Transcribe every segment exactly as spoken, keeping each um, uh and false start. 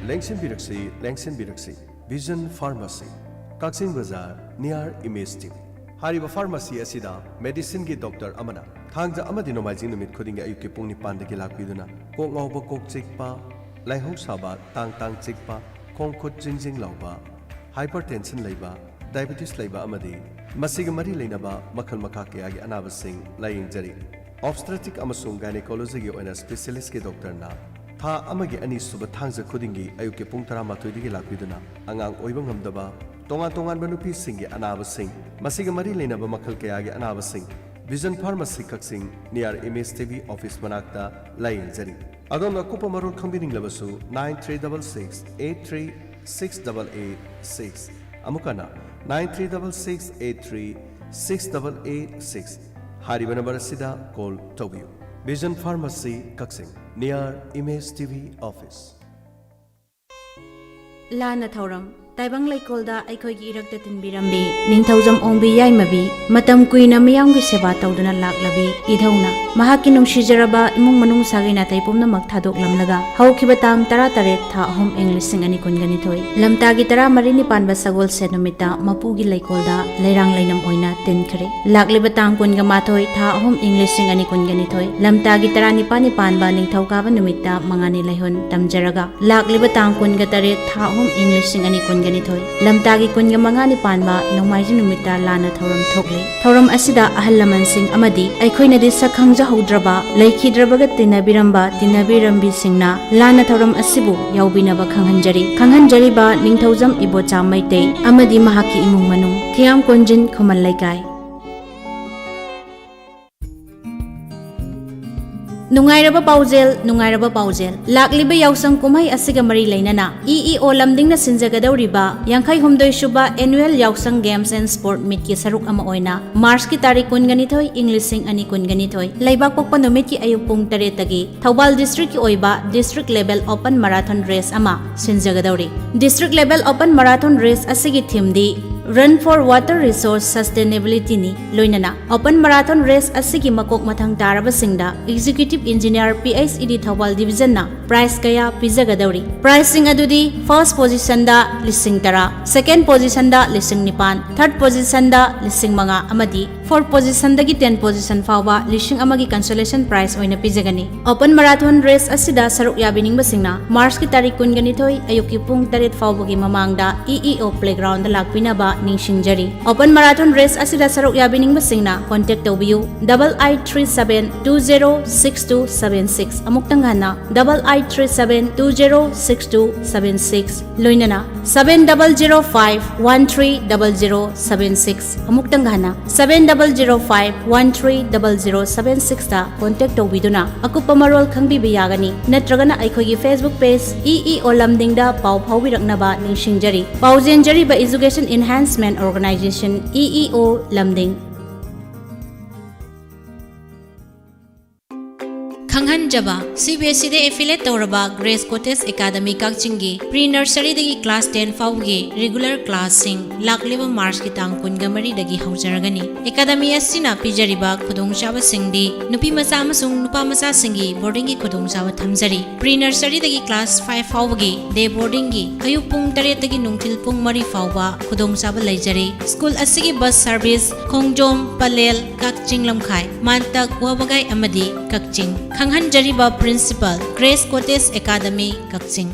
ꯂꯦꯡꯁꯤꯟꯕꯤꯔꯛꯁꯤ, ꯂꯦꯡꯁꯤꯟꯕꯤꯔꯛꯁꯤ꯫ Vision Pharmacy, ꯀꯛꯆꯤꯡ ꯕꯖꯥꯔ, near Image T V꯫ ꯍꯥꯏꯔꯤꯕ pharmacy ꯑꯁꯤꯗ medicineꯒꯤ doctor ꯑꯃꯅ ꯊꯥꯡꯖ ꯑꯃꯗꯤ ꯅꯣꯡꯃꯥꯏꯖꯤꯡ ꯅꯨꯃꯤꯠ ꯈꯨꯗꯤꯡꯒꯤ ꯑꯌꯨꯛꯀꯤ ꯄꯨꯡ ꯅꯤꯄꯥꯟꯗꯒꯤ ꯂꯥꯛꯄꯤꯗꯨꯅ ꯀꯣꯛ ꯉꯥꯎꯕ, ꯀꯣꯛ ꯆꯤꯛꯄ, ꯂꯥꯏꯍꯧ ꯁꯥꯕ, ꯇꯥꯡ ꯇꯥꯡ ꯆꯤꯛꯄ, ꯈꯣꯡ ꯈꯨꯠ ꯖꯤꯡ ꯖꯤꯡ ꯂꯥꯎꯕ, hypertension ꯂꯩꯕ, diabetes ꯂꯩꯕ ꯑꯃꯗꯤ ꯃꯁꯤꯒ ꯃꯔꯤ ꯂꯩꯅꯕ ꯃꯈꯜ ꯃꯈꯥ ꯀꯌꯥꯒꯤ ꯑꯅꯥꯕꯁꯤꯡ ꯂꯥꯌꯦꯡꯖꯔꯤ꯫ Obstetric ꯑꯃꯁꯨꯡ gynecologyꯒꯤ ꯑꯣꯏꯅ specialistꯀꯤ doctorꯅ ꯊꯥ ꯑꯃꯒꯤ ꯑꯅꯤꯁꯨꯕ ꯊꯥꯡꯖ ꯈꯨꯗꯤꯡꯒꯤ ꯑꯌꯨꯛꯀꯤ ꯄꯨꯡ ꯇꯔꯥꯃꯥꯊꯣꯏꯗꯒꯤ ꯂꯥꯛꯄꯤꯗꯨꯅ ꯑꯉꯥꯡ ꯑꯣꯏꯕ ꯉꯝꯗꯕ, ꯇꯣꯉꯥꯟ ꯇꯣꯉꯥꯟꯕ ꯅꯨꯄꯤꯁꯤꯡꯒꯤ ꯑꯅꯥꯕꯁꯤꯡ, ꯃꯁꯤꯒ ꯃꯔꯤ ꯂꯩꯅꯕ ꯃꯈꯜ ꯀꯌꯥꯒꯤ ꯑꯅꯥꯕꯁꯤꯡ, Vision Pharmacy ꯀꯛꯆꯤꯡ, near Image T V office ꯃꯅꯥꯛꯇ ꯂꯥꯌꯦꯡꯖꯔꯤ꯫ ꯑꯗꯣꯝꯅ ꯑꯀꯨꯞꯄ ꯃꯔꯣꯜ ꯈꯪꯕꯤꯅꯤꯡꯂꯕꯁꯨ nine three double six eight three six double eight six, ꯑꯃꯨꯛ ꯍꯟꯅ nine three double six eight three six double eight six ꯍꯥꯏꯔꯤꯕ number ꯑꯁꯤꯗ call ꯇꯧꯕꯤꯌꯨ꯫ Vision Pharmacy ꯀꯛꯆꯤꯡ, near Image T V office꯫ ꯂꯥꯟꯅ ꯊꯧꯔꯝ꯫ ꯇꯥꯏꯕꯪ ꯂꯩꯀꯣꯜꯗ ꯑꯩꯈꯣꯏꯒꯤ ꯏꯔꯛꯇ ꯇꯤꯟꯕꯤꯔꯝꯕꯤ ꯅꯤꯡꯊꯧꯖꯝ ꯑꯣꯡꯕꯤ ꯌꯥꯏꯃꯕꯤ, ꯃꯇꯝ ꯀꯨꯏꯅ ꯃꯤꯌꯥꯝꯒꯤ ꯁꯦꯕꯥ ꯇꯧꯗꯨꯅ ꯂꯥꯛꯂꯕꯤ ꯏꯙꯧꯅ ꯃꯍꯥꯛꯀꯤ ꯅꯨꯡꯁꯤꯖꯔꯕ ꯏꯃꯨꯡ ꯃꯅꯨꯡ ꯁꯥꯒꯩ ꯅꯥꯇꯩ ꯄꯨꯝꯅꯃꯛ ꯊꯥꯗꯣꯛꯂꯝꯂꯒ ꯍꯧꯈꯤꯕ ꯇꯥꯡ ꯇꯔꯥꯇꯔꯦꯠ ꯊꯥ ꯑꯍꯨꯝ ꯏꯪ ꯂꯤꯁꯤꯡ ꯑꯅꯤ ꯀꯨꯟꯒ ꯅꯤꯊꯣꯏ ꯂꯝꯇꯥꯒꯤ ꯇꯔꯥꯃꯔꯤꯅꯤ ꯄꯥꯟꯕ ꯁꯒꯣꯜꯁꯦꯟ ꯅꯨꯃꯤꯠꯇ ꯃꯄꯨꯒꯤ ꯂꯩꯀꯣꯜꯗ ꯂꯩꯔꯥꯡ ꯂꯩꯅꯝ ꯑꯣꯏꯅ ꯇꯤꯟꯈ꯭ꯔꯦ꯫ ꯂꯥꯛꯂꯤꯕ ꯇꯥꯡ ꯀꯨꯟꯒ ꯃꯥꯊꯣꯏ ꯊꯥ ꯑꯍꯨꯝ ꯏꯪ ꯂꯤꯁꯤꯡ ꯑꯅꯤ ꯀꯨꯟꯒ ꯅꯤꯊꯣꯏ ꯂꯝꯇꯥꯒꯤ ꯇꯔꯥꯅꯤꯄꯥꯟꯅꯤ ꯄꯥꯟꯕ ꯅꯤꯡꯊꯧꯀꯥꯕ ꯅꯨꯃꯤꯠꯇ ꯃꯉꯥꯅꯤ ꯂꯩꯍꯣꯟ ꯇꯝꯖꯔꯒ ꯂꯥꯛꯂꯤꯕ ꯇꯥꯡ ꯀꯨꯟꯒ ꯇꯔꯦꯠ ꯊꯥ ꯑꯍꯨꯝ ꯏꯪ ꯂꯤꯁꯤꯡ ꯑꯅꯤ ꯀꯨꯟꯒ ꯅꯤꯊꯣꯏ ꯂꯝꯇꯥꯒꯤ ꯀꯨꯟꯒ ꯃꯉꯥꯅꯤ ꯄꯥꯟꯕ ꯅꯣꯡꯃꯥꯏꯖꯤꯡ ꯅꯨꯃꯤꯠꯇ ꯂꯥꯟꯅ ꯊꯧꯔꯝ ꯊꯣꯛꯂꯤ꯫ ꯊꯧꯔꯝ ꯑꯁꯤꯗ ꯑꯍꯜ ꯂꯃꯟꯁꯤꯡ ꯑꯃꯗꯤ ꯑꯩꯈꯣꯏꯅꯗꯤ ꯁꯛ ꯈꯪꯖꯍꯧꯗ꯭ꯔꯕ, ꯂꯩꯈꯤꯗ꯭ꯔꯕꯒ ꯇꯤꯟꯅꯕꯤꯔꯝꯕ ꯇꯤꯟꯅꯕꯤꯔꯝꯕꯤꯁꯤꯡꯅ ꯂꯥꯟꯅ ꯊꯧꯔꯝ ꯑꯁꯤꯕꯨ ꯌꯥꯎꯕꯤꯅꯕ ꯈꯪꯍꯟꯖꯔꯤ꯫ ꯈꯪꯍꯟꯖꯔꯤꯕ ꯅꯤꯡꯊꯧꯖꯝ ꯏꯕꯣꯆꯥ ꯃꯩꯇꯩ ꯑꯃꯗꯤ ꯃꯍꯥꯛꯀꯤ ꯏꯃꯨꯡ ꯃꯅꯨꯡ, ꯊꯤꯌꯥꯝ ꯀꯣꯟꯖꯤꯟ ꯈꯨꯃꯟ ꯂꯩꯀꯥꯏ꯫ ꯅꯨꯡꯉꯥꯏꯔꯕ ꯄꯥꯎꯖꯦꯜ, ꯅꯨꯡꯉꯥꯏꯔꯕ ꯄꯥꯎꯖꯦꯜ꯫ ꯂꯥꯛꯂꯤꯕ ꯌꯥꯎꯁꯪ ꯀꯨꯝꯍꯩ ꯑꯁꯤꯒ ꯃꯔꯤ ꯂꯩꯅꯅ ꯏ ꯏ ꯑꯣ ꯂꯝꯗꯤꯡꯅ ꯁꯤꯟꯖꯒꯗꯧꯔꯤꯕ ꯌꯥꯡꯈꯩ ꯍꯨꯝꯗꯣꯏ ꯁꯨꯕ Annual Yaosang Games and Sport Meetꯀꯤ ꯁꯔꯨꯛ ꯑꯃ ꯑꯣꯏꯅ Marchꯀꯤ ꯇꯥꯔꯤꯛ ꯀꯨꯟꯒ ꯅꯤꯊꯣꯏ ꯏꯪ ꯂꯤꯁꯤꯡ ꯑꯅꯤ ꯀꯨꯟꯒ ꯅꯤꯊꯣꯏ ꯂꯩꯕꯥꯛꯄꯣꯛꯄ ꯅꯨꯃꯤꯠꯀꯤ ꯑꯌꯨꯛ ꯄꯨꯡ ꯇꯔꯦꯠꯇꯒꯤ ꯊꯧꯕꯥꯜ districtꯀꯤ ꯑꯣꯏꯕ District Level Open Marathon Race ꯑꯃ ꯁꯤꯟꯖꯒꯗꯧꯔꯤ꯫ District Level Open Marathon Race ꯑꯁꯤꯒꯤ themeꯗꯤ Run for Water Resource Sustainability ꯅꯤ꯫ ꯂꯣꯏꯅꯅ Open Marathon Race ꯑꯁꯤꯒꯤ ꯃꯀꯣꯛ ꯃꯊꯪ ꯇꯥꯔꯕꯁꯤꯡꯗ Executive Engineer, P H E D, Thoubal Division ꯅ prize ꯀꯌꯥ ꯄꯤꯖꯒꯗꯧꯔꯤ꯫ Prize ꯁꯤꯡ ꯑꯗꯨꯗꯤ first position ꯗ ꯂꯤꯁꯤꯡ ꯇꯔꯥ, second position ꯗ ꯂꯤꯁꯤꯡ ꯅꯤꯄꯥꯟ, third position ꯗ ꯂꯤꯁꯤꯡ ꯃꯉꯥ ꯑꯃꯗꯤ fourth position ꯗꯒꯤ ten position ꯐꯥꯎꯕ ꯂꯤꯁꯤꯡ ꯑꯃꯒꯤ consolation prize ꯑꯣꯏꯅ ꯄꯤꯖꯒꯅꯤ꯫ Open Marathon Race ꯑꯁꯤꯗ ꯁꯔꯨꯛ ꯌꯥꯕꯤꯅꯤꯡꯕꯁꯤꯡꯅ March ꯀꯤ ꯇꯥꯔꯤꯛ ꯀꯨꯟꯒ ꯅꯤꯊꯣꯏ ꯑꯌꯨꯛꯀꯤ ꯄꯨꯡ ꯇꯔꯦꯠ ꯐꯥꯎꯕꯒꯤ ꯃꯃꯥꯡꯗ E E O Playground ꯗ ꯂꯥꯛꯄꯤꯅꯕ ꯅꯤꯡꯁꯤꯡꯖꯔꯤ꯫ Open Marathon Race ꯑꯁꯤꯗ ꯁꯔꯨꯛ ꯌꯥꯕꯤꯅꯤꯡꯕꯁꯤꯡꯅ contact ꯇꯧꯕꯤꯌꯨ, double eight three seven two zero six two seven six꯫ ꯑꯃꯨꯛꯇꯪ ꯍꯟꯅ, double eight three seven two zero six two seven six꯫ ꯂꯣꯏꯅꯅ seven double zero five one three double zero seven six꯫ ꯑꯃꯨꯛꯇꯪ ꯍꯟꯅ, seven double zero five one three double zero seven six ꯇ contact ꯇꯧꯕꯤꯗꯨꯅ ꯑꯀꯨꯞꯄ ꯃꯔꯣꯜ ꯈꯪꯕꯤꯕ ꯌꯥꯒꯅꯤ꯫ ꯅꯠꯇ꯭ꯔꯒꯅ ꯑꯩꯈꯣꯏꯒꯤ Facebook page E E O Lumding ꯗ ꯄꯥꯎ ꯐꯥꯎꯕꯤꯔꯛꯅꯕ ꯅꯤꯡꯁꯤꯡꯖꯔꯤ꯫ ꯄꯥꯎꯖꯦꯟꯖꯔꯤꯕ Education Enhancement Organisation, E E O Lumding꯫ ꯈꯪꯍꯟꯖꯕ, C B S E ꯗ affiliate ꯇꯧꯔꯕ Grace Cottage Academy ꯀꯛꯆꯤꯡꯒꯤ pre nursery ꯗꯒꯤ class ten ꯐꯥꯎꯕꯒꯤ regular class ꯁꯤꯡ ꯂꯥꯛꯂꯤꯕ March ꯀꯤ ꯇꯥꯡ ꯀꯨꯟꯒ ꯃꯔꯤꯗꯒꯤ ꯍꯧꯖꯔꯒꯅꯤ꯫ Academy ꯑꯁꯤꯅ ꯄꯤꯖꯔꯤꯕ ꯈꯨꯗꯣꯡꯆꯥꯕꯁꯤꯡꯗꯤ ꯅꯨꯄꯤ ꯃꯆꯥ ꯑꯃꯁꯨꯡ ꯅꯨꯄꯥ ꯃꯆꯥꯁꯤꯡꯒꯤ boarding ꯒꯤ ꯈꯨꯗꯣꯡꯆꯥꯕ ꯊꯝꯖꯔꯤ꯫ Pre nursery ꯗꯒꯤ class five ꯐꯥꯎꯕꯒꯤ day boarding ꯒꯤ ꯑꯌꯨꯛ ꯄꯨꯡ ꯇꯔꯦꯠꯇꯒꯤ ꯅꯨꯡꯊꯤꯜ ꯄꯨꯡ ꯃꯔꯤ ꯐꯥꯎꯕ ꯈꯨꯗꯣꯡꯆꯥꯕ ꯂꯩꯖꯔꯤ꯫ School ꯑꯁꯤꯒꯤ bus service ꯈꯣꯡꯖꯣꯝ, ꯄꯂꯦꯜ, ꯀꯛꯆꯤꯡ ꯂꯝꯈꯥꯏ, ꯃꯥꯟꯇꯛ, ꯋꯥꯕꯒꯥꯏ ꯑꯃꯗꯤ ꯀꯛꯆꯤꯡ꯫ ꯈꯪꯍꯟꯖꯔꯤꯕ Principal, Grace Cottage Academy, ꯀꯛꯆꯤꯡ꯫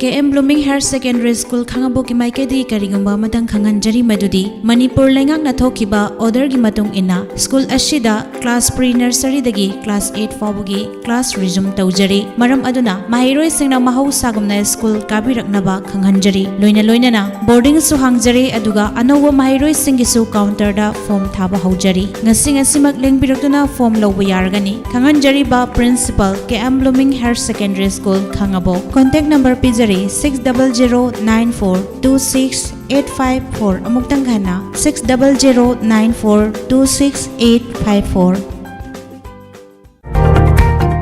K M Blooming Higher Secondary School, ꯈꯥꯉꯕꯣꯛꯀꯤ ꯃꯥꯏꯀꯩꯗꯒꯤ ꯀꯔꯤꯒꯨꯝꯕ ꯑꯃꯇꯪ ꯈꯪꯍꯟꯖꯔꯤ, ꯃꯗꯨꯗꯤ ꯃꯅꯤꯄꯨꯔ ꯂꯩꯉꯥꯛꯅ ꯊꯣꯛꯈꯤꯕ order ꯒꯤ ꯃꯇꯨꯡ ꯏꯟꯅ school ꯑꯁꯤꯗ class pre nursery ꯗꯒꯤ class eight ꯐꯥꯎꯕꯒꯤ class resume ꯇꯧꯖꯔꯤ꯫ ꯃꯔꯝ ꯑꯗꯨꯅ ꯃꯍꯩꯔꯣꯏꯁꯤꯡꯅ ꯃꯍꯧꯁꯥꯒꯨꯝꯅ school ꯀꯥꯕꯤꯔꯛꯅꯕ ꯈꯪꯍꯟꯖꯔꯤ꯫ ꯂꯣꯏꯅ ꯂꯣꯏꯅꯅ boarding ꯁꯨ ꯍꯥꯡꯖꯔꯤ, ꯑꯗꯨꯒ ꯑꯅꯧꯕ ꯃꯍꯩꯔꯣꯏꯁꯤꯡꯒꯤꯁꯨ counter ꯗ form ꯊꯥꯕ ꯍꯧꯖꯔꯤ꯫ ꯉꯁꯤ ꯉꯁꯤꯃꯛ ꯂꯦꯡꯕꯤꯔꯛꯇꯨꯅ form ꯂꯧꯕ ꯌꯥꯔꯒꯅꯤ꯫ ꯈꯪꯍꯟꯖꯔꯤꯕ Principal, K M Blooming Higher Secondary School, ꯈꯥꯉꯕꯣꯛ꯫ Contact number ꯄꯤꯖꯔꯤ, six double zero nine four two six eight five four꯫ ꯑꯃꯨꯛꯇꯪ ꯍꯟꯅ, six double zero nine four two six eight five four꯫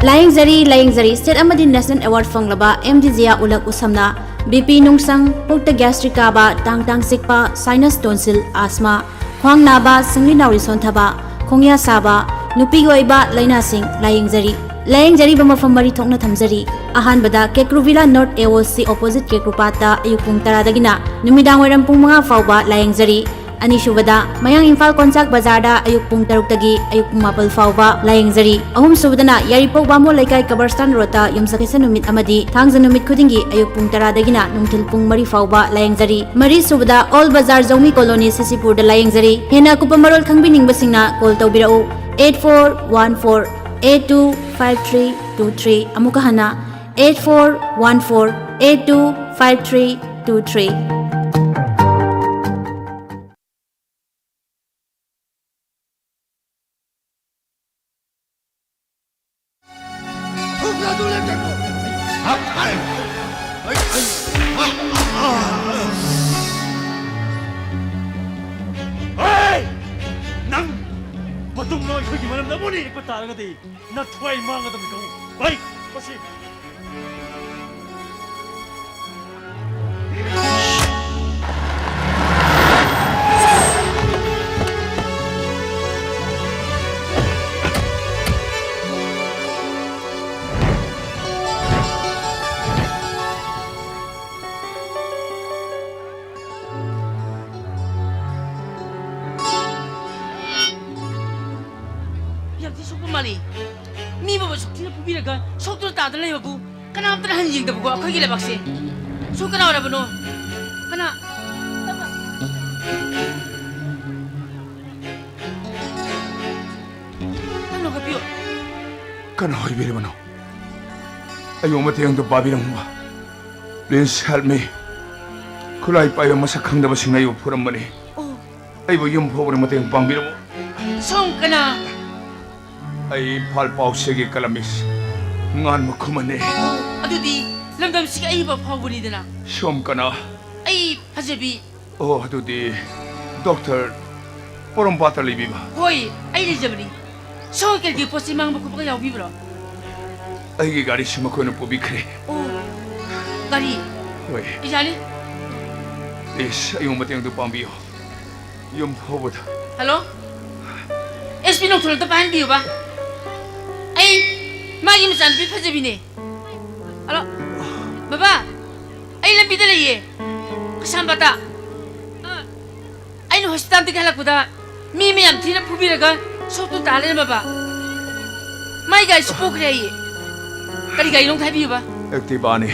ꯂꯥꯌꯦꯡꯖꯔꯤ, ꯂꯥꯌꯦꯡꯖꯔꯤ꯫ State ꯑꯃꯗꯤ National Award ꯐꯪꯂꯕ M D Zia ꯎꯂꯛ ꯎꯁꯝꯅ B P ꯅꯨꯡꯁꯪ, ꯄꯨꯛꯇ gastric ꯀꯥꯕ, ꯇꯥꯡ ꯇꯥꯡ ꯆꯤꯛꯄ, sinus tonsil, asthma, ꯈ꯭ꯋꯥꯡ ꯅꯥꯕ, ꯁꯤꯡꯂꯤ ꯅꯥꯎꯔꯤ ꯁꯣꯟꯊꯕ, ꯈꯣꯡꯌꯥ ꯁꯥꯕ, ꯅꯨꯄꯤꯒꯤ ꯑꯣꯏꯕ ꯂꯥꯏꯅꯥꯁꯤꯡ ꯂꯥꯌꯦꯡꯖꯔꯤ꯫ ꯂꯥꯌꯦꯡꯖꯔꯤꯕ ꯃꯐꯝ ꯃꯔꯤ ꯊꯣꯛꯅ ꯊꯝꯖꯔꯤ꯫ ꯑꯍꯥꯟꯕꯗ ꯀꯦꯀ꯭ꯔꯨ ꯚꯤꯂꯥ ꯅꯣꯔꯠ ꯑꯦ ꯑꯣ ꯁꯤ opposite ꯀꯦꯀ꯭ꯔꯨꯄꯥꯠꯇ ꯑꯌꯨꯛ ꯄꯨꯡ ꯇꯔꯥꯗꯒꯤꯅ ꯅꯨꯃꯤꯗꯥꯡ ꯋꯥꯏꯔꯝ ꯄꯨꯡ ꯃꯉꯥ ꯐꯥꯎꯕ ꯂꯥꯌꯦꯡꯖꯔꯤ꯫ ꯑꯅꯤꯁꯨꯕꯗ ꯃꯌꯥꯡ ꯏꯝꯐꯥꯜ ꯀꯣꯟꯆꯥꯛ ꯕꯖꯥꯔꯗ ꯑꯌꯨꯛ ꯄꯨꯡ ꯇꯔꯨꯛꯇꯒꯤ ꯑꯌꯨꯛ ꯄꯨꯡ ꯃꯥꯄꯜ ꯐꯥꯎꯕ ꯂꯥꯌꯦꯡꯖꯔꯤ꯫ ꯑꯍꯨꯝꯁꯨꯕꯗꯅ ꯌꯥꯏꯔꯤꯄꯣꯛ ꯕꯥꯃꯣꯟ ꯂꯩꯀꯥꯏ ꯀꯕꯔꯁꯇꯥꯟ ꯔꯣꯗꯇ ꯌꯨꯝꯁꯀꯩꯁ ꯅꯨꯃꯤꯠ ꯑꯃꯗꯤ ꯊꯥꯡꯖ ꯅꯨꯃꯤꯠ ꯈꯨꯗꯤꯡꯒꯤ ꯑꯌꯨꯛ ꯄꯨꯡ ꯇꯔꯥꯗꯒꯤꯅ ꯅꯨꯡꯊꯤꯜ ꯄꯨꯡ ꯃꯔꯤ ꯐꯥꯎꯕ ꯂꯥꯌꯦꯡꯖꯔꯤ꯫ ꯃꯔꯤꯁꯨꯕꯗ ꯑꯣꯜ ꯕꯖꯥꯔ ꯖꯧꯃꯤ ꯀꯣꯂꯣꯅꯤ ꯁꯤꯁꯤꯄꯨꯔꯗ ꯂꯥꯌꯦꯡꯖꯔꯤ꯫ ꯍꯦꯟꯅ ꯑꯀꯨꯞꯄ ꯃꯔꯣꯜ ꯈꯪꯕꯤꯅꯤꯡꯕꯁꯤꯡꯅ call ꯇꯧꯕꯤꯔꯛꯎ, eight four one four eight two five three two three꯫ ꯑꯃꯨꯛꯀ ꯍꯟꯅ, eight four one four eight two five three two three꯫ ꯍꯦ! ꯅꯪ ꯃꯇꯨꯡꯗ ꯑꯩꯈꯣꯏꯒꯤ ꯃꯔꯝꯗ ꯑꯃꯨꯛ ꯍꯟꯅ ꯏꯔꯛꯄ ꯇꯥꯔꯒꯗꯤ ꯅꯊ꯭ꯋꯥꯏ ꯃꯥꯡꯒꯗꯕꯅꯤ ꯈꯪꯉꯨ꯫ ꯚꯥꯏ, ꯃꯁꯤ ꯌꯥꯝ ꯊꯤ ꯁꯣꯛꯄ ꯃꯥꯜꯂꯤ꯫ ꯃꯤ ꯑꯃꯕꯨ ꯑꯁꯨꯛ ꯊꯤꯅ ꯐꯨꯕꯤꯔꯒ ꯁꯣꯛꯇꯨꯅ ꯇꯥꯗꯨꯅ ꯂꯩꯕꯕꯨ ꯀꯅꯥꯝꯇꯅ ꯍꯟ ꯌꯦꯡꯗꯕꯀꯣ ꯑꯩꯈꯣꯏꯒꯤ ꯂꯩꯕꯥꯛꯁꯦ꯫ ꯁꯣꯝ ꯀꯅꯥ ꯑꯣꯏꯔꯕꯅꯣ? ꯀꯅꯥ? ꯅꯪ ꯂꯧꯈꯠꯄꯤꯌꯨ꯫ ꯀꯅꯥ ꯑꯣꯏꯕꯤꯔꯕꯅꯣ? ꯑꯩꯕꯨ ꯃꯇꯦꯡ ꯑꯝꯇ ꯄꯥꯡꯕꯤꯔꯝꯃꯨꯕ꯫ Please help me. ꯈꯨꯠꯂꯥꯏ ꯄꯥꯏꯕ ꯃꯁꯛ ꯈꯪꯗꯕꯁꯤꯡꯅ ꯑꯩꯕꯨ ꯐꯨꯔꯝꯕꯅꯤ꯫ ꯑꯣ꯫ ꯑꯩꯕꯨ ꯌꯨꯝ ꯐꯥꯎꯕꯗ ꯃꯇꯦꯡ ꯄꯥꯡꯕꯤꯔꯝꯃꯨ꯫ ꯁꯣꯝ ꯀꯅꯥ? ꯑꯩ ꯏꯝꯐꯥꯜ ꯄꯥꯎꯆꯦꯒꯤ columnist ꯉꯥꯟꯕ ꯈꯨꯃꯟꯅꯤ꯫ ꯑꯣ, ꯑꯗꯨꯗꯤ ꯂꯝꯗꯝꯁꯤꯒꯤ ꯑꯏꯕ ꯐꯥꯎꯕꯅꯤꯗꯅ꯫ ꯁꯣꯝ ꯀꯅꯥ? ꯑꯩ ꯐꯖꯕꯤ꯫ ꯑꯣ, ꯑꯗꯨꯗꯤ ꯗꯣꯛꯇꯔ ꯄꯣꯔꯣꯝꯄꯥꯠꯇ ꯂꯩꯕꯤꯕ? ꯍꯣꯏ, ꯑꯩ ꯂꯩꯖꯕꯅꯤ꯫ ꯁꯣꯝ ꯀꯔꯤ ꯀꯔꯤ ꯄꯣꯠ ꯆꯩ ꯃꯥꯡꯕ ꯈꯣꯠꯄꯒ ꯌꯥꯎꯕꯤꯕ꯭ꯔꯣ? ꯑꯩꯒꯤ ꯒꯥꯔꯤꯁꯤ ꯃꯈꯣꯏꯅ ꯄꯨꯕꯤꯈ꯭ꯔꯦ꯫ ꯑꯣ, ꯒꯥꯔꯤ? ꯍꯣꯏ꯫ ꯏꯖꯥꯅꯤ꯫ Please, ꯑꯩꯕꯨ ꯃꯇꯦꯡ ꯑꯝꯇ ꯄꯥꯡꯕꯤꯌꯨ꯫ ꯌꯨꯝ ꯐꯥꯎꯕꯗ꯫ ꯍꯜꯂꯣ? ꯑꯦꯁ ꯄꯤ ꯅꯣꯡꯊꯣꯟ ꯑꯝꯇ ꯄꯥꯏꯍꯟꯕꯤꯌꯨꯕ꯫ ꯑꯩ ꯃꯥꯒꯤ ꯃꯆꯥꯅꯨꯄꯤ ꯐꯖꯕꯤꯅꯦ꯫ ꯍꯜꯂꯣ? ꯕꯕꯥ, ꯑꯩ ꯂꯝꯕꯤꯗ ꯂꯩꯌꯦ꯫ ꯀꯩꯁꯥꯝꯄꯥꯠꯇ꯫ ꯑ, ꯑꯩꯅ ꯍꯣꯁꯄꯤꯇꯥꯜꯗꯒꯤ ꯍꯜꯂꯛꯄꯗ ꯃꯤ ꯃꯌꯥꯝ ꯊꯤꯅ ꯐꯨꯕꯤꯔꯒ ꯁꯣꯛꯇꯨ ꯇꯥ ꯂꯩꯔꯝꯃꯕ꯫ ꯃꯥꯏ ꯒꯥꯔꯤꯁꯨ ꯄꯣꯛꯈ꯭ꯔꯦ ꯍꯥꯏꯌꯦ꯫ ꯀꯔꯤ ꯒꯥꯔꯤꯅꯣ ꯑꯝꯇ ꯍꯥꯏꯕꯤꯌꯨꯕ꯫ Activaꯅꯤ꯫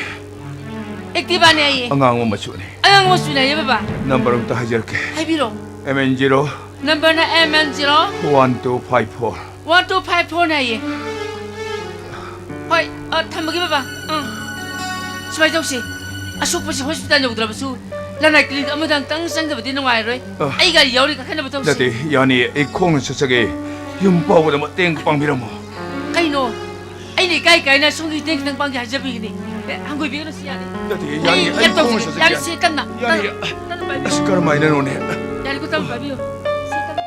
Activaꯅꯦ ꯍꯥꯏꯌꯦ꯫ ꯑꯉꯥꯡꯕ ꯃꯆꯨꯅꯤ꯫ ꯑꯉꯥꯡꯕ ꯃꯆꯨꯅꯦ ꯍꯥꯏꯌꯦ ꯕꯕꯥ꯫ ꯅꯝꯕꯔ ꯑꯝꯇ ꯍꯥꯏꯖꯔꯛꯀꯦ꯫ ꯍꯥꯏꯕꯤꯔꯣ꯫ M N zero꯫ ꯅꯝꯕꯔꯅ M N zero꯫ One two five four꯫ One two five fourꯅꯦ ꯍꯥꯏꯌꯦ꯫ ꯍꯣꯏ, ꯑ, ꯊꯝꯃꯒꯦ ꯕꯕꯥ꯫ ꯎꯝ꯫ ꯁꯨꯃꯥꯏꯅ ꯇꯧꯁꯤ꯫ ꯑꯁꯣꯛꯄꯁꯤ ꯍꯣꯁꯄꯤꯇꯥꯜ ꯌꯧꯗ꯭ꯔꯕꯁꯨ ꯂꯅꯥꯏ ꯀ꯭ꯂꯤꯅꯤꯛ ꯑꯃꯗ ꯑꯃꯨꯛꯇꯪ ꯆꯪꯗꯕꯗꯤ ꯅꯨꯡꯉꯥꯏꯔꯣꯏ꯫ ꯑ꯫ ꯑꯩ ꯒꯥꯔꯤ ꯌꯥꯎꯔꯤ, ꯀꯥꯈꯠꯅꯕ ꯇꯧꯁꯤ꯫ ꯅꯠꯇꯦ, ꯌꯥꯅꯤ, ꯑꯩ ꯈꯣꯡꯅ ꯆꯠꯆꯒꯦ꯫ ꯌꯨꯝ ꯐꯥꯎꯕꯗ ꯃꯇꯦꯡ ꯄꯥꯡꯕꯤꯔꯝꯃꯣ꯫ ꯀꯩꯅꯣ? ꯑꯩꯅ ꯏꯀꯥꯏ ꯀꯥꯏꯅ ꯁꯣꯝꯒꯤ ꯃꯇꯦꯡ ꯈꯤꯇꯪ ꯄꯥꯡꯒꯦ ꯍꯥꯏꯖꯕꯤꯒꯅꯤ꯫ ꯑꯦ, ꯍꯪꯒꯣꯏꯕꯤꯒꯅꯨ, ꯁꯤ ꯌꯥꯅꯤ꯫ ꯅꯠꯇꯦ, ꯌꯥꯅꯤ, ꯑꯩ ꯑꯩ ꯌꯥꯝ ꯈꯣꯡꯅ ꯇꯧꯖꯒꯦ꯫ ꯆꯠꯆꯒꯦ꯫ ꯌꯥꯅꯤ, ꯁꯤ ꯇꯞꯅ, ꯌꯥꯅꯤ꯫ ꯇꯞꯅ, ꯇꯞꯅ ꯄꯥꯏꯕꯤꯌꯨ꯫ ꯑꯁ, ꯀꯔꯝꯍꯥꯏꯅꯅꯣꯅꯦ? ꯌꯥꯅꯤꯀꯣ, ꯇꯞꯅ ꯄꯥꯏꯕꯤꯌꯨ꯫ ꯁꯤ ꯇꯞꯅ꯫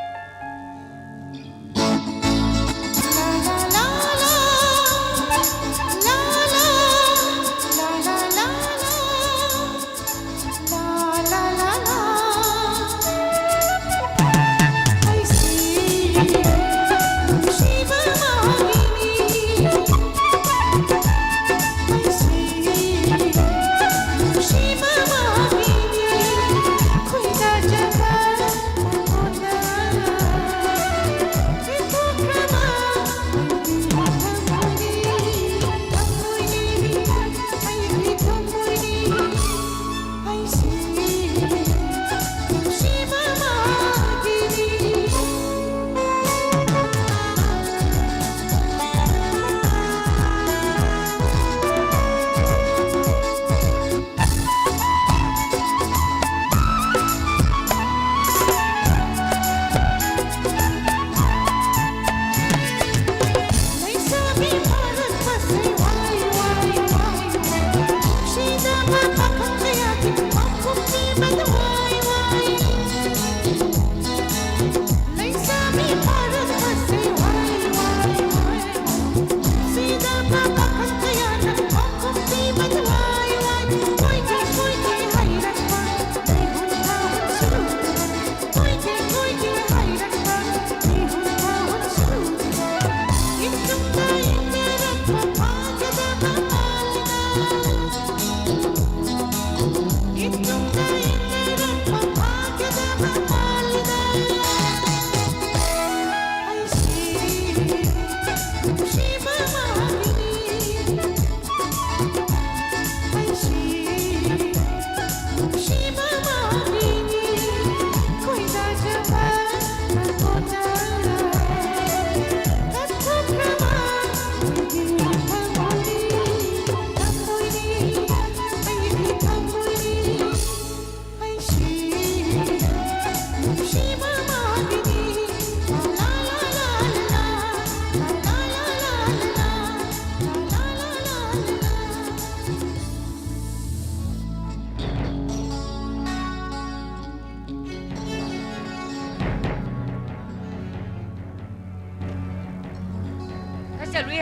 ꯀꯥꯏ ꯆꯠꯂꯨꯏ?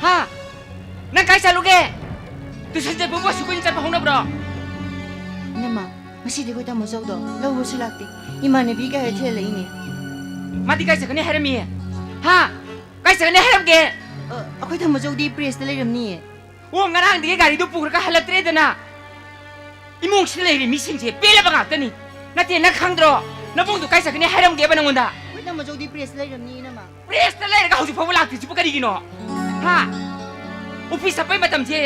ꯍꯥ? ꯅꯪ ꯀꯥꯏ ꯆꯠꯂꯨꯒꯦ? ꯇꯨꯏꯁꯟ ꯆꯠꯄꯕꯨ ꯑꯁꯨꯛ ꯀꯨꯏꯅ ꯆꯠꯄ ꯍꯧꯅꯕ꯭ꯔꯣ? ꯏꯅꯝꯃ, ꯉꯁꯤꯗꯤ ꯑꯩꯈꯣꯏ ꯇꯥꯃꯣ ꯆꯧꯗꯣ ꯂꯧꯕꯁꯨ ꯂꯥꯛꯇꯦ꯫ ꯏꯃꯥꯟꯅꯕꯤ ꯀꯥꯏꯗ ꯊꯤꯜꯍꯜꯂꯛꯏꯅꯦ? ꯃꯥꯗꯤ ꯀꯥꯏ ꯆꯠꯀꯅꯤ ꯍꯥꯏꯔꯝꯃꯤ? ꯍꯥ? ꯀꯥꯏ ꯆꯠꯀꯅꯤ ꯍꯥꯏꯔꯝꯒꯦ? ꯑ, ꯑꯩꯈꯣꯏ ꯇꯥꯃꯣ ꯆꯧꯗꯤ ꯄ꯭ꯔꯦꯁꯇ ꯂꯩꯔꯝꯅꯤꯌꯦ꯫ ꯑꯣ, ꯉꯔꯥꯡꯗꯒꯤ ꯒꯥꯔꯤꯗꯨ ꯄꯨꯈ꯭ꯔꯒ ꯍꯜꯂꯛꯇ꯭ꯔꯦꯗꯅ꯫ ꯏꯃꯨꯡꯁꯤꯗ ꯂꯩꯔꯤ ꯃꯤꯁꯤꯡꯁꯦ ꯄꯦꯜꯂꯕ ꯉꯥꯛꯇꯅꯤ꯫ ꯅꯠꯇꯦ, ꯅꯪ ꯈꯪꯗ꯭ꯔꯣ? ꯅꯕꯨꯡꯗꯣ ꯀꯥꯏ ꯆꯠꯀꯅꯤ ꯍꯥꯏꯔꯝꯒꯦꯕ ꯅꯪꯉꯣꯟꯗ? ꯑꯩꯈꯣꯏ ꯇꯥꯃꯣ ꯆꯧꯗꯤ ꯄ꯭ꯔꯦꯁꯇ ꯂꯩꯔꯝꯅꯤ, ꯏꯅꯝꯃ꯫ ꯄ꯭ꯔꯦꯁꯇ ꯂꯩꯔꯒ ꯍꯧꯖꯤꯛ ꯐꯥꯎꯕ ꯂꯥꯛꯇ꯭ꯔꯤꯁꯤꯕꯨ ꯀꯔꯤꯒꯤꯅꯣ? ꯍꯥ? ꯑꯣꯐꯤꯁ ꯆꯠꯄꯩ ꯃꯇꯝꯁꯦ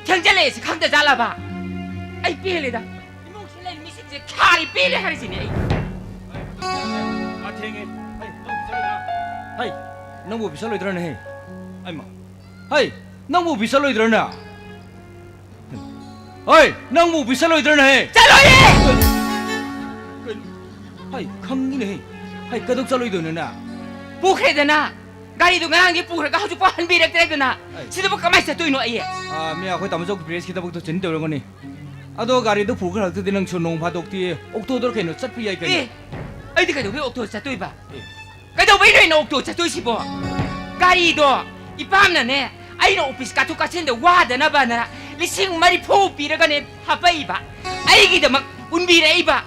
ꯊꯦꯡꯖꯜꯂꯛꯑꯦ ꯁꯤ ꯈꯪꯗ ꯖꯥꯠꯂꯕ? ꯑꯩ ꯄꯦꯜꯂꯦꯗ꯫ ꯏꯃꯨꯡꯁꯤꯗ ꯂꯩꯔꯤ ꯃꯤꯁꯤꯡꯁꯦ ꯈꯥꯔꯤ ꯄꯦꯜꯂꯦ ꯍꯥꯏꯔꯤꯁꯤꯅꯦ ꯑꯩ꯫ ꯑꯥ, ꯊꯦꯡꯉꯦ꯫ ꯍꯩ, ꯅꯪꯕꯨ ꯑꯣꯐꯤꯁ ꯆꯠꯂꯣꯏꯗ꯭ꯔꯥ? ꯍꯩ, ꯅꯪꯕꯨ ꯑꯣꯐꯤꯁ ꯆꯠꯂꯣꯏꯗ꯭ꯔꯥꯅꯦ? ꯑꯩꯃ꯫ ꯍꯩ, ꯅꯪꯕꯨ ꯑꯣꯐꯤꯁ ꯆꯠꯂꯣꯏꯗ꯭ꯔꯥꯅꯦ? ꯍꯩ, ꯅꯪꯕꯨ ꯑꯣꯐꯤꯁ ꯆꯠꯂꯣꯏꯗ꯭ꯔꯥꯅꯦ? ꯆꯠꯂꯣꯏꯌꯦ! ꯀꯩꯅꯣ? ꯍꯩ, ꯈꯪꯉꯤꯅꯦ꯫ ꯍꯩ, ꯀꯩꯗꯧ ꯆꯠꯂꯣꯏꯗꯣꯏꯅꯣꯅꯦ? ꯄꯨꯈ꯭ꯔꯦꯗꯅ꯫ ꯒꯥꯔꯤꯗꯨ ꯉꯔꯥꯡꯗꯤ ꯄꯨꯈ꯭ꯔꯒ ꯍꯧꯖꯤꯛꯐꯥꯎ ꯍꯟꯕꯤꯔꯛꯇ꯭ꯔꯦꯗꯅ꯫ ꯍꯩ꯫ ꯁꯤꯗꯕꯨ ꯀꯃꯥꯏꯅ ꯆꯠꯇꯣꯏꯅꯣ ꯑꯩ? ꯑꯥ, ꯃꯤ ꯑꯩꯈꯣꯏ ꯇꯥꯃꯣ ꯆꯧ ꯄ꯭ꯔꯦꯁꯀꯤ ꯊꯕꯛꯇꯣ ꯆꯤꯟ ꯇꯧꯔꯝꯒꯅꯤ꯫ ꯑꯗꯣ ꯒꯥꯔꯤꯗꯨ ꯄꯨꯈ꯭ꯔ ꯍꯜꯂꯛꯇꯗꯤ ꯅꯪꯁꯨ ꯅꯣꯡ ꯐꯥꯗꯣꯛꯇꯤ ꯑꯣꯛꯇꯣꯗ ꯀꯩꯅꯣ ꯆꯠꯄ ꯌꯥꯏ ꯀꯩꯅꯣ꯫ ꯑꯦ, ꯑꯩꯗꯤ ꯀꯩꯗꯧꯕꯩ ꯑꯣꯛꯇꯣ ꯆꯠꯇꯣꯏꯕ? ꯑꯦ꯫ ꯀꯩꯗꯧꯕꯩꯅꯣ ꯑꯩꯅ ꯑꯣꯛꯇꯣ ꯆꯠꯇꯣꯏꯁꯤꯕꯣ? ꯒꯥꯔꯤꯗꯣ ꯏꯄꯥꯝꯅꯅꯦ, ꯑꯩꯅ ꯑꯣꯐꯤꯁ ꯀꯥꯊꯣꯛ ꯀꯥꯁꯤꯟꯗ ꯋꯥꯗꯅꯕꯅ ꯂꯤꯁꯤꯡ ꯃꯔꯤꯐꯨ ꯄꯤꯔꯒꯅꯦ ꯍꯥꯄꯛꯏꯕ, ꯑꯩꯒꯤꯗꯃꯛ ꯎꯟꯕꯤꯔꯛꯏꯕ꯫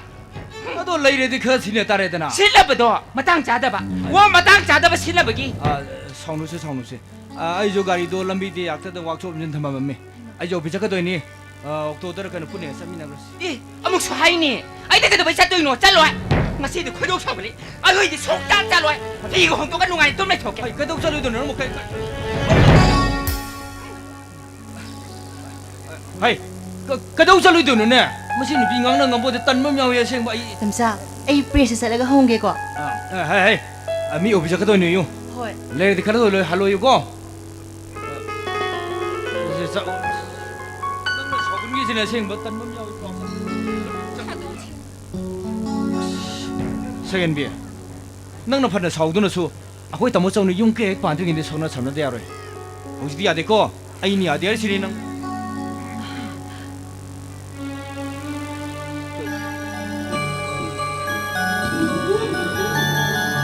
ꯑꯗꯣ ꯂꯩꯔꯗꯤ ꯈꯔ ꯁꯤꯟꯅ ꯇꯥꯔꯦꯗꯅ꯫ ꯁꯤꯟꯅꯕꯗꯣ ꯃꯇꯥꯡ ꯆꯥꯗꯕ꯫ ꯋꯥ ꯃꯇꯥꯡ ꯆꯥꯗꯕ ꯁꯤꯟꯅꯕꯒꯤ꯫ ꯑꯥ, ꯁꯥꯎꯅꯨꯁꯦ, ꯁꯥꯎꯅꯨꯁꯦ꯫ ꯑ, ꯑꯩꯁꯨ ꯒꯥꯔꯤꯗꯣ ꯂꯝꯕꯤꯗ ꯌꯥꯛꯇꯗ ꯋꯥꯛꯁꯣꯞ ꯑꯃ ꯊꯝꯃꯝꯃꯦ꯫ ꯑꯩꯁꯨ ꯑꯣꯐꯤꯁ ꯆꯠꯀꯗꯣꯏꯅꯤ꯫ ꯑ, ꯑꯣꯛꯇꯣꯗꯔ ꯀꯩꯅꯣ ꯄꯨꯟꯅ ꯍꯦꯛ ꯆꯠꯃꯤꯟꯅꯈ꯭ꯔꯁꯤ꯫ ꯑꯦ, ꯑꯃꯨꯛꯁꯨ ꯍꯥꯏꯅꯤ꯫ ꯑꯩꯗ ꯀꯩꯗꯧꯕꯩ ꯆꯠꯇꯣꯏꯅꯣ? ꯆꯠꯂꯣꯏ꯫ ꯉꯁꯤꯗꯤ ꯈꯣꯏꯗꯧ ꯁꯥꯎꯒꯠꯂꯤ꯫ ꯑꯗꯨꯏꯗꯤ ꯁꯨꯡꯆꯠ ꯆꯠꯂꯣꯏ꯫ ꯐꯤꯒ ꯍꯣꯡꯗꯣꯛꯑꯒ ꯅꯨꯡꯉꯥꯏꯅ ꯇꯨꯝ ꯂꯩꯊꯣꯛꯀꯦ꯫ ꯍꯩ, ꯀꯩꯗꯧ ꯆꯠꯂꯣꯏꯗꯣꯏꯅꯣ ꯅꯪꯕꯨ? ꯀꯩ, ꯀꯩ? ꯍꯩ, ꯀ-, ꯀꯩꯗꯧ ꯆꯠꯂꯣꯏꯗꯣꯏꯅꯣꯅꯦ? ꯃꯁꯤ ꯅꯨꯄꯤ ꯉꯥꯡꯅ ꯉꯝꯕꯣꯗꯤ ꯇꯟꯕ ꯑꯃ ꯌꯥꯎꯏ ꯑꯁꯦꯡꯕ ꯑꯩ꯫ ꯇꯝꯆꯥ, ꯑꯩ ꯄ꯭ꯔꯦꯁꯇ ꯆꯠꯂꯒ ꯍꯣꯡꯒꯦꯀꯣ꯫ ꯑ, ꯑ, ꯍꯩ, ꯍꯩ, ꯑ, ꯃꯤ ꯑꯣꯐꯤꯁ ꯆꯠꯀꯗꯣꯏꯅꯦꯌꯨ꯫ ꯍꯣꯏ꯫ ꯂꯩꯔꯗꯤ ꯈꯔ ꯂꯣꯏ ꯍꯜꯂꯣꯌꯨꯀꯣ꯫ ꯁꯦ, ꯆꯥ-, ꯅꯪꯅ ꯁꯥꯎꯒꯟꯒꯤꯁꯤꯅꯦ ꯑꯁꯦꯡꯕ ꯇꯟꯕ ꯑꯃ ꯌꯥꯎꯏꯀꯣ꯫ ꯁꯦꯀꯦꯟꯕꯤ, ꯅꯪꯅ ꯐꯅ ꯁꯥꯎꯗꯨꯅꯁꯨ ꯑꯩꯈꯣꯏ ꯇꯥꯃꯣ ꯆꯧꯅ ꯌꯨꯝ ꯀꯩ ꯍꯦꯛ ꯄꯥꯟꯗ꯭ꯔꯤꯉꯩꯗ ꯁꯥꯎꯅ ꯁꯥꯎꯅꯗ ꯌꯥꯔꯣꯏ꯫ ꯍꯧꯖꯤꯛꯇꯤ ꯌꯥꯗꯦꯀꯣ꯫ ꯑꯩꯅ ꯌꯥꯗꯦ ꯍꯥꯏꯔꯤꯁꯤꯅꯤ ꯅꯪ꯫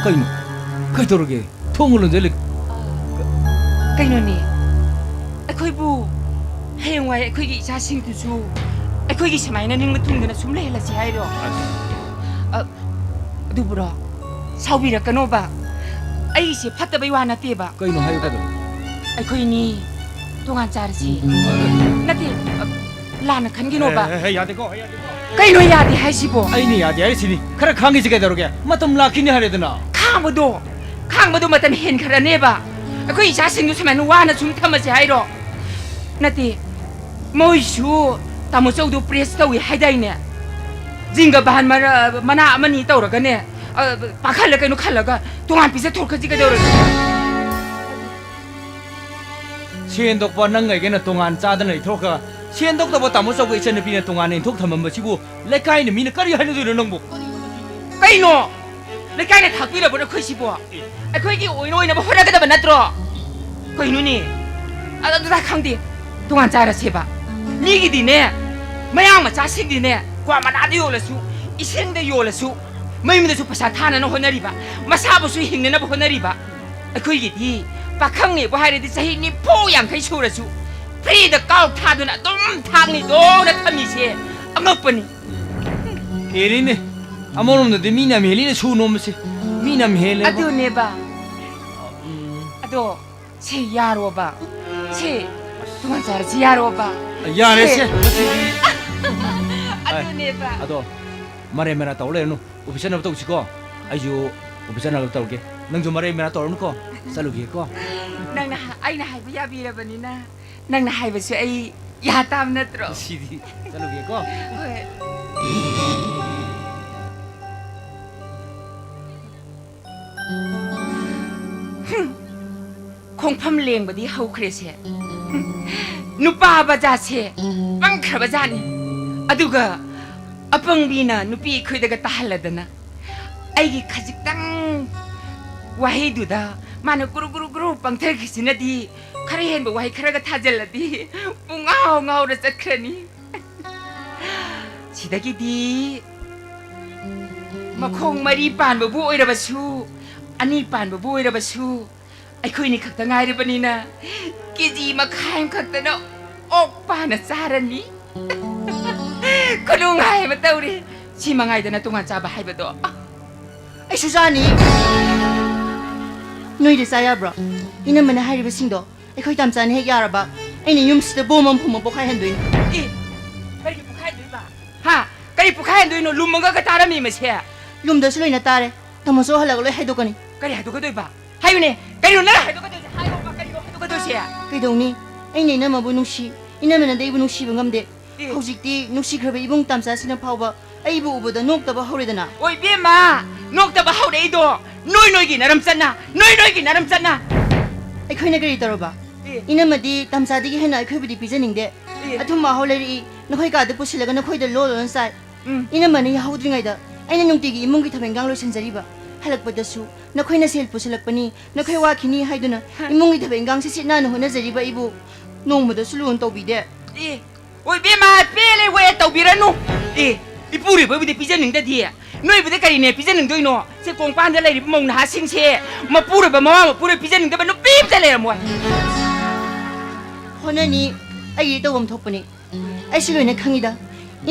ꯀꯩꯅꯣ? ꯀꯩꯗꯧꯔꯒꯦ? ꯊꯣꯡ ꯂꯣꯟꯖꯜꯂꯤ꯫ ꯀꯩꯅꯣꯅꯦ? ꯑꯩꯈꯣꯏꯕꯨ ꯍꯌꯦꯡꯋꯥꯏ ꯑꯩꯈꯣꯏꯒꯤ ꯏꯆꯥꯁꯤꯡꯗꯨꯁꯨ ꯑꯩꯈꯣꯏꯒꯤ ꯁꯨꯃꯥꯏꯅ ꯅꯤꯡꯕ ꯊꯨꯡꯗꯅ ꯁꯨꯝ ꯂꯩꯍꯜꯂꯁꯤ ꯍꯥꯏꯔꯣ? ꯑ, ꯑꯗꯨꯕꯨꯔꯣ? ꯁꯥꯎꯕꯤꯔꯛꯀꯅꯣꯕ꯫ ꯑꯩꯁꯦ ꯐꯠꯇꯕꯩ ꯋꯥ ꯅꯠꯇꯦꯕ꯫ ꯀꯩꯅꯣ ꯍꯥꯏꯌꯨ ꯀꯩꯅꯣ? ꯑꯩꯈꯣꯏꯅꯤ ꯇꯣꯉꯥꯟ ꯆꯥꯔꯁꯤ꯫ ꯅꯠꯇꯦ, ꯑ, ꯂꯥꯟꯅ ꯈꯟꯒꯤꯅꯣꯕ꯫ ꯑꯦ, ꯑꯦ, ꯑꯦ, ꯌꯥꯗꯦꯀꯣ, ꯌꯥꯗꯦꯀꯣ꯫ ꯀꯩꯅꯣ ꯌꯥꯗꯦ ꯍꯥꯏꯁꯤꯕꯣ? ꯑꯩꯅ ꯌꯥꯗꯦ ꯍꯥꯏꯔꯤꯁꯤꯅꯤ꯫ ꯈꯔ ꯈꯥꯡꯉꯤꯁꯤ ꯀꯩꯗꯧꯔꯒꯦ? ꯃꯇꯝ ꯂꯥꯛꯈꯤꯅꯤ ꯍꯥꯏꯔꯦꯗꯅ꯫ ꯈꯥꯡꯕꯗꯣ, ꯈꯥꯡꯕꯗꯣ ꯃꯇꯝ ꯍꯦꯟꯈ꯭ꯔꯅꯦꯕ꯫ ꯑꯩꯈꯣꯏ ꯏꯆꯥꯁꯤꯡꯗꯨ ꯁꯨꯃꯥꯏꯅ ꯋꯥꯅ ꯁꯨꯝ ꯊꯝꯃꯁꯦ ꯍꯥꯏꯔꯣ? ꯅꯠꯇꯦ, ꯃꯣꯏꯁꯨ ꯇꯥꯃꯣ ꯆꯧꯗꯣ ꯄ꯭ꯔꯦꯁ ꯇꯧꯏ ꯍꯥꯏꯗꯥꯏꯅꯦ? ꯖꯤꯡꯒ ꯕꯥꯟ ꯃꯔ-, ꯃꯅꯥ ꯑꯃꯅꯤ ꯇꯧꯔꯒꯅꯦ, ꯑ, ꯄꯥꯈꯜꯂ ꯀꯩꯅꯣ ꯈꯜꯂꯒ ꯇꯣꯉꯥꯟ ꯄꯤꯖꯊꯣꯛꯈ꯭ꯔꯁꯤ ꯀꯩꯗꯧꯔꯒꯦ? ꯁꯦꯟꯗꯣꯛꯄ ꯅꯪ ꯑꯩꯒꯅ ꯇꯣꯉꯥꯟ ꯆꯥꯗꯅ ꯂꯩꯊꯣꯛꯈ꯭ꯔꯒ, ꯁꯦꯟꯗꯣꯛꯇꯕ ꯇꯥꯃꯣ ꯆꯧꯒ ꯏꯆꯟꯅꯨꯄꯤꯅ ꯇꯣꯉꯥꯟꯅ ꯏꯟꯊꯣꯛ ꯊꯝꯃꯝꯕꯁꯤꯕꯨ ꯂꯩꯀꯥꯏꯅ ꯃꯤꯅ ꯀꯔꯤ ꯍꯥꯏꯅꯗꯣꯏꯅꯣ ꯅꯪꯕꯨ? ꯀꯩꯅꯣ? ꯂꯩꯀꯥꯏꯅ ꯊꯥꯛꯄꯤꯔꯕꯣ ꯅꯈꯣꯏꯁꯤꯕꯣ? ꯑꯩꯈꯣꯏꯒꯤ ꯑꯣꯏꯅ ꯑꯣꯏꯅꯕ ꯍꯣꯠꯅꯒꯗꯕ ꯅꯠꯇ꯭ꯔꯣ? ꯀꯩꯅꯣꯅꯦ? ꯑ-, ꯑꯗꯨꯗ ꯈꯪꯗꯦ꯫ ꯇꯣꯉꯥꯟ ꯆꯥꯔꯁꯦꯕ꯫ ꯃꯤꯒꯤꯗꯤꯅꯦ, ꯃꯌꯥꯡ ꯃꯆꯥꯁꯤꯡꯗꯤꯅꯦ, ꯀ꯭ꯋꯥ ꯃꯅꯥꯗ ꯌꯣꯜꯂꯁꯨ, ꯏꯁꯤꯡꯗ ꯌꯣꯜꯂꯁꯨ, ꯃꯌꯨꯝꯗꯁꯨ ꯄꯩꯁꯥ ꯊꯥꯅꯅ ꯍꯣꯠꯅꯔꯤꯕ, ꯃꯁꯥꯕꯨꯁꯨ ꯍꯤꯡꯅꯅꯕ ꯍꯣꯠꯅꯔꯤꯕ꯫ ꯑꯩꯈꯣꯏꯒꯤꯗꯤ ꯄꯥꯈꯪꯅꯦꯕꯨ ꯍꯥꯏꯔꯗꯤ ꯆꯍꯤ ꯅꯤꯐꯨ ꯌꯥꯡꯈꯩ ꯁꯨꯔꯁꯨ ꯐ꯭ꯔꯤꯗ ꯀꯥꯎ ꯊꯥꯗꯨꯅ ꯑꯗꯨꯝ ꯊꯥꯛꯅꯤꯗꯣꯅ ꯊꯝꯃꯤꯁꯦ ꯑꯉꯛꯄꯅꯤ꯫ ꯍꯦꯜꯂꯤꯅꯦ꯫ ꯑꯃꯔꯣꯝꯗꯗꯤ ꯃꯤꯅ ꯌꯥꯝ ꯍꯦꯜꯂꯤꯅꯦ ꯁꯨ ꯅꯣꯝꯕꯁꯦ꯫ ꯃꯤꯅ ꯌꯥꯝ ꯍꯦꯜꯂꯦꯕ꯫ ꯑꯗꯨꯅꯦꯕ꯫ ꯎꯝ꯫ ꯑꯗꯣ ꯁꯤ ꯌꯥꯔꯣꯕ? ꯁꯤ ꯇꯨꯡꯍꯟ ꯆꯥꯔꯁꯤ ꯌꯥꯔꯣꯕ? ꯌꯥꯔꯦ, ꯁꯤ꯫ ꯁꯦ, ꯃꯁꯤꯗꯤ꯫ ꯑꯗꯨꯅꯦꯕ꯫ ꯑꯗꯣ ꯃꯔꯩ ꯃꯔꯥ ꯇꯧ ꯂꯩꯔꯅꯨ꯫ ꯑꯣꯐꯤꯁ ꯆꯠꯅꯕ ꯇꯧꯁꯤꯀꯣ꯫ ꯑꯩꯁꯨ ꯑꯣꯐꯤꯁ ꯆꯠꯅꯕ ꯇꯧꯔꯒꯦ꯫ ꯅꯪꯁꯨ ꯃꯔꯩ ꯃꯔꯥ ꯇꯧꯔꯅꯨꯀꯣ꯫ ꯆꯠꯂꯨꯒꯦꯀꯣ꯫ ꯅꯪꯅ ꯍ-, ꯑꯩꯅ ꯍꯥꯏꯕ ꯌꯥꯕꯤꯔꯕꯅꯤꯅ, ꯅꯪꯅ ꯍꯥꯏꯕꯁꯨ ꯑꯩ ꯌꯥ ꯇꯥꯕ ꯅꯠꯇ꯭ꯔꯣ? ꯁꯤꯗꯤ ꯆꯠꯂꯨꯒꯦꯀꯣ꯫ ꯍꯣꯏ꯫ ꯍꯨꯝ꯫ ꯈꯣꯡꯐꯝ ꯂꯦꯡꯕꯗꯤ ꯍꯧꯈ꯭ꯔꯦꯁꯦ꯫ ꯍꯨꯝ꯫ ꯅꯨꯄꯥ ꯕꯖꯥꯠꯁꯦ ꯄꯪꯈ꯭ꯔꯕ ꯖꯥꯠꯅꯤ꯫ ꯑꯗꯨꯒ ꯑꯄꯪꯕꯤꯅ ꯅꯨꯄꯤ ꯑꯩꯈꯣꯏꯗꯒ ꯇꯥꯍꯜꯂꯗꯅ, ꯑꯩꯒꯤ ꯈꯖꯤꯛꯇꯪ ꯋꯥꯍꯩꯗꯨꯗ ꯃꯥꯅ ꯒꯨꯔꯨ ꯒꯨꯔꯨ ꯒꯨꯔꯨ ꯄꯪꯊꯈꯤꯁꯤꯅꯗꯤ, ꯈꯔ ꯍꯦꯟꯕ ꯋꯥꯍꯩ ꯈꯔꯒ ꯊꯥꯖꯤꯜꯂꯗꯤ ꯄꯨꯡꯉꯥꯎ ꯉꯥꯎꯔ ꯆꯠꯈ꯭ꯔꯅꯤ꯫ ꯁꯤꯗꯒꯤꯗꯤ ꯃꯈꯣꯡ ꯃꯔꯤ ꯄꯥꯟꯕꯕꯨ ꯑꯣꯏꯔꯕꯁꯨ, ꯑꯅꯤ ꯄꯥꯟꯕꯕꯨ ꯑꯣꯏꯔꯕꯁꯨ, ꯑꯩꯈꯣꯏꯅꯤ ꯈꯛꯇ ꯉꯥꯏꯔꯕꯅꯤꯅ, ꯀꯦ ꯖꯤ ꯃꯈꯥꯏ ꯑꯃꯈꯛꯇꯅ ꯑꯣꯛ ꯄꯥꯅ ꯆꯥꯔꯅꯤ꯫ ꯈꯨꯅꯨꯡꯉꯥꯏ ꯑꯃ ꯇꯧꯔꯦ꯫ ꯁꯤ ꯃꯉꯥꯏꯗꯅ ꯇꯣꯉꯥꯟ ꯆꯥꯕ ꯍꯥꯏꯕꯗꯣ꯫ ꯑꯩꯁꯨ ꯆꯥꯅꯤ꯫ ꯅꯣꯏꯗ ꯆꯥ ꯌꯥꯕ꯭ꯔꯣ? ꯏꯅꯝꯃꯅ ꯍꯥꯏꯔꯤꯕꯁꯤꯡꯗꯣ ꯑꯩꯈꯣꯏ ꯇꯥꯝꯆꯥꯅ ꯍꯦꯛ ꯌꯥꯔꯕ, ꯑꯩꯅ ꯌꯨꯝꯁꯤꯗ ꯕꯣꯝ ꯑꯃ ꯐꯨꯝꯃ ꯄꯣꯈꯥꯏꯍꯟꯗꯣꯏꯅꯤ꯫ ꯑꯦ, ꯀꯔꯤꯒꯤ ꯄꯣꯈꯥꯏꯍꯟꯗꯣꯏꯕ? ꯍꯥ? ꯀꯔꯤ ꯄꯣꯈꯥꯏꯍꯟꯗꯣꯏꯅꯣ? ꯂꯨꯝꯃꯒ ꯇꯥꯔꯝꯃꯤ ꯃꯁꯦ꯫ ꯂꯨꯝꯗꯁꯨ ꯂꯣꯏꯅ ꯇꯥꯔꯦ꯫ ꯇꯥꯃꯣꯁꯨ ꯍꯜꯂꯛꯑꯒ ꯂꯣꯏ ꯍꯥꯏꯗꯣꯛꯀꯅꯤ꯫ ꯀꯔꯤ ꯍꯥꯏꯗꯣꯛꯀꯗꯣꯏꯕ? ꯍꯥꯏꯌꯨꯅꯦ, ꯀꯩꯅꯣ ꯅꯪ ꯍꯥꯏꯗꯣꯛꯀꯗꯣꯏꯁꯦ? ꯍꯥꯏꯌꯣꯕ, ꯀꯩꯅꯣ ꯍꯥꯏꯗꯣꯛꯀꯗꯣꯏꯁꯦ? ꯀꯩꯗꯧꯅꯤ? ꯑꯩꯅ ꯏꯅꯝꯃꯕꯨ ꯅꯨꯡꯁꯤ, ꯏꯅꯝꯃꯅꯗꯤ ꯑꯩꯕꯨ ꯅꯨꯡꯁꯤꯕ ꯉꯝꯗꯦ꯫ ꯑꯦ꯫ ꯍꯧꯖꯤꯛꯇꯤ ꯅꯨꯡꯁꯤꯈ꯭ꯔꯕ ꯏꯕꯨꯡ ꯇꯥꯝꯆꯥꯁꯤꯅ ꯐꯥꯎꯕ ꯑꯩꯕꯨ ꯎꯕꯗ ꯅꯣꯛꯇꯕ ꯍꯧꯔꯦꯗꯅ꯫ ꯑꯣ ꯏꯕꯦꯝꯃ, ꯅꯣꯛꯇꯕ ꯍꯧꯔꯛꯏꯗꯣ ꯅꯣꯏ ꯅꯣꯏꯒꯤ ꯅꯔꯝ ꯆꯠꯅ, ꯅꯣꯏ ꯅꯣꯏꯒꯤ ꯅꯔꯝ ꯆꯠꯅ꯫ ꯑꯩꯈꯣꯏꯅ ꯀꯔꯤ ꯇꯧꯔꯕ? ꯑꯦ꯫ ꯏꯅꯝꯃꯗꯤ ꯇꯥꯝꯆꯥꯗꯒꯤ ꯍꯦꯟꯅ ꯑꯩꯈꯣꯏꯕꯨꯗꯤ ꯄꯤꯖꯅꯤꯡꯗꯦ꯫ ꯑꯦ꯫ ꯑꯊꯨꯝꯕ ꯑꯍꯥꯎ ꯂꯩꯔꯛꯏ, ꯅꯈꯣꯏ ꯀꯥꯗ ꯄꯨꯁꯤꯜꯂꯒ ꯅꯈꯣꯏꯗ ꯂꯣ ꯂꯣꯅ ꯆꯥꯏ꯫ ꯎꯝ꯫ ꯏꯅꯝꯃꯅ ꯌꯥꯍꯧꯗ꯭ꯔꯤꯉꯩꯗ ꯑꯩꯅ ꯅꯨꯡꯇꯤꯒꯤ ꯏꯃꯨꯡꯒꯤ ꯊꯕꯛ ꯏꯟꯈꯥꯡ ꯂꯣꯏꯁꯤꯟꯖꯔꯤꯕ꯫ ꯍꯜꯂꯛꯄꯗꯁꯨ ꯅꯈꯣꯏꯅ ꯁꯦꯜ ꯄꯨꯁꯤꯜꯂꯛꯄꯅꯤ, ꯅꯈꯣꯏ ꯋꯥꯈꯤꯅꯤ ꯍꯥꯏꯗꯨꯅ ꯏꯃꯨꯡꯒꯤ ꯊꯕꯛ ꯏꯟꯈꯥꯡ ꯁꯤꯠ ꯁꯤꯠ ꯅꯥꯟꯅ ꯍꯣꯠꯅꯖꯔꯤꯕ ꯑꯩꯕꯨ ꯅꯣꯡꯃꯗꯁꯨ ꯂꯨꯅ ꯇꯧꯕꯤꯗꯦ꯫ ꯑꯦ, ꯑꯣꯏꯕꯦꯝꯃ, ꯄꯦꯜꯂꯦ ꯋꯦ, ꯇꯧꯕꯤꯔꯅꯨ꯫ ꯑꯦ, ꯏꯄꯨꯔꯣꯏꯕꯕꯨꯗꯤ ꯄꯤꯖꯅꯤꯡꯗꯗꯤ ꯅꯣꯏꯕꯨꯗꯤ ꯀꯔꯤꯅꯦ ꯄꯤꯖꯅꯤꯡꯗꯣꯏꯅꯣ? ꯁꯦ, ꯀꯣꯡꯄꯥꯟꯗ ꯂꯩꯔꯤꯕ ꯃꯧ ꯅꯍꯥꯁꯤꯡꯁꯦ ꯃꯄꯨꯔꯣꯏꯕ ꯃꯃꯥ ꯃꯄꯨꯔꯣꯏꯕ ꯄꯤꯖꯅꯤꯡꯗꯕ ꯅꯨꯄꯤ ꯑꯝꯇ ꯂꯩꯔꯝꯃꯣꯏ꯫ ꯍꯣꯠꯅꯅꯤ, ꯑꯩꯒꯤꯗꯤ ꯇꯧꯐꯝ ꯊꯣꯛꯄꯅꯤ꯫ ꯑꯩꯁꯨ ꯂꯣꯏꯅ ꯈꯪꯉꯤꯗ꯫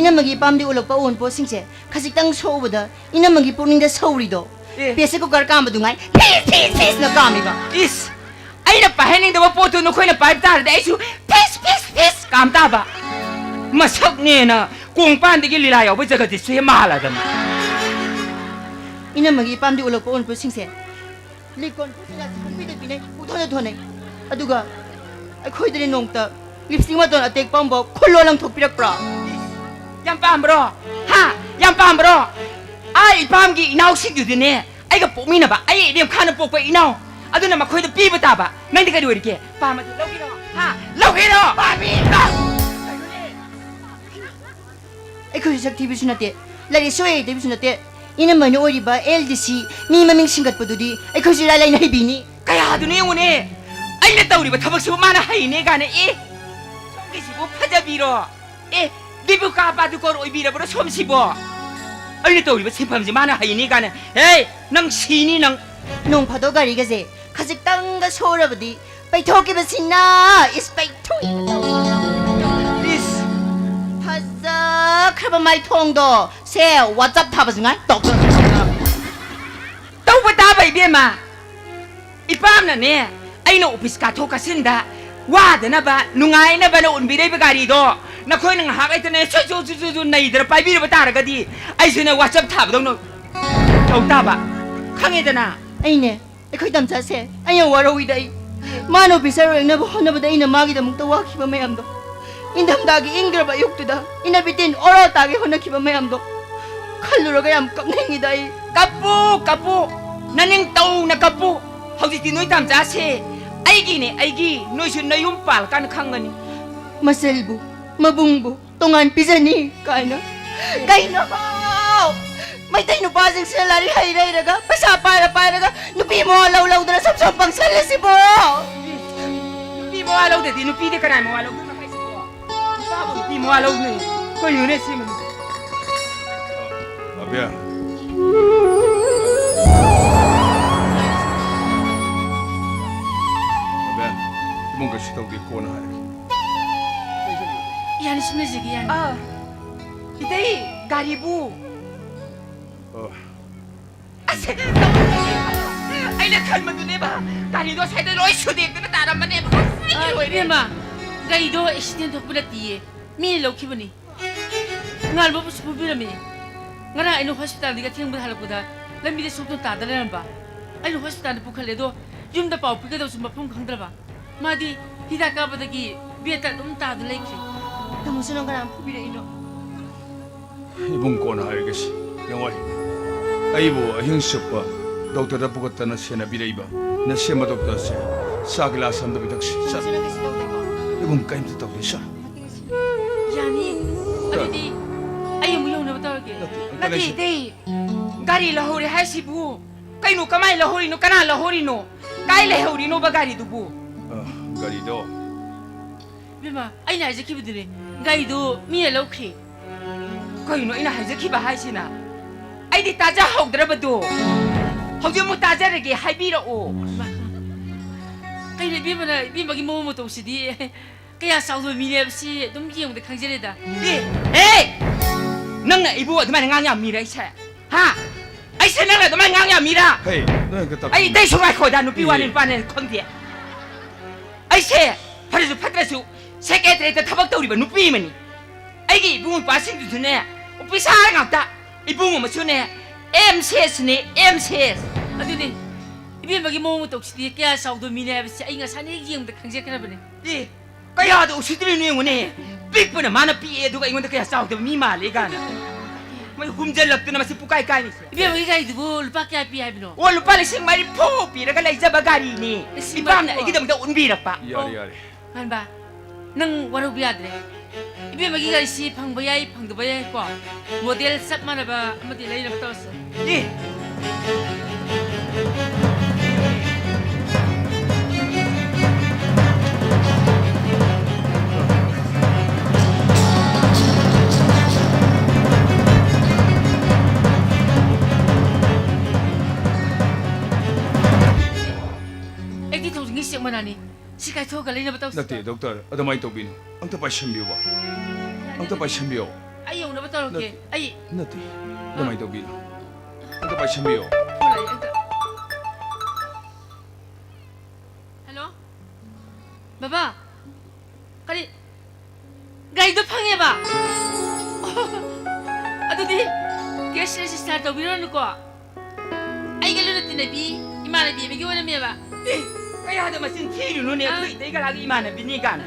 ꯏꯅꯝꯃꯒꯤ ꯏꯄꯥꯝꯗꯤ ꯎꯠꯂꯛꯄ ꯑꯑꯣꯟꯄꯣꯠꯁꯤꯡꯁꯦ ꯈꯖꯤꯛꯇꯪ ꯁꯣꯛꯎꯕꯗ ꯏꯅꯝꯃꯒꯤ ꯄꯨꯛꯅꯤꯡꯗ ꯁꯧꯔꯤꯗꯣ꯫ ꯑꯦ꯫ ꯄ꯭ꯔꯦꯁꯔ ꯀꯨꯀꯔ ꯀꯥꯝꯕꯗꯨ ꯉꯥꯏ ꯐꯤꯁ ꯐꯤꯁ ꯐꯤꯁꯅ ꯀꯥꯝꯃꯤꯕ꯫ ꯏꯁ! ꯑꯩꯅ ꯄꯥꯏꯍꯟꯅꯤꯡꯗꯕ ꯄꯣꯠꯇꯨ ꯅꯈꯣꯏꯅ ꯄꯥꯏꯕ ꯇꯥꯔꯗꯤ ꯑꯩꯁꯨ ꯐꯤꯁ ꯐꯤꯁ ꯐꯤꯁ ꯀꯥꯝ ꯇꯥꯕ꯫ ꯃꯁꯛꯅꯦꯅ ꯀꯣꯡꯄꯥꯟꯗꯒꯤ ꯂꯤꯂꯥ ꯌꯥꯎꯕ ꯖꯒꯠꯁꯤꯁꯨ ꯍꯦꯛ ꯃꯥꯜꯂꯗꯅ꯫ ꯏꯅꯝꯃꯒꯤ ꯏꯄꯥꯝꯗꯤ ꯎꯠꯂꯛꯄ ꯎꯠꯄꯁꯤꯡꯁꯦ ꯂꯤꯛꯀꯣꯟ ꯈꯨꯠꯁꯤꯅ ꯄꯪꯄꯤꯗ ꯄꯤꯅꯩ, ꯄꯨꯊꯣꯟꯗ ꯊꯣꯟꯅꯩ꯫ ꯑꯗꯨꯒ ꯑꯩꯈꯣꯏꯗꯗꯤ ꯅꯣꯡꯃꯇ ꯂꯤꯞꯁꯇꯤꯛ ꯃꯇꯣꯟ ꯑꯇꯦꯛꯄ ꯑꯃꯐꯥꯎ ꯈꯨꯜꯂꯣ ꯂꯪꯊꯣꯛꯄꯤꯔꯛꯄ꯭ꯔꯣ? ꯌꯥꯝ ꯄꯥꯝꯕ꯭ꯔꯣ? ꯍꯥ? ꯌꯥꯝ ꯄꯥꯝꯕ꯭ꯔꯣ? ꯑꯥ, ꯏꯄꯥꯝꯒꯤ ꯏꯅꯥꯎꯁꯤꯡꯗꯨꯗꯤꯅꯦ, ꯑꯩꯒ ꯄꯣꯛꯃꯤꯟꯅꯕ, ꯑꯩ ꯏꯔꯦꯝꯈꯥꯅ ꯄꯣꯛꯄ ꯏꯅꯥꯎ, ꯑꯗꯨꯅ ꯃꯈꯣꯏꯗ ꯄꯤꯕ ꯇꯥꯕ꯫ ꯅꯪꯗꯤ ꯀꯔꯤ ꯑꯣꯏꯔꯤꯒꯦ? ꯄꯥꯝꯃꯗꯤ ꯂꯧꯒꯦꯔꯣ? ꯍꯥ? ꯂꯧꯒꯦꯔꯣ? ꯄꯥꯝꯃꯤ! ꯑꯩꯈꯣꯏꯁꯨ ꯁꯛ ꯊꯤꯕꯁꯨ ꯅꯠꯇꯦ, ꯂꯥꯏꯔꯤꯛꯁꯨ ꯍꯩꯇꯕꯁꯨ ꯅꯠꯇꯦ꯫ ꯏꯅꯝꯃꯅ ꯑꯣꯏꯔꯤꯕ ꯑꯦꯜ ꯗꯤ ꯁꯤ ꯃꯤ ꯃꯃꯤꯡ ꯁꯤꯡꯒꯠꯄꯗꯨꯗꯤ ꯑꯩꯈꯣꯏꯁꯨ ꯏꯔꯥꯏ ꯂꯥꯏꯅ ꯍꯩꯕꯤꯅꯤ꯫ ꯀꯌꯥꯗꯨꯅꯣ ꯌꯦꯡꯉꯨꯅꯦ, ꯑꯩꯅ ꯇꯧꯔꯤꯕ ꯊꯕꯛꯁꯤꯕꯨ ꯃꯥꯅ ꯍꯩꯅꯦ ꯀꯥꯏꯅ꯫ ꯑꯦ, ꯁꯣꯝꯒꯤꯁꯤꯕꯨ ꯐꯖꯕꯤꯔꯣ? ꯑꯦ, ꯗꯤꯄꯤꯀꯥ ꯄꯥꯗꯨꯀꯣꯔ ꯑꯣꯏꯕꯤꯔꯕ꯭ꯔꯣ ꯁꯣꯝꯁꯤꯕꯣ? ꯑꯩꯅ ꯇꯧꯔꯤꯕ ꯁꯤꯟꯐꯝꯁꯤ ꯃꯥꯅ ꯍꯩꯅꯤ ꯀꯥꯏꯅ꯫ ꯍꯦ, ꯅꯪ ꯁꯤꯅꯤ ꯅꯪ꯫ ꯅꯣꯡ ꯐꯥꯗꯣꯛ ꯒꯥꯔꯤꯒꯁꯦ ꯈꯖꯤꯛꯇꯪꯒ ꯁꯣꯛꯎꯔꯕꯗꯤ ꯄꯩꯊꯣꯛꯈꯤꯕꯁꯤꯅ꯫ ꯏꯁ, ꯄꯩꯊꯣꯛꯏꯕ ꯇꯧꯏ꯫ ꯏꯁ꯫ ꯐꯖꯈ꯭ꯔꯕ ꯃꯥꯏꯊꯣꯡꯗꯣ ꯁꯦ ꯋꯥꯆꯞ ꯊꯥꯕꯁꯨ ꯉꯥꯏ ꯇꯧ꯫ ꯇꯧꯕ ꯇꯥꯕ ꯏꯕꯦꯝꯃ꯫ ꯏꯄꯥꯝꯅꯅꯦ, ꯑꯩꯅ ꯑꯣꯐꯤꯁ ꯀꯥꯊꯣꯛ ꯀꯥꯁꯤꯟꯗ ꯋꯥꯗꯅꯕ, ꯅꯨꯡꯉꯥꯏꯅꯕꯅ ꯎꯟꯕꯤꯔꯛꯏꯕ ꯒꯥꯔꯤꯗꯣ ꯅꯈꯣꯏꯅ ꯉꯥꯏꯍꯥꯛ ꯂꯩꯇꯅ ꯁꯨ ꯁꯨ ꯁꯨ ꯁꯨ ꯁꯨ ꯅꯩꯗꯅ ꯄꯥꯏꯕꯤꯔꯕ ꯇꯥꯔꯒꯗꯤ ꯑꯩꯁꯨꯅꯦ ꯋꯥꯆꯞ ꯊꯥꯕꯗꯧꯅ ꯇꯧ ꯇꯥꯕ꯫ ꯈꯪꯉꯦꯗꯅ? ꯑꯩꯅꯦ, ꯑꯩꯈꯣꯏ ꯇꯝꯆꯥꯁꯦ ꯑꯩ ꯌꯥꯝ ꯋꯥꯔꯧꯏꯗ꯫ ꯑꯩ, ꯃꯥꯅ ꯑꯣꯐꯤꯁꯥꯔ ꯑꯣꯏꯔꯛꯅꯕ ꯍꯣꯠꯅꯕꯗ ꯑꯩꯅ ꯃꯥꯒꯤꯗꯃꯛꯇ ꯋꯥꯈꯤꯕ ꯃꯌꯥꯝꯗꯣ, ꯏꯪꯊꯝꯊꯥꯒꯤ ꯏꯪꯈ꯭ꯔꯕ ꯑꯌꯨꯛꯇꯨꯗ ꯏꯅꯕꯤꯇꯤꯟ ꯑꯣꯔꯣ ꯇꯥꯒꯦ ꯍꯣꯠꯅꯈꯤꯕ ꯃꯌꯥꯝꯗꯣ ꯈꯜꯂꯨꯔꯒ ꯌꯥꯝ ꯀꯞꯅꯤꯡꯉꯤꯗ ꯑꯩ꯫ ꯀꯞꯄꯨ, ꯀꯞꯄꯨ, ꯅꯅꯤꯡ ꯇꯧꯅ ꯀꯞꯄꯨ꯫ ꯍꯧꯖꯤꯛꯇꯤ ꯅꯣꯏ ꯇꯝꯆꯥꯁꯦ ꯑꯩꯒꯤꯅꯦ, ꯑꯩꯒꯤ꯫ ꯅꯣꯏꯁꯨ ꯅꯌꯨꯝ ꯄꯥꯜꯂꯀꯥꯟꯗ ꯈꯪꯒꯅꯤ꯫ ꯃꯆꯜꯕꯨ, ꯃꯕꯨꯡꯕꯨ ꯇꯣꯉꯥꯟ ꯄꯤꯖꯅꯤ ꯀꯥꯏꯅ꯫ ꯀꯩꯅꯣ? ꯃꯩꯇꯩ ꯅꯨꯄꯥꯁꯤꯡꯁꯤꯅ ꯂꯥꯏꯔꯤꯛ ꯍꯩꯔ ꯍꯩꯔꯒ, ꯄꯩꯁꯥ ꯄꯥꯏꯔ ꯄꯥꯏꯔꯒ ꯅꯨꯄꯤ ꯃꯋꯥ ꯂꯧ ꯂꯧꯗꯅ ꯁꯨꯝ ꯁꯨꯝ ꯄꯪꯁꯜꯂꯤꯁꯤꯕꯣ? ꯅꯨꯄꯤ ꯃꯋꯥ ꯂꯧꯗꯗꯤ ꯅꯨꯄꯤꯗꯤ ꯀꯅꯥꯏ ꯃꯋꯥ ꯂꯧꯗꯣꯏꯅꯣ ꯍꯥꯏꯁꯤꯕꯣ? ꯅꯨꯄꯥꯕꯨ ꯅꯨꯄꯤ ꯃꯋꯥ ꯂꯧꯗꯣꯏꯅꯤ꯫ ꯀꯩꯅꯣꯅꯦ ꯁꯤꯃ? ꯑꯕꯦ꯫ ꯑꯕꯦ, ꯏꯕꯨꯡ ꯀꯩꯁꯨ ꯇꯧꯗꯦ, ꯀꯣꯟꯅ ꯍꯥꯏꯔꯒꯦ꯫ ꯌꯥꯅꯤ, ꯁꯨꯝ ꯂꯩꯖꯒꯦ, ꯌꯥꯅꯤ꯫ ꯑꯥ, ꯏꯇꯩ, ꯒꯥꯔꯤꯕꯨ? ꯑꯣ꯫ ꯑꯁ, ꯑꯩ ꯑꯩꯅ ꯈꯟꯕꯗꯨꯅꯦꯕ, ꯒꯥꯔꯤꯗꯣ ꯑꯁ꯭ꯋꯥꯏꯗ ꯂꯣꯏ ꯁꯨꯗꯦꯛꯇꯅ ꯇꯥꯔꯝꯕꯅꯦꯕ꯫ ꯑꯁ, ꯑꯩꯒꯤ ꯑ, ꯂꯣꯏꯔꯦ꯫ ꯏꯕꯦꯝꯃ, ꯒꯥꯔꯤꯗꯣ ꯑꯦꯛꯁꯤꯗꯦꯟ ꯊꯣꯛꯄ ꯅꯠꯇꯤꯌꯦ, ꯃꯤꯅ ꯂꯧꯈꯤꯕꯅꯤ꯫ ꯉꯥꯟꯕꯕꯨꯁꯨ ꯐꯨꯕꯤꯔꯝꯃꯤ꯫ ꯉꯔꯥꯡ ꯑꯩꯅ ꯍꯣꯁꯄꯤꯇꯥꯜꯗꯒꯤ ꯑꯊꯦꯡꯕꯗ ꯍꯜꯂꯛꯄꯗ ꯂꯝꯕꯤꯗ ꯁꯣꯛꯇꯨꯅ ꯇꯥꯗ ꯂꯩꯔꯝꯕ꯫ ꯑꯩꯅ ꯍꯣꯁꯄꯤꯇꯥꯜꯗ ꯄꯨꯈꯠꯂꯦ, ꯑꯗꯣ ꯌꯨꯝꯗ ꯄꯥꯎ ꯄꯤꯒꯗꯕꯁꯨ ꯃꯐꯝ ꯈꯪꯗ꯭ꯔꯕ꯫ ꯃꯥꯗꯤ ꯍꯤꯗꯥꯛ ꯀꯥꯞꯄꯗꯒꯤ ꯕꯦꯗꯇ ꯑꯗꯨꯝ ꯇꯥꯗꯨꯅ ꯂꯩꯈ꯭ꯔꯦ꯫ ꯇꯥꯃꯣꯁꯨ ꯅꯪ ꯀꯅꯥꯅ ꯐꯨꯕꯤꯔꯛꯏꯅꯣ? ꯏꯕꯨꯡ, ꯀꯣꯟꯅ ꯍꯥꯏꯔꯒꯦꯁꯤ꯫ ꯌꯦꯡꯉꯣ, ꯑꯩꯕꯨ ꯑꯍꯤꯡ ꯆꯨꯞꯄ ꯗꯣꯛꯇꯔꯗ ꯄꯨꯈꯠꯇꯅ ꯁꯦꯟꯅꯕꯤꯔꯛꯏꯕ ꯅꯁꯦꯝꯕ ꯗꯣꯛꯇꯔꯁꯦ ꯆꯥ ꯒꯤꯂꯥꯁ ꯑꯝꯇ ꯄꯤꯊꯛꯁꯤ꯫ ꯆꯠ꯫ ꯇꯥꯃꯣꯁꯨ ꯅꯪ ꯀꯩꯁꯨ ꯇꯧꯗꯦꯀꯣ? ꯏꯕꯨꯡ, ꯀꯔꯤꯝꯇ ꯇꯧꯗꯦ꯫ ꯆꯠ꯫ ꯌꯥꯅꯤ꯫ ꯑꯗꯨꯗꯤ ꯑꯩ ꯑꯃꯨꯛ ꯌꯧꯅꯕ ꯇꯧꯔꯒꯦ꯫ ꯅꯠꯇꯦ, ꯑꯪꯀꯜ, ꯅꯠꯇꯦ, ꯑꯩꯁꯨ ꯏꯇꯩ, ꯒꯥꯔꯤ ꯂꯧꯍꯧꯔꯦ ꯍꯥꯏꯁꯤꯕꯨ? ꯀꯩꯅꯣ, ꯀꯃꯥꯏꯅ ꯂꯧꯍꯧꯔꯤꯅꯣ? ꯀꯅꯥ ꯂꯧꯍꯧꯔꯤꯅꯣ? ꯀꯥꯏ ꯂꯩꯍꯧꯔꯤꯅꯣꯕ ꯒꯥꯔꯤꯗꯨꯕꯨ? ꯑ, ꯒꯥꯔꯤꯗꯣ꯫ ꯏꯕꯦꯝꯃ, ꯑꯩꯅ ꯍꯥꯏꯖꯈꯤꯕꯗꯨꯅꯦ, ꯒꯥꯔꯤꯗꯨ ꯃꯤꯅ ꯂꯧꯈ꯭ꯔꯦ꯫ ꯀꯩꯅꯣ ꯑꯩꯅ ꯍꯥꯏꯖꯈꯤꯕ ꯍꯥꯏꯁꯤꯅ? ꯑꯩꯗꯤ ꯇꯥꯖꯍꯧꯗ꯭ꯔꯕꯗꯣ꯫ ꯍꯧꯖꯤꯛ ꯑꯃꯨꯛ ꯇꯥꯖꯔꯒꯦ, ꯍꯥꯏꯕꯤꯔꯛꯑꯣ꯫ ꯃꯥ, ꯀꯩꯅꯣ ꯏꯕꯦꯝꯃꯅ, ꯏꯕꯦꯝꯃꯒꯤ ꯃꯑꯣꯡ ꯃꯇꯧꯁꯤꯗꯤ꯫ ꯀꯌꯥ ꯆꯥꯎꯗꯕ ꯃꯤꯅꯦ ꯍꯥꯏꯕꯁꯤ ꯑꯗꯨꯝ ꯌꯦꯡꯕꯗ ꯈꯪꯖꯔꯦꯗ꯫ ꯑꯦ, ꯑꯦ! ꯅꯪꯅ ꯑꯩꯕꯨ ꯑꯗꯨꯃꯥꯏꯅ ꯉꯥꯡ ꯌꯥꯝ ꯃꯤꯔ ꯑꯩꯁꯦ? ꯍꯥ? ꯑꯩꯁꯦ ꯅꯪꯅ ꯑꯗꯨꯃꯥꯏꯅ ꯉꯥꯡ ꯌꯥꯝ ꯃꯤꯔ? ꯍꯦ, ꯅꯪ ꯍꯦꯛꯇ ꯇꯞ-, ꯑꯩ ꯏꯇꯩ ꯁꯨꯡꯉꯥꯏꯈꯣꯗ, ꯅꯨꯄꯤ ꯋꯥꯅꯤ, ꯑꯦ, ꯅꯨꯄꯥꯅꯦ ꯈꯪꯗꯦ꯫ ꯑꯩꯁꯦ ꯐꯔꯁꯨ ꯐꯠꯇ꯭ꯔꯁꯨ ꯁꯦꯀ꯭ꯔꯦꯇꯔꯤꯌꯦꯠꯇ ꯊꯕꯛ ꯇꯧꯔꯤꯕ ꯅꯨꯄꯤ ꯑꯃꯅꯤ꯫ ꯑꯩꯒꯤ ꯏꯕꯨꯡ ꯏꯄ꯭ꯋꯥꯁꯤꯡꯗꯨꯁꯨꯅꯦ, ꯑꯣꯐꯤꯁꯥꯔ ꯉꯥꯛꯇ꯫ ꯏꯕꯨꯡ ꯑꯃꯁꯨꯅꯦ, M C ꯑꯦꯁꯅꯦ, M C S. ꯑꯗꯨꯅꯦ, ꯏꯕꯦꯝꯃꯒꯤ ꯃꯑꯣꯡ ꯃꯇꯧꯁꯤꯗꯤ ꯀꯌꯥ ꯆꯥꯎꯗꯕ ꯃꯤꯅꯦ ꯍꯥꯏꯕꯁꯤ ꯑꯩ ꯉꯁꯥꯏꯅ ꯍꯦꯛ ꯌꯦꯡꯕꯗ ꯈꯪꯖꯈ꯭ꯔꯕꯅꯦ꯫ ꯑꯦ, ꯀꯌꯥꯗ ꯎꯁꯤꯠꯇ꯭ꯔꯤꯅꯣ ꯌꯦꯡꯉꯨꯅꯦ꯫ ꯄꯤꯛꯄꯅ ꯃꯥꯅ ꯄꯤꯛꯑꯦ, ꯑꯗꯨꯒ ꯑꯩꯉꯣꯟꯗ ꯀꯌꯥ ꯆꯥꯎꯗꯕ ꯃꯤ ꯃꯥꯜꯂꯦ ꯀꯥꯏꯅ꯫ ꯃꯣꯏ ꯍꯨꯝꯖꯜꯂꯛꯇꯅ ꯃꯁꯤ ꯄꯨꯀꯥꯏ ꯀꯥꯏꯅꯤꯁꯦ꯫ ꯏꯕꯦꯝꯃꯒꯤ ꯒꯥꯔꯤꯗꯨꯕꯨ ꯂꯨꯄꯥ ꯀꯌꯥ ꯄꯤ ꯍꯥꯏꯕꯅꯣ? ꯑꯣ, ꯂꯨꯄꯥ ꯂꯤꯁꯤꯡ ꯃꯔꯤꯐꯨ ꯄꯤꯔꯒ ꯂꯩꯖꯕ ꯒꯥꯔꯤꯅꯦ꯫ ꯂꯤꯁꯤꯡ ꯏꯄꯥꯝꯅ ꯃꯔꯤꯐꯨ? ꯑꯩꯒꯤꯗꯃꯛꯇ ꯎꯟꯕꯤꯔꯛꯄ꯫ ꯌꯥꯔꯦ, ꯑꯣ, ꯌꯥꯔꯦ꯫ ꯉꯥꯟꯕ, ꯅꯪ ꯋꯥꯔꯧꯕ ꯌꯥꯗ꯭ꯔꯦ꯫ ꯏꯕꯦꯝꯃꯒꯤ ꯒꯥꯔꯤꯁꯤ ꯐꯪꯕ ꯌꯥꯏ, ꯐꯪꯗꯕ ꯌꯥꯏꯀꯣ꯫ ꯃꯣꯗꯦꯜ ꯆꯞ ꯃꯥꯟꯅꯕ ꯑꯃꯗꯤ ꯂꯩꯅꯕ ꯇꯧꯔꯁꯦ꯫ ꯑꯦ! ꯑꯩꯠꯇꯤ ꯊꯥꯎꯖꯟꯒꯤ ꯆꯦꯛ ꯃꯅꯥꯅꯤ꯫ ꯁꯤ ꯀꯥꯏꯊꯣꯛꯑꯒ ꯂꯩꯅꯕ ꯇꯧꯁꯤ꯫ ꯅꯠꯇꯦ, ꯗꯣꯛꯇꯔ, ꯑꯗꯨꯃꯥꯏꯅ ꯇꯧꯕꯤꯅꯨ꯫ ꯑꯝꯇ ꯄꯥꯏꯁꯟꯕꯤꯌꯨꯕ꯫ ꯑꯝꯇ ꯄꯥꯏꯁꯟꯕꯤꯌꯣ꯫ ꯑꯩ ꯌꯧꯅꯕ ꯇꯧꯔꯛꯀꯦ꯫ ꯅꯠꯇꯦ꯫ ꯑꯩ ꯅꯠꯇꯦ꯫ ꯑꯗꯨꯃꯥꯏꯅ ꯇꯧꯕꯤꯅꯨ꯫ ꯑꯝꯇ ꯄꯥꯏꯁꯟꯕꯤꯌꯣ꯫ ꯍꯣꯏ, ꯑꯝꯇ꯫ ꯕꯥ, ꯀꯔꯤ? ꯒꯥꯔꯤꯗꯣ ꯐꯪꯉꯦꯕ? ꯑꯗꯨꯗꯤ cash register ꯇꯧꯕꯤꯔꯨꯔꯅꯨꯀꯣ꯫ ꯑꯩꯒ ꯂꯨꯅ ꯇꯤꯟꯅꯕꯤ ꯏꯃꯥꯟꯅꯕꯤ ꯑꯃꯒꯤ ꯑꯣꯏꯔꯝꯃꯦꯕ꯫ ꯑꯦ, ꯀꯌꯥꯗ ꯃꯆꯤꯟ ꯊꯤꯔꯨꯅꯨꯅꯦ, ꯑꯥ꯫ ꯑꯩꯈꯣꯏ ꯏꯇꯩ ꯀꯂꯥꯒꯤ ꯏꯃꯥꯟꯅꯕꯤꯅꯤ ꯀꯥꯏꯅ꯫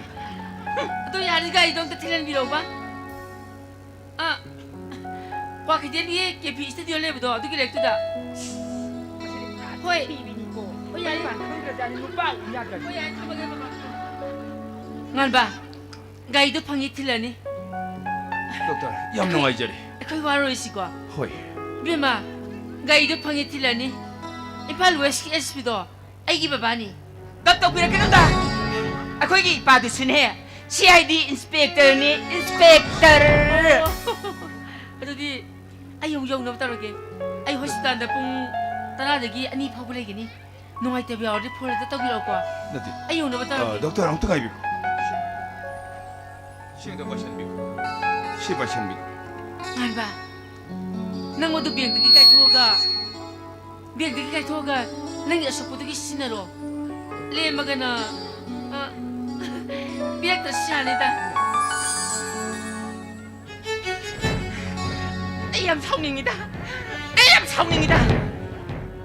ꯑꯗꯨ ꯌꯥꯔꯗꯤ ꯒꯥꯔꯤꯗꯣ ꯑꯝꯇ ꯊꯤꯜꯍꯟꯕꯤꯔꯛꯎꯕ꯫ ꯑꯥ, ꯀ꯭ꯋꯥꯀꯩꯊꯦꯜꯒꯤ ꯀꯦ ꯄꯤ studio ꯂꯩꯕꯗꯣ, ꯑꯗꯨꯒꯤ ꯂꯩꯔꯛꯇꯨꯗ꯫ ꯍꯣꯏ꯫ ꯍꯣꯏ, ꯌꯥꯏ꯫ ꯍꯣꯏ, ꯌꯥꯏ, ꯊꯝꯃꯒꯦ, ꯕꯕꯥ꯫ ꯉꯥꯟꯕ, ꯒꯥꯔꯤꯗꯣ ꯐꯪꯉꯤ, ꯊꯤꯜꯂꯅꯤ꯫ ꯗꯣꯛꯇꯔ, ꯌꯥꯝ ꯅꯨꯡꯉꯥꯏꯖꯔꯦ꯫ ꯑꯩꯈꯣꯏ ꯋꯥꯔꯣꯏꯁꯤꯀꯣ꯫ ꯍꯣꯏ꯫ ꯏꯕꯦꯝꯃ, ꯒꯥꯔꯤꯗꯣ ꯐꯪꯉꯤ, ꯊꯤꯜꯂꯅꯤ꯫ ꯏꯝꯐꯥꯜ West ꯀꯤ S P ꯗꯣ ꯑꯩꯒꯤ ꯕꯕꯥꯅꯤ꯫ ꯒꯞ ꯇꯧꯕꯤꯔꯛꯀꯅꯨꯗ꯫ ꯑꯩꯈꯣꯏꯒꯤ ꯏꯄꯥꯗꯨꯁꯨꯅꯦ, C I D inspector ꯅꯤ, inspector꯫ ꯑꯣ, ꯑꯗꯨꯗꯤ ꯑꯩ ꯑꯃꯨꯛ ꯌꯧꯅꯕ ꯇꯧꯔꯒꯦ꯫ ꯑꯩ hospital ꯗ ꯄꯨꯡ ꯇꯔꯥꯗꯒꯤ ꯑꯅꯤ ꯐꯥꯎꯕ ꯂꯩꯒꯅꯤ꯫ ꯅꯨꯡꯉꯥꯏꯇꯕ ꯌꯥꯎꯔꯗꯤ phone ꯍꯦꯛꯇ ꯇꯧꯕꯤꯔꯛꯑꯣꯀꯣ꯫ ꯅꯠꯇꯦ꯫ ꯑꯩ ꯌꯧꯅꯕ ꯇꯧꯔꯒꯦ꯫ ꯑ, ꯗꯣꯛꯇꯔ, ꯑꯃꯨꯛꯇ ꯉꯥꯏꯕꯤꯌꯨ꯫ ꯁꯤ ꯑꯝꯇ ꯄꯥꯏꯁꯟꯕꯤꯌꯨ꯫ ꯁꯤ ꯄꯥꯏꯁꯟꯕꯤꯌꯨ꯫ ꯉꯥꯟꯕ, ꯅꯪ ꯃꯗꯨ bank ꯇꯒꯤ ꯀꯥꯏꯊꯣꯛꯑꯒ, bank ꯇꯒꯤ ꯀꯥꯏꯊꯣꯛꯑꯒ ꯅꯪꯒꯤ ꯑꯁꯣꯛꯄꯗꯨꯒꯤ ꯁꯤꯖꯤꯟꯅꯔꯣ꯫ ꯂꯦꯝꯃꯒꯅ, ꯑ, ꯄꯤꯔꯛꯇ꯭ꯔꯁꯨ ꯌꯥꯅꯤꯗ꯫ ꯑꯩ ꯌꯥꯝ ꯁꯥꯎꯅꯤꯡꯉꯤꯗ꯫ ꯑꯩ ꯌꯥꯝ ꯁꯥꯎꯅꯤꯡꯉꯤꯗ꯫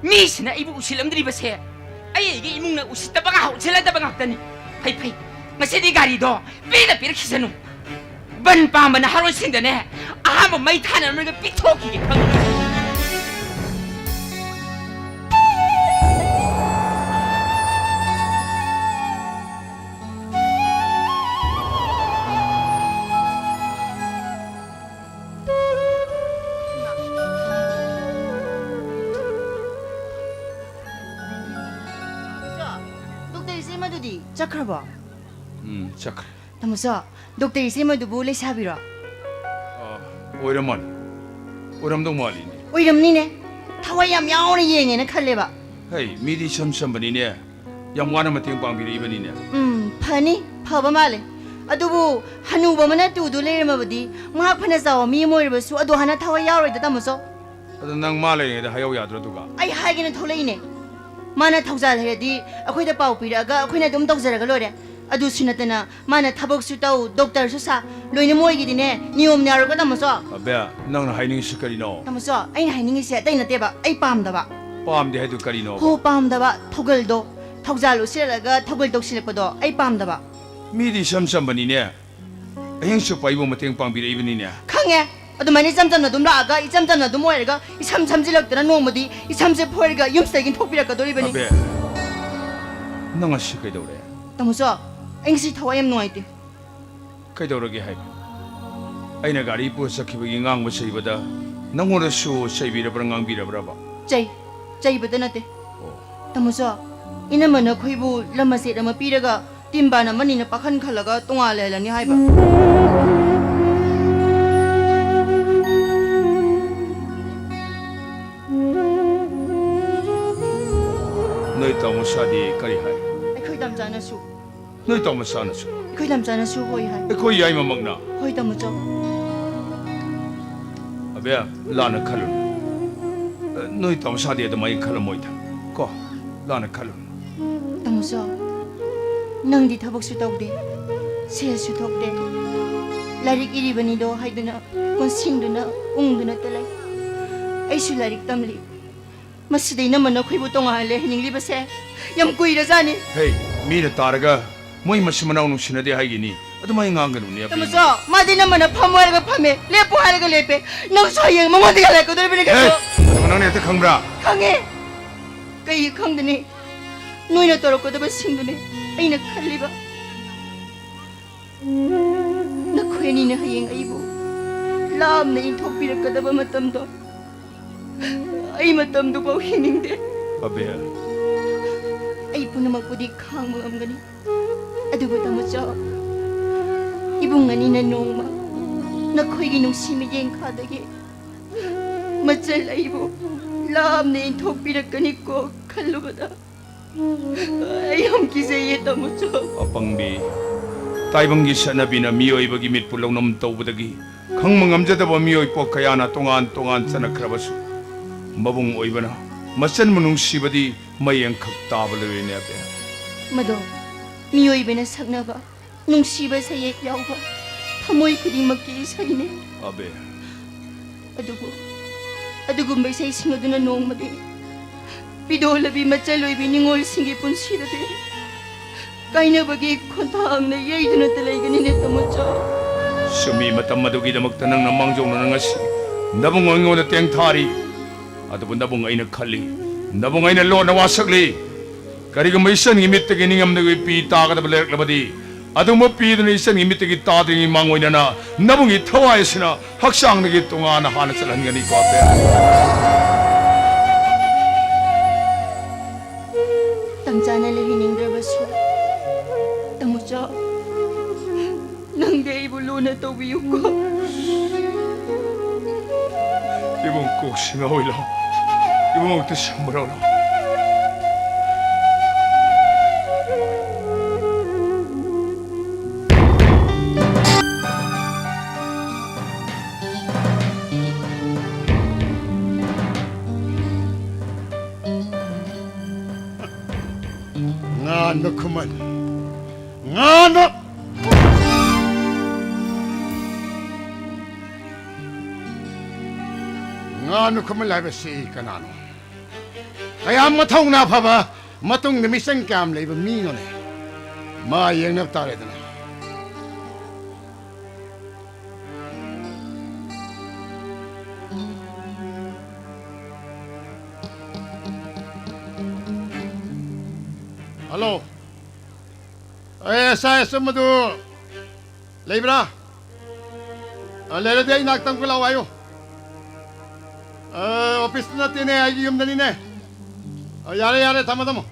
ꯃꯤꯁꯤꯅ ꯑꯩꯕꯨ ꯎꯁꯤꯜꯂꯝꯗ꯭ꯔꯤꯕꯁꯦ ꯑꯩ ꯑꯩꯒꯤ ꯏꯃꯨꯡꯅ ꯎꯁꯤꯠꯇꯕ ꯉꯥ-, ꯎꯁꯤꯠꯂꯗꯕ ꯉꯥꯛꯇꯅꯤ꯫ ꯐꯩ, ꯐꯩ꯫ ꯉꯁꯤꯗꯤ ꯒꯥꯔꯤꯗꯣ ꯄꯤꯗ ꯄꯤꯔꯛꯈꯤꯁꯅꯨ꯫ ꯕꯟ ꯄꯥꯝꯕ ꯅꯍꯥꯔꯣꯜꯁꯤꯡꯗꯅꯦ ꯑꯍꯥꯟꯕ ꯃꯩ ꯊꯥꯅꯅꯕ ꯄꯤꯊꯣꯛꯈꯤꯒꯦ ꯈꯪꯉꯤ꯫ ꯗꯣꯛꯇꯔ ꯏꯆꯦꯃꯗꯨꯗꯤ ꯆꯠꯈ꯭ꯔꯕꯣ? ꯎꯝ, ꯆꯠꯈ꯭ꯔꯦ꯫ ꯇꯥꯃꯣꯆꯧ, ꯗꯣꯛꯇꯔ ꯏꯆꯦꯃꯗꯨꯕꯨ ꯂꯩꯁꯥꯕꯤꯔꯣ? ꯑ, ꯑꯣꯏꯔ ꯃꯥꯜꯂꯦ꯫ ꯑꯣꯏꯔꯝꯗꯧ ꯃꯥꯜꯂꯤꯅꯦ꯫ ꯑꯣꯏꯔꯝꯅꯤꯅꯦ꯫ ꯊꯋꯥꯏ ꯌꯥꯝ ꯌꯥꯎꯅ ꯌꯦꯡꯉꯦꯅ ꯈꯜꯂꯦꯕ꯫ ꯍꯩ, ꯃꯤꯗꯤ ꯏꯁꯝ ꯁꯝꯕꯅꯤꯅꯦ꯫ ꯌꯥꯝ ꯋꯥꯅ ꯃꯇꯦꯡ ꯄꯥꯡꯕꯤꯔꯛꯏꯕꯅꯤꯅꯦ꯫ ꯎꯝ, ꯐꯅꯤ, ꯐꯕ ꯃꯥꯜꯂꯦ꯫ ꯑꯗꯨꯕꯨ ꯍꯅꯨꯕ ꯑꯃꯅ ꯇꯨꯗꯨ ꯂꯩꯔꯝꯃꯕꯗꯤ ꯃꯍꯥꯛ ꯐꯅ ꯆꯥꯎꯕ ꯃꯤ ꯑꯃ ꯑꯣꯏꯔꯕꯁꯨ ꯑꯗꯨ ꯍꯥꯟꯅ ꯊꯋꯥꯏ ꯌꯥꯎꯔꯣꯏꯗ, ꯇꯥꯃꯣꯆꯧ꯫ ꯑꯗꯣ ꯅꯪ ꯃꯥ ꯂꯩꯔꯤꯉꯩꯗ ꯍꯥꯏꯍꯧ ꯌꯥꯗ꯭ꯔꯣ ꯑꯗꯨꯒ? ꯑꯩ ꯍꯥꯏꯒꯦꯅ ꯊꯣꯛꯂꯛꯏꯅꯦ꯫ ꯃꯥꯅ ꯊꯧꯖꯥꯜ ꯍꯩꯔꯗꯤ ꯑꯩꯈꯣꯏꯗ ꯄꯥꯎ ꯄꯤꯔꯛꯑꯒ ꯑꯩꯈꯣꯏꯅ ꯑꯗꯨꯝ ꯇꯧꯖꯔꯒ ꯂꯣꯏꯔꯦ꯫ ꯑꯗꯨꯁꯨ ꯅꯠꯇꯅ ꯃꯥꯅ ꯊꯕꯛꯁꯨ ꯇꯧ, ꯗꯣꯛꯇꯔꯁꯨ ꯁꯥ, ꯂꯣꯏꯅ ꯃꯣꯏꯒꯤꯗꯤꯅꯦ ꯅꯤꯌꯣꯝꯅ ꯌꯥꯔꯣꯏꯀꯣ, ꯇꯥꯃꯣꯆꯧ꯫ ꯑꯕꯦ, ꯅꯪꯅ ꯍꯥꯏꯅꯤꯡꯉꯤꯁꯤ ꯀꯔꯤꯅꯣ? ꯇꯥꯃꯣꯆꯧ, ꯑꯩꯅ ꯍꯥꯏꯅꯤꯡꯉꯤꯁꯦ ꯑꯇꯩ ꯅꯠꯇꯦꯕ, ꯑꯩ ꯄꯥꯝꯗꯕ꯫ ꯄꯥꯝꯗꯦ ꯍꯥꯏꯗꯨ ꯀꯔꯤꯅꯣ? ꯍꯣ, ꯄꯥꯝꯗꯕ ꯊꯧꯒꯜꯗꯣ, ꯊꯧꯖꯥꯜ ꯎꯠꯁꯤꯜꯂꯒ ꯊꯧꯒꯜ ꯇꯧꯁꯤꯜꯂꯛꯄꯗꯣ ꯑꯩ ꯄꯥꯝꯗꯕ꯫ ꯃꯤꯗꯤ ꯏꯁꯝ ꯆꯝꯕꯅꯤꯅꯦ꯫ ꯑꯍꯤꯡ ꯆꯨꯞꯄ ꯑꯩꯕꯨ ꯃꯇꯦꯡ ꯄꯥꯡꯕꯤꯔꯛꯏꯕꯅꯤꯅꯦ꯫ ꯈꯪꯉꯦ꯫ ꯑꯗꯨꯃꯥꯏꯅ ꯏꯆꯝ ꯆꯝꯅ ꯑꯗꯨꯝ ꯂꯥꯛꯑꯒ, ꯏꯆꯝ ꯆꯝꯅ ꯑꯗꯨꯝ ꯑꯣꯏꯔꯒ, ꯏꯁꯝ ꯁꯝꯖꯤꯜꯂꯛꯇꯅ ꯅꯣꯡꯃꯗꯤ ꯏꯁꯝꯁꯦ ꯐꯣꯏꯔꯒ ꯌꯨꯝꯁꯤꯗꯒꯤ ꯊꯣꯛꯄꯤꯔꯛꯀꯗꯣꯔꯤꯕꯅꯤ꯫ ꯑꯕꯦ, ꯅꯪ ꯉꯁꯤ ꯀꯩꯗꯧꯔꯦ? ꯇꯥꯃꯣꯆꯧ, ꯑꯩ ꯉꯁꯤ ꯊꯋꯥꯏ ꯌꯥꯝ ꯅꯨꯡꯉꯥꯏꯇꯦ꯫ ꯀꯩꯗꯧꯔꯒꯦ ꯍꯥꯏꯕ? ꯑꯩꯅ ꯒꯥꯔꯤ ꯄꯨꯔ ꯆꯠꯈꯤꯕꯒꯤ ꯉꯥꯡꯕ ꯆꯩꯕꯗ ꯅꯪꯉꯣꯟꯗꯁꯨ ꯆꯩꯕꯤꯔꯕ꯭ꯔꯥ, ꯉꯥꯡꯕꯤꯔꯕ꯭ꯔꯕ? ꯆꯩ, ꯆꯩꯕꯗ ꯅꯠꯇꯦ꯫ ꯑꯣ꯫ ꯇꯥꯃꯣꯆꯧ, ꯏꯅꯝꯃꯅ ꯑꯩꯈꯣꯏꯕꯨ ꯂꯝ ꯃꯆꯦꯠ ꯑꯃ ꯄꯤꯔꯒ ꯇꯤꯝꯕꯥꯟ ꯑꯃꯅꯤꯅ ꯄꯥꯈꯟ ꯈꯜꯂꯒ ꯇꯣꯉꯥꯟ ꯂꯩꯍꯜꯂꯅꯤ ꯍꯥꯏꯕ꯫ ꯅꯣꯏ ꯇꯥꯃꯣ ꯁꯥꯗꯤ ꯀꯔꯤ ꯍꯥꯏ? ꯑꯩꯈꯣꯏ ꯇꯥꯃꯣꯆꯥꯅꯁꯨ꯫ ꯅꯣꯏ ꯇꯥꯃꯣ ꯁꯥꯅꯁꯨ? ꯑꯩꯈꯣꯏ ꯇꯥꯃꯣꯆꯥꯅꯁꯨ ꯍꯣꯏ ꯍꯥꯏ꯫ ꯑꯩꯈꯣꯏ ꯌꯥꯏꯃꯃꯛꯅ? ꯍꯣꯏ ꯇꯥꯃꯣꯆꯧ꯫ ꯑꯕꯦ, ꯂꯥꯟꯅ ꯈꯜꯂꯨ꯫ ꯅꯣꯏ ꯇꯥꯃꯣ ꯁꯥꯗꯤ ꯑꯗꯨꯃꯥꯏꯅ ꯈꯜꯂꯝꯃꯣꯏꯗ꯫ ꯀꯣ, ꯂꯥꯟꯅ ꯈꯜꯂꯨ꯫ ꯇꯥꯃꯣꯆꯧ, ꯅꯪꯗꯤ ꯊꯕꯛꯁꯨ ꯇꯧꯗꯦ, ꯁꯦꯜꯁꯨ ꯊꯣꯛꯇꯦ, ꯂꯥꯏꯔꯤꯛ ꯏꯔꯤꯕꯅꯤꯗꯣ ꯍꯥꯏꯗꯨꯅ ꯀꯣꯟꯁꯤꯡꯗꯨꯅ ꯎꯪꯗꯨꯅꯇ ꯂꯩ꯫ ꯑꯩꯁꯨ ꯂꯥꯏꯔꯤꯛ ꯇꯝꯂꯤ꯫ ꯃꯁꯤꯗ ꯏꯅꯝꯃꯅ ꯑꯩꯈꯣꯏꯕꯨ ꯇꯣꯉꯥꯟꯅ ꯂꯩꯍꯟꯅꯤꯡꯂꯤꯕꯁꯦ ꯌꯥꯝ ꯀꯨꯏꯔꯖꯥꯠꯅꯤ꯫ ꯍꯦ, ꯃꯤꯅ ꯇꯥꯔꯒ ꯃꯣꯏ ꯃꯆꯤꯟ ꯃꯅꯥꯎ ꯅꯨꯡꯁꯤꯅꯗꯦ ꯍꯥꯏꯒꯤꯅꯤ꯫ ꯑꯗꯨꯃꯥꯏꯅ ꯉꯥꯡꯒꯅꯨꯅꯦ, ꯑꯕꯦꯝꯃ꯫ ꯇꯥꯃꯣꯆꯧ, ꯃꯥꯗꯤ ꯏꯅꯝꯃꯅ ꯐꯝꯃꯣ ꯍꯥꯏꯔꯒ ꯐꯝꯃꯦ, ꯂꯦꯞꯄꯣ ꯍꯥꯏꯔꯒ ꯂꯦꯞꯄꯦ꯫ ꯅꯪꯁꯨ ꯍꯌꯦꯡ ꯃꯉꯣꯟꯗ ꯌꯥꯜꯂꯛꯀꯗꯧꯔꯤꯕꯅꯤ ꯍꯦ, ꯀꯩꯅꯣ꯫ ꯑꯗꯨ ꯅꯪꯅ ꯍꯦꯛꯇ ꯈꯪꯕ꯭ꯔꯥ? ꯈꯪꯉꯦ꯫ ꯀꯩ ꯈꯪꯗꯅꯤ? ꯅꯣꯏꯅ ꯇꯧꯔꯛꯀꯗꯕꯁꯤꯡꯗꯨꯅꯦ ꯑꯩꯅ ꯈꯜꯂꯤꯕ꯫ ꯅꯈꯣꯏ ꯑꯅꯤꯅ ꯍꯌꯦꯡ ꯑꯩꯕꯨ ꯂꯥꯞꯅ ꯏꯟꯊꯣꯛꯄꯤꯔꯛꯀꯗꯕ ꯃꯇꯝꯗꯣ, ꯑꯩ ꯃꯇꯝꯗꯨꯐꯥꯎ ꯍꯤꯡꯅꯤꯡꯗꯦ꯫ ꯑꯕꯦ꯫ ꯑꯩ ꯄꯨꯝꯅꯃꯛꯄꯨꯗꯤ ꯈꯥꯡꯕ ꯉꯝꯒꯅꯤ, ꯑꯗꯨꯕꯨ ꯇꯥꯃꯣꯆꯧ, ꯏꯕꯨꯡ ꯑꯅꯤꯅ ꯅꯣꯡꯃ ꯅꯈꯣꯏꯒꯤ ꯅꯨꯡꯁꯤ ꯃꯤꯠꯌꯦꯡ ꯈꯥꯗꯒꯤ ꯃꯆꯜ ꯑꯩꯕꯨ ꯂꯥꯞꯅ ꯏꯟꯊꯣꯛꯄꯤꯔꯛꯀꯅꯤꯀꯣ ꯈꯜꯂꯨꯕꯗ ꯑꯩ ꯌꯥꯝ ꯀꯤꯖꯩꯌꯦ, ꯇꯥꯃꯣꯆꯧ꯫ ꯑꯄꯪꯕꯤ, ꯇꯥꯏꯕꯪꯒꯤ ꯆꯠꯅꯕꯤꯅ ꯃꯤꯑꯣꯏꯕꯒꯤ ꯃꯤꯠꯄꯨ ꯂꯧꯅꯝ ꯇꯧꯕꯗꯒꯤ ꯈꯪꯕ ꯉꯝꯖꯗꯕ ꯃꯤꯑꯣꯏ ꯄꯣꯠ ꯀꯌꯥꯅ ꯇꯣꯉꯥꯟ ꯇꯣꯉꯥꯟ ꯆꯠꯅꯈ꯭ꯔꯕꯁꯨ, ꯃꯕꯨꯡ ꯑꯣꯏꯕꯅ ꯃꯆꯟꯕꯨ ꯅꯨꯡꯁꯤꯕꯗꯤ ꯃꯌꯦꯡꯈꯛ ꯇꯥꯕ ꯂꯣꯏꯔꯦꯅꯦ, ꯑꯕꯦ꯫ ꯃꯗꯣ ꯃꯤꯑꯣꯏꯕꯅ ꯁꯛꯅꯕ ꯅꯨꯡꯁꯤꯕ ꯁꯩꯍꯦꯛ ꯌꯥꯎꯕ ꯊꯃꯣꯏ ꯈꯨꯗꯤꯡꯃꯛꯀꯤ ꯏꯁꯩꯅꯤ꯫ ꯑꯕꯦ꯫ ꯑꯗꯨꯕꯨ ꯑꯗꯨꯒꯨꯝꯕ ꯏꯁꯩꯁꯤꯡ ꯑꯗꯨꯅ ꯅꯣꯡꯃꯗꯤ ꯄꯤꯗꯣꯂꯕꯤ ꯃꯆꯜ ꯑꯣꯏꯕꯤ ꯅꯤꯉꯣꯜꯁꯤꯡꯒꯤ ꯄꯨꯟꯁꯤꯗꯗꯤ ꯀꯥꯏꯅꯕꯒꯤ ꯈꯣꯟꯊꯥꯡꯅ ꯌꯩꯗꯨꯅꯇ ꯂꯩꯒꯅꯤꯅꯦ, ꯇꯥꯃꯣꯆꯥ꯫ ꯆꯨꯝꯃꯤ, ꯃꯇꯝ ꯑꯗꯨꯒꯤꯗꯃꯛꯇ ꯅꯪꯅ ꯃꯥꯡꯖꯧꯅꯅ ꯉꯁꯤ ꯅꯕꯨꯡ ꯑꯩꯉꯣꯟꯗ ꯇꯦꯡꯊꯥꯔꯤ꯫ ꯑꯗꯨꯕꯨ ꯅꯕꯨꯡ ꯑꯩꯅ ꯈꯜꯂꯤ, ꯅꯕꯨꯡ ꯑꯩꯅ ꯂꯣꯟꯅ ꯋꯥꯁꯛꯂꯤ꯫ ꯀꯔꯤꯒꯨꯝꯕ ꯏꯆꯟꯒꯤ ꯃꯤꯠꯇꯒꯤ ꯅꯤꯡꯉꯝꯗꯕ ꯄꯤ ꯇꯥꯒꯗꯕ ꯂꯩꯔꯛꯂꯕꯗꯤ, ꯑꯗꯨꯒꯨꯝꯕ ꯄꯤꯗꯨꯅ ꯏꯆꯟꯒꯤ ꯃꯤꯠꯇꯒꯤ ꯇꯥꯗ꯭ꯔꯤꯉꯩ ꯃꯥꯡꯑꯣꯏꯅꯅ ꯅꯕꯨꯡꯒꯤ ꯊꯋꯥꯏ ꯑꯁꯤꯅ ꯍꯛꯆꯥꯡꯗꯒꯤ ꯇꯣꯉꯥꯟꯅ ꯍꯥꯟꯅ ꯆꯠꯍꯟꯒꯅꯤꯀꯣ, ꯑꯕꯦ꯫ ꯇꯝꯆꯥꯅ ꯂꯩꯍꯟꯅꯤꯡꯗ꯭ꯔꯕꯁꯨ, ꯇꯥꯃꯣꯆꯥ, ꯅꯪꯗꯤ ꯑꯩꯕꯨ ꯂꯨꯅ ꯇꯧꯕꯤꯌꯨꯀꯣ꯫ ꯏꯕꯨꯡ ꯀꯣꯛꯁꯤ ꯉꯥꯎꯏ ꯂꯥꯎ꯫ ꯏꯕꯨꯡ ꯑꯝꯇ ꯁꯪꯕ꯭ꯔꯣ ꯂꯥꯎ꯫ ꯉꯥꯟꯕ ꯈꯨꯃꯟ꯫ ꯉꯥꯟꯕ! ꯉꯥꯟꯕ ꯈꯨꯃꯟ ꯍꯥꯏꯕꯁꯤ ꯀꯅꯥꯅꯣ? ꯀꯌꯥꯝ ꯃꯊꯧꯅꯥ ꯐꯕ, ꯃꯇꯨꯡꯗ ꯃꯤꯆꯪ ꯀꯌꯥꯝ ꯂꯩꯕ ꯃꯤꯅꯣꯅꯦ? ꯃꯥ ꯌꯦꯡꯅꯕ ꯇꯥꯔꯦꯗꯅ꯫ ꯍꯜꯂꯣ꯫ ꯑꯦ, ꯑꯦꯁ ꯑꯥꯏ ꯑꯆꯨꯝꯕꯗꯨ ꯂꯩꯕ꯭ꯔꯥ? ꯑ, ꯂꯩꯔꯗꯤ ꯑꯩ ꯅꯥꯛꯇ ꯑꯃꯨꯛ ꯂꯥꯛꯑꯣ ꯍꯥꯏꯌꯨ꯫ ꯑ, ꯑꯣꯐꯤꯁꯇ ꯅꯠꯇꯦꯅꯦ, ꯑꯩꯒꯤ ꯌꯨꯝꯗꯅꯤꯅꯦ꯫ ꯑ, ꯌꯥꯔꯦ, ꯌꯥꯔꯦ, ꯊꯝꯃꯣ, ꯊꯝꯃꯣ꯫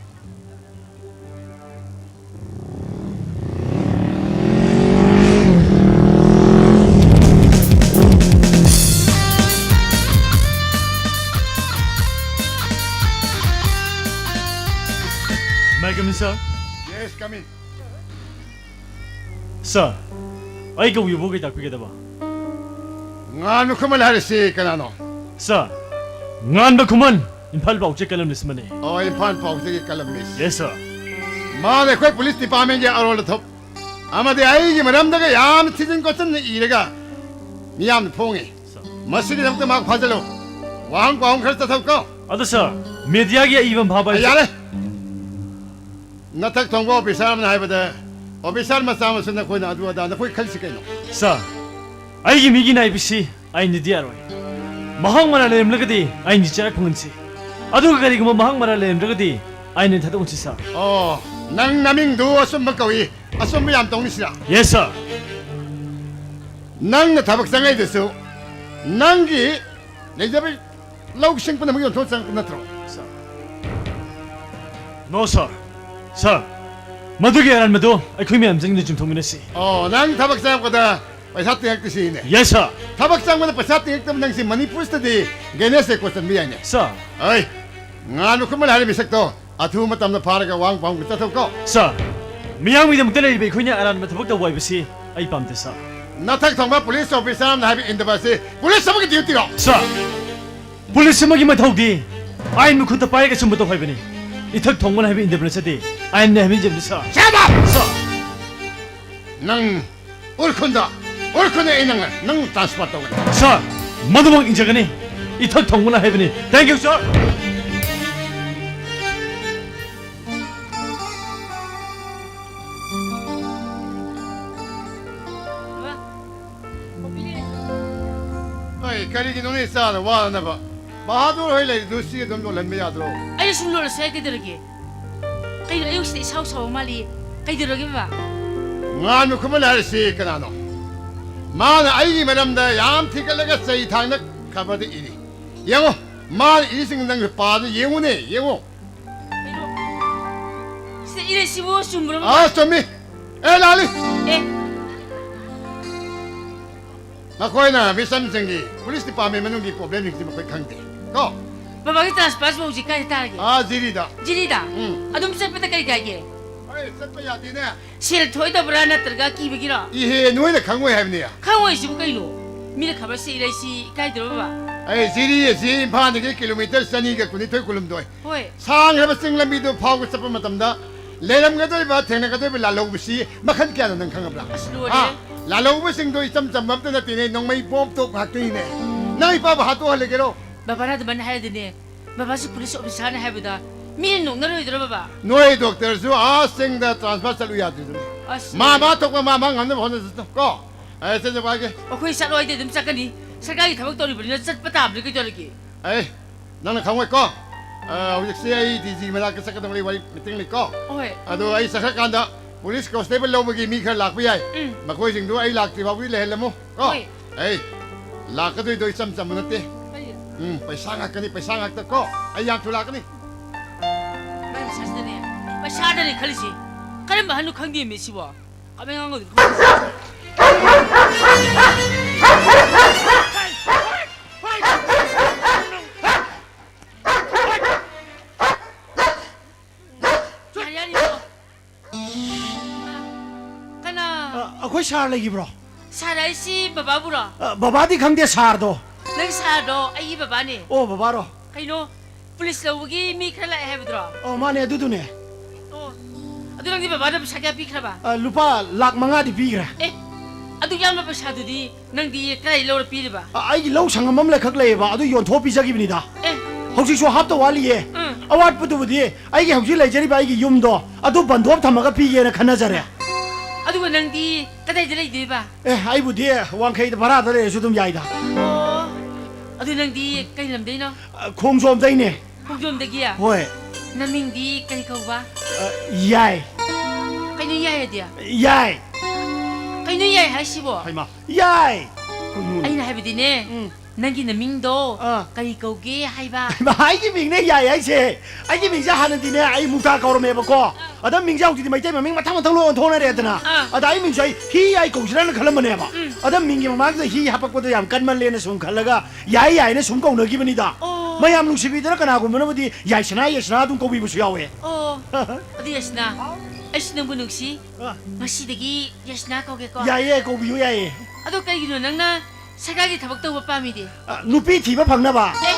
May I come in, sir? Yes, come in. Sir, ꯑꯩ ꯀꯧꯕꯤꯕꯕꯨ ꯀꯩ ꯇꯥꯛꯄꯤꯒꯗꯕ? ꯉꯥꯟꯕ ꯈꯨꯃꯟ ꯍꯥꯏꯔꯤꯁꯤ ꯀꯅꯥꯅꯣ? Sir, ꯉꯥꯟꯕ ꯈꯨꯃꯟ, ꯏꯝꯐꯥꯜ ꯄꯥꯎꯆꯦ columnist ꯑꯃꯅꯤ꯫ ꯑꯣ, ꯏꯝꯐꯥꯜ ꯄꯥꯎꯆꯦꯒꯤ columnist꯫ Yes, sir. ꯃꯥꯅ ꯑꯩꯈꯣꯏ ꯄꯨꯂꯤꯁ ꯗꯤꯄꯥꯔꯠꯃꯦꯟꯒꯤ ꯑꯔꯣꯜ ꯑꯊꯨꯞ ꯑꯃꯗꯤ ꯑꯩꯒꯤ ꯃꯔꯝꯗꯒ ꯌꯥꯝꯅ ꯊꯤꯖꯤꯟ ꯈꯣꯠꯆꯤꯟꯅ ꯏꯔꯒ ꯃꯤꯌꯥꯝꯅ ꯐꯣꯡꯉꯤ꯫ ꯃꯁꯤꯒꯤꯗꯃꯛꯇ ꯃꯍꯥꯛ ꯐꯥꯖꯤꯜꯂꯨ꯫ ꯋꯥꯍꯪ ꯄꯥꯎꯍꯪ ꯈꯔ ꯆꯠꯊꯣꯛꯀꯣ꯫ ꯑꯗꯣ ꯁꯥꯔ, ꯃꯦꯗꯤꯌꯥꯒꯤ ꯑꯏꯕ ꯑꯃ ꯐꯥꯕ ꯍꯥꯏꯁꯦ? ꯌꯥꯔꯦ꯫ ꯅꯊꯛ ꯊꯣꯡꯕ ꯑꯣꯐꯤꯁꯥꯔ ꯑꯃꯅ ꯍꯥꯏꯕꯗ ꯑꯣꯐꯤꯁꯥꯔ ꯃꯆꯥ ꯃꯁꯨꯅ ꯑꯩꯈꯣꯏꯅ ꯑꯗꯨ ꯑꯗꯥ ꯅꯈꯣꯏ ꯈꯜꯂꯤꯁꯤ ꯀꯩꯅꯣ? ꯁꯥꯔ, ꯑꯩꯒꯤ ꯃꯤꯒꯤ ꯅꯥꯏꯕꯁꯤ ꯑꯩꯅꯗꯤ ꯌꯥꯔꯣꯏ꯫ ꯃꯍꯥꯛ ꯃꯔꯥꯜ ꯂꯩꯔꯝꯂꯒꯗꯤ ꯑꯩꯅꯗꯤ ꯆꯩꯔꯥꯛ ꯐꯪꯍꯟꯁꯤ꯫ ꯑꯗꯨꯒ ꯀꯔꯤꯒꯨꯝꯕ ꯃꯍꯥꯛ ꯃꯔꯥꯜ ꯂꯩꯔꯝꯗ꯭ꯔꯒꯗꯤ ꯑꯩꯅ ꯊꯥꯗꯣꯛꯍꯟꯁꯤ, ꯁꯥꯔ꯫ ꯑꯣ, ꯅꯪ ꯅꯃꯤꯡꯗꯨ ꯑꯆꯨꯝꯕ ꯀꯧꯏ꯫ ꯑꯆꯨꯝꯕ ꯌꯥꯝ ꯇꯧꯅꯤꯁꯤꯔ? ꯌꯦꯁ, ꯁꯥꯔ꯫ ꯅꯪꯅ ꯊꯕꯛ ꯆꯪꯉꯛꯏꯗꯨꯁꯨ ꯅꯪꯒꯤ ꯂꯩꯖꯕ ꯂꯧꯁꯤꯡ ꯄꯨꯝꯅꯃꯛ ꯌꯣꯟꯊꯣꯛ ꯆꯪꯉꯛꯄ ꯅꯠꯇ꯭ꯔꯣ? ꯁꯥꯔ꯫ ꯅꯣ, ꯁꯥꯔ꯫ ꯁꯥꯔ, ꯃꯗꯨꯒꯤ ꯑꯔꯥꯟꯕꯗꯨ ꯑꯩꯈꯣꯏ ꯃꯌꯥꯝ ꯆꯪꯗꯨꯅ ꯆꯨꯝꯊꯣꯛꯃꯤꯟꯅꯁꯤ꯫ ꯑꯣ, ꯅꯪ ꯊꯕꯛ ꯆꯪꯉꯛꯄꯗ ꯄꯩꯁꯥ ꯇꯤꯡꯉꯛꯇꯦ ꯁꯤꯅꯦ? ꯌꯦꯁ, ꯁꯥꯔ꯫ ꯊꯕꯛ ꯆꯪꯕꯗ ꯄꯩꯁꯥ ꯇꯤꯡꯉꯛꯇꯕ ꯅꯪꯁꯤ ꯃꯅꯤꯄꯨꯔꯁꯤꯗꯗꯤ ꯒꯦꯅꯦꯁ ꯔꯦꯀꯣꯔꯗ ꯆꯟꯕ ꯌꯥꯏꯅꯦ꯫ ꯁꯥꯔ꯫ ꯑꯩ, ꯉꯥꯟꯕ ꯈꯨꯃꯟ ꯍꯥꯏꯔꯤꯕ ꯃꯤꯁꯛꯇꯣ ꯑꯊꯨꯕ ꯃꯇꯝꯗ ꯐꯥꯔꯒ ꯋꯥꯍꯪ ꯄꯥꯎꯍꯪ ꯆꯠꯊꯧꯀꯣ꯫ ꯁꯥꯔ, ꯃꯤꯌꯥꯝꯒꯤꯗꯃꯛꯇ ꯂꯩꯔꯤꯕ ꯑꯩꯈꯣꯏꯅ ꯑꯔꯥꯟꯕ ꯊꯕꯛ ꯇꯧꯕ ꯍꯥꯏꯕꯁꯤ ꯑꯩ ꯄꯥꯝꯗꯦ, ꯁꯥꯔ꯫ ꯅꯊꯛ ꯊꯣꯡꯕ ꯄꯨꯂꯤꯁ ꯑꯣꯐꯤꯁꯥꯔ ꯑꯃꯅ ꯍꯥꯏꯕ ꯏꯟꯗꯕ ꯑꯁꯤ ꯄꯨꯂꯤꯁ ꯑꯃꯒꯤ ꯗ꯭ꯌꯨꯇꯤꯔꯣ? ꯁꯥꯔ, ꯄꯨꯂꯤꯁ ꯑꯃꯒꯤ ꯃꯊꯧꯗꯤ ꯑꯥꯏꯟ ꯃꯈꯨꯠꯇ ꯄꯥꯏꯔꯒ ꯑꯆꯨꯝꯕ ꯇꯧ ꯍꯥꯏꯕꯅꯤ꯫ ꯏꯊꯛ ꯊꯣꯡꯕꯅ ꯍꯥꯏꯕ ꯏꯟꯗꯕ ꯅꯠꯆꯗꯦ, ꯑꯥꯏꯟꯅ ꯍꯥꯏꯕ ꯏꯟꯖꯕꯅꯤ, ꯁꯥꯔ꯫ Shut up! ꯁꯥꯔ! ꯅꯪ ꯎꯔꯈꯨꯟꯗ, ꯎꯔꯈꯨꯟꯗ ꯑꯩ ꯅꯪ, ꯅꯪ ꯇ꯭ꯔꯥꯟꯁꯐꯔ ꯇꯧꯒꯅꯤ꯫ ꯁꯥꯔ, ꯃꯗꯨꯃꯛ ꯏꯟꯖꯒꯅꯤ꯫ ꯏꯊꯛ ꯊꯣꯡꯕꯅ ꯍꯥꯏꯕꯅꯤ꯫ Thank you, ꯁꯥꯔ꯫ ꯕꯕꯥ, ꯀꯣꯐꯤ ꯂꯩꯔꯦ꯫ ꯑꯩ ꯀꯔꯤꯒꯤꯅꯣꯅꯦ ꯏꯆꯥꯅ ꯋꯥꯅꯕ? ꯕꯍꯥꯗꯨꯔ ꯍꯣꯏ ꯂꯩꯔꯤꯗꯨ ꯁꯤ ꯑꯗꯨꯝ ꯂꯣꯜꯍꯟꯕ ꯌꯥꯗ꯭ꯔꯣ? ꯑꯩꯅ ꯁꯨꯝ ꯂꯣꯜꯂꯁꯨ ꯌꯥꯏ, ꯀꯩꯗꯧꯔꯒꯦ? ꯀꯩꯅꯣ ꯑꯌꯨꯛꯁꯤꯗ ꯏꯁꯥꯎ ꯁꯥꯎꯕ ꯃꯥꯜꯂꯤ? ꯀꯩꯗꯧꯔꯒꯦ ꯕꯕꯥ? ꯉꯥꯟꯕ ꯈꯨꯃꯟ ꯍꯥꯏꯔꯤꯁꯤ ꯀꯅꯥꯅꯣ? ꯃꯥꯅ ꯑꯩꯒꯤ ꯃꯔꯝꯗ ꯌꯥꯝ ꯊꯤꯒꯠꯂꯒ ꯆꯩ ꯊꯥꯡꯅ ꯈꯕꯔꯗ ꯏꯔꯤ꯫ ꯌꯦꯡꯉꯣ, ꯃꯥꯅ ꯏꯔꯤꯁꯤꯡ ꯅꯪꯁꯨ ꯄꯥꯗꯨ ꯌꯦꯡꯉꯨꯅꯦ, ꯌꯦꯡꯉꯣ꯫ ꯀꯩꯅꯣ? ꯁꯤꯗ ꯏꯔꯤꯁꯤꯕꯨ ꯆꯨꯝꯕ꯭ꯔꯣ ꯕꯕꯥ? ꯑꯥ, ꯆꯨꯝꯃꯤ꯫ ꯑꯦ, ꯂꯥꯜꯂꯤ꯫ ꯑꯦ꯫ ꯃꯈꯣꯏꯅ ꯃꯤꯆꯝꯁꯤꯡꯒꯤ ꯄꯨꯂꯤꯁ ꯗꯤꯄꯥꯔꯠꯃꯦꯟ ꯃꯅꯨꯡꯒꯤ ꯄ꯭ꯔꯣꯕ꯭ꯂꯦꯝꯁꯤꯡꯁꯤ ꯃꯈꯣꯏ ꯈꯪꯗꯦ ꯀꯣ꯫ ꯕꯕꯥꯒꯤ ꯇ꯭ꯔꯥꯟꯁꯐꯔꯁꯤꯕꯨ ꯍꯧꯖꯤꯛ ꯀꯥꯏꯗ ꯇꯥꯔꯒꯦ? ꯑꯥ, ꯖꯤꯔꯤꯗ꯫ ꯖꯤꯔꯤꯗ? ꯎꯝ꯫ ꯑꯗꯨꯝ ꯆꯠꯄꯗ ꯀꯔꯤ ꯀꯥꯏꯒꯦ? ꯑꯩ ꯆꯠꯄ ꯌꯥꯗꯦꯅꯦ꯫ ꯁꯦꯜ ꯊꯣꯛꯑꯣꯏꯗꯕ꯭ꯔꯥ ꯅꯠꯇ꯭ꯔꯒ ꯀꯤꯕꯒꯤꯔꯣ? ꯏꯍꯦ, ꯅꯣꯏꯅ ꯈꯪꯉꯣꯏ ꯍꯥꯏꯕꯅꯦ꯫ ꯈꯪꯉꯣꯏꯁꯤꯕꯨ ꯀꯩꯅꯣ? ꯃꯤꯅ ꯈꯕꯔꯁꯦ ꯏꯔꯛꯏꯁꯤ ꯏꯀꯥꯏꯗ꯭ꯔꯣ ꯕꯕꯥ? ꯑꯩ ꯖꯤꯔꯤ ꯑꯁꯤ ꯏꯝꯐꯥꯜꯗꯒꯤ ꯀꯤꯂꯣꯃꯤꯇꯔ ꯆꯅꯤꯒ ꯀꯨꯟꯅꯤꯊꯣꯏ ꯀꯨꯟꯍꯨꯝꯗꯣꯏ꯫ ꯍꯣꯏ꯫ ꯁꯥꯡꯈ꯭ꯔꯕ ꯆꯤꯡ ꯂꯝꯕꯤꯗꯨ ꯐꯥꯎꯕ ꯆꯠꯄ ꯃꯇꯝꯗ ꯂꯩꯔꯝꯒꯗꯧꯔꯤꯕ, ꯊꯦꯡꯅꯒꯗꯧꯔꯤꯕ ꯂꯥꯜꯍꯧꯕꯁꯤ ꯃꯈꯜ ꯀꯌꯥꯅꯣ ꯅꯪ ꯈꯪꯉꯕ꯭ꯔꯥ? ꯑꯁ, ꯂꯣꯏꯔꯦ꯫ ꯍꯥ? ꯂꯥꯜꯍꯧꯕꯁꯤꯡꯗꯣ ꯏꯆꯝ ꯆꯝꯕ ꯑꯝꯇ ꯅꯠꯇꯦꯅꯦ, ꯅꯣꯡꯃꯩ ꯕꯣꯝ ꯇꯣꯞ ꯉꯥꯛꯇꯅꯤꯅꯦ꯫ ꯅꯪ ꯏꯄꯥꯕꯨ ꯍꯥꯠꯇꯣꯛꯍꯜꯂꯒꯦꯔꯣ? ꯕꯕꯥꯅ ꯑꯗꯨꯃꯥꯏꯅ ꯍꯥꯏꯔꯗꯤꯅꯦ, ꯕꯕꯥꯁꯤ ꯄꯨꯂꯤꯁ ꯑꯣꯐꯤꯁꯥꯔꯅꯤ ꯍꯥꯏꯕꯗ ꯃꯤꯅ ꯅꯣꯛꯅꯔꯣꯏꯗ꯭ꯔꯣ, ꯕꯕꯥ? ꯅꯣꯏ ꯗꯣꯛꯇꯔꯁꯨ ꯑꯥ ꯆꯤꯡꯗ ꯇ꯭ꯔꯥꯟꯁꯐꯔ ꯆꯠꯂꯨ ꯌꯥꯗ꯭ꯔꯤꯗꯨꯅꯤ꯫ ꯑꯁ, ꯃꯥ, ꯂꯣꯏꯔꯦ꯫ ꯃꯥ ꯊꯣꯛꯄ ꯃꯥ, ꯃꯥ ꯉꯝꯅꯕ ꯍꯣꯠꯅꯖꯁꯅꯨ ꯀꯣ꯫ ꯑꯩ ꯆꯠꯆꯕ ꯍꯥꯏꯒꯦ꯫ ꯑꯩꯈꯣꯏ ꯆꯠꯂꯣꯏꯗꯤ ꯑꯗꯨꯝ ꯆꯠꯀꯅꯤ꯫ ꯁꯔꯀꯥꯔꯒꯤ ꯊꯕꯛ ꯇꯧꯔꯤꯕꯅꯤꯅ ꯆꯠꯄ ꯇꯥꯕꯅꯤ, ꯀꯩꯗꯧꯔꯒꯦ? ꯑꯦ, ꯅꯪꯅ ꯈꯪꯉꯣꯏꯀꯣ꯫ ꯑ, ꯍꯧꯖꯤꯛꯁꯦ ꯑꯩ ꯗꯤ ꯖꯤ ꯃꯅꯥꯛꯇ ꯆꯠꯀꯗꯕ ꯂꯩ, ꯋꯥꯔꯤ ꯃꯤꯇꯤꯡ ꯂꯩꯀꯣ꯫ ꯍꯣꯏ꯫ ꯑꯗꯣ ꯑꯩ ꯆꯠꯈ꯭ꯔꯀꯥꯟꯗ ꯄꯨꯂꯤꯁ ꯀꯣꯟꯁꯇꯦꯕꯜ ꯂꯧꯕꯒꯤ ꯃꯤ ꯈꯔ ꯂꯥꯛꯄ ꯌꯥꯏ꯫ ꯎꯝ꯫ ꯃꯈꯣꯏꯁꯤꯡꯗꯨ ꯑꯩ ꯂꯥꯛꯇ꯭ꯔꯤ ꯐꯥꯎꯕꯗꯤ ꯂꯩꯍꯜꯂꯝꯃꯨ ꯀꯣ꯫ ꯍꯣꯏ꯫ ꯑꯩ ꯂꯥꯛꯀꯗꯣꯏꯗꯣ ꯏꯆꯝ ꯆꯝꯕ ꯅꯠꯇꯦ꯫ ꯀꯔꯤ? ꯎꯝ, ꯄꯩꯁꯥ ꯉꯥꯛꯇꯅꯤ, ꯄꯩꯁꯥ ꯉꯥꯛꯇ ꯀꯣ꯫ ꯑꯩ ꯌꯥꯝ ꯊꯨ ꯂꯥꯛꯀꯅꯤ꯫ ꯃꯥꯏ ꯃꯁꯥꯁꯤꯗꯅꯦ, ꯄꯩꯁꯥꯗꯅꯦ ꯈꯜꯂꯤꯁꯤ꯫ ꯀꯔꯝꯕ ꯑꯍꯟꯅꯣ ꯈꯪꯗꯦꯃꯤ ꯁꯤꯕꯣ꯫ ꯀꯃꯥꯏ ꯉꯥꯡꯒꯗꯣꯏꯅꯣ ꯈꯪꯗꯦ꯫ ꯌꯥꯔꯦ, ꯌꯥꯔꯦ, ꯌꯥꯔꯦ꯫ ꯀꯅꯥ? ꯑ, ꯑꯩꯈꯣꯏ ꯁꯥꯔ ꯂꯩꯈꯤꯕ꯭ꯔꯣ? ꯁꯥꯔ ꯍꯥꯏꯁꯤ ꯕꯕꯥꯕꯨꯔꯣ? ꯑ, ꯕꯕꯥꯗꯤ ꯈꯪꯗꯦ, ꯁꯥꯔꯗꯣ꯫ ꯅꯪ ꯁꯥꯔꯗꯣ ꯑꯩꯒꯤ ꯕꯕꯥꯅꯦ꯫ ꯑꯣ, ꯕꯕꯥꯔꯣ? ꯀꯩꯅꯣ, ꯄꯨꯂꯤꯁ ꯂꯧꯕꯒꯤ ꯃꯤ ꯈꯔ ꯂꯥꯛꯑꯦ ꯍꯥꯏꯕꯗꯨꯔꯣ? ꯑꯣ, ꯃꯥꯅꯦ, ꯑꯗꯨꯗꯨꯅꯦ꯫ ꯑꯣ, ꯑꯗꯨ ꯅꯪꯗꯤ ꯕꯕꯥꯗ ꯄꯩꯁꯥ ꯀꯌꯥ ꯄꯤꯈ꯭ꯔꯕ? ꯑ, ꯂꯨꯄꯥ ꯂꯥꯛ ꯃꯉꯥꯗꯤ ꯄꯤꯈ꯭ꯔꯦ꯫ ꯑꯦ, ꯑꯗꯨꯛ ꯌꯥꯝꯕ ꯄꯩꯁꯥꯗꯨꯗꯤ ꯅꯪꯗꯤ ꯀꯗꯥꯏ ꯂꯧꯔ ꯄꯤꯔꯤꯕ? ꯑ, ꯑꯩꯒꯤ ꯂꯧ ꯁꯪꯉꯝ ꯑꯃ ꯂꯩꯈꯛ ꯂꯩꯌꯦꯕ, ꯑꯗꯨ ꯌꯣꯟꯊꯣꯛꯑ ꯄꯤꯖꯈꯤꯕꯅꯤꯗ꯫ ꯑꯦ꯫ ꯍꯧꯖꯤꯛꯁꯨ ꯍꯥꯞꯇ ꯋꯥꯠꯂꯤꯌꯦ꯫ ꯎꯝ꯫ ꯑꯋꯥꯠꯄꯗꯨꯕꯨꯗꯤ ꯑꯩꯒꯤ ꯍꯧꯖꯤꯛ ꯂꯩꯖꯔꯤꯕ ꯑꯩꯒꯤ ꯌꯨꯝꯗꯣ ꯑꯗꯨ ꯕꯟꯗꯣꯞ ꯊꯝꯃꯒ ꯄꯤꯒꯦꯅ ꯈꯟꯅꯖꯔꯦ꯫ ꯑꯗꯨꯒ ꯅꯪꯗꯤ ꯀꯗꯥꯏꯗ ꯂꯩꯗꯣꯏꯕ? ꯑꯦ, ꯑꯩꯕꯨꯗꯤ ꯋꯥꯡꯈꯩꯗ ꯚꯔꯥꯗ ꯂꯩꯔꯁꯨ ꯑꯗꯨꯝ ꯌꯥꯏꯗ꯫ ꯑꯣ, ꯑꯗꯨ ꯅꯪꯗꯤ ꯀꯩ ꯂꯝꯗꯩꯅꯣ? ꯑ, ꯈꯣꯡꯖꯣꯝꯗꯩꯅꯦ꯫ ꯈꯣꯡꯖꯣꯝꯗꯒꯤ? ꯍꯣꯏ꯫ ꯅꯃꯤꯡꯗꯤ ꯀꯔꯤ ꯀꯧꯕ? ꯑ, ꯌꯥꯏ꯫ ꯀꯩꯅꯣ ꯌꯥꯏ ꯍꯥꯏꯗꯤ? ꯌꯥꯏ꯫ ꯀꯩꯅꯣ ꯌꯥꯏ ꯍꯥꯏꯁꯤꯕꯣ? ꯍꯩꯃꯥ, ꯌꯥꯏ꯫ ꯀꯩꯅꯣꯅꯦ? ꯑꯩꯅ ꯍꯥꯏꯕꯗꯤꯅꯦ, ꯎꯝ꯫ ꯅꯪꯒꯤ ꯅꯃꯤꯡꯗꯣ ꯑꯥ꯫ ꯀꯔꯤ ꯀꯧꯒꯦ ꯍꯥꯏꯕ? ꯍꯩꯃꯥ, ꯑꯩꯒꯤ ꯃꯤꯡꯅꯦ ꯌꯥꯏ ꯍꯥꯏꯁꯦ꯫ ꯑꯩꯒꯤ ꯃꯤꯡꯁꯦ ꯍꯥꯟꯅꯗꯤꯅꯦ, ꯑꯩ ꯃꯨꯛꯇꯥ ꯀꯧꯔꯝꯃꯦꯕꯀꯣ꯫ ꯑꯥ꯫ ꯑꯗ ꯃꯤꯡꯁꯦ ꯍꯧꯖꯤꯛꯇꯤ ꯃꯩꯇꯩ ꯃꯃꯤꯡ ꯃꯊꯪ ꯃꯊꯪ ꯂꯣꯏ ꯑꯣꯟꯊꯣꯛꯅꯔꯦꯗꯅ꯫ ꯑꯥ꯫ ꯑꯗ ꯑꯩ ꯃꯤꯡꯁꯦ ꯑꯩ ꯍꯤ ꯌꯥꯏ ꯀꯧꯁꯤꯔꯥꯅ ꯈꯜꯂꯝꯕꯅꯦꯕ꯫ ꯎꯝ꯫ ꯑꯗ ꯃꯤꯡꯒꯤ ꯃꯃꯥꯡꯗ ꯍꯤ ꯍꯥꯄꯛꯄꯗꯣ ꯌꯥꯝ ꯀꯟꯃꯜꯂꯦꯅ ꯁꯨꯝ ꯈꯜꯂꯒ ꯌꯥꯏ ꯌꯥꯏꯅ ꯁꯨꯝ ꯀꯧꯅꯈꯤꯕꯅꯤꯗ꯫ ꯑꯣ꯫ ꯃꯌꯥꯝ ꯅꯨꯡꯁꯤꯕꯤꯗꯅ ꯀꯅꯥꯒꯨꯝꯕꯅꯕꯨꯗꯤ ꯌꯥꯏꯁꯅꯥ, ꯌꯥꯏꯁꯅꯥ ꯑꯗꯨꯝ ꯀꯧꯕꯤꯕꯁꯨ ꯌꯥꯎꯋꯦ꯫ ꯑꯣ, ꯑꯗꯨ ꯌꯥꯏꯁꯅꯥ, ꯑꯩꯁꯨ ꯅꯪꯕꯨ ꯅꯨꯡꯁꯤ꯫ ꯑꯥ꯫ ꯉꯁꯤꯗꯒꯤ ꯌꯥꯏꯁꯅꯥ ꯀꯧꯒꯦꯀꯣ꯫ ꯌꯥꯏꯌꯦ, ꯀꯧꯕꯤꯌꯨ ꯌꯥꯏꯌꯦ꯫ ꯑꯗꯣ ꯀꯩꯒꯤꯅꯣ ꯅꯪꯅ ꯁꯔꯀꯥꯔꯒꯤ ꯊꯕꯛ ꯇꯧꯕ ꯄꯥꯝꯃꯤꯗꯤ? ꯑ, ꯅꯨꯄꯤ ꯊꯤꯕ ꯐꯪꯅꯕ꯫ ꯑꯦ,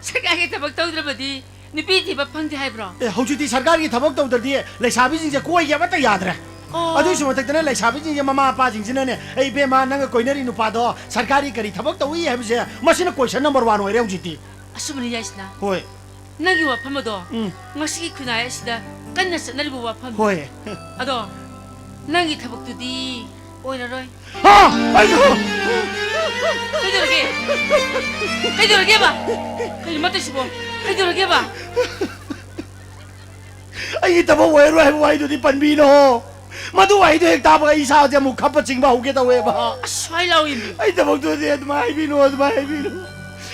ꯁꯔꯀꯥꯔꯒꯤ ꯊꯕꯛ ꯇꯧꯗ꯭ꯔꯕꯗꯤ ꯅꯨꯄꯤ ꯊꯤꯕ ꯐꯪꯗꯦ ꯍꯥꯏꯕ꯭ꯔꯣ? ꯑꯦ, ꯍꯧꯖꯤꯛꯇꯤ ꯁꯔꯀꯥꯔꯒꯤ ꯊꯕꯛ ꯇꯧꯗ꯭ꯔꯗꯤ ꯂꯩꯁꯥꯕꯤꯁꯤꯡꯁꯦ ꯀꯣꯏꯒꯦ ꯑꯃꯠꯇ ꯌꯥꯗ꯭ꯔꯦ꯫ ꯑꯣ꯫ ꯑꯗꯨꯒꯤꯁꯨ ꯃꯊꯛꯇꯅ ꯂꯩꯁꯥꯕꯤꯁꯤꯡꯁꯦ ꯃꯃꯥ ꯃꯄꯥꯁꯤꯡꯁꯤꯅꯅꯦ, "ꯑꯩ ꯏꯕꯦꯝꯃ, ꯅꯪꯒ ꯀꯣꯏꯅꯔꯤ ꯅꯨꯄꯥꯗꯣ ꯁꯔꯀꯥꯔꯒꯤ ꯀꯔꯤ ꯊꯕꯛ ꯇꯧꯏ?" ꯍꯥꯏꯕꯁꯦ, ꯃꯁꯤꯅ question number one ꯑꯣꯏꯔꯦ ꯍꯧꯖꯤꯛꯇꯤ꯫ ꯑꯆꯨꯝꯕꯅꯤ ꯌꯥꯏꯁꯅꯥ꯫ ꯍꯣꯏ꯫ ꯅꯪꯒꯤ ꯋꯥꯐꯝ ꯑꯗꯣ ꯎꯝ꯫ ꯉꯁꯤꯒꯤ ꯈꯨꯟꯅꯥꯏ ꯑꯁꯤꯗ ꯀꯟꯅ ꯆꯠꯅꯔꯤꯕ ꯋꯥꯐꯝ꯫ ꯍꯣꯏ꯫ ꯑꯗꯣ ꯅꯪꯒꯤ ꯊꯕꯛꯇꯨꯗꯤ ꯑꯣꯏꯔꯔꯣꯏ꯫ ꯍꯥ? ꯑꯩ ꯀꯩꯗꯧꯔꯒꯦ? ꯀꯩꯗꯧꯔꯒꯦꯕ? ꯀꯩꯅꯣ ꯃꯇꯧꯁꯤꯕꯣ? ꯀꯩꯗꯧꯔꯒꯦꯕ? ꯑꯩꯒꯤ ꯊꯕꯛ ꯑꯣꯏꯔꯔꯣꯏ ꯍꯥꯏꯕ ꯋꯥꯍꯩꯗꯨꯗꯤ ꯄꯟꯕꯤꯅꯣ꯫ ꯃꯗꯨ ꯋꯥꯍꯩꯗꯨ ꯍꯦꯛ ꯇꯥꯕꯒ ꯑꯩ ꯏꯁꯥꯁꯦ ꯑꯃꯨꯛ ꯈꯞꯄ ꯆꯤꯡꯕ ꯍꯧꯒꯦ ꯇꯧꯋꯦꯕ꯫ ꯑꯁ, ꯁ꯭ꯋꯥꯏ ꯂꯥꯎꯏꯅꯦ꯫ ꯑꯩ ꯊꯕꯛꯇꯨꯗꯤ ꯑꯗꯨꯃꯥꯏꯅ ꯍꯥꯏꯕꯤꯅꯨ, ꯑꯗꯨꯃꯥꯏꯅ ꯍꯥꯏꯕꯤꯅꯨ꯫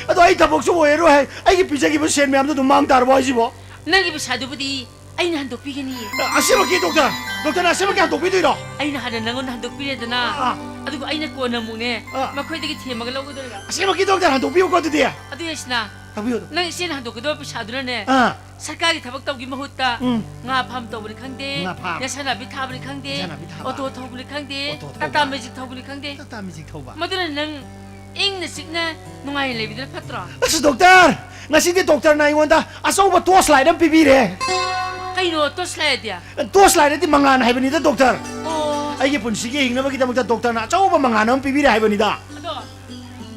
ꯑꯗꯣ ꯑꯩ ꯊꯕꯛꯁꯨ ꯑꯣꯏꯔꯔꯣꯏ ꯍꯥꯏ, ꯑꯩꯒꯤ ꯄꯤꯖꯈꯤꯕ ꯁꯦꯟ ꯃꯌꯥꯝꯗꯣ ꯑꯗꯨꯝ ꯃꯥꯡ ꯇꯥꯔꯕꯣ ꯍꯥꯏꯁꯤꯕꯣ? ꯅꯪꯒꯤ ꯄꯩꯁꯥꯗꯨꯕꯨꯗꯤ ꯑꯩꯅ ꯍꯟꯗꯣꯛꯄꯤꯒꯅꯤ꯫ ꯑꯁꯦꯡꯕꯒꯤ ꯗꯣꯛꯇꯔ? ꯗꯣꯛꯇꯔꯅ ꯑꯁꯦꯡꯕꯒꯤ ꯍꯟꯗꯣꯛꯄꯤꯗꯣꯏꯔꯣ? ꯑꯩꯅ ꯍꯥꯟꯅ ꯅꯪꯉꯣꯟꯗ ꯍꯟꯗꯣꯛꯄꯤꯔꯦꯗꯅ, ꯑꯥ꯫ ꯑꯗꯨꯒ ꯑꯩꯅ ꯀꯣꯟꯅ ꯑꯃꯨꯛꯅꯦ, ꯑꯥ꯫ ꯃꯈꯣꯏꯗꯒꯤ ꯊꯦꯝꯃꯒ ꯂꯧꯒꯗꯣꯏꯕ꯫ ꯑꯁꯦꯡꯕꯒꯤ ꯗꯣꯛꯇꯔ, ꯍꯟꯗꯣꯛꯄꯤꯌꯨꯀꯣ ꯑꯗꯨꯗꯤ꯫ ꯑꯗꯨ ꯌꯥꯏꯁꯅꯥ, ꯇꯧꯕꯤꯌꯨ꯫ ꯅꯪ ꯏꯆꯦꯅ ꯍꯟꯗꯣꯛꯀꯗꯕ ꯄꯩꯁꯥꯗꯨꯅꯅꯦ, ꯑꯥ꯫ ꯁꯔꯀꯥꯔꯒꯤ ꯊꯕꯛ ꯇꯧꯕꯒꯤ ꯃꯍꯨꯠꯇ ꯎꯝ꯫ ꯉꯥ ꯐꯥꯝ ꯇꯧꯕꯅꯤ ꯈꯪꯗꯦ, ꯉꯥ ꯐꯥꯝ꯫ ꯏꯟꯁꯥꯡ ꯅꯥꯄꯤ ꯊꯥꯕꯅꯤ ꯈꯪꯗꯦ, ꯏꯟꯁꯥꯡ ꯅꯥꯄꯤ ꯊꯥꯕ꯫ ꯑꯣꯇꯣ ꯊꯧꯕꯅꯤ ꯈꯪꯗꯦ, ꯑꯣꯇꯣ ꯊꯧꯕ꯫ ꯇꯥꯇꯥ ꯃꯦꯖꯤꯛ ꯊꯧꯕꯅꯤ ꯈꯪꯗꯦ꯫ ꯇꯥꯇꯥ ꯃꯦꯖꯤꯛ ꯊꯧꯕ꯫ ꯃꯗꯨꯅ ꯅꯪ ꯏꯪꯅ ꯆꯤꯛꯅ ꯅꯨꯡꯉꯥꯏꯅ ꯂꯩꯕꯗꯨꯅ ꯐꯠꯇ꯭ꯔꯣ? ꯑꯁ, ꯗꯣꯛꯇꯔ, ꯉꯁꯤꯗꯤ ꯗꯣꯛꯇꯔꯅ ꯑꯩꯉꯣꯟꯗ ꯑꯆꯧꯕ torch light ꯑꯃ ꯄꯤꯕꯤꯔꯦ꯫ ꯀꯩꯅꯣ torch light ꯑꯗꯤ? Torch light ꯑꯗꯤ ꯃꯉꯥꯜ ꯍꯥꯏꯕꯅꯤꯗ, ꯗꯣꯛꯇꯔ꯫ ꯑꯣ꯫ ꯑꯩꯒꯤ ꯄꯨꯟꯁꯤꯒꯤ ꯍꯤꯡꯅꯕꯒꯤꯗꯃꯛꯇ ꯗꯣꯛꯇꯔꯅ ꯑꯆꯧꯕ ꯃꯉꯥꯜ ꯑꯃ ꯄꯤꯕꯤꯔꯦ ꯍꯥꯏꯕꯅꯤꯗ꯫ ꯑꯗꯣ,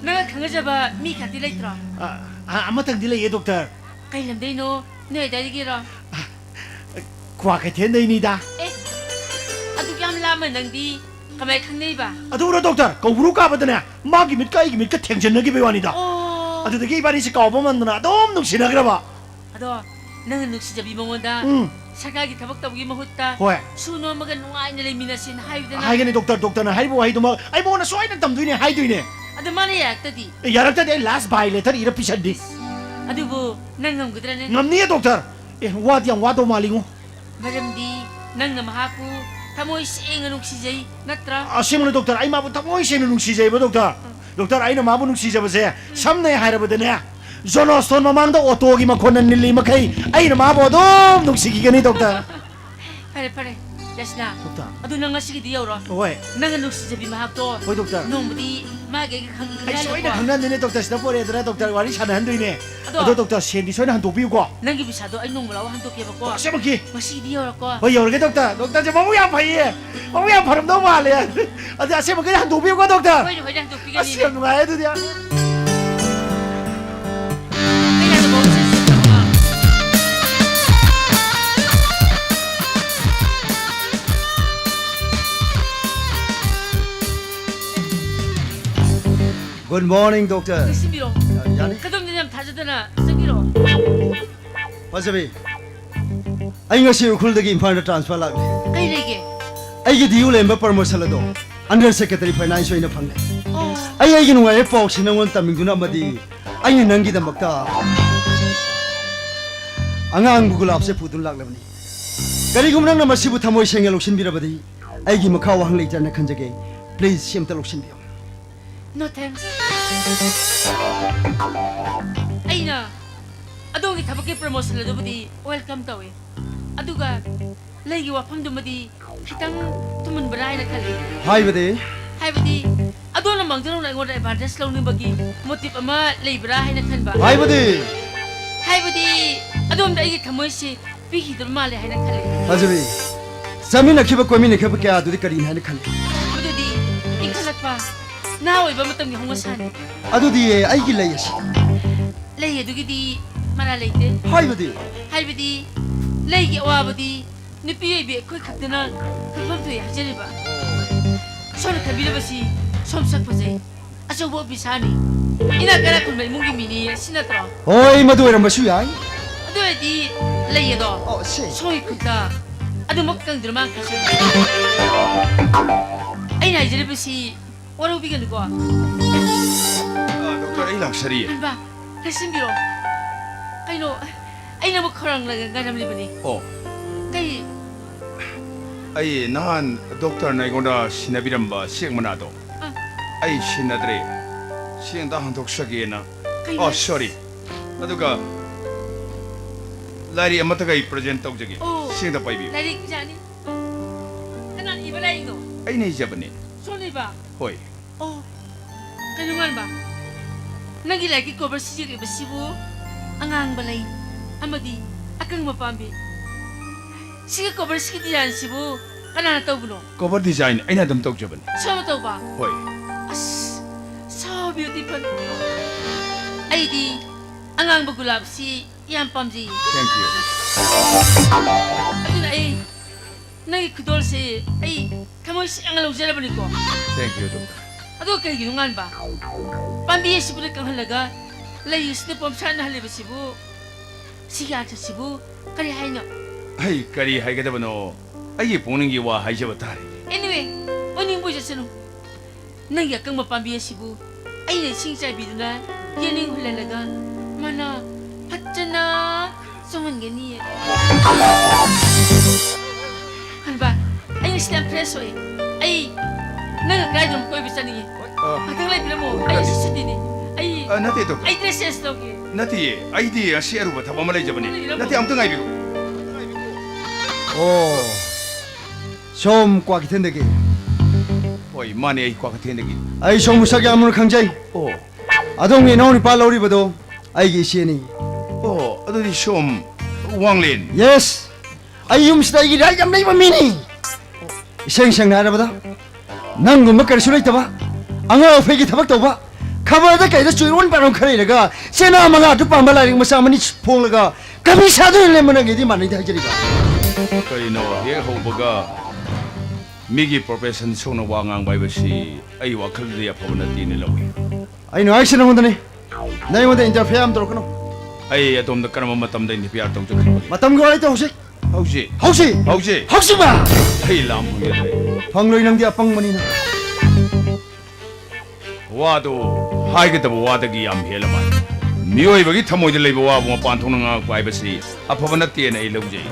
ꯅꯪꯅ ꯈꯪꯅꯖꯕ ꯃꯤ ꯈꯛꯇꯤ ꯂꯩꯇ꯭ꯔꯣ? ꯑ, ꯑ, ꯑꯃꯇꯪꯗꯤ ꯂꯩꯌꯦ, ꯗꯣꯛꯇꯔ꯫ ꯀꯩ ꯂꯝꯗꯩꯅꯣ? ꯅꯣꯏ ꯑꯗꯥꯏꯗꯒꯤꯔꯣ? ꯀ꯭ꯋꯥ ꯀꯩꯊꯦꯜꯗꯩꯅꯤꯗ꯫ ꯑꯦ, ꯑꯗꯨꯛ ꯌꯥꯝ ꯂꯥꯞꯅ ꯅꯪꯗꯤ ꯀꯃꯥꯏ ꯈꯪꯅꯩꯕ? ꯑꯗꯨꯔꯣ ꯗꯣꯛꯇꯔ, ꯀꯧꯕ꯭ꯔꯨ ꯀꯥꯕꯗꯅꯦ, ꯃꯥꯒꯤ ꯃꯤꯠꯀ ꯑꯩꯒꯤ ꯃꯤꯠꯀ ꯊꯦꯡꯖꯤꯟꯅꯈꯤꯕꯩ ꯋꯥꯅꯤꯗ꯫ ꯑꯣ꯫ ꯑꯗꯨꯗꯒꯤ ꯏꯕꯥꯅꯤꯁꯦ ꯀꯥꯎꯕ ꯉꯝꯗꯅ ꯑꯗꯨꯝ ꯅꯨꯡꯁꯤꯅꯈ꯭ꯔꯕ꯫ ꯑꯗꯣ ꯅꯪꯅ ꯅꯨꯡꯁꯤꯖꯕꯤ ꯃꯉꯣꯟꯗ ꯎꯝ꯫ ꯁꯔꯀꯥꯔꯒꯤ ꯊꯕꯛ ꯇꯧꯕꯒꯤ ꯃꯍꯨꯠꯇ ꯍꯣꯏ꯫ ꯁꯨ ꯅꯣꯝꯃꯒ ꯅꯨꯡꯉꯥꯏꯅ ꯂꯩꯃꯤꯟꯅꯁꯦꯅ ꯍꯥꯏꯌꯨꯗꯅ꯫ ꯍꯥꯏꯒꯅꯤ ꯗꯣꯛꯇꯔ, ꯗꯣꯛꯇꯔꯅ ꯍꯥꯏꯔꯤꯕ ꯋꯥꯍꯩꯗꯨꯃꯛ ꯑꯩ ꯃꯉꯣꯟꯗ ꯁꯣꯏꯗꯅ ꯇꯝꯗꯣꯏꯅꯦ, ꯍꯥꯏꯗꯣꯏꯅꯦ꯫ ꯑꯗꯨ ꯃꯥꯅ ꯌꯥꯔꯛꯇꯗꯤ? ꯑꯦ, ꯌꯥꯔꯛꯇꯗꯤ ꯑꯩ last buy letter ꯏꯔ ꯄꯤꯁꯟꯅꯤ꯫ ꯑꯗꯨꯕꯨ ꯅꯪ ꯉꯝꯒꯗ꯭ꯔꯅꯦ? ꯉꯝꯅꯤꯌꯦ ꯗꯣꯛꯇꯔ꯫ ꯑꯦ, ꯋꯥꯗꯤ ꯌꯥꯝ ꯋꯥꯗꯧ ꯃꯥꯜꯂꯤꯉꯣ꯫ ꯃꯔꯝꯗꯤ ꯅꯪꯅ ꯃꯍꯥꯛꯄꯨ ꯊꯃꯣꯏ ꯁꯦꯡꯅ ꯅꯨꯡꯁꯤꯖꯩ, ꯅꯠꯇ꯭ꯔꯥ? ꯑꯁꯦꯡꯕꯅꯤ ꯗꯣꯛꯇꯔ, ꯑꯩ ꯃꯥꯕꯨ ꯊꯃꯣꯏ ꯁꯦꯡꯅ ꯅꯨꯡꯁꯤꯖꯩꯕ ꯗꯣꯛꯇꯔ꯫ ꯗꯣꯛꯇꯔ, ꯑꯩꯅ ꯃꯥꯕꯨ ꯅꯨꯡꯁꯤꯖꯕꯁꯦ ꯁꯝꯅ ꯍꯥꯏꯔꯕꯗꯅꯦ, ꯖꯣꯟ ꯁ꯭ꯇꯣꯟ ꯃꯃꯥꯡꯗ ꯑꯣꯇꯣꯒꯤ ꯃꯈꯣꯟꯅ ꯅꯤꯜꯂꯤ ꯃꯈꯩ ꯑꯩꯅ ꯃꯥꯕꯨ ꯑꯗꯨꯝ ꯅꯨꯡꯁꯤꯈꯤꯒꯅꯤ ꯗꯣꯛꯇꯔ꯫ ꯐꯔꯦ, ꯐꯔꯦ, ꯌꯥꯏꯁꯅꯥ꯫ ꯗꯣꯛꯇꯔ꯫ ꯑꯗꯨ ꯅꯪ ꯉꯁꯤꯒꯤꯗꯤ ꯌꯧꯔꯣ꯫ ꯍꯣꯏ꯫ ꯅꯪꯅ ꯅꯨꯡꯁꯤꯖꯕꯤ ꯃꯍꯥꯛꯇꯣ ꯍꯣꯏ, ꯗꯣꯛꯇꯔ꯫ ꯅꯣꯡꯃꯗꯤ ꯃꯥꯒꯤ ꯑꯩꯒ ꯈꯪꯅꯍꯜꯂꯨꯀꯣ꯫ ꯑꯩ ꯁꯣꯏꯅ ꯈꯪꯅꯍꯟꯗꯣꯏꯅꯦ, ꯗꯣꯛꯇꯔ ꯁꯤꯗ ꯄꯣꯔꯛꯑꯦꯗꯅ ꯗꯣꯛꯇꯔ ꯋꯥꯔꯤ ꯁꯥꯟꯅꯍꯟꯗꯣꯏꯅꯦ꯫ ꯑꯗꯣ ꯑꯗꯣ ꯗꯣꯛꯇꯔ, ꯁꯦꯟꯗꯤ ꯁꯣꯏꯅ ꯍꯟꯗꯣꯛꯄꯤꯌꯨꯀꯣ꯫ ꯅꯪꯒꯤ ꯄꯩꯁꯥꯗꯣ ꯑꯩ ꯅꯣꯡꯃ ꯂꯥꯛꯑꯣ ꯍꯟꯗꯣꯛꯀꯦꯕꯀꯣ꯫ ꯑꯁꯦꯡꯕꯒꯤ? ꯉꯁꯤꯗꯤ ꯌꯧꯔꯛꯀꯣ꯫ ꯍꯣꯏ, ꯌꯧꯔꯒꯦ ꯗꯣꯛꯇꯔ꯫ ꯗꯣꯛꯇꯔꯁꯦ ꯃꯕꯨꯛ ꯌꯥꯝ ꯐꯩꯌꯦ꯫ ꯃꯕꯨꯛ ꯌꯥꯝ ꯐꯔꯝꯗꯧ ꯃꯥꯜꯂꯦ꯫ ꯑꯗꯨꯗꯤ ꯑꯁꯦꯡꯕꯒꯤ ꯍꯟꯗꯣꯛꯄꯤꯌꯨꯀꯣ ꯗꯣꯛꯇꯔ꯫ ꯍꯣꯏꯅꯦ, ꯍꯣꯏꯅꯦ, ꯍꯟꯗꯣꯛꯄꯤꯒꯅꯤꯅꯦ꯫ ꯑꯁ, ꯌꯥꯝ ꯅꯨꯡꯉꯥꯏ ꯑꯗꯨꯗꯤ꯫ ꯑꯩ ꯌꯥꯗꯕ ꯑꯃ ꯆꯠꯁꯤ꯫ Good morning, doctor. ꯂꯣꯏꯁꯤꯟꯕꯤꯔꯣ꯫ ꯌꯥꯅꯤ꯫ ꯀꯗꯣꯝꯗ ꯌꯥꯝ ꯊꯥꯖꯗꯅ ꯆꯪꯕꯤꯔꯣ꯫ ꯐꯖꯕꯤ, ꯑꯩ ꯉꯁꯤ ꯎꯈ꯭ꯔꯨꯜꯗꯒꯤ ꯏꯝꯐꯥꯜꯗ transfer ꯂꯥꯛꯂꯦ꯫ ꯀꯩ ꯂꯩꯒꯦ? ꯑꯩꯒꯤ ꯗꯤꯌꯨ ꯂꯩꯔꯝꯕ promotion ꯑꯗꯣ under secretary finance ꯑꯣꯏꯅ ꯐꯪꯂꯦ꯫ ꯑꯣ꯫ ꯑꯩ ꯑꯩꯒꯤ ꯅꯨꯡꯉꯥꯏꯕ ꯄꯥꯎꯁꯤ ꯅꯪꯉꯣꯟꯗ ꯇꯝꯅꯤꯡꯗꯨꯅ ꯑꯃꯗꯤ ꯑꯩꯅ ꯅꯪꯒꯤꯗꯃꯛꯇ ꯑꯉꯥꯡꯕ ꯒꯨꯂꯥꯞꯁꯦ ꯄꯨꯗꯨꯅ ꯂꯥꯛꯂꯕꯅꯤ꯫ ꯀꯔꯤꯒꯨꯝꯕ ꯅꯪꯅ ꯃꯁꯤꯕꯨ ꯊꯃꯣꯏ ꯁꯦꯡꯅ ꯂꯧꯁꯤꯟꯕꯤꯔꯕꯗꯤ ꯑꯩꯒꯤ ꯃꯈꯥ ꯋꯥꯍꯪ ꯂꯩꯇ꯭ꯔꯅ ꯈꯟꯖꯒꯦ꯫ Please, ꯁꯤ ꯑꯝꯇ ꯂꯧꯁꯤꯟꯕꯤꯌꯨ꯫ No thanks. ꯑꯩꯅ ꯑꯗꯣꯝꯒꯤ ꯊꯕꯛꯀꯤ promotion ꯑꯗꯨꯕꯨꯗꯤ welcome ꯇꯧꯏ, ꯑꯗꯨꯒ ꯂꯩꯒꯤ ꯋꯥꯐꯝꯗꯨꯃꯗꯤ ꯈꯤꯇꯪ ꯊꯨꯃꯟꯕ꯭ꯔꯥ ꯍꯥꯏꯅ ꯈꯜꯂꯤ꯫ ꯍꯥꯏꯕꯗꯤ? ꯍꯥꯏꯕꯗꯤ ꯑꯗꯣꯝꯅ ꯃꯥꯡꯖꯧꯅꯅ ꯑꯩꯉꯣꯟꯗ advantage ꯂꯧꯅꯤꯡꯕꯒꯤ motive ꯑꯃ ꯂꯩꯕ꯭ꯔꯥ ꯍꯥꯏꯅ ꯈꯟꯕ꯫ ꯍꯥꯏꯕꯗꯤ? ꯍꯥꯏꯕꯗꯤ ꯑꯗꯣꯝꯗ ꯑꯩꯒꯤ ꯊꯃꯣꯏꯁꯤ ꯄꯤꯈꯤꯗꯕ ꯃꯥꯜꯂꯦ ꯍꯥꯏꯅ ꯈꯜꯂꯤ꯫ ꯐꯖꯕꯤ, ꯆꯥꯃꯤꯟꯅꯈꯤꯕ ꯀꯣꯏꯃꯤꯟꯅꯈꯤꯕ ꯀꯌꯥꯗꯨꯗꯤ ꯀꯔꯤꯅꯤ ꯍꯥꯏꯅ ꯈꯜꯂꯤ? ꯃꯗꯨꯗꯤ ꯏꯟꯈꯠꯂꯛꯄ ꯅꯍꯥ ꯑꯣꯏꯕ ꯃꯇꯝꯒꯤ ꯍꯧꯅꯁꯥꯅꯤ꯫ ꯑꯗꯨꯗꯤ ꯑꯩꯒꯤ ꯂꯩ ꯑꯁꯤ? ꯂꯩ ꯑꯗꯨꯒꯤꯗꯤ ꯃꯔꯥ ꯂꯩꯇꯦ꯫ ꯍꯥꯏꯕꯗꯤ? ꯍꯥꯏꯕꯗꯤ ꯂꯩꯒꯤ ꯑꯋꯥꯕꯗꯤ ꯅꯨꯄꯤ ꯑꯣꯏꯕꯤ ꯑꯩꯈꯣꯏ ꯈꯛꯇꯅ ꯈꯪꯐꯝ ꯊꯣꯛꯏ ꯍꯥꯏꯖꯔꯤꯕ꯫ ꯁꯣꯝꯅ ꯈꯟꯕꯤꯔꯕꯁꯤ ꯁꯣꯝ ꯁꯛ ꯐꯖꯩ, ꯑꯆꯧꯕ ꯑꯣꯐꯤꯁꯥꯔꯅꯤ, ꯏꯅꯥꯛ ꯀꯩꯔꯥꯛ ꯈꯨꯟꯕ ꯏꯃꯨꯡꯒꯤ ꯃꯤꯅꯤ, ꯑꯁꯤ ꯅꯠꯇ꯭ꯔꯣ? ꯍꯣꯏ, ꯃꯗꯨ ꯑꯣꯏꯔꯝꯕꯁꯨ ꯌꯥꯏ꯫ ꯑꯗꯨ ꯑꯣꯏꯔꯗꯤ ꯂꯩ ꯑꯗꯣ ꯑꯣ, ꯁꯤ꯫ ꯁꯣꯝꯒꯤ ꯈꯨꯠꯇ ꯑꯗꯨꯃꯛ ꯀꯪꯗ꯭ꯔ ꯃꯥꯡꯈ꯭ꯔꯁꯨ꯫ ꯑꯩꯅ ꯍꯥꯏꯖꯔꯤꯕꯁꯤ ꯋꯥꯔꯧꯕꯤꯒꯅꯨꯀꯣ꯫ ꯑ, ꯗꯣꯛꯇꯔ, ꯑꯩ ꯂꯥꯛꯆꯔꯤꯌꯦ꯫ ꯍꯩꯃꯥ, ꯂꯩꯁꯤꯟꯕꯤꯔꯣ꯫ ꯀꯩꯅꯣ, ꯑꯩ ꯅꯪꯕꯨ ꯈꯧꯔꯥꯡꯂꯒ ꯉꯥꯏꯔꯝꯂꯤꯕꯅꯤ꯫ ꯑꯣ꯫ ꯀꯩ? ꯑꯩ ꯅꯍꯥꯟ ꯗꯣꯛꯇꯔꯅ ꯑꯩꯉꯣꯟꯗ ꯁꯤꯟꯅꯕꯤꯔꯝꯕ ꯆꯦꯡ ꯃꯅꯥꯗꯣ ꯑ꯫ ꯑꯩ ꯁꯤꯟꯅꯗ꯭ꯔꯦ꯫ ꯆꯦꯡꯗ ꯍꯟꯗꯣꯛꯆꯒꯦꯅ꯫ ꯀꯩꯅꯣ? ꯑꯣ, sorry꯫ ꯑꯗꯨꯒ ꯂꯥꯏꯔꯤꯛ ꯑꯃꯠꯇꯒ ꯑꯩ present ꯇꯧꯖꯒꯦ꯫ ꯑꯣ꯫ ꯆꯦꯡꯗ ꯄꯥꯏꯕꯤꯌꯨ꯫ ꯂꯥꯏꯔꯤꯛ ꯌꯥꯅꯤ? ꯀꯅꯥꯅ ꯏꯕ ꯂꯥꯏꯔꯤꯛꯅꯣ? ꯑꯩꯅ ꯏꯖꯕꯅꯦ꯫ ꯁꯣꯝꯅ ꯏꯕ? ꯍꯣꯏ꯫ ꯑꯣ꯫ ꯀꯩꯅꯣ ꯉꯥꯟꯕ, ꯅꯪꯒꯤ ꯂꯥꯏꯔꯤꯛꯀꯤ ꯀꯣꯕꯔ ꯁꯤꯖꯤꯜꯂꯤꯕꯁꯤꯕꯨ ꯑꯉꯥꯡꯕ ꯂꯩ ꯑꯃꯗꯤ ꯑꯀꯪꯕ ꯄꯥꯝꯕꯤ꯫ ꯁꯤꯒꯤ ꯀꯣꯕꯔꯁꯤꯒꯤ ꯗꯤꯖꯥꯏꯟꯁꯤꯕꯨ ꯀꯅꯥꯅ ꯇꯧꯕꯅꯣ? ꯀꯣꯕꯔ ꯗꯤꯖꯥꯏꯟ ꯑꯩꯅ ꯑꯗꯨꯝ ꯇꯧꯖꯕꯅꯤ꯫ ꯁꯣꯝꯅ ꯇꯧꯕ? ꯍꯣꯏ꯫ ꯑꯁ, so beautiful꯫ ꯑꯩꯗꯤ ꯑꯉꯥꯡꯕ ꯒꯨꯂꯥꯞꯁꯤ ꯌꯥꯝ ꯄꯥꯝꯖꯩ꯫ Thank you꯫ ꯑꯗꯨꯅ ꯑꯩ ꯅꯪꯒꯤ ꯈꯨꯗꯣꯜꯁꯦ ꯑꯩ ꯊꯃꯣꯏ ꯁꯦꯡꯅ ꯂꯧꯖꯔꯕꯅꯤꯀꯣ꯫ Thank you, doctor꯫ ꯑꯗꯣ ꯀꯩꯒꯤꯅꯣ ꯉꯥꯟꯕ? ꯄꯥꯝꯕꯤ ꯑꯁꯤꯕꯨꯅ ꯀꯪꯍꯜꯂꯒ ꯂꯩ ꯑꯁꯤꯅ ꯄꯣꯝꯁꯥꯠꯅꯍꯜꯂꯤꯕꯁꯤꯕꯨ, ꯁꯤꯒꯤ ꯑꯥꯔꯊꯁꯤꯕꯨ ꯀꯔꯤ ꯍꯥꯏꯅꯣ? ꯑꯩ ꯀꯔꯤ ꯍꯥꯏꯒꯗꯕꯅꯣ? ꯑꯩꯒꯤ ꯄꯨꯛꯅꯤꯡꯒꯤ ꯋꯥ ꯍꯥꯏꯖꯕ ꯇꯥꯔꯦ꯫ Anyway, ꯑꯣꯏꯅꯤꯡꯕ ꯑꯣꯏꯖꯁꯅꯨ꯫ ꯅꯪꯒꯤ ꯑꯀꯪꯕ ꯄꯥꯝꯕꯤ ꯑꯁꯤꯕꯨ ꯑꯩꯅ ꯏꯁꯤꯡ ꯆꯥꯏꯕꯤꯗꯨꯅ ꯌꯦꯅꯤꯡ ꯍꯨꯜꯍꯜꯂꯒ ꯃꯅꯥ ꯐꯖꯅ ꯆꯣꯡꯍꯟꯒꯅꯤꯌꯦ꯫ ꯍꯟꯕ, ꯑꯩ ꯉꯁꯤꯗꯤ ꯌꯥꯝ fresh ꯑꯣꯏ꯫ ꯑꯩ ꯅꯪꯒ ꯀꯗꯥꯏꯗꯅꯣ ꯀꯣꯏꯕ ꯆꯠꯅꯤꯡꯉꯤ꯫ ꯑ, ꯉꯥꯛꯇꯪ ꯂꯩꯕꯤꯔꯝꯃꯣ꯫ ꯑꯩ ꯅꯠꯇꯦ꯫ ꯉꯁꯤ ꯁꯨꯇꯤꯅꯤ꯫ ꯑꯩ, ꯑ, ꯅꯠꯇꯦ, ꯗꯣꯛꯇꯔ꯫ ꯑꯩ dress change ꯇꯧꯒꯦ꯫ ꯅꯠꯇꯦꯌꯦ, ꯑꯩꯗꯤ ꯉꯁꯤ ꯑꯔꯨꯕ ꯊꯕꯛ ꯑꯃ ꯂꯩꯖꯕꯅꯤ꯫ ꯀꯔꯤꯒꯤꯅꯣ? ꯅꯠꯇꯦ, ꯑꯝꯇ ꯉꯥꯏꯕꯤꯔꯣ꯫ ꯑꯣ, ꯁꯣꯝ ꯀ꯭ꯋꯥꯀꯩꯊꯦꯜꯗꯒꯤ? ꯍꯣꯏ, ꯃꯥꯅꯦ, ꯑꯩ ꯀ꯭ꯋꯥꯀꯩꯊꯦꯜꯗꯒꯤ꯫ ꯑꯩ ꯁꯣꯝ ꯃꯁꯛ ꯌꯥꯝ ꯃꯨꯟꯅ ꯈꯪꯖꯩ꯫ ꯑꯣ꯫ ꯑꯗꯣꯝꯒꯤ ꯏꯅꯥꯎ ꯅꯨꯄꯥ ꯂꯧꯔꯤꯕꯗꯣ ꯑꯩꯒꯤ ꯏꯆꯦꯅꯤ꯫ ꯑꯣ, ꯑꯗꯨꯗꯤ ꯁꯣꯝ ꯋꯥꯡꯂꯦꯟ꯫ Yes, ꯑꯩ ꯌꯨꯝꯁꯤꯗ ꯑꯩꯒꯤ right ꯌꯥꯝ ꯂꯩꯕ ꯃꯤꯅꯤ꯫ ꯏꯁꯦꯡ ꯁꯦꯡꯅ ꯍꯥꯏꯔꯕꯗ, ꯅꯪꯒꯨꯝꯕ ꯀꯔꯤꯁꯨ ꯂꯩꯇꯕ, ꯑꯉꯥꯎ ꯑꯐꯩꯒꯤ ꯊꯕꯛ ꯇꯧꯕ, ꯈꯕꯔꯗ ꯀꯩꯗ ꯆꯨꯏꯔꯣꯟ ꯄꯥꯔꯣꯟ ꯈꯔ ꯏꯔꯒ, ꯆꯦꯅꯥ ꯃꯉꯥ ꯑꯗꯨ ꯄꯥꯝꯕ ꯂꯥꯏꯔꯤꯛ ꯃꯆꯥ ꯑꯃꯅꯤ ꯐꯣꯡꯂꯒ, ꯀꯕꯤ ꯁꯥꯗꯨꯅ ꯂꯦꯝꯕ ꯅꯪꯒꯤꯗꯤ ꯃꯥꯟꯅꯩꯗ ꯍꯥꯏꯖꯔꯤꯕ꯫ ꯀꯔꯤꯅꯣ, ꯍꯦꯛ ꯍꯧꯕꯒ ꯃꯤꯒꯤ profession ꯁꯣꯛꯅ ꯋꯥ ꯉꯥꯡꯕ ꯍꯥꯏꯕꯁꯤ ꯑꯩ ꯋꯥꯈꯜꯗꯗꯤ ꯑꯐꯕ ꯅꯠꯇꯦꯅ ꯂꯧꯏ꯫ ꯑꯩꯅ ꯍꯥꯏꯁꯤ ꯅꯉꯣꯟꯗꯅꯤ, ꯅꯪ ꯑꯩꯉꯣꯟꯗ interfere ꯌꯥꯝ ꯇꯧꯔꯛꯀꯅꯨ꯫ ꯑꯩ ꯑꯗꯣꯝꯗ ꯀꯔꯝꯕ ꯃꯇꯝꯗ interfere ꯇꯧꯖꯈꯤꯕꯒꯦ? ꯃꯇꯝꯒꯤ ꯋꯥꯔꯤ ꯇꯧꯁꯤ꯫ ꯍꯧꯖꯤꯛ꯫ ꯍꯧꯖꯤꯛ꯫ ꯍꯧꯖꯤꯛ꯫ ꯍꯧꯖꯤꯛꯃꯛ꯫ ꯑꯩ ꯂꯥꯝ ꯐꯪꯖꯗ꯭ꯔꯦ꯫ ꯐꯪꯂꯣꯏ, ꯅꯪꯗꯤ ꯑꯄꯪꯕꯅꯤꯅ꯫ ꯋꯥꯗꯨ ꯍꯥꯏꯒꯗꯕ ꯋꯥꯗꯒꯤ ꯌꯥꯝ ꯍꯦꯜꯂ ꯃꯥꯜꯂꯦ꯫ ꯃꯤꯑꯣꯏꯕꯒꯤ ꯊꯃꯣꯏꯗ ꯂꯩꯕ ꯋꯥꯕꯨ ꯃꯄꯥꯟ ꯊꯣꯛꯅ ꯉꯥꯡꯉꯛꯄ ꯍꯥꯏꯕꯁꯤ ꯑꯐꯕ ꯅꯠꯇꯦꯅ ꯑꯩ ꯂꯧꯖꯩ꯫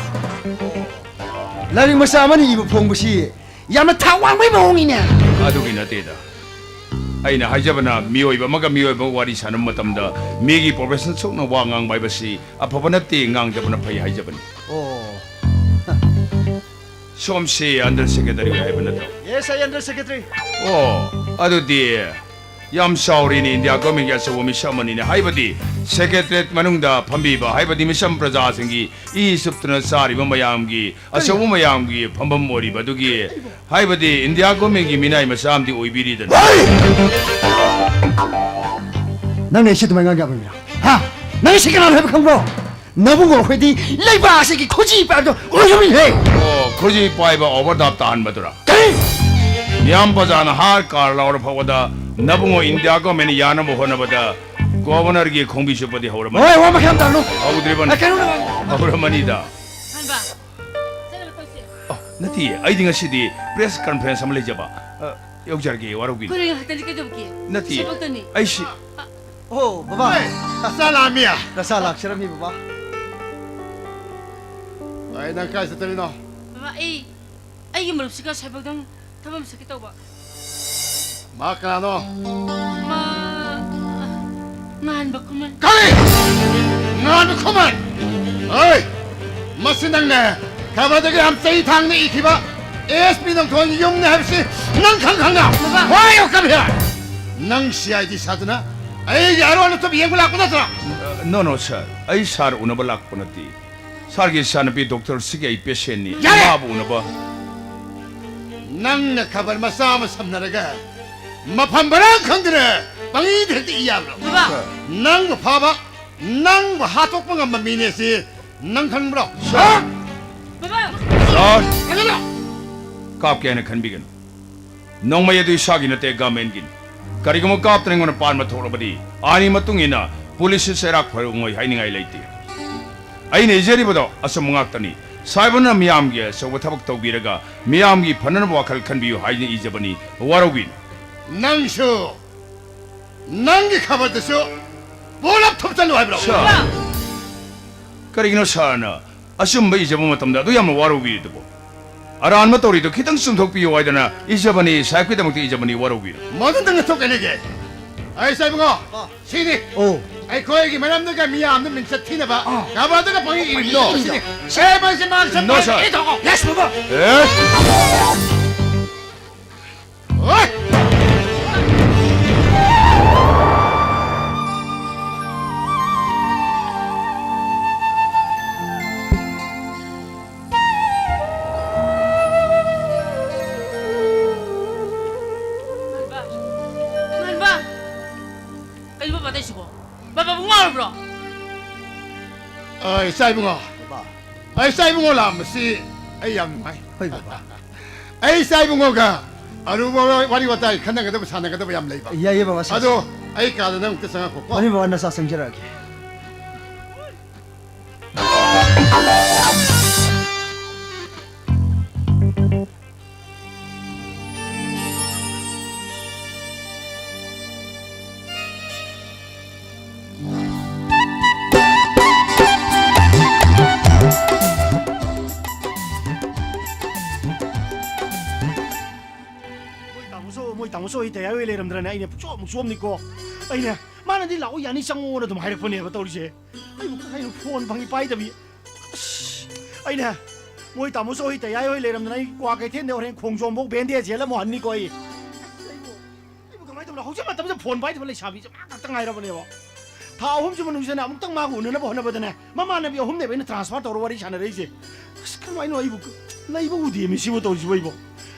ꯂꯥꯏꯔꯤꯛ ꯃꯆꯥ ꯑꯃꯅ ꯏꯕ ꯐꯣꯡꯕꯁꯤ ꯌꯥꯝꯅ ꯊꯥꯛ ꯋꯥꯡꯕꯒꯤ ꯃꯑꯣꯡꯅꯤꯅꯦ꯫ ꯑꯗꯨꯒꯤ ꯅꯠꯇꯦꯗ꯫ ꯑꯩꯅ ꯍꯥꯏꯖꯕꯅ, ꯃꯤꯑꯣꯏꯕ ꯑꯃꯒ ꯃꯤꯑꯣꯏꯕ ꯑꯃꯒ ꯋꯥꯔꯤ ꯁꯥꯟꯅꯕ ꯃꯇꯝꯗ ꯃꯤꯒꯤ profession ꯁꯣꯛꯅ ꯋꯥ ꯉꯥꯡꯕ ꯍꯥꯏꯕꯁꯤ ꯑꯐꯕ ꯅꯠꯇꯦ, ꯉꯥꯡꯗꯕꯅ ꯐꯩ ꯍꯥꯏꯖꯕꯅꯤ꯫ ꯑꯣ꯫ ꯁꯣꯝꯁꯤ under secretary ꯍꯥꯏꯕ ꯅꯠꯇ꯭ꯔꯣ? Yes, I under secretary꯫ ꯑꯣ, ꯑꯗꯨꯗꯤ ꯌꯥꯝ ꯆꯥꯎꯔꯤꯅꯤ, ꯏꯟꯗꯤꯌꯥ ꯒꯣꯔꯃꯦꯟꯒꯤ ꯑꯆꯧꯕ ꯃꯤꯁꯛ ꯑꯃꯅꯤꯅꯦ꯫ ꯍꯥꯏꯕꯗꯤ ꯁꯦꯀ꯭ꯔꯦꯇꯔꯤꯌꯦꯠ ꯃꯅꯨꯡꯗ ꯐꯝꯕꯤꯕ, ꯍꯥꯏꯕꯗꯤ ꯃꯤꯆꯝ ꯄ꯭ꯔꯖꯥꯁꯤꯡꯒꯤ ꯏ ꯆꯨꯞꯇꯨꯅ ꯆꯥꯔꯤꯕ ꯃꯌꯥꯝꯒꯤ ꯑꯆꯧꯕ ꯃꯌꯥꯝꯒꯤ ꯐꯝꯐꯝ ꯑꯣꯏꯔꯤꯕ ꯑꯗꯨꯒꯤ, ꯍꯥꯏꯕꯗꯤ ꯏꯟꯗꯤꯌꯥ ꯒꯣꯔꯃꯦꯟꯒꯤ ꯃꯤꯅꯥꯏ ꯃꯆꯥ ꯑꯃꯗꯤ ꯑꯣꯏꯕꯤꯔꯤꯗꯅ꯫ ꯅꯪꯅ ꯑꯩꯁꯦ ꯑꯗꯨꯃꯥꯏꯅ ꯉꯥꯡꯕ ꯌꯥꯕ ꯃꯤꯔꯣ? ꯍꯥ? ꯅꯪ ꯁꯤ ꯀꯅꯥꯅꯣ ꯍꯥꯏꯕ ꯈꯪꯕ꯭ꯔꯣ? ꯅꯕꯨꯡꯉꯣ ꯑꯩꯈꯣꯏꯗꯤ ꯂꯩꯕꯥꯛ ꯑꯁꯤꯒꯤ ꯈꯨꯖꯤ ꯄꯥꯏꯕꯗꯣ ꯑꯣꯏꯔꯝꯃꯤꯅꯦ꯫ ꯑꯣ, ꯈꯨꯖꯤ ꯄꯥꯏꯕ ꯑꯣꯚꯔꯗ꯭ꯔꯥꯐ ꯇꯥꯍꯟꯕꯗꯨꯔꯥ? ꯀꯔꯤ? ꯃꯤꯌꯥꯝ ꯄ꯭ꯔꯖꯥꯅ ꯍꯥꯔ ꯀꯥꯔ ꯂꯥꯎꯔ ꯐꯥꯎꯕꯗ ꯅꯕꯨꯡꯉꯣ ꯏꯟꯗꯤꯌꯥ ꯒꯣꯔꯃꯦꯟꯅ ꯌꯥꯅꯕ ꯍꯣꯠꯅꯕꯗ ꯒꯣꯚꯔꯅꯔꯒꯤ ꯈꯣꯡꯕꯤ ꯆꯨꯞꯄꯗꯤ ꯍꯧꯔꯝꯃꯅꯤ꯫ ꯍꯣꯏ, ꯋꯥ ꯃꯈꯥ ꯌꯥꯝ ꯇꯥꯔꯅꯨ꯫ ꯍꯧꯗ꯭ꯔꯤꯕꯅꯤ꯫ ꯑ, ꯀꯩꯅꯣ ꯅꯪ ꯍꯧꯔꯝꯃꯅꯤꯗ꯫ ꯍꯟꯕ꯫ ꯆꯠꯂꯕ ꯇꯧꯁꯦ꯫ ꯑ, ꯅꯠꯇꯤꯌꯦ, ꯑꯩꯗꯤ ꯉꯁꯤꯗꯤ ꯄ꯭ꯔꯦꯁ ꯀꯟꯐꯔꯦꯟꯁ ꯑꯃ ꯂꯩꯖꯕ꯫ ꯑ, ꯌꯧꯖꯔꯒꯦ, ꯋꯥꯔꯧꯕꯤꯅꯨ꯫ ꯀꯨꯏꯔꯣꯏ ꯉꯥꯏꯍꯥꯛꯇꯪꯗꯤ ꯀꯩꯗꯧꯕꯒꯦ? ꯅꯠꯇꯤꯌꯦ, ꯁꯦꯕꯣꯛꯇꯅꯤ꯫ ꯑꯩꯁꯤ ꯑꯣ, ꯕꯕꯥ꯫ ꯅꯆꯥ ꯂꯥꯛꯑꯝꯃꯤ꯫ ꯅꯆꯥ ꯂꯥꯛꯆꯔꯝꯃꯤ, ꯕꯕꯥ꯫ ꯑꯩ ꯅꯪ ꯀꯥꯏ ꯆꯠꯇꯣꯔꯤꯅꯣ? ꯕꯕꯥ, ꯑꯩ ꯑꯩꯒꯤ ꯃꯔꯨꯞꯁꯤꯒ ꯁꯥꯏꯕꯣꯛꯇꯪ ꯊꯕꯛ ꯑꯃ ꯆꯠꯀꯦ ꯇꯧꯕ꯫ ꯃꯥ ꯀꯅꯥꯅꯣ? ꯃꯥ ꯉꯥꯟꯕ ꯈꯨꯃꯟ꯫ ꯀꯔꯤ? ꯉꯥꯟꯕ ꯈꯨꯃꯟ? ꯍꯣꯏ! ꯃꯁꯤ ꯅꯪꯅ ꯈꯕꯔꯗꯒ ꯌꯥꯝ ꯆꯍꯤ ꯊꯥꯡꯅ ꯏꯈꯤꯕ ꯑꯦꯁ ꯄꯤ ꯅꯣꯡꯊꯣꯟ ꯌꯨꯝꯅꯤ ꯍꯥꯏꯕꯁꯤ ꯅꯪ ꯈꯪ ꯈꯪꯅ? ꯕꯕꯥ! Why you come here? ꯅꯪ ꯁꯤ ꯑꯥꯏ ꯗꯤ ꯁꯥꯗꯨꯅ ꯑꯩꯒꯤ ꯑꯔꯣꯟ ꯑꯊꯨꯞ ꯌꯦꯡꯕ ꯂꯥꯛꯄ ꯅꯠꯇ꯭ꯔꯣ? ꯅꯣ, ꯅꯣ, ꯁꯥꯔ, ꯑꯩ ꯁꯥꯔ ꯎꯅꯕ ꯂꯥꯛꯄ ꯅꯠꯇꯦ꯫ ꯁꯥꯔꯒꯤ ꯏꯆꯥꯅꯨꯄꯤ ꯗꯣꯛꯇꯔꯁꯤꯒꯤ ꯑꯩ ꯄꯦꯁꯦꯟꯅꯤ꯫ ꯌꯥꯔꯦ! ꯃꯥꯕꯨ ꯎꯅꯕ꯫ ꯅꯪꯅ ꯈꯕꯔ ꯃꯆꯥ ꯑꯃ ꯁꯝꯅꯔꯒ ꯃꯐꯝ ꯃꯔꯥꯡ ꯈꯪꯗꯅ ꯄꯪꯏꯗ ꯍꯦꯛꯇ ꯏ ꯌꯥꯕ꯭ꯔꯣ? ꯕꯕꯥ! ꯅꯪꯕꯨ ꯐꯥꯕ, ꯅꯪꯕꯨ ꯍꯥꯠꯇꯣꯛꯄ ꯉꯝꯕ ꯃꯤꯅꯦ ꯁꯤ ꯅꯪ ꯈꯪꯕ꯭ꯔꯣ? ꯁꯥꯔ! ꯕꯕꯥ! ꯁꯥꯔ! ꯈꯪꯒꯗ꯭ꯔꯣ? ꯀꯥꯞꯀꯦ ꯍꯥꯏꯅ ꯈꯟꯕꯤꯒꯅꯨ꯫ ꯅꯣꯡꯃꯩ ꯑꯗꯨ ꯏꯁꯥꯒꯤ ꯅꯠꯇꯦ, ꯒꯚꯔꯟꯃꯦꯟꯠꯀꯤꯅꯤ꯫ ꯀꯔꯤꯒꯨꯝꯕ ꯀꯥꯞꯇꯅ ꯑꯩꯉꯣꯟꯗ ꯄꯥꯟꯕ ꯊꯣꯛꯂꯕꯗꯤ ꯑꯥꯏꯟꯒꯤ ꯃꯇꯨꯡ ꯏꯟꯅ ꯄꯨꯂꯤꯁꯁꯨ ꯆꯩꯔꯥꯛ ꯐꯔꯣꯏ ꯍꯥꯏꯅꯤꯡꯉꯥꯏ ꯂꯩꯇꯦ꯫ ꯑꯩꯅ ꯏꯖꯔꯤꯕꯗꯣ ꯑꯆꯨꯝꯕ ꯉꯥꯛꯇꯅꯤ꯫ ꯁꯥꯏꯕꯣꯝꯅ ꯃꯤꯌꯥꯝꯒꯤ ꯑꯆꯧꯕ ꯊꯕꯛ ꯇꯧꯕꯤꯔꯒ ꯃꯤꯌꯥꯝꯒꯤ ꯐꯅꯅꯕ ꯋꯥꯈꯜ ꯈꯟꯕꯤꯌꯨ ꯍꯥꯏꯅ ꯏꯖꯕꯅꯤ, ꯋꯥꯔꯧꯕꯤꯅꯨ꯫ ꯅꯪꯁꯨ ꯅꯪꯒꯤ ꯈꯕꯔꯗꯨꯁꯨ ꯄꯨꯂꯞ ꯊꯨꯞꯆꯜꯂꯨ ꯍꯥꯏꯕ꯭ꯔꯣ? ꯁꯥꯔ! ꯀꯔꯤꯒꯤꯅꯣ ꯁꯥꯔꯅ ꯑꯆꯨꯝꯕ ꯏꯖꯕ ꯃꯇꯝꯗ ꯑꯗꯨ ꯌꯥꯝꯅ ꯋꯥꯔꯧꯕꯤꯔꯤꯗꯨꯕꯨ? ꯑꯔꯥꯟꯕ ꯇꯧꯔꯤꯗꯨ ꯈꯤꯇꯪ ꯆꯨꯝꯊꯣꯛꯄꯤꯌꯨ ꯍꯥꯏꯗꯅ ꯏꯖꯕꯅꯤ, ꯁꯥꯍꯦꯕꯀꯤꯗꯃꯛꯇ ꯏꯖꯕꯅꯤ, ꯋꯥꯔꯧꯕꯤꯔꯣꯏ꯫ ꯃꯗꯨ ꯅꯪꯅ ꯊꯣꯛꯀꯅꯤꯒꯦ? ꯑꯩ ꯁꯥꯏꯕꯉꯣ, ꯁꯤꯅꯤ꯫ ꯑꯣ꯫ ꯑꯩꯈꯣꯏꯒꯤ ꯃꯔꯝꯗꯒ ꯃꯤꯌꯥꯝꯅ ꯃꯤꯡꯆꯠ ꯊꯤꯅꯕ ꯈꯕꯔꯗꯒ ꯄꯪꯏ ꯏꯔꯤꯕ ꯁꯤꯅꯤ꯫ ꯁꯦ, ꯃꯁꯤ ꯃꯥꯡꯁ No, sir. ꯏꯊꯣꯛꯑꯣ꯫ Yes, ꯕꯕꯥ꯫ ꯑꯦ? ꯍꯣꯏ! ꯕ꯭ꯔꯣ? ꯑ, ꯏꯆꯥ ꯏꯕꯨꯡꯉꯣ꯫ ꯕꯕꯥ꯫ ꯑ, ꯏꯆꯥ ꯏꯕꯨꯡꯉꯣ ꯂꯥꯛꯑꯝꯕꯁꯤ ꯑꯩ ꯌꯥꯝ ꯅꯨꯡꯉꯥꯏ꯫ ꯍꯣꯏ, ꯕꯕꯥ꯫ ꯑꯩ ꯏꯆꯥ ꯏꯕꯨꯡꯉꯣꯒ ꯑꯔꯨꯕ ꯋꯥꯔꯤ ꯋꯥꯇꯥꯏ ꯈꯟꯅꯒꯗꯕ, ꯁꯥꯟꯅꯒꯗꯕ ꯌꯥꯝ ꯂꯩꯕ꯫ ꯌꯥꯏꯌꯦ, ꯕꯕꯥ, ꯁꯥꯁꯤ꯫ ꯑꯗꯣ ꯑꯩ ꯀꯥꯗ ꯅꯪ ꯑꯃꯨꯛꯇ ꯆꯪꯉꯛꯈꯣꯀꯣ꯫ ꯐꯅꯤ, ꯕꯕꯥ, ꯅꯆꯥ ꯆꯪꯖꯔꯛꯑꯒꯦ꯫ ꯃꯣꯏ ꯇꯥꯃꯣꯁꯨ, ꯃꯣꯏ ꯇꯥꯃꯣꯁꯨ ꯑꯩ ꯇꯌꯥꯏ ꯑꯣꯏ ꯂꯩꯔꯝꯗ꯭ꯔꯅꯦ꯫ ꯑꯩꯅ ꯄꯨꯡꯆꯣꯞ ꯑꯃꯨꯛ ꯆꯣꯞꯅꯤꯀꯣ꯫ ꯑꯩꯅ, ꯃꯥꯅꯗꯤ "ꯂꯥꯛꯑꯣ, ꯌꯥꯅꯤ, ꯆꯪꯉꯣꯅ" ꯑꯗꯨꯝ ꯍꯥꯏꯔꯛꯄꯅꯦꯕ ꯇꯧꯔꯤꯁꯦ꯫ ꯑꯩꯕꯨ ꯀꯩꯅꯣ, ꯐꯣꯟ ꯐꯪꯉꯤ ꯄꯥꯏꯗꯕꯤ꯫ ꯑꯁ, ꯑꯩꯅ, ꯃꯣꯏ ꯇꯥꯃꯣꯁꯨ ꯍꯣꯏ ꯇꯌꯥꯏ ꯍꯣꯏ ꯂꯩꯔꯝꯗꯅ ꯑꯩ ꯀ꯭ꯋꯥ ꯀꯩꯊꯦꯜꯗ ꯍꯣꯔꯦꯟ ꯈꯣꯡꯖꯣꯝꯐꯧ ꯕꯦꯟꯗꯦꯖ ꯍꯦꯜꯂ ꯑꯃꯨꯛ ꯍꯟꯅꯤꯀꯣ ꯑꯩ꯫ ꯑꯩꯕꯨ, ꯑꯩꯕꯨ ꯀꯃꯥꯏꯅ ꯇꯧꯕꯅꯣ? ꯍꯧꯖꯤꯛ ꯃꯇꯝꯁꯤꯗ ꯐꯣꯟ ꯄꯥꯏꯗꯕ ꯂꯩꯁꯥꯕꯤꯁꯦ ꯃꯥ ꯈꯛꯇ ꯉꯥꯏꯔꯕꯅꯦꯕ꯫ ꯊꯥ ꯑꯍꯨꯝꯁꯤ ꯃꯅꯨꯡꯁꯤꯗꯅꯦ ꯑꯃꯨꯛꯇꯪ ꯃꯥꯒ ꯎꯅꯅꯕ ꯍꯣꯠꯅꯕꯗꯅꯦ, ꯃꯃꯥꯟꯅꯕꯤ ꯑꯍꯨꯝꯅꯦꯕ ꯑꯩꯅ transfer ꯇꯧꯔ ꯋꯥꯔꯤ ꯁꯥꯟꯅꯔꯛꯏꯁꯦ꯫ ꯑꯁ, ꯀꯃꯥꯏꯅꯣ ꯑꯩꯕꯨ ꯂꯩꯕ ꯎꯗꯦꯃꯤ ꯁꯤꯕꯨ ꯇꯧꯔꯤꯁꯤꯕꯨ ꯑꯩꯕꯨ?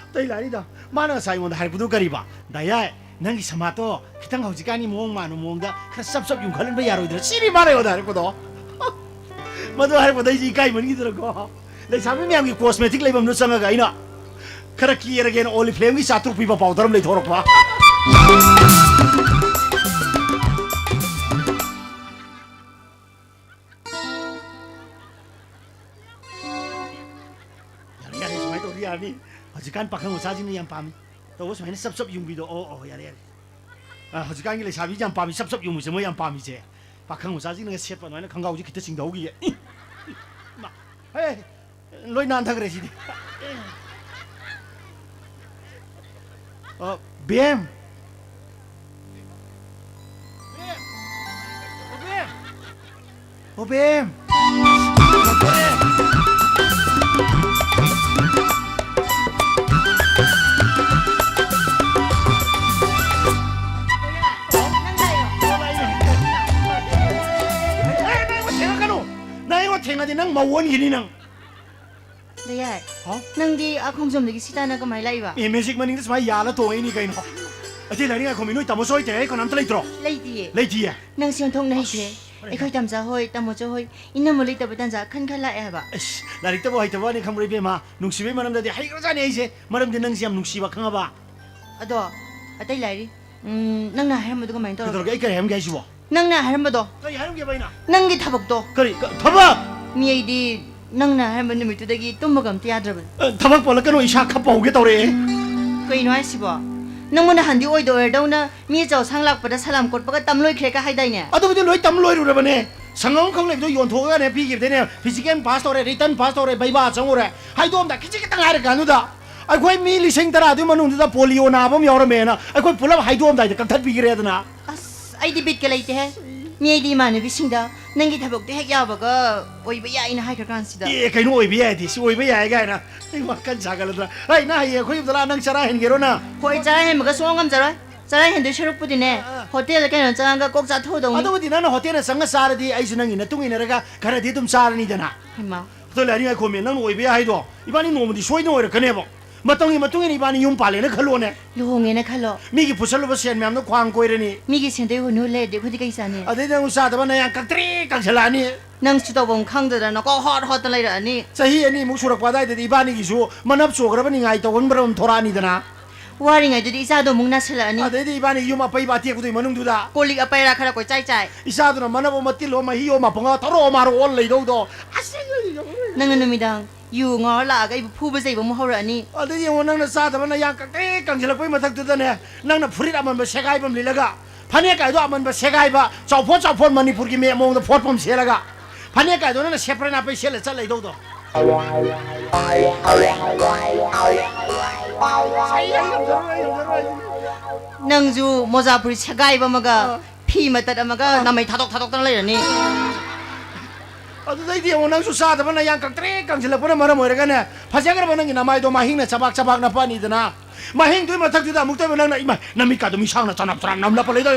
ꯑꯇꯩ ꯂꯥꯏꯔꯤꯗ, ꯃꯥꯅ ꯉꯁꯥꯏ ꯑꯩꯉꯣꯟꯗ ꯍꯥꯏꯔꯛꯄꯗꯨ ꯀꯔꯤꯕ? "ꯗꯥ ꯌꯥꯏ, ꯅꯪꯒꯤ ꯁꯃꯥꯠꯇꯣ ꯈꯤꯇꯪ ꯍꯧꯖꯤꯛꯀꯥꯟꯒꯤ ꯃꯑꯣꯡ ꯃꯥꯟꯕ ꯃꯑꯣꯡꯗ ꯈꯔ ꯆꯞ ꯆꯞ ꯌꯨꯡꯈꯠꯍꯟꯕ ꯌꯥꯔꯣꯏꯗ꯭ꯔꯥ?" ꯁꯤꯅꯤ ꯃꯥꯅ ꯑꯩꯉꯣꯟꯗ ꯍꯥꯏꯔꯛꯄꯗꯣ꯫ ꯃꯗꯨ ꯍꯥꯏꯔꯛꯄꯗ ꯑꯩꯁꯦ ꯏꯀꯥꯏꯃꯟꯈꯤꯗꯅꯀꯣ꯫ ꯂꯩꯁꯥꯕꯤ ꯃꯌꯥꯝꯒꯤ cosmetic ꯂꯩꯐꯝꯗꯨ ꯆꯪꯉꯒ ꯑꯩꯅ ꯈꯔ ꯀꯦꯔꯒꯦꯅ Oriflame ꯒꯤ ꯆꯥꯇ꯭ꯔꯨꯛ ꯄꯤꯕ powder ꯑꯃ ꯂꯩꯊꯣꯔꯛꯄ꯫ ꯌꯥꯔꯦ, ꯌꯥꯔꯦ, ꯁꯨꯃꯥꯏꯅ ꯇꯧꯔꯗꯤ ꯌꯥꯔꯅꯤ꯫ ꯍꯧꯖꯤꯛꯀꯥꯟ ꯄꯥꯈꯪ ꯃꯆꯥꯁꯤꯡꯅ ꯌꯥꯝ ꯄꯥꯝꯃꯤ꯫ ꯇꯧꯕ ꯁꯨꯃꯥꯏꯅ ꯆꯞ ꯆꯞ ꯌꯨꯡꯕꯤꯗꯣ꯫ ꯑꯣ, ꯑꯣ, ꯌꯥꯔꯦ, ꯌꯥꯔꯦ꯫ ꯑ, ꯍꯧꯖꯤꯛꯀꯥꯟꯒꯤ ꯂꯩꯁꯥꯕꯤꯁꯤ ꯌꯥꯝ ꯄꯥꯝꯃꯤ, ꯆꯞ ꯆꯞ ꯌꯨꯡꯕꯁꯦ ꯃꯣꯏ ꯌꯥꯝ ꯄꯥꯝꯃꯤꯁꯦ꯫ ꯄꯥꯈꯪ ꯃꯆꯥꯁꯤꯡꯅꯒ ꯁꯦꯠꯄ ꯑꯗꯨꯃꯥꯏꯅ ꯈꯪꯒꯥꯎꯁꯦ ꯈꯤꯇ ꯆꯤꯡꯊꯍꯧꯈꯤꯒꯦ꯫ ꯏ! ꯏꯃꯥ! ꯍꯦ! ꯂꯣꯏ ꯅꯥꯟꯊꯈ꯭ꯔꯦ ꯁꯤꯗꯤ꯫ ꯑ, ꯕꯦꯝ! ꯕꯦꯝ! ꯑꯣ, ꯕꯦꯝ! ꯑꯣ, ꯕꯦꯝ! ꯅꯪ ꯂꯥꯛꯏꯔꯣ? ꯑꯦ, ꯅꯪ ꯑꯩꯉꯣꯟꯗ ꯊꯦꯡꯉꯛꯀꯅꯨ! ꯅꯪ ꯑꯩꯉꯣꯟꯗ ꯊꯦꯡꯉꯗꯤ ꯅꯪ ꯃꯧ ꯑꯣꯟꯈꯤꯅꯤ ꯅꯪ! ꯗꯌꯥꯏ, ꯍꯥꯎ? ꯅꯪꯗꯤ ꯑꯥ ꯈꯣꯡꯖꯣꯝꯗꯒꯤ ꯁꯤ ꯇꯥꯟꯅ ꯀꯃꯥꯏ ꯂꯥꯛꯏꯕ? ꯑꯦ, magic ꯃꯅꯤꯡꯗ ꯁꯨꯃꯥꯏ ꯌꯥꯜꯂ ꯇꯣꯡꯉꯛꯏꯅꯤ ꯀꯩꯅꯣ꯫ ꯑꯇꯩ ꯂꯥꯏꯔꯤꯛ ꯉꯥꯏꯈꯣꯃꯤ, ꯅꯣꯏ ꯇꯥꯃꯣꯆꯧ ꯍꯣꯏ ꯇꯩ ꯍꯥꯏ ꯀꯅꯥꯝꯇ ꯂꯩꯇ꯭ꯔꯣ? ꯂꯩꯇꯤꯌꯦ꯫ ꯂꯩꯇꯤꯌꯦ? ꯅꯪꯁꯦ ꯑꯣꯟꯊꯣꯛꯅ ꯍꯩꯈ꯭ꯔꯦ꯫ ꯑꯁ, ꯑꯩꯈꯣꯏ ꯇꯥꯃꯣꯆꯥ ꯍꯣꯏ, ꯇꯥꯃꯣꯆꯧ ꯍꯣꯏ, ꯏꯅꯝꯃ ꯂꯩꯇꯕ ꯇꯥꯟꯖꯥ ꯈꯟ ꯈꯟ ꯂꯥꯛꯑꯦ ꯍꯥꯏꯕ꯫ ꯑꯁ, ꯂꯥꯏꯔꯤꯛꯇꯕꯨ ꯍꯩꯇꯕ ꯋꯥꯅꯤ ꯈꯪꯕ꯭ꯔꯥ ꯏꯕꯦꯝꯃ? ꯅꯨꯡꯁꯤꯕꯩ ꯃꯔꯝꯗꯗꯤ ꯍꯩꯈ꯭ꯔꯖꯥꯠꯅꯤ ꯑꯩꯁꯦ꯫ ꯃꯔꯝꯗꯤ ꯅꯪꯁꯦ ꯌꯥꯝ ꯅꯨꯡꯁꯤꯕ, ꯈꯪꯉꯕ? ꯑꯗꯣ, ꯑꯇꯩ ꯂꯥꯏꯔꯤ꯫ ꯎꯝ, ꯅꯪꯅ ꯍꯥꯏꯔꯝꯕꯗꯨ ꯀꯃꯥꯏꯅ ꯇꯧꯔꯒꯦ? ꯀꯩꯗꯧꯔꯒꯦ? ꯑꯩ ꯀꯔꯤ ꯍꯥꯏꯔꯝꯒꯦ ꯍꯥꯏꯁꯤꯕꯣ? ꯅꯪꯅ ꯍꯥꯏꯔꯝꯕꯗꯣ꯫ ꯀꯔꯤ ꯍꯥꯏꯔꯝꯒꯦꯕ ꯑꯩꯅ? ꯅꯪꯒꯤ ꯊꯕꯛꯇꯣ꯫ ꯀꯔꯤ? ꯀ-, ꯊꯕꯛ? ꯃꯤ ꯑꯩꯗꯤ ꯅꯪꯅ ꯍꯥꯏꯔꯝꯕ ꯅꯨꯃꯤꯠꯇꯨꯗꯒꯤ ꯇꯨꯝꯕꯒ ꯑꯝꯇ ꯌꯥꯗ꯭ꯔꯕꯅꯤ꯫ ꯑ, ꯊꯕꯛ ꯄꯜꯂꯛꯀꯅꯣ, ꯏꯁꯥ ꯈꯞꯄ ꯍꯧꯒꯦ ꯇꯧꯔꯛꯑꯦ꯫ ꯀꯩꯅꯣ ꯍꯥꯏꯁꯤꯕꯣ? ꯅꯪꯕꯨ ꯅꯍꯥꯟꯗꯤ ꯑꯣꯏꯗ ꯑꯣꯏꯔꯗꯧꯅ ꯃꯤ ꯑꯆꯧ ꯑꯁꯥꯡ ꯂꯥꯛꯄꯗ ꯁꯂꯥꯝ ꯀꯣꯠꯄꯒ ꯇꯝ ꯂꯣꯏꯈ꯭ꯔꯦꯒ ꯍꯥꯏꯗꯥꯏꯅꯦ? ꯑꯗꯨꯕꯨꯗꯤ ꯂꯣꯏ ꯇꯝ ꯂꯣꯏꯔꯨꯔꯕꯅꯦ꯫ ꯁꯪꯉꯝ ꯑꯃꯈꯛ ꯂꯩꯕꯗꯣ ꯌꯣꯟꯊꯣꯛꯑꯒꯅꯦ ꯄꯤꯈꯤꯕꯗꯩꯅꯦ, physical pass ꯇꯧꯔꯦ, written pass ꯇꯧꯔꯦ, viva ꯆꯪꯉꯨꯔꯦ꯫ ꯍꯥꯏꯗꯣꯛꯑꯝꯗꯥꯏ ꯈꯤꯖꯤꯛ ꯈꯤꯇꯪ ꯍꯥꯏꯔꯀꯥꯟꯗꯨꯗ ꯑꯩꯈꯣꯏ ꯃꯤ ꯂꯤꯁꯤꯡ ꯇꯔꯥꯗꯨꯒꯤ ꯃꯅꯨꯡꯗꯨꯗ polio ꯅꯥꯕ ꯑꯃ ꯌꯥꯎꯔꯝꯃꯦꯅ ꯑꯩꯈꯣꯏ ꯄꯨꯂꯞ ꯍꯥꯏꯗꯣꯛꯑꯝꯗꯥꯏꯗ ꯀꯛꯊꯠꯄꯤꯈ꯭ꯔꯦꯗꯅ꯫ ꯑꯁ, ꯑꯩꯗꯤ ꯕꯤꯠꯀ ꯂꯩꯇꯦꯍꯦ꯫ ꯃꯤ ꯑꯩꯗꯤ ꯏꯃꯥꯟꯅꯕꯤꯁꯤꯡꯗ ꯅꯪꯒꯤ ꯊꯕꯛꯇꯣ ꯍꯦꯛ ꯌꯥꯕꯒ ꯑꯣꯏꯕ ꯌꯥꯏꯅ ꯍꯥꯏꯈ꯭ꯔ ꯀꯥꯟꯁꯤꯗ꯫ ꯑꯦ, ꯀꯩꯅꯣ ꯑꯣꯏꯕ ꯌꯥꯏꯗꯤ? ꯁꯤ ꯑꯣꯏꯕ ꯌꯥꯏ ꯀꯥꯏꯅ ꯑꯩ ꯋꯥꯈꯜ ꯁꯥꯒꯠꯂꯗ꯭ꯔꯥ? ꯍꯩ, ꯅꯪ ꯍꯌꯦꯡ ꯑꯩꯈꯣꯏ ꯌꯨꯝꯗ ꯂꯥꯛꯑ ꯅꯪ ꯆꯔꯥ ꯍꯦꯟꯒꯦꯔꯣ ꯅꯪ? ꯍꯣꯏ, ꯆꯔꯥ ꯍꯦꯟꯕꯒ ꯁꯨꯡꯉꯝ ꯉꯝꯖꯔꯣꯏ꯫ ꯆꯔꯥ ꯍꯦꯟꯗꯣꯏ ꯁꯔꯨꯛꯄꯨꯗꯤꯅꯦ, ꯑꯥ, ꯑꯥ꯫ ꯍꯣꯇꯦꯜꯗ ꯀꯩꯅꯣ ꯆꯪꯉꯒ ꯀꯣꯛ ꯆꯥꯊꯣꯛꯎꯗꯧꯅꯤ꯫ ꯑꯗꯨꯕꯨꯗꯤ ꯅꯪꯅ ꯍꯣꯇꯦꯜꯗ ꯆꯪꯉ ꯆꯥꯔꯗꯤ ꯑꯩꯁꯨ ꯅꯪꯒꯤ ꯃꯇꯨꯡ ꯏꯟꯅꯔꯒ ꯈꯔꯗꯤ ꯑꯗꯨꯝ ꯆꯥꯔꯅꯤꯗꯅ꯫ ꯍꯩꯃꯥ꯫ ꯑꯗꯣ ꯂꯥꯏꯔꯤꯛ ꯉꯥꯏꯈꯣꯃꯤ, ꯅꯪꯅ ꯑꯣꯏꯕ ꯌꯥꯏ ꯍꯥꯏꯗꯣ ꯏꯕꯥꯅꯤ ꯅꯣꯡꯃꯗꯤ ꯁꯣꯏꯗꯅ ꯑꯣꯏꯔꯛꯀꯅꯦꯕ꯫ ꯃꯇꯝꯒꯤ ꯃꯇꯨꯡ ꯏꯟꯅ ꯏꯕꯥꯅꯤ ꯌꯨꯝ ꯄꯥꯜꯂꯦꯅ ꯈꯜꯂꯣꯅꯦ꯫ ꯂꯨꯍꯣꯡꯉꯦꯅ ꯈꯜꯂꯣ꯫ ꯃꯤꯒꯤ ꯄꯨꯁꯜꯂꯨꯕ ꯁꯦꯟ ꯃꯌꯥꯝꯗꯣ ꯈ꯭ꯋꯥꯡ ꯀꯣꯏꯔꯅꯤ꯫ ꯃꯤꯒꯤ ꯁꯦꯟꯗꯣꯏ ꯍꯨꯟ ꯍꯨꯜ ꯂꯩꯔꯗꯤ ꯑꯩꯈꯣꯏꯗꯤ ꯀꯩ ꯆꯥꯅꯤ? ꯑꯗꯩꯗꯤ ꯅꯪ ꯆꯥꯗꯕ ꯅꯌꯥꯡ ꯀꯪꯇ꯭ꯔꯤꯛ ꯀꯪꯁꯤꯜꯂꯛꯑꯅꯤ꯫ ꯅꯪꯁꯨ ꯇꯧꯐꯝ ꯈꯪꯗꯗꯅ ꯀꯣ ꯍꯣꯠ ꯍꯣꯠꯇ ꯂꯩꯔꯛꯑꯅꯤ꯫ ꯆꯍꯤ ꯑꯅꯤꯃꯨꯛ ꯁꯨꯔꯛꯄ ꯑꯗꯥꯏꯗꯗꯤ ꯏꯕꯥꯅꯤꯒꯤꯁꯨ ꯃꯅꯞ ꯆꯣꯛꯈ꯭ꯔꯕ ꯅꯤꯡꯉꯥꯏ ꯇꯧꯒꯟꯕ ꯑꯃ ꯊꯣꯔꯛꯑꯅꯤꯗꯅ꯫ ꯋꯥꯔꯤꯉꯩꯗꯨꯗꯤ ꯏꯆꯥꯗꯣ ꯑꯃꯨꯛ ꯅꯥꯁꯤꯜꯂꯛꯑꯅꯤ꯫ ꯑꯗꯩꯗꯤ ꯏꯕꯥꯅꯤ ꯌꯨꯝ ꯑꯄꯩꯕ ꯑꯇꯦꯛꯄꯗꯨꯒꯤ ꯃꯅꯨꯡꯗꯨꯗ ꯀꯣꯜ ꯂꯤꯛ ꯑꯄꯩꯔꯥ ꯈꯔ ꯀꯣꯏꯆꯥꯏ ꯆꯥꯏ꯫ ꯏꯆꯥꯗꯨꯅ ꯃꯅꯞ ꯑꯃ ꯇꯤꯜꯂꯣ ꯃꯍꯤ ꯑꯃ ꯄꯨꯡꯉꯥ ꯊꯧꯔꯛꯑꯣ ꯃꯥꯔꯣ ꯑꯣꯜ ꯂꯩꯗꯧꯗꯣ꯫ ꯑꯁ! ꯅꯪꯅ ꯅꯨꯃꯤꯗꯥꯡ ꯌꯨ ꯉꯥꯎꯔ ꯂꯥꯛꯑꯒ ꯑꯩꯕꯨ ꯐꯨꯕ ꯆꯩꯕ ꯑꯃꯨꯛ ꯍꯧꯔꯛꯑꯅꯤ꯫ ꯑꯗꯩ ꯌꯦꯡꯉꯣ, ꯅꯪꯅ ꯆꯥꯗꯕ ꯅꯌꯥꯡ ꯀꯪꯇ꯭ꯔꯤꯛ ꯀꯪꯁꯤꯜꯂꯛꯄꯒꯤ ꯃꯊꯛꯇꯨꯗꯅꯦ, ꯅꯪꯅ ꯐꯨꯔꯤꯠ ꯑꯃꯟꯕ ꯁꯦꯒꯥꯏꯕ ꯑꯃ ꯂꯤꯠꯂꯒ, ꯐꯅꯦꯛ ꯀꯥꯏꯗꯣ ꯑꯃꯟꯕ ꯁꯦꯒꯥꯏꯕ, ꯆꯥꯎꯐꯣꯠ ꯆꯥꯎꯐꯣꯠ ꯃꯅꯤꯄꯨꯔꯒꯤ ꯃꯦꯞ ꯃꯑꯣꯡꯗ ꯐꯣꯠꯄ ꯑꯃ ꯁꯦꯠꯂꯒ, ꯐꯅꯦꯛ ꯀꯥꯏꯗꯣ ꯅꯪꯅ ꯁꯦꯄ꯭ꯔꯦ ꯅꯥꯄꯩ ꯁꯦꯠꯂ ꯆꯠ ꯂꯩꯗꯧꯗꯣ꯫ ꯅꯪꯁꯨ ꯃꯣꯖꯥ ꯐꯨꯔꯤꯠ ꯁꯦꯒꯥꯏꯕ ꯑꯃꯒ, ꯑꯥ, ꯐꯤ ꯃꯇꯠ ꯑꯃꯒ, ꯑꯥ, ꯅꯥꯃꯩ ꯊꯥꯗꯣꯛ ꯊꯥꯗꯣꯛꯇꯅ ꯂꯩꯔꯅꯤ꯫ ꯑꯗꯨꯗꯩꯗꯤ ꯌꯦꯡꯉꯣ, ꯅꯪꯁꯨ ꯆꯥꯗꯕꯅ ꯌꯥꯡ ꯀꯪꯇ꯭ꯔꯤꯛ ꯀꯪꯁꯤꯜꯂꯛꯄꯅ ꯃꯔꯝ ꯑꯣꯏꯔꯒꯅꯦ, ꯐꯖꯈ꯭ꯔꯕ ꯅꯪꯒꯤ ꯅꯃꯥꯏꯗꯣ ꯃꯍꯤꯡꯅ ꯆꯕꯥꯛ ꯆꯕꯥꯛ ꯅꯄꯛꯑꯅꯤꯗꯅ꯫ ꯃꯍꯤꯡꯗꯨꯒꯤ ꯃꯊꯛꯇꯨꯗ ꯑꯃꯨꯛꯇ ꯑꯣꯏꯕ ꯅꯪꯅ, ꯏꯃꯥ, ꯅꯃꯤꯠꯀꯥꯗꯣ ꯃꯤꯁꯥꯡꯅ ꯆꯅꯞ ꯆꯅꯞ ꯅꯝꯂꯛꯄ ꯂꯩꯗꯣ꯫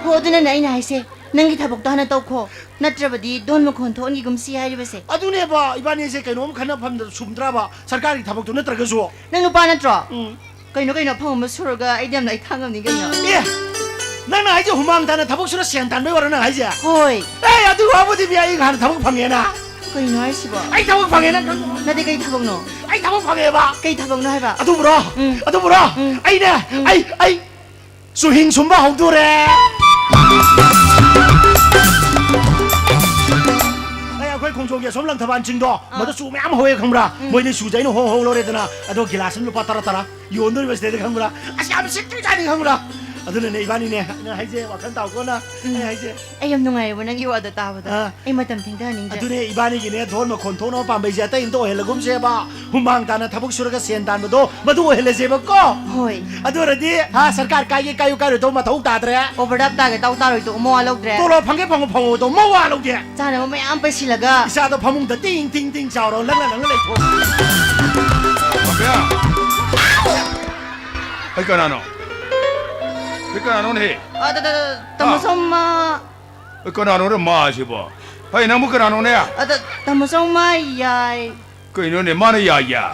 ꯍꯣ, ꯑꯗꯨꯅꯅꯦ ꯑꯩꯅ ꯍꯥꯏꯁꯦ, ꯅꯪꯒꯤ ꯊꯕꯛꯇꯣ ꯍꯥꯟꯅ ꯇꯧꯈꯣ, ꯅꯠꯇ꯭ꯔꯕꯗꯤ ꯗꯣꯟ ꯃꯈꯣꯟ ꯊꯣꯛꯍꯟꯈꯤꯒꯨꯝꯁꯤ ꯍꯥꯏꯔꯤꯕꯁꯦ꯫ ꯑꯗꯨꯅꯦꯕ, ꯏꯕꯥꯅꯤꯁꯦ ꯀꯩꯅꯣꯝ ꯈꯟꯅ ꯐꯝꯗ ꯁꯨꯝꯗ꯭ꯔꯕ, ꯁꯔꯀꯥꯔꯒꯤ ꯊꯕꯛꯇꯣ ꯅꯠꯇ꯭ꯔꯒꯁꯨ꯫ ꯅꯪ ꯅꯨꯄꯥ ꯅꯠꯇ꯭ꯔꯣ? ꯎꯝ꯫ ꯀꯩꯅꯣ, ꯀꯩꯅꯣ, ꯑꯐꯪ ꯑꯃ ꯁꯨꯔꯒ ꯑꯩꯗꯤ ꯌꯥꯝ ꯂꯥꯏ ꯊꯥꯡꯉꯝꯅꯤ ꯀꯩꯅꯣ꯫ ꯑꯦ! ꯅꯪꯅ ꯍꯥꯏꯁꯦ ꯍꯨꯃꯥꯡ ꯇꯥꯅ ꯊꯕꯛ ꯁꯨꯔ ꯁꯦꯟ ꯇꯥꯟꯕꯩ ꯋꯥꯔꯣ ꯅꯪ ꯍꯥꯏꯁꯦ? ꯍꯣꯏ꯫ ꯑꯦ, ꯑꯗꯨ ꯋꯥꯕꯨꯗꯤ ꯃꯤ ꯑꯩ ꯍꯥꯟꯅ ꯊꯕꯛ ꯐꯪꯉꯦꯅ꯫ ꯀꯩꯅꯣ ꯍꯥꯏꯁꯤꯕꯣ? ꯑꯩ ꯊꯕꯛ ꯐꯪꯉꯦ, ꯅꯪ ꯈꯪꯗ꯭ꯔꯣ? ꯅꯠꯇꯦ, ꯀꯩ ꯊꯕꯛꯅꯣ? ꯑꯩ ꯊꯕꯛ ꯐꯪꯉꯦꯕ꯫ ꯀꯩ ꯊꯕꯛꯅꯣ ꯍꯥꯏꯕ? ꯑꯗꯨꯕꯨꯔꯣ? ꯎꯝ꯫ ꯑꯗꯨꯕꯨꯔꯣ? ꯎꯝ꯫ ꯑꯩꯅꯦ, ꯎꯝ꯫ ꯑꯩ, ꯑꯩ ꯆꯨꯍꯤꯡ ꯁꯨꯝꯕ ꯍꯧꯗꯣꯔꯦ꯫ ꯑꯩ, ꯑꯩꯈꯣꯏ ꯈꯣꯡꯖꯣꯝꯒꯤ ꯑꯁꯣꯝ ꯂꯪꯊꯕꯥꯜ ꯆꯤꯡꯗꯣ, ꯑꯥ꯫ ꯃꯗꯨ ꯆꯨ ꯃꯌꯥꯝ ꯍꯧꯋꯦ ꯈꯪꯕ꯭ꯔꯥ? ꯎꯝ꯫ ꯃꯣꯏꯗꯤ ꯆꯨꯁꯦ ꯑꯩꯅ ꯍꯣꯡ ꯍꯣꯡ ꯂꯧꯔꯦꯗꯅ, ꯑꯗꯣ ꯒꯤꯂꯥꯁ ꯑꯃ ꯂꯨꯄꯥ ꯇꯔꯥ ꯇꯔꯥ꯫ ꯌꯣꯟꯗꯣꯔꯤꯕ ꯁꯤꯗꯩꯗ ꯈꯪꯕ꯭ꯔꯥ? ꯑꯁ, ꯌꯥꯝ ꯁꯤꯠꯇꯣꯏꯖꯥꯠꯅꯤ ꯈꯪꯕ꯭ꯔꯥ? ꯑꯗꯨꯅꯅꯦ ꯏꯕꯥꯅꯤꯅꯦ, ꯑꯩꯅ ꯍꯥꯏꯁꯦ, ꯋꯥꯈꯜ ꯇꯥꯎꯀꯣꯅ꯫ ꯎꯝ꯫ ꯑꯩꯅ ꯍꯥꯏꯁꯦ꯫ ꯑꯩ ꯌꯥꯝ ꯅꯨꯡꯉꯥꯏꯌꯦꯕ ꯅꯪꯒꯤ ꯋꯥꯗꯣ ꯇꯥꯕꯗ꯫ ꯑꯥ꯫ ꯑꯩ ꯃꯇꯝ ꯊꯦꯡꯊꯍꯟꯅꯤꯡꯗ꯭ꯔꯦ꯫ ꯑꯗꯨꯅꯦ ꯏꯕꯥꯅꯤꯒꯤꯅꯦ, ꯙꯣꯔ ꯃꯈꯣꯟ ꯊꯣꯛꯅꯕ ꯄꯥꯝꯕꯩꯁꯦ ꯑꯇꯩ ꯑꯝꯇ ꯑꯣꯏꯍꯜꯂꯒꯨꯝꯁꯦꯕ꯫ ꯍꯨꯃꯥꯡ ꯇꯥꯅ ꯊꯕꯛ ꯁꯨꯔꯒ ꯁꯦꯟ ꯇꯥꯟꯕꯗꯣ, ꯃꯗꯨ ꯑꯣꯏꯍꯜꯂꯁꯦꯕꯀꯣ꯫ ꯍꯣꯏ꯫ ꯑꯗꯨ ꯑꯣꯏꯔꯗꯤ, ꯍꯥ, ꯁꯔꯀꯥꯔ ꯀꯥꯏꯒꯦ ꯀꯥꯏꯌꯨ ꯀꯥꯏꯔꯣꯏꯗꯧ ꯃꯊꯧ ꯇꯥꯗ꯭ꯔꯦ꯫ ꯑꯣꯚꯔꯗ꯭ꯔꯥꯐ ꯇꯥꯒꯦ ꯇꯥꯎ ꯇꯥꯔꯣꯏꯗꯧ ꯃꯋꯥ ꯂꯧꯗ꯭ꯔꯦ꯫ ꯇꯣꯂꯣꯞ ꯐꯪꯒꯦ ꯐꯪꯉꯣ ꯐꯪꯉꯣꯗꯧ ꯃꯋꯥ ꯂꯧꯗꯦ꯫ ꯆꯥꯅꯕ ꯃꯌꯥꯝ ꯄꯩꯁꯤꯜꯂꯒ꯫ ꯏꯆꯥꯗꯣ ꯐꯃꯨꯡꯗ ꯇꯤꯡ ꯇꯤꯡ ꯇꯤꯡ ꯆꯥꯎꯔꯣ, ꯂꯪꯅ ꯂꯪꯅ ꯂꯩꯊꯣꯛ꯫ ꯕꯥꯕꯤꯌꯥ! ꯑꯩ ꯀꯅꯥꯅꯣ? ꯑꯩ ꯀꯅꯥꯅꯣꯅꯦ? ꯑ, ꯇ-, ꯇ-, ꯇ-, ꯇꯥꯃꯣ ꯍꯥ? ꯁꯣꯝ, ꯑ, ꯑꯩ ꯀꯅꯥꯅꯣꯅꯦ ꯃꯥꯁꯤꯕꯣ? ꯍꯩ, ꯅꯪꯕꯨ ꯀꯅꯥꯅꯣꯅꯦ? ꯑ, ꯇ-, ꯇꯥꯃꯣ ꯁꯣꯝ, ꯃꯥ ꯌꯥꯏ꯫ ꯀꯩꯅꯣꯅꯦ, ꯃꯥꯅ ꯌꯥꯏ ꯌꯥꯏ?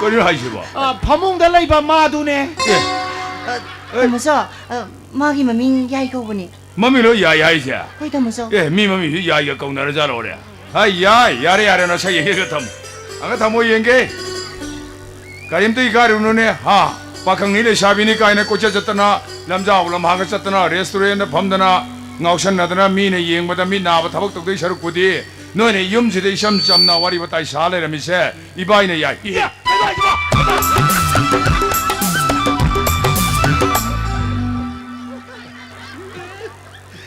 ꯀꯩꯅꯣ ꯍꯥꯏꯁꯤꯕꯣ? ꯑ, ꯐꯃꯨꯡꯗ ꯂꯩꯕ ꯃꯥꯗꯨꯅꯦ꯫ ꯑꯦ꯫ ꯑ, ꯑꯦ꯫ ꯇꯥꯃꯣ ꯁꯣ, ꯑ, ꯃꯥꯒꯤ ꯃꯃꯤꯡ ꯌꯥꯏ ꯀꯧꯕꯅꯦ꯫ ꯃꯃꯤꯡ ꯂꯣꯏ ꯌꯥꯏ ꯍꯥꯏꯁꯦ? ꯍꯣꯏ, ꯇꯥꯃꯣ ꯆꯧ꯫ ꯑꯦ, ꯃꯤ ꯃꯃꯤꯡꯁꯨ ꯌꯥꯏꯒ ꯀꯧꯅꯔꯖꯥꯠꯂꯣꯅꯦ? ꯍꯥꯏ, ꯌꯥꯏ, ꯌꯥꯔꯦ, ꯌꯥꯔꯦ, ꯅꯁꯛ ꯌꯦꯡꯒꯦꯒ ꯊꯝꯃꯨ꯫ ꯑꯪꯒ ꯊꯝꯃꯣ ꯌꯦꯡꯒꯦ꯫ ꯀꯔꯤꯝꯇ ꯏꯀꯥꯏꯔꯨꯅꯨꯅꯦ, ꯍꯥ? ꯄꯥꯈꯪꯅꯤ ꯂꯩꯁꯥꯕꯤꯅꯤ ꯀꯥꯏꯅ ꯀꯣꯏꯆꯠ ꯆꯠꯇꯅ, ꯂꯝꯖꯥꯎ ꯂꯝꯍꯥꯡꯒ ꯆꯠꯇꯅ, ꯔꯦꯁꯇꯨꯔꯦꯟꯗ ꯐꯝꯗꯅ, ꯉꯥꯎꯁꯟꯅꯗꯅ, ꯃꯤꯅ ꯌꯦꯡꯕꯗ ꯃꯤꯠ ꯅꯥꯕ ꯊꯕꯛ ꯇꯧꯗꯣꯏ ꯁꯔꯨꯛꯄꯨꯗꯤ, ꯅꯣꯏꯅ ꯌꯨꯝꯁꯤꯗ ꯏꯆꯝ ꯆꯝꯅ ꯋꯥꯔꯤ ꯋꯥꯇꯥꯏ ꯁꯥ ꯂꯩꯔꯝꯃꯤꯁꯦ ꯏꯕꯥꯏꯅ ꯌꯥꯏ꯫ ꯏꯍꯦ!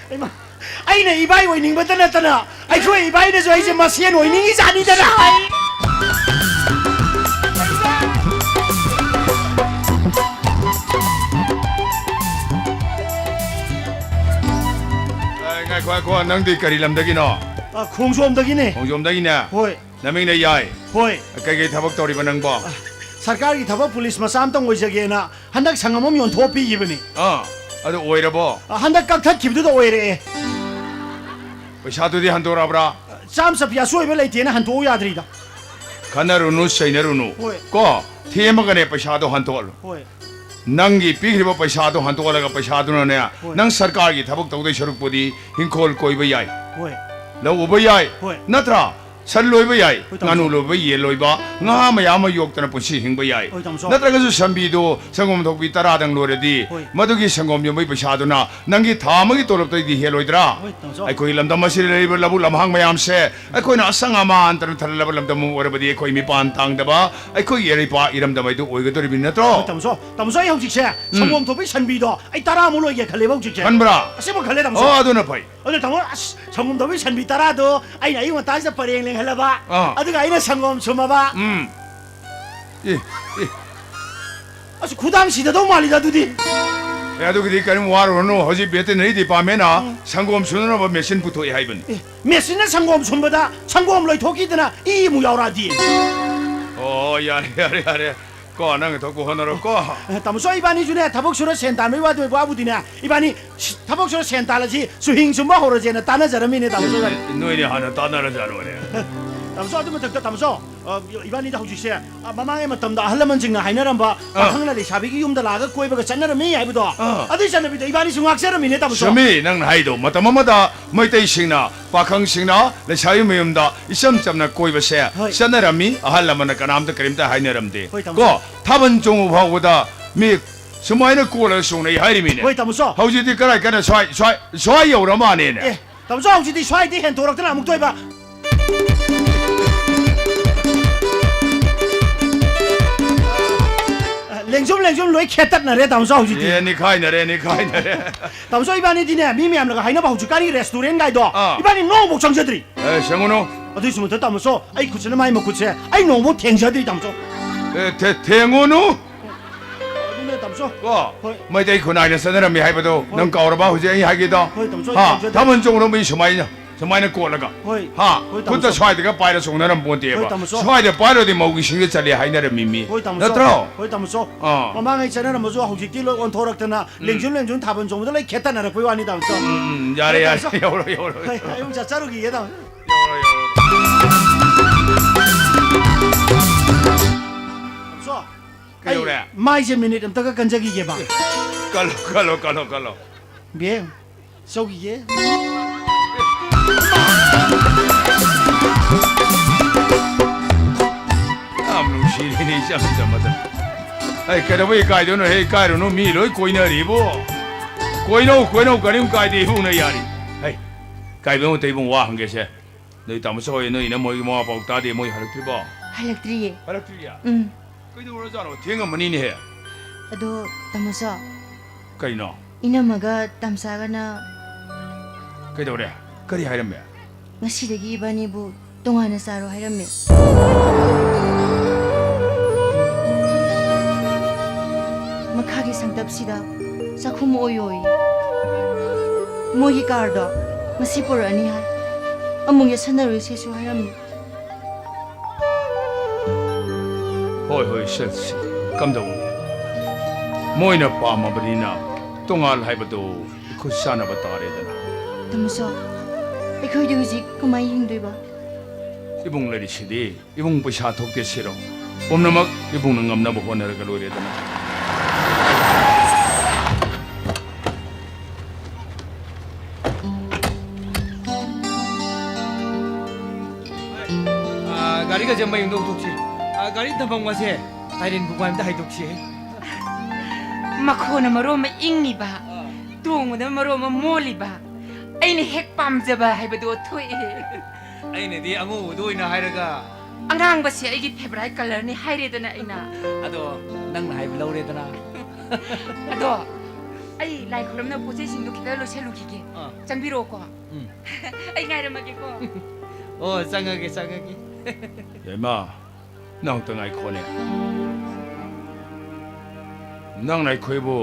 ꯍꯩꯃꯥ, ꯑꯩꯅ ꯏꯕꯥꯏ ꯑꯣꯏꯅꯤꯡꯕꯇ ꯅꯠꯇꯅ, ꯑꯩꯈꯣꯏ ꯏꯕꯥꯏꯅꯁꯨ ꯑꯩꯁꯦ ꯃꯁꯦꯟ ꯑꯣꯏꯅꯤꯡꯉꯤꯖꯥꯠꯅꯤꯗꯅ꯫ ꯑꯦ, ꯉꯥꯏꯈꯣ, ꯉꯥꯏꯈꯣ, ꯅꯪꯗꯤ ꯀꯔꯤ ꯂꯝꯗꯒꯤꯅꯣ? ꯑ, ꯈꯣꯡꯖꯣꯝꯗꯒꯤꯅꯦ꯫ ꯈꯣꯡꯖꯣꯝꯗꯒꯤꯅꯦ? ꯍꯣꯏ꯫ ꯅꯃꯤꯡꯅ ꯌꯥꯏ? ꯍꯣꯏ꯫ ꯀꯩꯀꯩ ꯊꯕꯛ ꯇꯧꯔꯤꯕ ꯅꯪꯕꯣ? ꯑ, ꯁꯔꯀꯥꯔꯒꯤ ꯊꯕꯛ ꯄꯨꯂꯤꯁ ꯃꯆꯥ ꯑꯝꯇꯪ ꯑꯣꯏꯖꯒꯦꯅ ꯍꯟꯗꯛ ꯁꯪꯉꯝ ꯑꯃ ꯌꯣꯟꯊꯣꯛꯑ ꯄꯤꯈꯤꯕꯅꯤ꯫ ꯑꯥ, ꯑꯗꯨ ꯑꯣꯏꯔꯕꯣ? ꯑ, ꯍꯟꯗꯛ ꯀꯛꯊꯠꯈꯤꯕꯗꯨꯗ ꯑꯣꯏꯔꯛꯑꯦ꯫ ꯄꯩꯁꯥꯗꯨꯗꯤ ꯍꯟꯗꯣꯔꯛꯑꯕ꯭ꯔꯥ? ꯆꯥꯝ ꯆꯠꯄꯤ ꯑꯁꯣꯏꯕ ꯂꯩꯇꯦꯅ ꯍꯟꯗꯣꯛꯎ ꯌꯥꯗ꯭ꯔꯤꯗ꯫ ꯈꯟꯅꯔꯨꯅꯨ, ꯆꯩꯅꯔꯨꯅꯨ꯫ ꯍꯣꯏ꯫ ꯀꯣ, ꯊꯦꯝꯃꯒꯅꯦ ꯄꯩꯁꯥꯗꯣ ꯍꯟꯗꯣꯛꯍꯜꯂꯨ꯫ ꯍꯣꯏ꯫ ꯅꯪꯒꯤ ꯄꯤꯈ꯭ꯔꯤꯕ ꯄꯩꯁꯥꯗꯣ ꯍꯟꯗꯣꯛꯍꯜꯂꯒ ꯄꯩꯁꯥꯗꯨꯅꯅꯦ, ꯍꯣꯏ꯫ ꯅꯪ ꯁꯔꯀꯥꯔꯒꯤ ꯊꯕꯛ ꯇꯧꯗꯣꯏ ꯁꯔꯨꯛꯄꯨꯗꯤ ꯍꯤꯡꯈꯣꯜ ꯀꯣꯏꯕ ꯌꯥꯏ꯫ ꯍꯣꯏ꯫ ꯂꯧ ꯎꯕ ꯌꯥꯏ꯫ ꯍꯣꯏ꯫ ꯅꯠꯇ꯭ꯔꯥ? ꯁꯟ ꯂꯣꯏꯕ ꯌꯥꯏ, ꯍꯣꯏ, ꯇꯥꯃꯣ꯫ ꯉꯥꯅꯨ ꯂꯣꯏꯕ, ꯌꯦꯟ ꯂꯣꯏꯕ, ꯉꯥ ꯃꯌꯥꯝ ꯑꯃ ꯌꯣꯛꯇꯅ ꯄꯨꯟꯁꯤ ꯍꯤꯡꯕ ꯌꯥꯏ꯫ ꯍꯣꯏ, ꯇꯥꯃꯣ꯫ ꯅꯠꯇ꯭ꯔꯒꯁꯨ ꯁꯟꯕꯤꯗꯣ ꯁꯪꯒꯣꯝ ꯊꯣꯛꯄꯤ ꯇꯔꯥꯗꯪ ꯂꯣꯏꯔꯗꯤ, ꯍꯣꯏ꯫ ꯃꯗꯨꯒꯤ ꯁꯪꯒꯣꯝ ꯌꯣꯟꯕꯒꯤ ꯄꯩꯁꯥꯗꯨꯅ ꯅꯪꯒꯤ ꯊꯥ ꯑꯃꯒꯤ ꯇꯣꯂꯣꯞꯇꯩꯗꯤ ꯍꯦꯜꯂꯣꯏꯗ꯭ꯔꯥ? ꯍꯣꯏ, ꯇꯥꯃꯣ꯫ ꯑꯩꯈꯣꯏꯒꯤ ꯂꯝꯗꯝ ꯑꯁꯤꯗ ꯂꯩꯔꯤꯕ ꯂꯧꯕꯨꯛ ꯂꯝꯍꯥꯡ ꯃꯌꯥꯝꯁꯦ ꯑꯩꯈꯣꯏꯅ ꯑꯁꯪ ꯑꯃꯥꯟꯇꯅ ꯊꯜꯍꯜꯂꯕ ꯂꯝꯗꯝ ꯑꯃ ꯑꯣꯏꯔꯕꯗꯤ ꯑꯩꯈꯣꯏ ꯃꯤꯄꯥꯟ ꯇꯥꯡꯗꯕ, ꯑꯩꯈꯣꯏꯒꯤ ꯏꯔꯩꯄꯥꯛ ꯏꯔꯝꯗꯝ ꯍꯥꯏꯗꯨ ꯑꯣꯏꯒꯗꯧꯔꯤꯕꯅꯤ ꯅꯠꯇ꯭ꯔꯣ? ꯍꯣꯏ, ꯇꯥꯃꯣ꯫ ꯇꯥꯃꯣ, ꯑꯩ ꯍꯧꯖꯤꯛꯁꯦ ꯎꯝ꯫ ꯁꯪꯒꯣꯝ ꯊꯣꯛꯄꯤ ꯁꯟꯕꯤꯗꯣ ꯑꯩ ꯇꯔꯥꯃꯨꯛ ꯂꯣꯏꯒꯦ ꯈꯜꯂꯦꯕ ꯍꯧꯖꯤꯛꯁꯦ꯫ ꯈꯟꯕ꯭ꯔꯥ? ꯑꯁꯦꯡꯕ ꯈꯜꯂꯦ, ꯇꯥꯃꯣ꯫ ꯑꯣ, ꯑꯗꯨꯅ ꯐꯩ꯫ ꯑꯗꯨ ꯇꯥꯃꯣ, ꯑꯁ, ꯁꯪꯒꯣꯝ ꯊꯣꯛꯄꯤ ꯁꯟꯕꯤ ꯇꯔꯥꯗꯣ ꯑꯩꯅ ꯑꯌꯨꯛ ꯉꯟꯇꯥꯁꯤꯗ ꯄꯔꯦꯡ ꯂꯦꯡꯍꯜꯂꯕ, ꯑꯥ꯫ ꯑꯗꯨꯒ ꯑꯩꯅ ꯁꯪꯒꯣꯝ ꯁꯨꯝꯃꯕ꯫ ꯎꯝ꯫ ꯑꯦ, ꯑꯦ꯫ ꯑꯁ, ꯈꯨꯗꯥꯡ ꯁꯤꯗꯗꯧ ꯃꯥꯜꯂꯤꯗ ꯑꯗꯨꯗꯤ꯫ ꯑꯦ, ꯑꯗꯨꯒꯤꯗꯤ ꯀꯔꯤꯝ ꯋꯥꯔꯨꯔꯅꯨ꯫ ꯍꯧꯖꯤꯛ ꯚꯦꯇꯦꯅꯔꯤ ꯗꯤꯄꯥꯔꯠꯃꯦꯟꯅ ꯎꯝ꯫ ꯁꯪꯒꯣꯝ ꯁꯨꯅꯅꯕ ꯃꯦꯆꯤꯟ ꯄꯨꯊꯣꯛꯑꯦ ꯍꯥꯏꯕꯅꯤ꯫ ꯑꯦ, ꯃꯦꯆꯤꯟꯅ ꯁꯪꯒꯣꯝ ꯁꯨꯝꯕꯗ ꯁꯪꯒꯣꯝ ꯂꯣꯏꯊꯣꯛꯈꯤꯗꯅ ꯏ ꯑꯃꯨꯛ ꯌꯥꯎꯔꯛꯑꯗꯤ꯫ ꯑꯣ, ꯌꯥꯔꯦ, ꯌꯥꯔꯦ, ꯌꯥꯔꯦ꯫ ꯀꯣ, ꯅꯪ ꯊꯣꯛꯄ ꯍꯣꯠꯅꯔꯣ ꯀꯣ꯫ ꯑꯦ, ꯇꯥꯃꯣ, ꯏꯕꯥꯅꯤꯁꯨꯅꯦ, ꯊꯕꯛ ꯁꯨꯔ ꯁꯦꯟ ꯇꯥꯟꯕꯩ ꯋꯥꯗꯨ ꯋꯥꯕꯨꯗꯤꯅꯦ, ꯏꯕꯥꯅꯤ ꯁ-, ꯊꯕꯛ ꯁꯨꯔ ꯁꯦꯟ ꯇꯥꯜꯂꯁꯤ, ꯆꯨꯍꯤꯡ ꯁꯨꯝꯕ ꯍꯧꯔꯁꯦꯅ ꯇꯥꯟꯅꯖꯔꯝꯃꯤꯅꯦ, ꯇꯥꯃꯣ, ꯏꯕꯥꯅꯤ꯫ ꯅꯣꯏꯅꯤ ꯍꯥꯟꯅ ꯇꯥꯟꯅꯔꯖꯥꯠꯂꯣꯅꯦ꯫ ꯑꯦ, ꯇꯥꯃꯣ, ꯑꯗꯨ ꯃꯊꯛꯇ, ꯇꯥꯃꯣ, ꯑ, ꯏꯕꯥꯅꯤꯗ ꯍꯧꯖꯤꯛꯁꯦ, ꯑ, ꯃꯃꯥꯡꯉꯩ ꯃꯇꯝꯗ ꯑꯍꯜ ꯂꯃꯟꯁꯤꯡꯅ ꯍꯥꯏꯅꯔꯝꯕ, ꯑꯥ꯫ ꯄꯥꯈꯪꯅ ꯂꯩꯁꯥꯕꯤꯒꯤ ꯌꯨꯝꯗ ꯂꯥꯛꯑꯒ ꯀꯣꯏꯕꯒ ꯆꯠꯅꯔꯝꯃꯤ ꯍꯥꯏꯕꯗꯣ, ꯑꯥ꯫ ꯑꯗꯨꯒꯤ ꯆꯠꯅꯕꯤꯗꯣ ꯏꯕꯥꯅꯤꯁꯨ ꯉꯥꯛꯆꯔꯝꯃꯤꯅꯦ, ꯇꯥꯃꯣ꯫ ꯆꯨꯝꯃꯤ ꯅꯪꯅ ꯍꯥꯏꯗꯣ꯫ ꯃꯇꯝ ꯑꯃꯗ ꯃꯩꯇꯩꯁꯤꯡꯅ ꯄꯥꯈꯪꯁꯤꯡꯅ ꯂꯩꯁꯥꯕꯤ ꯃꯌꯨꯝꯗ ꯏꯆꯝ ꯆꯝꯅ ꯀꯣꯏꯕꯁꯦ ꯍꯣꯏ꯫ ꯆꯠꯅꯔꯝꯃꯤ꯫ ꯑꯍꯜ ꯂꯃꯟꯅ ꯀꯅꯥꯝꯇ ꯀꯔꯤꯝꯇ ꯍꯥꯏꯅꯔꯝꯗꯦ꯫ ꯍꯣꯏ, ꯇꯥꯃꯣ꯫ ꯀꯣ, ꯊꯥꯕꯜ ꯆꯣꯡꯕ ꯐꯥꯎꯕꯗ ꯃꯤ ꯁꯨꯃꯥꯏꯅ ꯀꯣꯜꯂꯒ ꯆꯣꯡꯅꯩ ꯍꯥꯏꯔꯤꯃꯤꯅꯦ꯫ ꯍꯣꯏ, ꯇꯥꯃꯣ꯫ ꯍꯧꯖꯤꯛꯇꯤ ꯀꯔꯥꯏ ꯀꯟꯅ ꯁ꯭ꯋꯥꯏ, ꯁ꯭ꯋꯥꯏ, ꯁ꯭ꯋꯥꯏ ꯌꯧꯔꯃꯥꯅꯦꯅꯦ꯫ ꯑꯦ, ꯇꯥꯃꯣ, ꯍꯧꯖꯤꯛꯇꯤ ꯁ꯭ꯋꯥꯏꯗꯤ ꯍꯦꯟꯗꯣꯔꯛꯇꯅ ꯑꯃꯨꯛꯇ ꯑꯣꯏꯕ꯫ ꯂꯦꯡꯖꯨꯝ, ꯂꯦꯡꯖꯨꯝ ꯂꯣꯏ ꯈꯦꯠꯇꯠꯅꯔꯦ, ꯇꯥꯃꯣ, ꯍꯧꯖꯤꯛꯇꯤ꯫ ꯑꯦ, ꯅꯤꯈꯥꯏꯅꯔꯦ, ꯅꯤꯈꯥꯏꯅꯔꯦ꯫ ꯇꯥꯃꯣ, ꯏꯕꯥꯅꯤꯗꯤꯅꯦ, ꯃꯤ ꯃꯌꯥꯝꯅꯒ ꯍꯥꯏꯅꯕ ꯍꯧꯖꯤꯛꯀꯥꯟꯒꯤ restaurant ꯒꯥꯏꯗꯣ, ꯑꯥ꯫ ꯏꯕꯥꯅꯤ ꯅꯣꯡꯐꯧ ꯆꯪꯖꯗ꯭ꯔꯤ꯫ ꯑꯦ, ꯆꯪꯉꯨꯅꯨ꯫ ꯑꯗꯨꯏꯁꯨ ꯃꯊꯛ ꯇꯥꯃꯣ, ꯑꯩ ꯈꯨꯠꯁꯤꯅ ꯃꯥꯏ ꯃꯈꯨꯠꯁꯦ ꯑꯩ ꯅꯣꯡꯐꯧ ꯊꯦꯡꯖꯗ꯭ꯔꯤ, ꯇꯥꯃꯣ꯫ ꯑꯦ, ꯊꯦ-, ꯊꯦꯡꯉꯨꯅꯨ꯫ ꯑꯗꯨꯅꯦ, ꯇꯥꯃꯣ꯫ ꯀꯣ? ꯍꯣꯏ꯫ ꯃꯩꯇꯩ ꯈꯨꯟꯅꯥꯏꯅ ꯆꯠꯅꯔꯝꯃꯤ ꯍꯥꯏꯕꯗꯣ ꯍꯣꯏ꯫ ꯅꯪ ꯀꯥꯎꯔꯕ ꯍꯧꯖꯤꯛ ꯑꯩ ꯍꯥꯏꯒꯦꯗꯣ? ꯍꯣꯏ, ꯇꯥꯃꯣ, ꯑꯩ ꯍꯥ? ꯀꯥꯎꯖꯗ꯭ꯔꯦ꯫ ꯊꯥꯕꯜ ꯆꯣꯡꯕꯗꯣ ꯃꯤ ꯁꯨꯃꯥꯏꯅ, ꯁꯨꯃꯥꯏꯅ ꯀꯣꯠꯂꯒ꯫ ꯍꯣꯏ꯫ ꯍꯥ? ꯍꯣꯏ, ꯇꯥꯃꯣ꯫ ꯈꯨꯠꯇ ꯁ꯭ꯋꯥꯏꯗꯒ ꯄꯥꯏꯔ ꯆꯣꯡꯅꯔꯝ ꯄꯣꯟꯇꯦꯕ꯫ ꯍꯣꯏ, ꯇꯥꯃꯣ꯫ ꯁ꯭ꯋꯥꯏꯗ ꯄꯥꯏꯔꯨꯔꯗꯤ ꯃꯧꯒꯤ ꯁꯤꯡꯗ ꯆꯠꯂꯦ ꯍꯥꯏꯅꯔꯝꯃꯤ ꯃꯤ꯫ ꯍꯣꯏ, ꯇꯥꯃꯣ꯫ ꯅꯠꯇ꯭ꯔꯣ? ꯍꯣꯏ, ꯇꯥꯃꯣ꯫ ꯑꯥ꯫ ꯃꯃꯥꯡꯉꯩ ꯆꯠꯅꯔꯝꯕꯁꯨ ꯍꯧꯖꯤꯛꯇꯤ ꯂꯣꯏ ꯑꯣꯟꯊꯣꯔꯛꯇꯅ ꯎꯝ꯫ ꯂꯦꯡꯖꯨꯝ ꯂꯦꯡꯖꯨꯝ ꯊꯥꯕꯜ ꯆꯣꯡꯕꯗ ꯂꯣꯏ ꯈꯦꯠꯇꯅꯔꯛꯄꯩ ꯋꯥꯅꯤ, ꯇꯥꯃꯣ꯫ ꯎꯝ, ꯌꯥꯔꯦ, ꯍꯣꯏ, ꯌꯥꯔꯦ꯫ ꯇꯥꯃꯣ꯫ ꯌꯧꯔꯣ, ꯌꯧꯔꯣ, ꯌꯧꯔꯣ꯫ ꯍꯣꯏ, ꯑꯩ ꯑꯃꯨꯛ ꯆꯠꯆꯔꯨꯈꯤꯒꯦ, ꯇꯥꯃꯣ꯫ ꯌꯧꯔꯣ, ꯌꯧꯔꯣ꯫ ꯀꯩꯗꯧꯔꯦ? ꯑꯩ ꯃꯥꯏꯁꯦ ꯃꯤꯅꯤꯠ ꯑꯝꯇꯒ ꯀꯟꯖꯈꯤꯒꯦꯕ꯫ ꯀꯜꯂꯣ, ꯀꯜꯂꯣ, ꯀꯜꯂꯣ, ꯀꯜꯂꯣ꯫ ꯕꯦꯝ, ꯆꯧꯈꯤꯒꯦ꯫ ꯌꯥꯝ ꯅꯨꯡꯁꯤꯔꯤꯅꯦ ꯏꯆꯝ ꯆꯝꯕꯗ꯫ ꯑꯩ ꯀꯩꯗꯧꯕꯩ ꯏꯀꯥꯏꯗꯣꯏꯅꯣ? ꯍꯦ, ꯏꯀꯥꯏꯔꯨꯅꯨ, ꯃꯤ ꯂꯣꯏ ꯀꯣꯏꯅꯔꯤꯕꯣ꯫ ꯀꯣꯏꯅꯧ, ꯀꯣꯏꯅꯧ, ꯀꯔꯤꯝ ꯀꯥꯏꯗꯦ, ꯏꯕꯨꯡꯅ ꯌꯥꯔꯤ꯫ ꯍꯩ, ꯀꯥꯏꯕ ꯑꯃ ꯇꯩꯕꯨꯡ ꯋꯥ ꯍꯪꯒꯦꯁꯦ꯫ ꯅꯣꯏ ꯇꯥꯃꯣꯆꯧ ꯍꯣꯏ, ꯅꯣꯏ ꯏꯅꯝꯃ ꯍꯣꯏꯒꯤ ꯃꯋꯥ ꯄꯥꯎ ꯇꯥꯗꯦ, ꯃꯣꯏ ꯍꯜꯂꯛꯇ꯭ꯔꯤꯕꯣ? ꯍꯜꯂꯛꯇ꯭ꯔꯤꯌꯦ꯫ ꯍꯜꯂꯛꯇ꯭ꯔꯤꯌꯦ? ꯎꯝ꯫ ꯀꯩꯗꯧꯔꯖꯥꯠꯅꯣ? ꯊꯦꯡꯉꯝꯃꯅꯤꯅꯦꯍꯦ꯫ ꯑꯗꯣ, ꯇꯥꯃꯣꯆꯧ꯫ ꯀꯩꯅꯣ? ꯏꯅꯝꯃꯒ ꯇꯥꯝꯆꯥꯒꯅ ꯀꯩꯗꯧꯔꯦ? ꯀꯔꯤ ꯍꯥꯏꯔꯝꯃꯦ? ꯉꯁꯤꯗꯒꯤ ꯏꯕꯥꯅꯤꯕꯨ ꯇꯣꯉꯥꯟꯅ ꯆꯥꯔꯣ ꯍꯥꯏꯔꯝꯃꯦ꯫ ꯃꯈꯥꯒꯤ ꯁꯪꯇꯞꯁꯤꯗ ꯆꯥꯛꯈꯨꯝ ꯑꯣꯏꯌꯣꯌꯦ꯫ ꯃꯣꯏꯒꯤ ꯀꯥꯔꯗꯣ ꯉꯁꯤ ꯄꯨꯔꯛꯑꯅꯤ ꯍꯥꯏ꯫ ꯑꯃꯨꯛ ꯌꯦꯠꯁꯟꯅꯔꯣꯏꯁꯦꯁꯨ ꯍꯥꯏꯔꯝꯃꯤ꯫ ꯍꯣꯏ, ꯍꯣꯏ, ꯁꯦ, ꯁꯦ, ꯀꯝꯗꯧꯅꯤ? ꯃꯣꯏꯅ ꯄꯥꯝꯃꯕꯅꯤꯅ ꯇꯣꯉꯥꯜ ꯍꯥꯏꯕꯗꯨ ꯏꯈꯨꯠ ꯁꯥꯟꯅꯕ ꯇꯥꯔꯦꯗꯅ꯫ ꯇꯥꯃꯣꯆꯧ, ꯑꯩꯈꯣꯏꯗꯤ ꯍꯧꯖꯤꯛ ꯀꯃꯥꯏꯅ ꯍꯤꯡꯗꯣꯏꯕ? ꯏꯕꯨꯡ ꯂꯩꯔꯤꯁꯤꯗꯤ, ꯏꯕꯨꯡ ꯄꯩꯁꯥ ꯊꯣꯛꯇꯦ ꯁꯤꯔꯣ? ꯄꯨꯝꯅꯃꯛ ꯏꯕꯨꯡꯅ ꯉꯝꯅꯕ ꯍꯣꯠꯅꯔꯒ ꯂꯣꯏꯔꯦꯗꯅ꯫ ꯑꯥ, ꯒꯥꯔꯤꯒꯁꯦ ꯃꯩ ꯑꯝꯇ ꯂꯧꯊꯣꯛꯁꯤ꯫ ꯑꯥ, ꯒꯥꯔꯤ ꯊꯝꯐꯝꯒꯁꯦ ꯇꯥꯏꯔꯦꯟ ꯐꯨꯀꯥꯏ ꯑꯝꯇ ꯍꯥꯏꯗꯣꯛꯁꯤ꯫ ꯃꯈꯣꯟꯅ ꯃꯔꯣꯟ ꯑꯃ ꯏꯪꯉꯤꯕ, ꯑꯥ꯫ ꯇꯣꯡꯕꯗ ꯃꯔꯣꯟ ꯑꯃ ꯃꯣꯜꯂꯤꯕ, ꯑꯩꯅ ꯍꯦꯛ ꯄꯥꯝꯖꯕ ꯍꯥꯏꯕꯗꯣ ꯊꯣꯛꯑꯦ꯫ ꯑꯩꯅꯗꯤ ꯑꯉꯧꯕꯗꯣ ꯑꯣꯏꯅ ꯍꯥꯏꯔꯒ꯫ ꯑꯉꯥꯡꯕꯁꯦ ꯑꯩꯒꯤ favourite colourꯅꯤ ꯍꯥꯏꯔꯦꯗꯅ ꯑꯩꯅ꯫ ꯑꯗꯣ ꯅꯪꯅ ꯍꯥꯏꯕ ꯂꯧꯔꯦꯗꯅ꯫ ꯑꯗꯣ ꯑꯩ ꯂꯥꯏ ꯈꯨꯔꯨꯝꯅꯕ ꯄꯣꯠ ꯆꯩꯁꯤꯡꯗꯣ ꯈꯤꯇ ꯂꯣꯏꯁꯜꯂꯨꯈꯤꯒꯦ꯫ ꯑꯥ꯫ ꯆꯪꯕꯤꯔꯛꯑꯣꯀꯣ꯫ ꯎꯝ꯫ ꯑꯩ ꯉꯥꯏꯔꯝꯃꯒꯦꯀꯣ꯫ ꯑꯣ, ꯆꯪꯉꯒꯦ, ꯆꯪꯉꯒꯦ꯫ ꯌꯥꯏꯃ, ꯅꯪ ꯑꯝꯇ ꯉꯥꯏꯈꯣꯅꯦ꯫ ꯅꯪꯅ ꯑꯩꯈꯣꯏꯕꯨ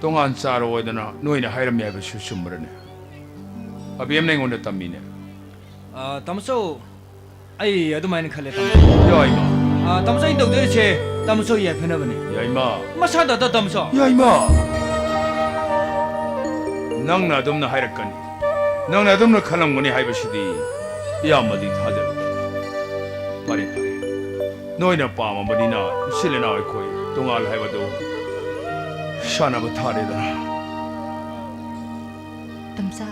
ꯇꯣꯉꯥꯟ ꯆꯥꯔꯣꯏꯗꯅ ꯅꯣꯏꯅ ꯍꯥꯏꯔꯝꯃꯤ ꯍꯥꯏꯕꯁꯨ ꯆꯨꯝꯕ꯭ꯔꯅꯦ? ꯑꯕꯦꯝꯅ ꯑꯩꯉꯣꯟꯗ ꯇꯝꯃꯤꯅꯦ꯫ ꯑꯥ, ꯇꯥꯃꯣꯆꯧ, ꯑꯩ ꯑꯗꯨꯃꯥꯏꯅ ꯈꯜꯂꯦ, ꯇꯥꯃꯣ꯫ ꯌꯥꯏꯃ꯫ ꯑꯥ, ꯇꯥꯃꯣꯆꯧ, ꯑꯩꯅ ꯇꯧꯗꯣꯔꯤꯁꯦ ꯇꯥꯃꯣꯆꯧ ꯌꯥꯏꯐꯅꯕꯅꯦ꯫ ꯌꯥꯏꯃ꯫ ꯃꯁꯥ ꯇꯥ ꯇꯥ, ꯇꯥꯃꯣꯆꯧ꯫ ꯌꯥꯏꯃ꯫ ꯅꯪꯅ ꯑꯗꯨꯝꯅ ꯍꯥꯏꯔꯛꯀꯅꯤ, ꯅꯪꯅ ꯑꯗꯨꯝꯅ ꯈꯜꯂꯝꯒꯅꯤ ꯍꯥꯏꯕꯁꯤꯗꯤ ꯏꯌꯥꯝꯕꯗꯤ ꯊꯥꯖꯔꯨꯗꯦ꯫ ꯐꯔꯦ, ꯐꯔꯦ꯫ ꯅꯣꯏꯅ ꯄꯥꯝꯃꯕꯅꯤꯅ ꯏꯆꯤꯜ ꯏꯅꯥꯎ ꯑꯩꯈꯣꯏ ꯇꯣꯉꯥꯜ ꯍꯥꯏꯕꯗꯨ ꯁꯥꯟꯅꯕ ꯊꯥꯔꯦꯗꯅ꯫ ꯇꯝꯆꯥ,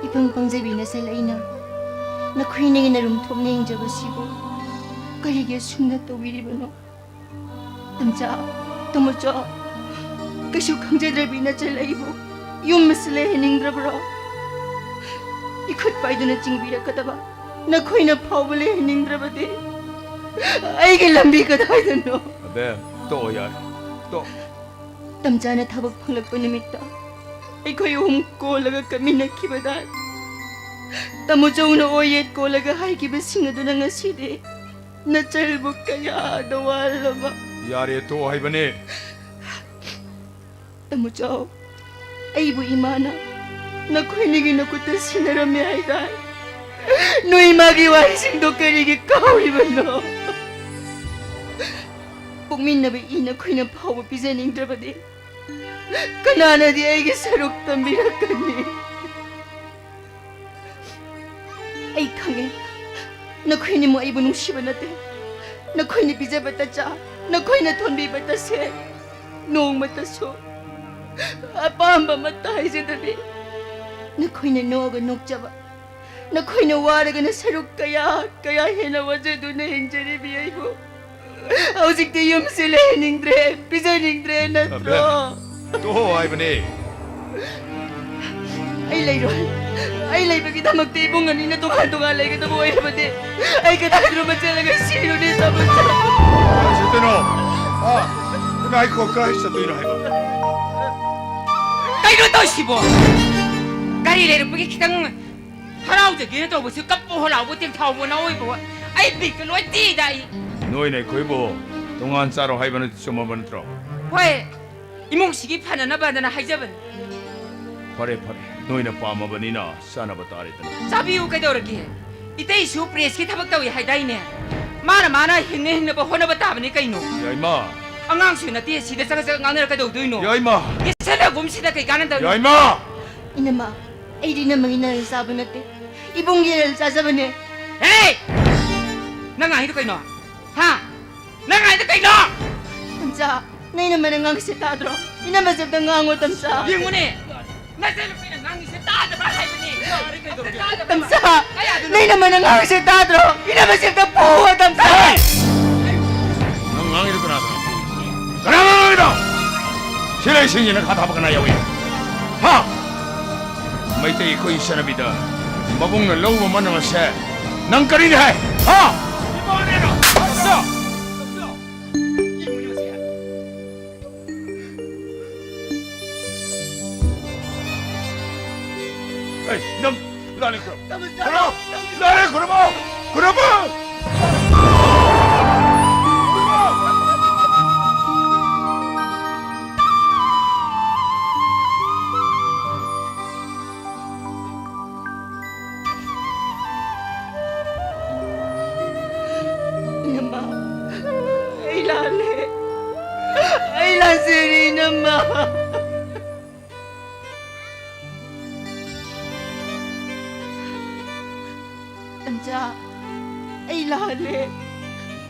ꯏꯄꯪ ꯄꯪꯖꯕꯤ ꯅꯆꯜ ꯑꯩꯅ ꯅꯈꯣꯏꯅꯤꯒꯤ ꯅꯔꯨꯝ ꯊꯣꯛꯅ ꯌꯦꯡꯖꯕꯁꯤꯕꯨ ꯀꯔꯤꯒꯤ ꯑꯁꯨꯝꯅ ꯇꯧꯕꯤꯔꯤꯕꯅꯣ? ꯇꯝꯆꯥ, ꯇꯥꯃꯣꯆꯥ, ꯀꯩꯁꯨ ꯈꯪꯖꯗ꯭ꯔꯕꯤ ꯅꯆꯜ ꯑꯩꯕꯨ ꯌꯨꯝ ꯑꯁꯤ ꯂꯩꯍꯟꯅꯤꯡꯗ꯭ꯔꯕ꯭ꯔꯣ? ꯏꯈꯨꯠ ꯄꯥꯏꯗꯨꯅ ꯆꯤꯡꯕꯤꯔꯛꯀꯗꯕ ꯅꯈꯣꯏꯅ ꯐꯥꯎꯕ ꯂꯩꯍꯟꯅꯤꯡꯗ꯭ꯔꯕꯗꯤ ꯑꯩꯒꯤ ꯂꯝꯕꯤ ꯀꯗꯥꯏꯗꯅꯣ? ꯑꯕꯦ, ꯇꯣꯛꯑꯣ ꯌꯥꯔꯦ, ꯇꯣꯛ꯫ ꯇꯝꯆꯥꯅ ꯊꯕꯛ ꯐꯪꯂꯛꯄ ꯅꯨꯃꯤꯠꯇ ꯑꯩꯈꯣꯏ ꯑꯍꯨꯝ ꯀꯣꯜꯂꯒ ꯀꯞꯃꯤꯟꯅꯈꯤꯕꯗ ꯇꯥꯃꯣ ꯆꯧꯅ ꯑꯣꯏ ꯌꯦꯠ ꯀꯣꯜꯂꯒ ꯍꯥꯏꯈꯤꯕꯁꯤꯡ ꯑꯗꯨꯅ ꯉꯁꯤꯗꯤ ꯅꯆꯜꯕꯨ ꯀꯌꯥꯗ ꯋꯥꯍꯜꯂꯕ꯫ ꯌꯥꯔꯦ, ꯇꯣꯛꯑꯣ ꯍꯥꯏꯕꯅꯦ꯫ ꯇꯥꯃꯣ ꯆꯧ, ꯑꯩꯕꯨ ꯏꯃꯥꯅ ꯅꯈꯣꯏꯅꯤꯒꯤ ꯅꯈꯨꯠꯇ ꯁꯤꯟꯅꯔꯝꯃꯦ ꯍꯥꯏꯗꯥꯏ? ꯅꯣꯏ ꯏꯃꯥꯒꯤ ꯋꯥꯍꯩꯁꯤꯡꯗꯣ ꯀꯔꯤꯒꯤ ꯀꯥꯎꯔꯤꯕꯅꯣ? ꯄꯣꯛꯃꯤꯟꯅꯕ ꯏ ꯅꯈꯣꯏꯅ ꯐꯥꯎꯕ ꯄꯤꯖꯅꯤꯡꯗ꯭ꯔꯕꯗꯤ ꯀꯅꯥꯅꯗꯤ ꯑꯩꯒꯤ ꯁꯔꯨꯛ ꯇꯝꯕꯤꯔꯛꯀꯅꯤ? ꯑꯩ ꯈꯪꯉꯦ, ꯅꯈꯣꯏꯅꯤꯃꯛ ꯑꯩꯕꯨ ꯅꯨꯡꯁꯤꯕ ꯅꯠꯇꯦ꯫ ꯅꯈꯣꯏꯅ ꯄꯤꯖꯕꯇ ꯆꯥ, ꯅꯈꯣꯏꯅ ꯊꯣꯟꯕꯤꯕꯇ ꯁꯦ, ꯅꯣꯡꯃꯇꯁꯨ ꯑꯄꯥꯝꯕ ꯑꯃꯠꯇ ꯍꯥꯏꯖꯗꯕꯤ, ꯅꯈꯣꯏꯅ ꯅꯣꯛꯑꯒ ꯅꯣꯛꯆꯕ, ꯅꯈꯣꯏꯅ ꯋꯥꯔꯒꯅ ꯁꯔꯨꯛ ꯀꯌꯥ ꯀꯌꯥ ꯍꯦꯟꯅ ꯋꯥꯖꯗꯨꯅ ꯍꯤꯡꯖꯔꯤꯕꯤ ꯑꯩꯕꯨ ꯍꯧꯖꯤꯛꯇꯤ ꯌꯨꯝꯁꯤ ꯂꯩꯍꯟꯅꯤꯡꯗ꯭ꯔꯦ, ꯄꯤꯖꯅꯤꯡꯗ꯭ꯔꯦ ꯅꯠꯇ꯭ꯔꯣ? ꯑꯕꯦ, ꯇꯣꯛꯑꯣ ꯍꯥꯏꯕꯅꯦ꯫ ꯑꯩ ꯂꯩꯔꯣꯏ꯫ ꯑꯩ ꯂꯩꯕꯒꯤꯗꯃꯛꯇ ꯏꯕꯨꯡ ꯑꯅꯤꯅ ꯇꯣꯉꯥꯟ ꯇꯣꯉꯥꯟ ꯂꯩꯒꯗꯕ ꯑꯣꯏꯔꯕꯗꯤ ꯑꯩ ꯀꯗꯥꯏꯗꯅꯣ ꯆꯦꯜꯂꯒ ꯁꯤꯔꯨꯅꯤ, ꯇꯥꯃꯣ ꯆꯧ꯫ ꯀꯥꯏ ꯆꯠꯇꯣꯏꯅꯣ? ꯑꯥ, ꯉꯥꯏꯈꯣ, ꯀꯥꯏ ꯆꯠꯇꯣꯏꯅꯣ ꯍꯥꯏꯕ? ꯀꯩꯅꯣ ꯇꯧꯏꯁꯤꯕꯣ? ꯒꯥꯔꯤ ꯂꯩꯔꯛꯄꯒꯤ ꯈꯤꯇꯪ ꯍꯔꯥꯎꯖꯒꯦꯅ ꯇꯧꯕꯁꯤ ꯀꯞꯄ ꯍꯔꯥꯎꯕ ꯇꯦꯡꯊꯥꯎꯕ ꯅꯥꯑꯣꯏꯕ ꯍꯣꯏ꯫ ꯑꯩ ꯕꯤꯠꯀ ꯂꯣꯏ ꯇꯦꯛꯏꯗ ꯑꯩ꯫ ꯅꯣꯏꯅ ꯑꯩꯈꯣꯏꯕꯨ ꯇꯣꯉꯥꯟ ꯆꯥꯔꯣ ꯍꯥꯏꯕꯅ ꯆꯨꯝꯃꯕ ꯅꯠꯇ꯭ꯔꯣ? ꯍꯣꯏ, ꯏꯃꯨꯡꯁꯤꯒꯤ ꯐꯅꯅꯕꯗꯅ ꯍꯥꯏꯖꯕꯅꯤ꯫ ꯐꯔꯦ, ꯐꯔꯦ, ꯅꯣꯏꯅ ꯄꯥꯝꯃꯕꯅꯤꯅ ꯆꯥꯅꯕ ꯇꯥꯔꯦꯗꯅ꯫ ꯆꯥꯕꯤꯌꯨ ꯀꯩꯗꯧꯔꯒꯦ? ꯏꯇꯩꯁꯨ ꯄ꯭ꯔꯦꯁꯀꯤ ꯊꯕꯛ ꯇꯧꯏ ꯍꯥꯏꯗꯥꯏꯅꯦ? ꯃꯥꯅ ꯃꯥꯅ ꯍꯤꯡꯅ ꯍꯤꯡꯅꯕ ꯍꯣꯠꯅꯕ ꯇꯥꯕꯅꯤ ꯀꯩꯅꯣ꯫ ꯌꯥꯏꯃ꯫ ꯑꯉꯥꯡꯁꯨ ꯅꯠꯇꯦ, ꯁꯤꯗ ꯆꯒꯠ ꯆꯒꯠ ꯉꯥꯡꯅꯔ ꯀꯩꯗꯧꯗꯣꯏꯅꯣ? ꯌꯥꯏꯃ꯫ ꯌꯦꯠꯁꯟꯅꯒꯨꯝꯁꯤꯗ ꯀꯩ ꯀꯥꯟꯅꯗꯕꯅꯣ? ꯌꯥꯏꯃ꯫ ꯏꯅꯝꯃ, ꯑꯩꯗꯤ ꯏꯅꯝꯃꯒꯤ ꯅꯔꯜ ꯆꯥꯕ ꯅꯠꯇꯦ, ꯏꯕꯨꯡꯒꯤ ꯅꯔꯜ ꯆꯥꯖꯕꯅꯦ꯫ ꯍꯦ! ꯅꯪ ꯉꯥꯡꯉꯤꯗꯣ ꯀꯩꯅꯣ? ꯍꯥ? ꯅꯪ ꯉꯥꯡꯉꯤꯗꯣ ꯀꯩꯅꯣ? ꯇꯝꯆꯥ, ꯅꯪ ꯏꯅꯝꯃꯅ ꯉꯥꯡꯉꯤꯁꯦ ꯇꯥꯗ꯭ꯔꯣ? ꯏꯅꯝꯃꯁꯦ ꯑꯝꯇ ꯉꯥꯡꯉꯣ, ꯇꯝꯆꯥ꯫ ꯌꯦꯡꯉꯨꯅꯦ, ꯅꯆꯟꯅꯨꯄꯤꯅ ꯉꯥꯡꯉꯤꯁꯦ ꯇꯥꯗꯕ꯭ꯔꯥ ꯍꯥꯏꯕꯅꯦ꯫ ꯇꯥꯗꯕ꯭ꯔꯥ? ꯇꯝꯆꯥ, ꯀꯌꯥꯗꯅꯣ? ꯅꯪ ꯏꯅꯝꯃꯅ ꯉꯥꯡꯉꯤꯁꯦ ꯇꯥꯗ꯭ꯔꯣ? ꯏꯅꯝꯃꯁꯦ ꯑꯝꯇ ꯐꯨꯑꯣ, ꯇꯝꯆꯥ꯫ ꯍꯦ! ꯅꯪ ꯉꯥꯡꯉꯤꯗꯣ ꯀꯅꯥꯗꯅꯣ? ꯀꯅꯥꯅꯣ ꯉꯥꯡꯉꯤꯗꯣ? ꯁꯤ ꯂꯩꯁꯤꯡꯁꯤꯅ ꯈꯥ ꯊꯥꯕ ꯀꯅꯥ ꯌꯥꯎꯏ? ꯍꯥ? ꯃꯩꯇꯩ ꯑꯩꯈꯣꯏꯒꯤ ꯆꯠꯅꯕꯤꯗ ꯃꯕꯨꯡꯅ ꯂꯧꯕ ꯃꯅꯝ ꯑꯁꯦ ꯅꯪ ꯀꯔꯤꯅꯤ ꯍꯥꯏ? ꯍꯥ? ꯏꯃꯥꯅꯦꯅ! ꯑꯩ ꯅꯪ ꯂꯥꯛꯂꯦ, ꯈꯨꯔꯨꯝ꯫ ꯈꯨꯔꯨꯝ! ꯂꯥꯛꯂꯦ, ꯈꯨꯔꯨꯝꯃꯣ! ꯈꯨꯔꯨꯝꯃꯣ! ꯏꯅꯝꯃ, ꯑꯩ ꯂꯥꯜꯂꯦ꯫ ꯑꯩ ꯂꯥꯟꯖꯔꯦ, ꯏꯅꯝꯃ꯫ ꯇꯝꯆꯥ, ꯑꯩ ꯂꯥꯜꯂꯦ꯫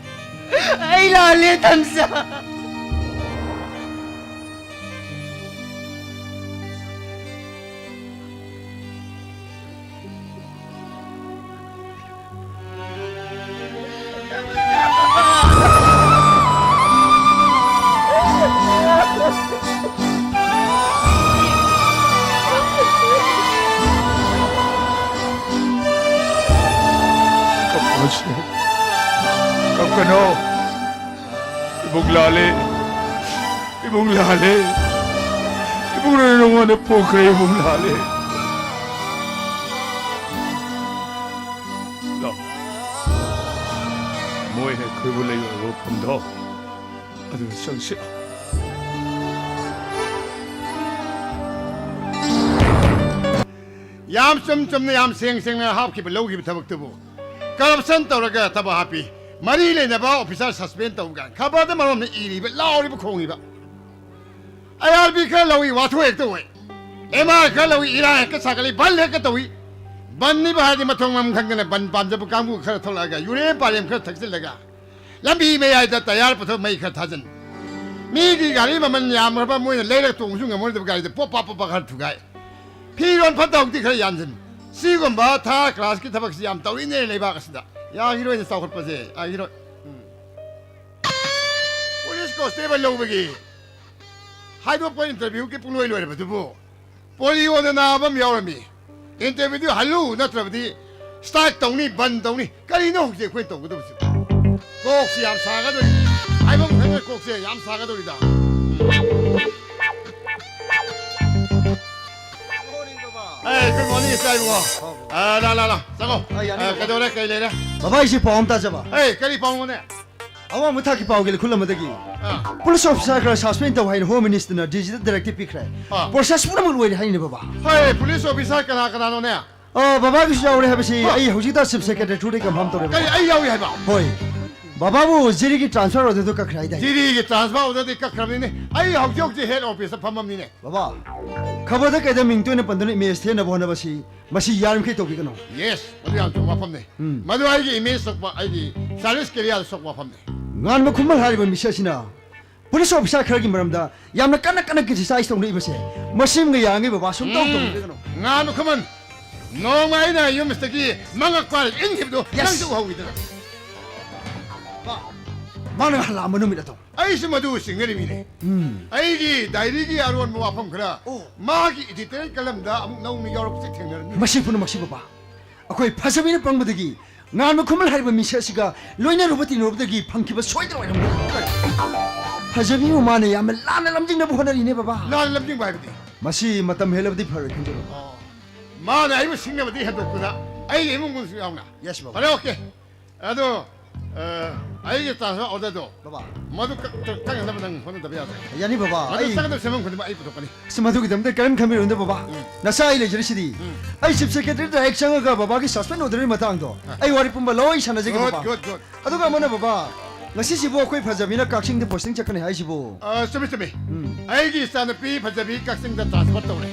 ꯑꯩ ꯂꯥꯜꯂꯦ, ꯇꯝꯆꯥ꯫ ꯀꯞꯀꯅꯨ꯫ ꯏꯕꯨꯡ ꯂꯥꯜꯂꯦ꯫ ꯏꯕꯨꯡ ꯂꯥꯜꯂꯦ꯫ ꯏꯕꯨꯡꯅ ꯅꯉꯣꯟꯗ ꯄꯣꯛꯈ꯭ꯔꯦ, ꯏꯕꯨꯡ ꯂꯥꯜꯂꯦ꯫ ꯂꯥꯎ꯫ ꯃꯣꯏꯅ ꯑꯩꯈꯣꯏꯕꯨ ꯂꯩꯕ ꯃꯐꯝꯗꯣ ꯑꯗꯨꯗ ꯆꯪꯁꯤ꯫ ꯌꯥꯝ ꯆꯨꯝ ꯆꯨꯝꯅ, ꯌꯥꯝ ꯁꯦꯡ ꯁꯦꯡꯅ ꯍꯥꯞꯈꯤꯕ, ꯂꯧꯈꯤꯕ ꯊꯕꯛꯇꯨꯕꯨ꯫ Corruption ꯇꯧꯔꯒ ꯊꯕꯛ ꯍꯥꯞꯄꯤ꯫ ꯃꯔꯤ ꯂꯩꯅꯕ officer suspend ꯇꯧꯕ ꯀꯥꯏꯅ ꯈꯕꯔꯗ ꯃꯔꯣꯝꯗ ꯏꯔꯤꯕ, ꯂꯥꯎꯔꯤꯕ, ꯈꯣꯡꯉꯤꯕ꯫ ꯑꯥꯏ ꯑꯥꯔ ꯕꯤ ꯈꯔ ꯂꯧꯏ, ꯋꯥꯊꯣꯛ ꯍꯦꯛꯇ ꯑꯣꯏ꯫ ꯑꯦꯝ ꯑꯥꯔ ꯈꯔ ꯂꯧꯏ, ꯏꯔꯥꯡ ꯍꯦꯛꯇ ꯁꯥꯒꯠꯂꯤ, ꯕꯟ ꯍꯦꯛꯇ ꯇꯧꯏ꯫ ꯕꯟꯅꯤꯕ ꯍꯥꯏꯗꯤ ꯃꯊꯣꯡ ꯃꯔꯝ ꯈꯪꯗꯅ ꯕꯟ ꯄꯥꯝꯖꯕ ꯀꯥꯡꯕꯨ ꯈꯔ ꯊꯣꯛꯂꯛꯑꯒ ꯌꯨꯔꯦ ꯄꯥꯔꯦꯝ ꯈꯔ ꯊꯛꯆꯤꯜꯂꯒ ꯂꯝꯕꯤ ꯃꯌꯥꯏꯗ ꯇꯌꯥꯔ ꯄꯨꯊꯣꯛ ꯃꯩ ꯈꯔ ꯊꯥꯖꯤꯟ꯫ ꯃꯤꯒꯤ ꯒꯥꯔꯤ ꯃꯃꯜ ꯌꯥꯝꯈ꯭ꯔꯕ ꯃꯣꯏꯅ ꯂꯩꯔꯒ ꯇꯣꯡꯕꯁꯨ ꯉꯝꯃꯣꯏꯗꯕ ꯒꯥꯔꯤꯗ ꯄꯣꯞ ꯄꯥꯞ ꯄꯣꯞ ꯄꯥꯞ ꯈꯔ ꯊꯨꯒꯥꯏ꯫ ꯐꯤꯔꯣꯟ ꯐꯠꯇ ꯍꯥꯎꯗꯤ ꯈꯔ ꯌꯥꯟꯁꯤꯟ꯫ ꯁꯤꯒꯨꯝꯕ ꯊꯥꯔ ꯀ꯭ꯂꯥꯁꯀꯤ ꯊꯕꯛꯁꯤ ꯌꯥꯝ ꯇꯧꯔꯤꯅꯦ ꯂꯩꯕꯥꯛ ꯑꯁꯤꯗ꯫ ꯌꯥꯈꯤꯔꯣꯏꯅꯦ ꯆꯥꯎꯈꯠꯄꯁꯦ, ꯌꯥꯈꯤꯔꯣꯏ꯫ ꯎꯝ꯫ ꯄꯨꯂꯤꯁ ꯀꯣꯟꯁꯇꯦꯕꯜ ꯂꯧꯕꯒꯤ ꯍꯥꯏꯗꯣꯛꯄ ꯏꯟꯇꯔꯚ꯭ꯌꯨꯒꯤ ꯄꯨꯡꯂꯣꯏ ꯂꯣꯏꯔꯕꯗꯨꯕꯨ ꯄꯣꯂꯤꯑꯣꯅ ꯅꯥꯕ ꯑꯃ ꯌꯥꯎꯔꯝꯃꯤ꯫ ꯏꯟꯇꯔꯚ꯭ꯌꯨꯗꯨ ꯍꯜꯂꯨ, ꯅꯠꯇ꯭ꯔꯕꯗꯤ ꯁ꯭ꯇ꯭ꯔꯥꯏꯛ ꯇꯧꯅꯤ, ꯕꯟ ꯇꯧꯅꯤ꯫ ꯀꯔꯤꯅꯣ ꯍꯧꯖꯤꯛ ꯑꯩꯈꯣꯏꯅ ꯇꯧꯒꯗꯕꯁꯤ? ꯀꯣꯛꯁꯤ ꯌꯥꯝ ꯁꯥꯒꯗꯧꯔꯤ꯫ ꯍꯥꯏꯐꯝ ꯈꯪꯗꯅ ꯀꯣꯛꯁꯦ ꯌꯥꯝ ꯁꯥꯒꯗꯧꯔꯤꯗ꯫ ꯑꯦ, ꯒꯨꯗ ꯃꯣꯔꯅꯤꯡ, ꯏꯆꯥ ꯏꯕꯨꯡꯉꯣ꯫ ꯑ, ꯂꯥ, ꯂꯥ, ꯂꯥ, ꯆꯪꯉꯣ꯫ ꯑ, ꯌꯥꯅꯤ, ꯑ, ꯕꯕꯥ꯫ ꯀꯩꯗꯧꯔꯦ? ꯀꯩ ꯂꯩꯔꯦ? ꯕꯕꯥ, ꯑꯩꯁꯦ ꯄꯥꯎ ꯑꯃ ꯇꯥꯖꯕ꯫ ꯑꯦ, ꯀꯔꯤ ꯄꯥꯎꯅꯣꯅꯦ? ꯑꯋꯥꯡꯕ ꯊꯥꯛꯀꯤ ꯄꯥꯎꯒꯤ ꯂꯤꯈꯨꯜ ꯑꯃꯗꯒꯤ ꯑꯥ꯫ ꯄꯨꯂꯤꯁ ꯑꯣꯐꯤꯁꯔ ꯈꯔ ꯁꯁꯄꯦꯟ ꯇꯧ ꯍꯥꯏꯅ ꯍꯣꯝ ꯃꯤꯅꯤꯁꯇꯔꯅ ꯗꯤ ꯖꯤꯗ ꯗꯥꯏꯔꯦꯛꯇꯤꯚ ꯄꯤꯈ꯭ꯔꯦ꯫ ꯑꯥ꯫ ꯄ꯭ꯔꯣꯁꯦꯁ ꯄꯨꯝꯅꯃꯛ ꯂꯣꯏꯔꯦ ꯍꯥꯏꯅꯦ, ꯕꯕꯥ꯫ ꯍꯣꯏ, ꯄꯨꯂꯤꯁ ꯑꯣꯐꯤꯁꯔ ꯀꯅꯥ ꯀꯅꯥꯅꯣꯅꯦ? ꯑ, ꯕꯕꯥꯒꯤꯁꯨ ꯌꯥꯎꯔꯦ ꯍꯥꯏꯕꯁꯤ ꯑꯥ꯫ ꯑꯩ ꯍꯧꯖꯤꯛꯇ ꯆꯤꯐ ꯁꯦꯀ꯭ꯔꯦꯇꯔꯤ ꯊ꯭ꯔꯨꯗꯒꯤ ꯀꯟꯐꯥꯔꯝ ꯇꯧꯔꯦ, ꯀꯔꯤ, ꯕꯕꯥ꯫ ꯑꯩ ꯌꯥꯎꯏ ꯍꯥꯏꯕ? ꯍꯣꯏ꯫ ꯕꯕꯥꯕꯨ ꯖꯤꯔꯤꯒꯤ ꯇ꯭ꯔꯥꯟꯁꯐꯔ ꯑꯣꯔꯗꯔꯗꯨ ꯀꯛꯈ꯭ꯔꯦ ꯍꯥꯏꯗꯥꯏ? ꯖꯤꯔꯤꯒꯤ ꯇ꯭ꯔꯥꯟꯁꯐꯔ ꯑꯣꯔꯗꯔꯗꯤ ꯀꯛꯈ꯭ꯔꯕꯅꯤꯅꯦ꯫ ꯑꯩ ꯍꯧꯖꯤꯛ ꯍꯧꯖꯤꯛ ꯍꯦꯗ ꯑꯣꯐꯤꯁꯇ ꯐꯝꯃꯝꯅꯤꯅꯦ꯫ ꯕꯕꯥ, ꯈꯕꯔꯗ ꯀꯩꯗ ꯃꯤꯡ ꯇꯣꯏꯅ ꯄꯟꯗꯨꯅ ꯏꯃꯦꯖ ꯊꯦꯟꯅꯕ ꯍꯣꯠꯅꯕꯁꯤ ꯃꯁꯤ ꯌꯥꯔꯤꯃꯈꯩ ꯇꯧꯕꯤꯒꯅꯨ꯫ ꯌꯦꯁ, ꯃꯗꯨ ꯌꯥꯝ ꯆꯨꯝꯕ ꯋꯥꯐꯝꯅꯤ꯫ ꯎꯝ꯫ ꯃꯗꯨ ꯑꯩꯒꯤ ꯏꯃꯦꯖ ꯁꯣꯛꯄ, ꯑꯩꯒꯤ ꯁꯥꯔꯚꯤꯁ ꯀꯦꯔꯤꯌꯔꯗ ꯁꯣꯛꯄ ꯋꯥꯐꯝꯅꯤ꯫ ꯉꯥꯟꯕ ꯈꯨꯃꯟ ꯍꯥꯏꯔꯤꯕ ꯃꯤꯁꯛ ꯑꯁꯤꯅ ꯄꯨꯂꯤꯁ ꯑꯣꯐꯤꯁꯔ ꯈꯔꯒꯤ ꯃꯔꯝꯗ ꯌꯥꯝꯅ ꯀꯟꯅ ꯀꯟꯅ ꯀ꯭ꯔꯤꯇꯤꯁꯥꯏꯖ ꯇꯧꯅꯔꯤꯕꯁꯦ ꯃꯁꯤꯃꯒ ꯌꯥꯅꯤ, ꯕꯕꯥ, ꯁꯨꯝ ꯇꯧ ꯎꯝ꯫ ꯇꯧꯕꯤꯒꯅꯨ꯫ ꯉꯥꯟꯕ ꯈꯨꯃꯟ, ꯅꯣꯡꯃ ꯑꯩꯅ ꯌꯨꯝꯁꯤꯗꯒꯤ ꯃꯉꯛ ꯄꯥꯏꯔꯒ ꯏꯟꯈꯤꯕꯗꯣ ꯌꯦꯁ꯫ ꯅꯪꯁꯨ ꯎꯍꯧꯋꯤꯗꯅ꯫ ꯃꯥꯅ ꯍꯜꯂꯛꯑꯝꯕ ꯅꯨꯃꯤꯠ ꯑꯗꯣ꯫ ꯑꯩꯁꯨ ꯃꯗꯨ ꯆꯤꯡꯅꯔꯤꯃꯤꯅꯦ꯫ ꯎꯝ꯫ ꯑꯩꯒꯤ ꯗꯥꯏꯔꯤꯒꯤ ꯑꯔꯣꯟꯕ ꯋꯥꯐꯝ ꯈꯔ ꯑꯣ꯫ ꯃꯥꯒꯤ ꯏꯗꯤꯇꯣꯔꯤꯌꯦꯜ ꯀꯂꯝꯗ ꯑꯃꯨꯛ ꯅꯧꯅ ꯌꯥꯎꯔꯛꯄꯁꯦ ꯊꯦꯡꯅꯔꯝꯃꯤ꯫ ꯃꯁꯤ ꯄꯨꯝꯅꯃꯛꯁꯤ, ꯕꯕꯥ, ꯑꯩꯈꯣꯏ ꯐꯖꯕꯤꯅ ꯄꯪꯕꯗꯒꯤ ꯉꯥꯟꯕ ꯈꯨꯃꯟ ꯍꯥꯏꯔꯤꯕ ꯃꯤꯁꯛ ꯑꯁꯤꯒ ꯂꯣꯏꯅꯔꯨꯕ ꯇꯤꯟꯅꯔꯨꯕꯗꯒꯤ ꯐꯪꯈꯤꯕ ꯁꯣꯏꯗꯅ ꯑꯣꯏꯔꯝꯒꯅꯤ꯫ ꯐꯖꯕꯤꯕꯨ ꯃꯥꯅ ꯌꯥꯝꯅ ꯂꯥꯟꯅ ꯂꯝꯖꯤꯡꯅꯕ ꯍꯣꯠꯅꯔꯤꯅꯦ, ꯕꯕꯥ꯫ ꯂꯥꯟꯅ ꯂꯝꯖꯤꯡꯕ ꯍꯥꯏꯕꯗꯤ? ꯃꯁꯤ ꯃꯇꯝ ꯍꯦꯜꯂꯕꯗꯤ ꯐꯔꯣꯏ ꯈꯟꯖꯕ꯫ ꯑꯣ꯫ ꯃꯥꯅ ꯑꯩꯕꯨ ꯁꯤꯡꯅꯕꯗꯤ ꯍꯦꯟꯗꯣꯛꯇꯨꯅ ꯑꯩꯒꯤ ꯏꯃꯨꯡ ꯃꯅꯨꯡꯁꯨ ꯌꯥꯎꯅ꯫ ꯌꯦꯁ, ꯕꯕꯥ꯫ ꯐꯔꯦ, ꯑꯣꯀꯦ꯫ ꯑꯗꯣ, ꯑ, ꯑꯩꯒꯤ ꯇ꯭ꯔꯥꯟꯁꯐꯔ ꯑꯣꯔꯗꯔꯗꯣ ꯕꯕꯥ꯫ ꯃꯗꯨ ꯀꯛ-, ꯀꯛ-, ꯀꯛꯅꯅꯕ ꯅꯪ ꯍꯣꯠꯅꯗꯕ ꯌꯥꯗ꯭ꯔꯦ꯫ ꯌꯥꯅꯤ, ꯕꯕꯥ꯫ ꯃꯗꯨ ꯑꯩ ꯆꯪꯒꯗꯕ ꯁꯦꯟꯐꯝ ꯈꯨꯗꯤꯡꯃꯛ ꯑꯩ ꯄꯨꯊꯣꯛꯀꯅꯤ꯫ ꯑꯁ, ꯃꯗꯨꯒꯤꯗꯃꯛꯇ ꯀꯔꯤꯝ ꯈꯟꯕꯤꯔꯨꯅꯨꯗ, ꯕꯕꯥ꯫ ꯎꯝ꯫ ꯅꯆꯥ ꯑꯩ ꯂꯩꯖꯔꯤꯁꯤꯗꯤ꯫ ꯎꯝ꯫ ꯑꯩ ꯆꯤꯐ ꯁꯦꯀ꯭ꯔꯦꯇꯔꯤ ꯗꯥꯏꯔꯦꯛ ꯆꯪꯉꯒ ꯕꯕꯥꯒꯤ ꯁꯁꯄꯦꯟ ꯑꯣꯔꯗꯔꯒꯤ ꯃꯇꯥꯡꯗꯣ ꯑ꯫ ꯑꯩ ꯋꯥꯔꯤ ꯄꯨꯝꯕ ꯂꯣꯏ ꯁꯥꯟꯅꯖꯒꯦ, ꯒꯨꯗ, ꯕꯕꯥ꯫ Good, good. ꯑꯗꯨꯒ ꯑꯃꯅ, ꯕꯕꯥ, ꯉꯁꯤꯁꯤꯕꯨ ꯑꯩꯈꯣꯏ ꯐꯖꯕꯤꯅ ꯀꯛꯆꯤꯡꯗ ꯄꯣꯁꯇꯤꯡ ꯆꯠꯀꯅꯤ ꯍꯥꯏꯁꯤꯕꯨ? ꯑ, ꯆꯨꯝꯃꯤ, ꯆꯨꯝꯃꯤ꯫ ꯎꯝ꯫ ꯑꯩꯒꯤ ꯏꯆꯥꯅꯨꯄꯤ ꯐꯖꯕꯤ ꯀꯛꯆꯤꯡꯗ ꯇ꯭ꯔꯥꯟꯁꯐꯔ ꯇꯧꯔꯦ꯫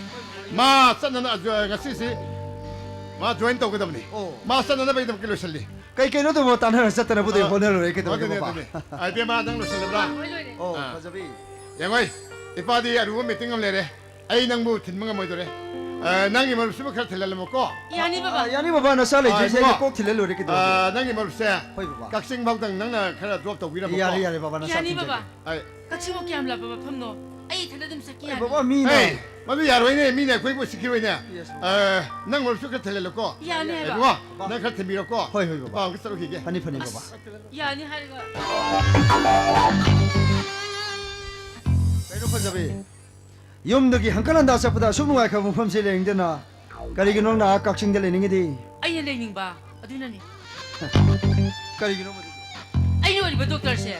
ꯃꯥ ꯆꯠꯅꯅ ꯑ, ꯉꯁꯤꯁꯤ ꯃꯥ join ꯇꯧꯒꯗꯕꯅꯤ꯫ ꯑꯣ꯫ ꯃꯥ ꯆꯠꯅꯅꯕꯒꯤꯗꯃꯛꯇ ꯂꯣꯏꯁꯤꯜꯂꯤ꯫ ꯀꯩ ꯀꯩꯅꯣ ꯑꯗꯨꯕꯨ ꯇꯥꯟꯅꯔ ꯆꯠꯇꯅꯕꯨꯗꯤ ꯑꯥ, ꯍꯣꯠꯅꯔꯨꯔꯦ, ꯀꯩꯗꯧꯔꯒꯦ ꯑꯗꯨꯅꯦ, ꯕꯕꯥ? ꯑꯗꯨꯅꯦ꯫ ꯑꯥ, ꯏꯕꯦꯝꯃ, ꯅꯪ ꯂꯣꯏꯁꯤꯜꯂꯕ꯭ꯔꯥ? ꯂꯣꯏ ꯂꯣꯏꯔꯦ꯫ ꯑꯣ, ꯑꯥ꯫ ꯐꯖꯕꯤ꯫ ꯌꯦꯡꯉꯣꯏ, ꯏꯄꯥꯗꯤ ꯑꯔꯨꯕ meeting ꯑꯃ ꯂꯩꯔꯦ꯫ ꯑꯩ ꯅꯪꯕꯨ ꯊꯤꯟꯕ ꯉꯝꯃꯣꯏꯗꯧꯔꯦ꯫ ꯑ, ꯅꯪꯒꯤ ꯃꯔꯨꯞꯁꯤꯕꯨ ꯈꯔ ꯊꯤꯜꯍꯜꯂꯝꯃꯣꯀꯣ꯫ ꯌꯥꯅꯤ, ꯕꯕꯥ꯫ ꯑꯥ, ꯌꯥꯅꯤ, ꯕꯕꯥ, ꯅꯆꯥ ꯂꯩꯇ꯭ꯔꯤꯁꯦ ꯑꯥ, ꯑꯩꯅ ꯏꯕꯨꯡꯉꯣ꯫ ꯀꯣꯛ ꯊꯤꯜꯍꯜꯂꯨꯔꯦ, ꯀꯩꯗꯧꯔꯒꯦ? ꯑꯥ, ꯅꯪꯒꯤ ꯃꯔꯨꯞꯁꯦ ꯍꯣꯏ, ꯕꯕꯥ꯫ ꯀꯛꯆꯤꯡ ꯐꯥꯎꯗꯪ ꯅꯪꯅ ꯈꯔ drop ꯇꯧꯕꯤꯔꯝꯃꯣꯀꯣ꯫ ꯌꯥꯔꯦ, ꯌꯥꯔꯦ, ꯕꯕꯥ, ꯅꯆꯥ ꯌꯥꯅꯤ, ꯊꯤꯟꯖꯒꯦ꯫ ꯕꯕꯥ꯫ ꯑꯩ ꯀꯛꯆꯤꯡꯕꯨ ꯀꯌꯥꯝ ꯂꯥꯞꯄ ꯃꯐꯝꯅꯣ? ꯑꯩ ꯏꯊꯟꯗ ꯑꯗꯨꯝ ꯆꯠꯈꯤ ꯍꯣꯏ, ꯌꯥꯅꯤ꯫ ꯕꯕꯥ, ꯃꯤꯅ ꯑꯦ, ꯃꯗꯨ ꯌꯥꯔꯣꯏꯅꯦ, ꯃꯤꯅ ꯑꯩꯈꯣꯏꯕꯨ ꯎꯁꯤꯠꯈꯤꯔꯣꯏꯅꯦ꯫ Yes, ꯕꯕꯥ꯫ ꯑ, ꯅꯪ ꯃꯔꯨꯞꯁꯨ ꯈꯔ ꯊꯤꯜꯍꯜꯂꯣꯀꯣ꯫ ꯌꯥꯅꯤ ꯍꯌꯥ꯫ ꯍꯥꯏꯕ꯫ ꯏꯕꯨꯡꯉꯣ, ꯅꯪ ꯈꯔ ꯊꯤꯟꯕꯤꯔꯣꯀꯣ꯫ ꯍꯣꯏ, ꯍꯣꯏ, ꯕꯕꯥ꯫ ꯏꯄꯥ ꯑꯃꯨꯛꯇ ꯆꯠꯂꯨꯈꯤꯒꯦ꯫ ꯐꯅꯤ, ꯐꯅꯤ, ꯕꯕꯥ꯫ ꯑꯁ, ꯌꯥꯅꯤ ꯍꯥꯏꯔꯒ꯫ ꯀꯩꯅꯣ ꯐꯖꯕꯤ? ꯌꯨꯝꯗꯒꯤ ꯍꯪꯀꯠ ꯍꯟꯗꯥ ꯆꯠꯄꯗ ꯑꯁꯨꯛ ꯅꯨꯡꯉꯥꯏꯈ꯭ꯔꯕ ꯃꯐꯝꯁꯤ ꯂꯩꯅꯤꯡꯗꯅ ꯀꯔꯤꯒꯤꯅꯣ ꯅꯪꯅ ꯑꯥ ꯀꯛꯆꯤꯡꯗ ꯂꯩꯅꯤꯡꯉꯤꯗꯤ? ꯑꯩꯅ ꯂꯩꯅꯤꯡꯕ ꯑꯗꯨꯅꯅꯤ꯫ ꯀꯔꯤꯒꯤꯅꯣ ꯃꯗꯨꯗꯤ? ꯑꯩꯅ ꯑꯣꯏꯔꯤꯕ doctorꯁꯦ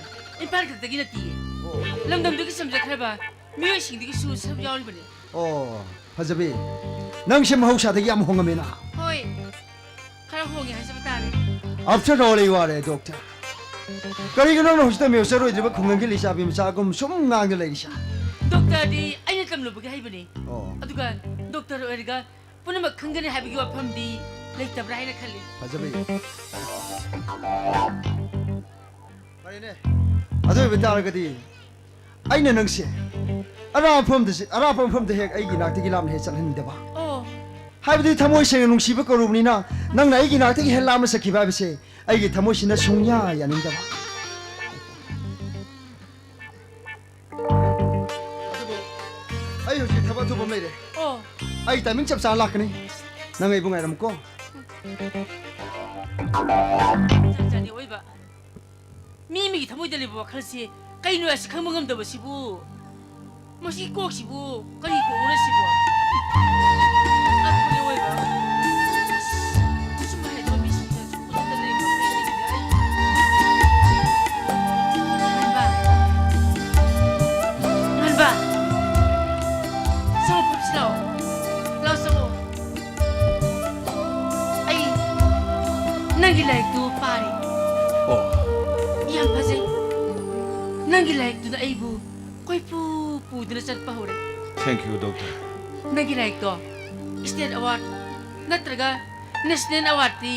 ꯏꯝꯐꯥꯜ ꯈꯛꯇꯒꯤ ꯅꯠꯇꯤꯌꯦ꯫ ꯑꯣ꯫ ꯂꯝꯗꯝꯗꯨꯒꯤ ꯆꯝꯖꯈ꯭ꯔꯕ ꯃꯤꯑꯣꯏꯁꯤꯡꯗꯨꯒꯤꯁꯨ ꯁꯔꯨꯛ ꯌꯥꯎꯔꯤꯕꯅꯤ꯫ ꯑꯣ, ꯐꯖꯕꯤ, ꯅꯪꯁꯦ ꯃꯍꯧꯁꯥꯗꯒꯤ ꯌꯥꯝ ꯍꯣꯡꯉꯝꯃꯦꯅ꯫ ꯍꯣꯏ, ꯈꯔ ꯍꯣꯡꯉꯦ ꯍꯥꯏꯖꯕ ꯇꯥꯔꯦ꯫ After all, you are a doctor. ꯀꯔꯤꯒꯤꯅꯣ ꯅꯪꯅ ꯍꯧꯖꯤꯛꯇ ꯃꯦꯆꯔ ꯑꯣꯏꯗ꯭ꯔꯤꯕ ꯈꯨꯡꯒꯪꯒꯤ ꯂꯩꯁꯥꯕꯤ ꯃꯆꯥꯒꯨꯝ ꯁꯨꯝ ꯉꯥꯡꯗ ꯂꯩꯔꯤꯁꯦ? Doctorꯗꯤ ꯑꯩꯅ ꯇꯝꯂꯨꯕꯒꯤ ꯍꯩꯕꯅꯤ꯫ ꯑꯣ꯫ ꯑꯗꯨꯒ doctor ꯑꯣꯏꯔꯒ ꯄꯨꯝꯅꯃꯛ ꯈꯪꯒꯅꯤ ꯍꯥꯏꯕꯒꯤ ꯋꯥꯐꯝꯗꯤ ꯂꯩꯇꯕ꯭ꯔꯥ ꯍꯥꯏꯅ ꯈꯜꯂꯤ꯫ ꯐꯖꯕꯤ꯫ ꯐꯔꯦꯅꯦ꯫ ꯑꯗꯨ ꯑꯣꯏꯕ ꯇꯥꯔꯒꯗꯤ ꯑꯩꯅ ꯅꯪꯁꯦ ꯑꯔꯥꯞꯄ ꯃꯐꯝꯗ ꯁꯤ-, ꯑꯔꯥꯞꯄ ꯃꯐꯝꯗ ꯍꯦꯛ ꯑꯩꯒꯤ ꯅꯥꯛꯇꯒꯤ ꯂꯥꯞꯅ ꯍꯦꯛ ꯆꯠꯍꯟꯅꯤꯡꯗꯕ꯫ ꯑꯣ꯫ ꯍꯥꯏꯕꯗꯤ ꯊꯃꯣꯏ ꯁꯦꯡꯅ ꯅꯨꯡꯁꯤꯕ ꯀꯧꯔꯨꯕꯅꯤꯅ ꯅꯪꯅ ꯑꯩꯒꯤ ꯅꯥꯛꯇꯒꯤ ꯍꯦꯛ ꯂꯥꯞꯅ ꯆꯠꯈꯤꯕ ꯍꯥꯏꯕꯁꯦ ꯑꯩꯒꯤ ꯊꯃꯣꯏꯁꯤꯅ ꯁꯨꯡꯌꯥ ꯌꯥꯅꯤꯡꯗꯕ꯫ ꯑꯗꯨꯕꯨ ꯑꯩ ꯍꯧꯖꯤꯛ ꯊꯕꯛ ꯑꯊꯨꯕ ꯑꯃ ꯂꯩꯔꯦ꯫ ꯑꯣ꯫ ꯑꯩ timing ꯆꯞ ꯆꯥꯅ ꯂꯥꯛꯀꯅꯤ꯫ ꯅꯪ ꯑꯩꯕꯨ ꯉꯥꯏꯔꯝꯃꯨꯀꯣ꯫ ꯖꯥꯠ ꯖꯥꯠꯅꯤ ꯑꯣꯏꯕ꯫ ꯃꯤ ꯑꯃꯒꯤ ꯊꯃꯣꯏꯗ ꯂꯩꯕ ꯋꯥꯈꯜꯁꯦ ꯀꯩꯅꯣ ꯍꯥꯏꯁꯤ ꯈꯪꯕ ꯉꯝꯗꯕꯁꯤꯕꯨ? ꯃꯁꯤ ꯀꯣꯛꯁꯤꯕꯨ ꯀꯔꯤ ꯀꯣꯛꯅꯣ ꯁꯤꯕꯨ? ꯑꯗꯨꯅꯦ ꯑꯣꯏꯕ꯫ ꯑꯁ, ꯑꯁꯨꯝ ꯍꯥꯏꯗꯕ ꯃꯤꯁꯤꯡꯁꯦ ꯑꯁꯨꯝ ꯄꯨꯟꯁꯤꯟꯗ ꯂꯩꯕ ꯑꯩ꯫ ꯉꯥꯟꯕ꯫ ꯉꯥꯟꯕ꯫ ꯆꯪꯉꯛꯑꯣ, ꯐꯝꯁꯤ ꯂꯥꯛꯑꯣ꯫ ꯂꯥꯛꯑꯣ, ꯆꯪꯉꯛꯑꯣ꯫ ꯑꯩ ꯅꯪꯒꯤ ꯂꯥꯏꯔꯤꯛꯇꯨ ꯄꯥꯔꯤ꯫ ꯑꯣ꯫ ꯌꯥꯝ ꯐꯖꯩ꯫ ꯅꯪꯒꯤ ꯂꯥꯏꯔꯤꯛꯇꯨꯅ ꯑꯩꯕꯨ ꯀꯣꯏꯄꯨ ꯄꯨꯗꯨꯅ ꯆꯠꯄ ꯍꯧꯔꯦ꯫ Thank you, doctor. ꯅꯪꯒꯤ ꯂꯥꯏꯔꯤꯛꯇꯣ state award ꯅꯠꯇ꯭ꯔꯒ National Awardꯇꯤ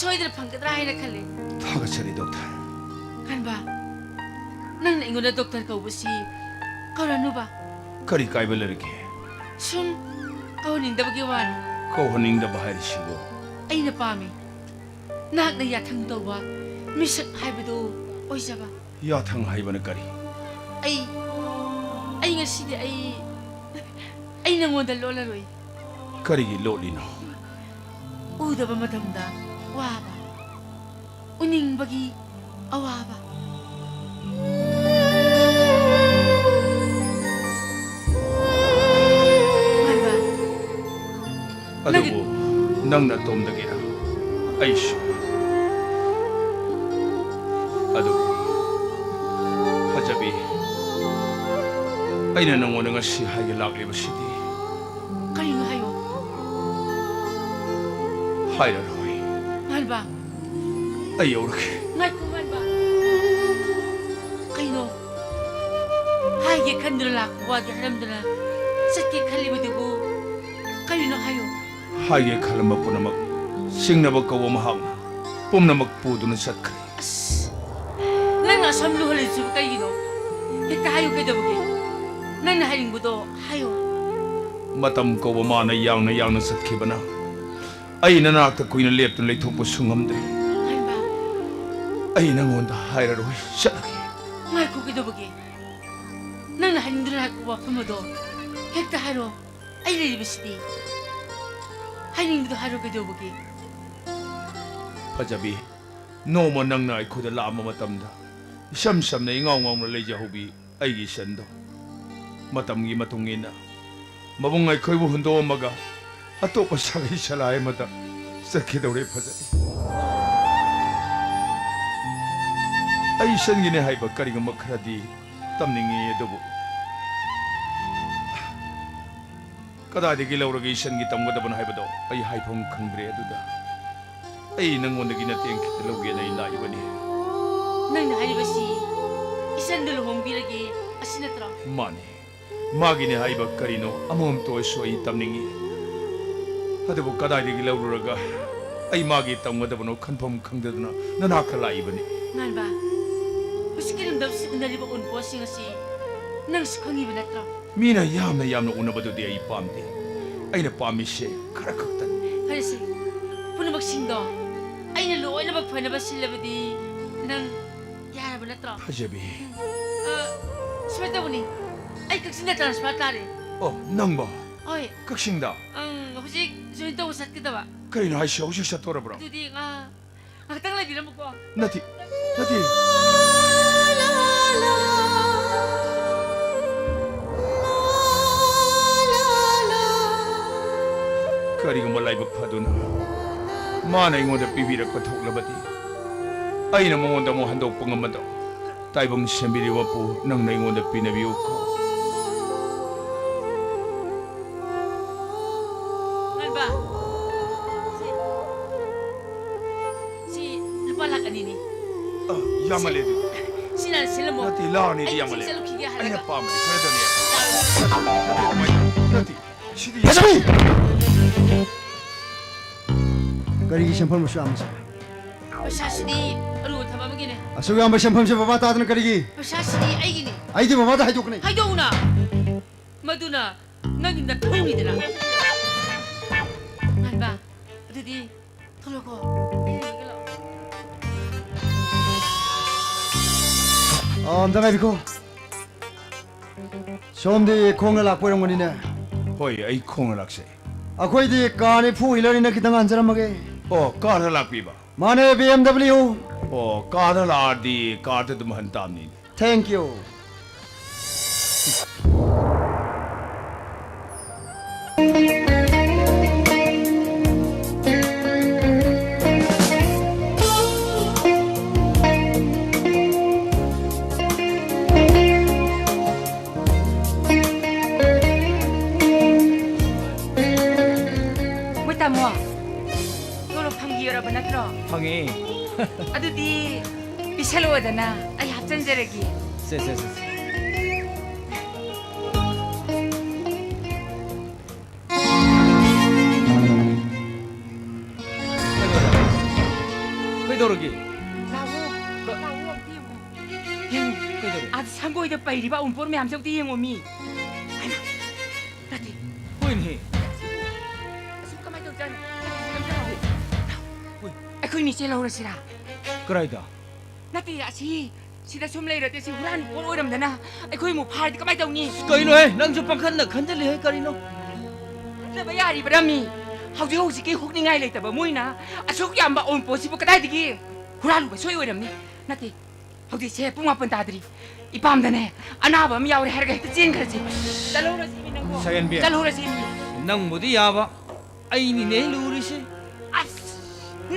ꯁꯣꯏꯗꯅ ꯐꯪꯒꯗ꯭ꯔꯥ ꯍꯥꯏꯅ ꯈꯜꯂꯤ꯫ ꯊꯥꯒꯠꯆꯔꯤ, ꯗꯣꯛꯇꯔ꯫ ꯉꯥꯟꯕ, ꯅꯪꯅ ꯑꯩꯉꯣꯟꯗ ꯗꯣꯛꯇꯔ ꯀꯧꯕꯁꯤ ꯀꯧꯔꯅꯨꯕ꯫ ꯀꯔꯤ ꯀꯥꯏꯕ ꯂꯩꯔꯒꯦ? ꯁꯨꯝ ꯀꯧꯍꯟꯅꯤꯡꯗꯕꯒꯤ ꯋꯥꯅꯤ꯫ ꯀꯧꯍꯟꯅꯤꯡꯗꯕ ꯍꯥꯏꯔꯤꯁꯤꯕꯨ? ꯑꯩꯅ ꯄꯥꯝꯃꯤ, ꯅꯍꯥꯛꯅ ꯌꯥꯊꯪ ꯇꯧꯕ ꯃꯤꯁꯛ ꯍꯥꯏꯕꯗꯨ ꯑꯣꯏꯖꯕ꯫ ꯌꯥꯊꯪ ꯍꯥꯏꯕꯅ ꯀꯔꯤ? ꯑꯩ, ꯑꯩ ꯉꯁꯤꯗꯤ ꯑꯩ, ꯑꯩ ꯅꯉꯣꯟꯗ ꯂꯣꯠꯂꯔꯣꯏ꯫ ꯀꯔꯤꯒꯤ ꯂꯣꯠꯂꯤꯅꯣ? ꯎꯗꯕ ꯃꯇꯝꯗ ꯋꯥꯕ, ꯎꯅꯤꯡꯕꯒꯤ ꯑꯋꯥꯕ꯫ ꯉꯥꯟꯕ, ꯑꯗꯨꯕꯨ ꯅꯪ ꯅꯪꯅ ꯇꯣꯝꯗꯒꯤꯔ? ꯑꯩꯁꯨ꯫ ꯑꯗꯨ ꯐꯖꯕꯤ, ꯑꯩꯅ ꯅꯉꯣꯟꯗ ꯉꯁꯤ ꯍꯥꯏꯒꯦ ꯂꯥꯛꯂꯤꯕꯁꯤꯗꯤ꯫ ꯀꯔꯤꯅꯣ ꯍꯥꯏꯌꯣ꯫ ꯍꯥꯏꯔꯔꯣꯏ꯫ ꯉꯥꯟꯕ꯫ ꯑꯩ ꯌꯧꯔꯒꯦ꯫ ꯉꯥꯏꯈꯣ, ꯉꯥꯟꯕ꯫ ꯀꯩꯅꯣ? ꯍꯥꯏꯒꯦ ꯈꯟꯗꯨꯅ ꯂꯥꯛꯄ ꯋꯥꯗꯤ ꯍꯥꯏꯔꯝꯗꯅ ꯆꯠꯀꯦ ꯈꯜꯂꯤꯕꯗꯨꯕꯨ ꯀꯔꯤꯅꯣ ꯍꯥꯏꯌꯣ꯫ ꯍꯥꯏꯒꯦ ꯈꯜꯂꯝꯕ ꯄꯨꯝꯅꯃꯛ ꯆꯤꯡꯅꯕ ꯀꯧꯕ ꯃꯍꯥꯛꯅ ꯄꯨꯝꯅꯃꯛ ꯄꯨꯗꯨꯅ ꯆꯠꯈ꯭ꯔꯦ꯫ ꯑꯁ, ꯅꯪꯅ ꯑꯁꯝ ꯂꯨꯍꯜꯂꯤꯁꯤꯕꯨ ꯀꯩꯒꯤꯅꯣ? ꯍꯦꯛꯇ ꯍꯥꯏꯌꯨ ꯀꯩꯗꯧꯕꯒꯦ? ꯅꯪꯅ ꯍꯥꯏꯅꯤꯡꯕꯗꯣ ꯍꯥꯏꯌꯨ꯫ ꯃꯇꯝ ꯀꯧꯕ ꯃꯥꯅ ꯌꯥꯡꯅ ꯌꯥꯡꯅ ꯆꯠꯈꯤꯕꯅ ꯑꯩ ꯅꯅꯥꯛꯇ ꯀꯨꯏꯅ ꯂꯦꯞꯇꯨꯅ ꯂꯩꯊꯣꯛꯄꯁꯨ ꯉꯝꯗ꯭ꯔꯦ꯫ ꯍꯩꯃꯥ! ꯑꯩ ꯅꯪꯉꯣꯟꯗ ꯍꯥꯏꯔꯔꯣꯏ, ꯆꯠꯂꯒꯦ꯫ ꯉꯥꯏꯈꯣ, ꯀꯩꯗꯧꯕꯒꯦ? ꯅꯪꯅ ꯍꯥꯏꯅꯤꯡꯗꯨꯅ ꯍꯥꯏꯔꯛꯄ ꯋꯥꯐꯝ ꯑꯗꯣ ꯍꯦꯛꯇ ꯍꯥꯏꯔꯣ꯫ ꯑꯩ ꯂꯩꯔꯤꯕꯁꯤꯗꯤ꯫ ꯍꯥꯏꯅꯤꯡꯕꯗꯣ ꯍꯥꯏꯔꯣ, ꯀꯩꯗꯧꯕꯒꯦ? ꯐꯖꯕꯤ, ꯅꯣꯡꯃ ꯅꯪꯅ ꯑꯩꯈꯣꯏꯗ ꯂꯥꯛꯑꯝꯕ ꯃꯇꯝꯗ ꯏꯁꯝ ꯁꯝꯅ ꯏꯉꯥꯎ ꯉꯥꯎꯅ ꯂꯩꯖꯍꯧꯕꯤ ꯑꯩꯒꯤ ꯏꯆꯟꯗꯣ ꯃꯇꯝꯒꯤ ꯃꯇꯨꯡ ꯏꯟꯅ ꯃꯕꯨꯡ ꯑꯩꯈꯣꯏꯕꯨ ꯍꯨꯟꯗꯣꯛꯑꯝꯃꯒ ꯑꯇꯣꯞꯄ ꯁꯥꯒꯩ ꯁꯂꯥꯏ ꯑꯃꯗ ꯆꯠꯈꯤꯗꯧꯔꯦ꯫ ꯐꯖꯕꯤ, ꯑꯩ ꯏꯆꯟꯒꯤꯅꯦ ꯍꯥꯏꯕ ꯀꯔꯤꯒꯨꯝꯕ ꯈꯔꯗꯤ ꯇꯝꯅꯤꯡꯉꯤ, ꯑꯗꯨꯕꯨ ꯀꯗꯥꯏꯗꯒꯤ ꯂꯧꯔꯒ ꯏꯆꯟꯒꯤ ꯇꯝꯒꯗꯕꯅꯣ ꯍꯥꯏꯕꯗꯣ ꯑꯩ ꯍꯥꯏꯐꯝ ꯈꯪꯗ꯭ꯔꯦ꯫ ꯑꯗꯨꯗ ꯑꯩ ꯅꯪꯉꯣꯟꯗꯒꯤ ꯅꯇꯦꯡ ꯈꯤꯇ ꯂꯧꯒꯦꯅ ꯑꯩ ꯂꯥꯛꯏꯕꯅꯤ꯫ ꯅꯪꯅ ꯍꯥꯏꯔꯤꯕꯁꯤ ꯏꯆꯟꯗꯨ ꯂꯨꯍꯣꯡꯕꯤꯔꯒꯦ ꯑꯁꯤ ꯅꯠꯇ꯭ꯔꯣ? ꯃꯥꯅꯤ꯫ ꯃꯥꯒꯤꯅꯦ ꯍꯥꯏꯕ ꯀꯔꯤꯅꯣ ꯑꯃꯃꯝꯇ ꯑꯣꯏꯔꯁꯨ ꯑꯩ ꯇꯝꯅꯤꯡꯉꯤ꯫ ꯑꯗꯨꯕꯨ ꯀꯗꯥꯏꯗꯒꯤ ꯂꯧꯔꯨꯔꯒ ꯑꯩ ꯃꯥꯒꯤ ꯇꯝꯒꯗꯕꯅꯣ ꯈꯟꯐꯝ ꯈꯪꯗꯗꯨꯅ ꯅꯅꯥꯛꯇ ꯂꯥꯛꯏꯕꯅꯤ꯫ ꯉꯥꯟꯕ, ꯍꯧꯖꯤꯛꯀꯤ ꯂꯝꯗꯝꯁꯤ ꯎꯅꯔꯤꯕ ꯎꯟꯄꯣꯠꯁꯤꯡ ꯑꯁꯤ ꯅꯪꯁꯨ ꯈꯪꯉꯤꯕ ꯅꯠꯇ꯭ꯔꯣ? ꯃꯤꯅ ꯌꯥꯝꯅ ꯌꯥꯝꯅ ꯎꯅꯕꯗꯨꯗꯤ ꯑꯩ ꯄꯥꯝꯗꯦ꯫ ꯑꯩꯅ ꯄꯥꯝꯃꯤꯁꯦ ꯈꯔ ꯈꯛꯇꯅꯤ꯫ ꯐꯔꯦꯁꯦ, ꯄꯨꯝꯅꯃꯛꯁꯤꯡꯗꯣ ꯑꯩꯅ ꯂꯣꯏꯅꯃꯛ ꯐꯅꯕ ꯁꯤꯜꯂꯕꯗꯤ ꯅꯪ ꯌꯥꯔꯕ ꯅꯠꯇ꯭ꯔꯣ? ꯐꯖꯕꯤ꯫ ꯑ, ꯁꯨꯃꯥꯏꯅ ꯇꯧꯕꯅꯤ, ꯑꯩ ꯀꯛꯆꯤꯡꯗ transfer ꯇꯥꯔꯦ꯫ ꯑꯣ, ꯅꯪꯕꯣ? ꯍꯣꯏ꯫ ꯀꯛꯆꯤꯡꯗ? ꯑꯪ, ꯍꯧꯖꯤꯛ join ꯇꯧꯕ ꯆꯠꯀꯗꯕ꯫ ꯀꯔꯤꯅꯣ ꯍꯥꯏꯁꯤ? ꯍꯧꯖꯤꯛ ꯆꯠꯇꯣꯔꯕ꯭ꯔꯣ? ꯑꯗꯨꯗꯤ ꯉꯥ-, ꯉꯥꯏꯍꯥꯛꯇꯪ ꯂꯩꯕꯤꯔꯝꯃꯨꯀꯣ꯫ ꯅꯠꯇꯦ, ꯅꯠꯇꯦ꯫ ꯀꯔꯤꯒꯨꯝꯕ ꯂꯥꯏꯕꯛ ꯐꯗꯨꯅ ꯃꯥꯅ ꯑꯩꯉꯣꯟꯗ ꯄꯤꯕꯤꯔꯛꯄ ꯊꯣꯛꯂꯕꯗꯤ, ꯑꯩꯅ ꯃꯉꯣꯟꯗ ꯑꯃꯨꯛ ꯍꯟꯗꯣꯛꯄ ꯉꯝꯕꯗꯣ꯫ ꯇꯥꯏꯕꯪ ꯁꯦꯝꯕꯤꯔꯤꯕ ꯃꯄꯨ, ꯅꯪꯅ ꯑꯩꯉꯣꯟꯗ ꯄꯤꯅꯕꯤꯌꯨꯀꯣ꯫ ꯉꯥꯟꯕ, ꯁꯤ, ꯁꯤ ꯂꯨꯄꯥ ꯂꯥꯛ ꯑꯅꯤꯅꯤ꯫ ꯑ, ꯌꯥꯝꯃꯜꯂꯦ ꯑꯗꯨꯗꯤ꯫ ꯁꯤ ꯅꯪ ꯁꯤꯜꯂꯝꯃꯣ꯫ ꯅꯠꯇꯦ, ꯂꯥꯛ ꯑꯅꯤꯗꯤ ꯑꯩ ꯌꯥꯝꯃꯜꯂꯦ꯫ ꯆꯠꯂꯨꯈꯤꯒꯦ ꯍꯥꯏꯔꯒ꯫ ꯑꯩꯅ ꯄꯥꯝꯕꯗꯤ ꯈꯔꯗꯅꯦ꯫ ꯌꯥꯔꯣꯏ꯫ ꯅꯠꯇꯦ, ꯀꯃꯥꯏꯅ? ꯅꯠꯇꯦ, ꯁꯤꯗꯤ ꯐꯖꯕꯤ! ꯀꯔꯤꯒꯤ ꯁꯦꯟꯐꯝ ꯑꯁꯨꯛ ꯌꯥꯝꯕꯁꯦ? ꯄꯩꯁꯥꯁꯤꯗꯤ ꯑꯔꯨꯕ ꯊꯕꯛ ꯑꯃꯒꯤꯅꯦ꯫ ꯑꯁꯨꯛ ꯌꯥꯝꯕ ꯁꯦꯟꯐꯝꯁꯦ ꯕꯕꯥ ꯇꯥꯗꯅ ꯀꯔꯤꯒꯤ? ꯄꯩꯁꯥꯁꯤꯗꯤ ꯑꯩꯒꯤꯅꯦ꯫ ꯑꯩꯗꯤ ꯕꯕꯥꯗ ꯍꯥꯏꯗꯣꯛꯀꯅꯤ꯫ ꯍꯥꯏꯗꯣꯛꯎꯅ꯫ ꯃꯗꯨꯅ ꯅꯪꯒꯤ ꯅꯊꯧꯅꯤꯗꯅ꯫ ꯉꯥꯟꯕ, ꯑꯗꯨꯗꯤ ꯊꯣꯛꯂꯛꯑꯣ꯫ ꯑꯩ ꯌꯦꯡꯒꯦ ꯂꯥꯛꯑꯣ꯫ ꯑ, ꯑꯝꯇ ꯉꯥꯏꯕꯤꯈꯣ꯫ ꯁꯣꯝꯗꯤ ꯈꯣꯡꯅ ꯂꯥꯛꯄ ꯑꯣꯏꯔꯝꯒꯅꯤꯅꯦ? ꯍꯣꯏ, ꯑꯩ ꯈꯣꯡꯅ ꯂꯥꯛꯆꯩ꯫ ꯑꯩꯈꯣꯏꯗꯤ ꯀꯥꯔꯅꯤ, four wheelerꯅꯤꯅ ꯈꯤꯇꯪ ꯍꯟꯖꯔꯝꯃꯒꯦ꯫ ꯑꯣ, ꯀꯥꯔꯗ ꯂꯥꯛꯄꯤꯕ? ꯃꯥꯅꯦ, B M W꯫ ꯑꯣ, ꯀꯥꯔꯗ ꯂꯥꯛꯑꯗꯤ ꯀꯥꯔꯗ ꯑꯗꯨꯝ ꯍꯟ ꯇꯥꯕꯅꯤꯅꯦ꯫ Thank you꯫ ꯃꯣꯏ ꯇꯥꯃꯣ, ꯇꯣꯂꯣꯞ ꯐꯪꯈꯤꯔꯕ ꯅꯠꯇ꯭ꯔꯣ? ꯐꯪꯉꯦ꯫ ꯑꯗꯨꯗꯤ ꯄꯤꯁꯜꯂꯛꯑꯣꯗꯅ, ꯑꯩ ꯍꯥꯞꯆꯤꯟꯖꯔꯒꯦ꯫ ꯁꯦ, ꯁꯦ, ꯁꯦ, ꯁꯦ꯫ ꯂꯩꯔꯤꯕ ꯑꯎꯟꯄꯣꯠ ꯃꯌꯥꯝꯁꯦ ꯑꯝꯇ ꯌꯦꯡꯉꯣ ꯃꯤ꯫ ꯍꯩꯃꯥ! ꯅꯠꯇꯦ꯫ ꯍꯣꯏꯅꯦꯍꯦ꯫ ꯑꯁꯤꯕꯨ ꯀꯃꯥꯏꯅ ꯇꯧꯖꯥꯠꯅꯣ? ꯍꯣꯏ꯫ ꯑꯩꯈꯣꯏꯅꯤ ꯆꯦꯜꯍꯧꯔꯁꯤꯔꯥ? ꯀꯗꯥꯏꯗ? ꯅꯠꯇꯦ, ꯑꯁꯤ ꯁꯤꯗ ꯁꯨꯝ ꯂꯩꯔꯗꯤ ꯁꯤ ꯍꯨꯔꯥꯟ ꯄꯣꯠ ꯑꯣꯏꯔꯝꯗꯅ ꯑꯩꯈꯣꯏ ꯑꯃꯨꯛ ꯐꯥꯔꯗꯤ ꯀꯃꯥꯏꯅ ꯇꯧꯅꯤ? ꯀꯩꯅꯣꯍꯦ, ꯅꯪꯁꯨ ꯄꯪꯈꯟꯗ ꯈꯟꯖꯜꯂꯤꯍꯦ, ꯀꯔꯤꯅꯣ? ꯈꯟꯖꯕ ꯌꯥꯔꯤꯕ꯭ꯔꯥ ꯃꯤ? ꯍꯧꯖꯤꯛ ꯍꯧꯖꯤꯛꯀꯤ ꯍꯨꯛꯅꯤꯡꯉꯥꯏ ꯂꯩꯇꯕ ꯃꯣꯏꯅ ꯑꯁꯨꯛ ꯌꯥꯝꯕ ꯑꯎꯟꯄꯣꯠꯁꯤꯕꯨ ꯀꯗꯥꯏꯗꯒꯤ ꯍꯨꯔꯥꯜꯂꯨꯕ ꯁꯣꯏ ꯑꯣꯏꯔꯝꯅꯤ? ꯅꯠꯇꯦ, ꯍꯧꯖꯤꯛꯁꯦ ꯄꯨꯡ ꯃꯥꯄꯟ ꯇꯥꯗ꯭ꯔꯤ꯫ ꯏꯄꯥꯝꯗꯅꯦ ꯑꯅꯥꯕ ꯑꯃ ꯌꯥꯎꯔꯦ ꯍꯥꯏꯔꯒ ꯍꯦꯛꯇ ꯆꯦꯟꯈ꯭ꯔꯁꯤ꯫ ꯆꯠꯍꯧꯔꯁꯤ ꯃꯤ ꯅꯪꯕꯨ꯫ ꯁꯍꯦꯟꯕꯤ꯫ ꯆꯠꯍꯧꯔꯁꯤ ꯃꯤ꯫ ꯅꯪꯕꯨꯗꯤ ꯌꯥꯕ, ꯑꯩꯅꯤꯅꯦ ꯂꯨꯔꯤꯁꯦ꯫ ꯑꯁ,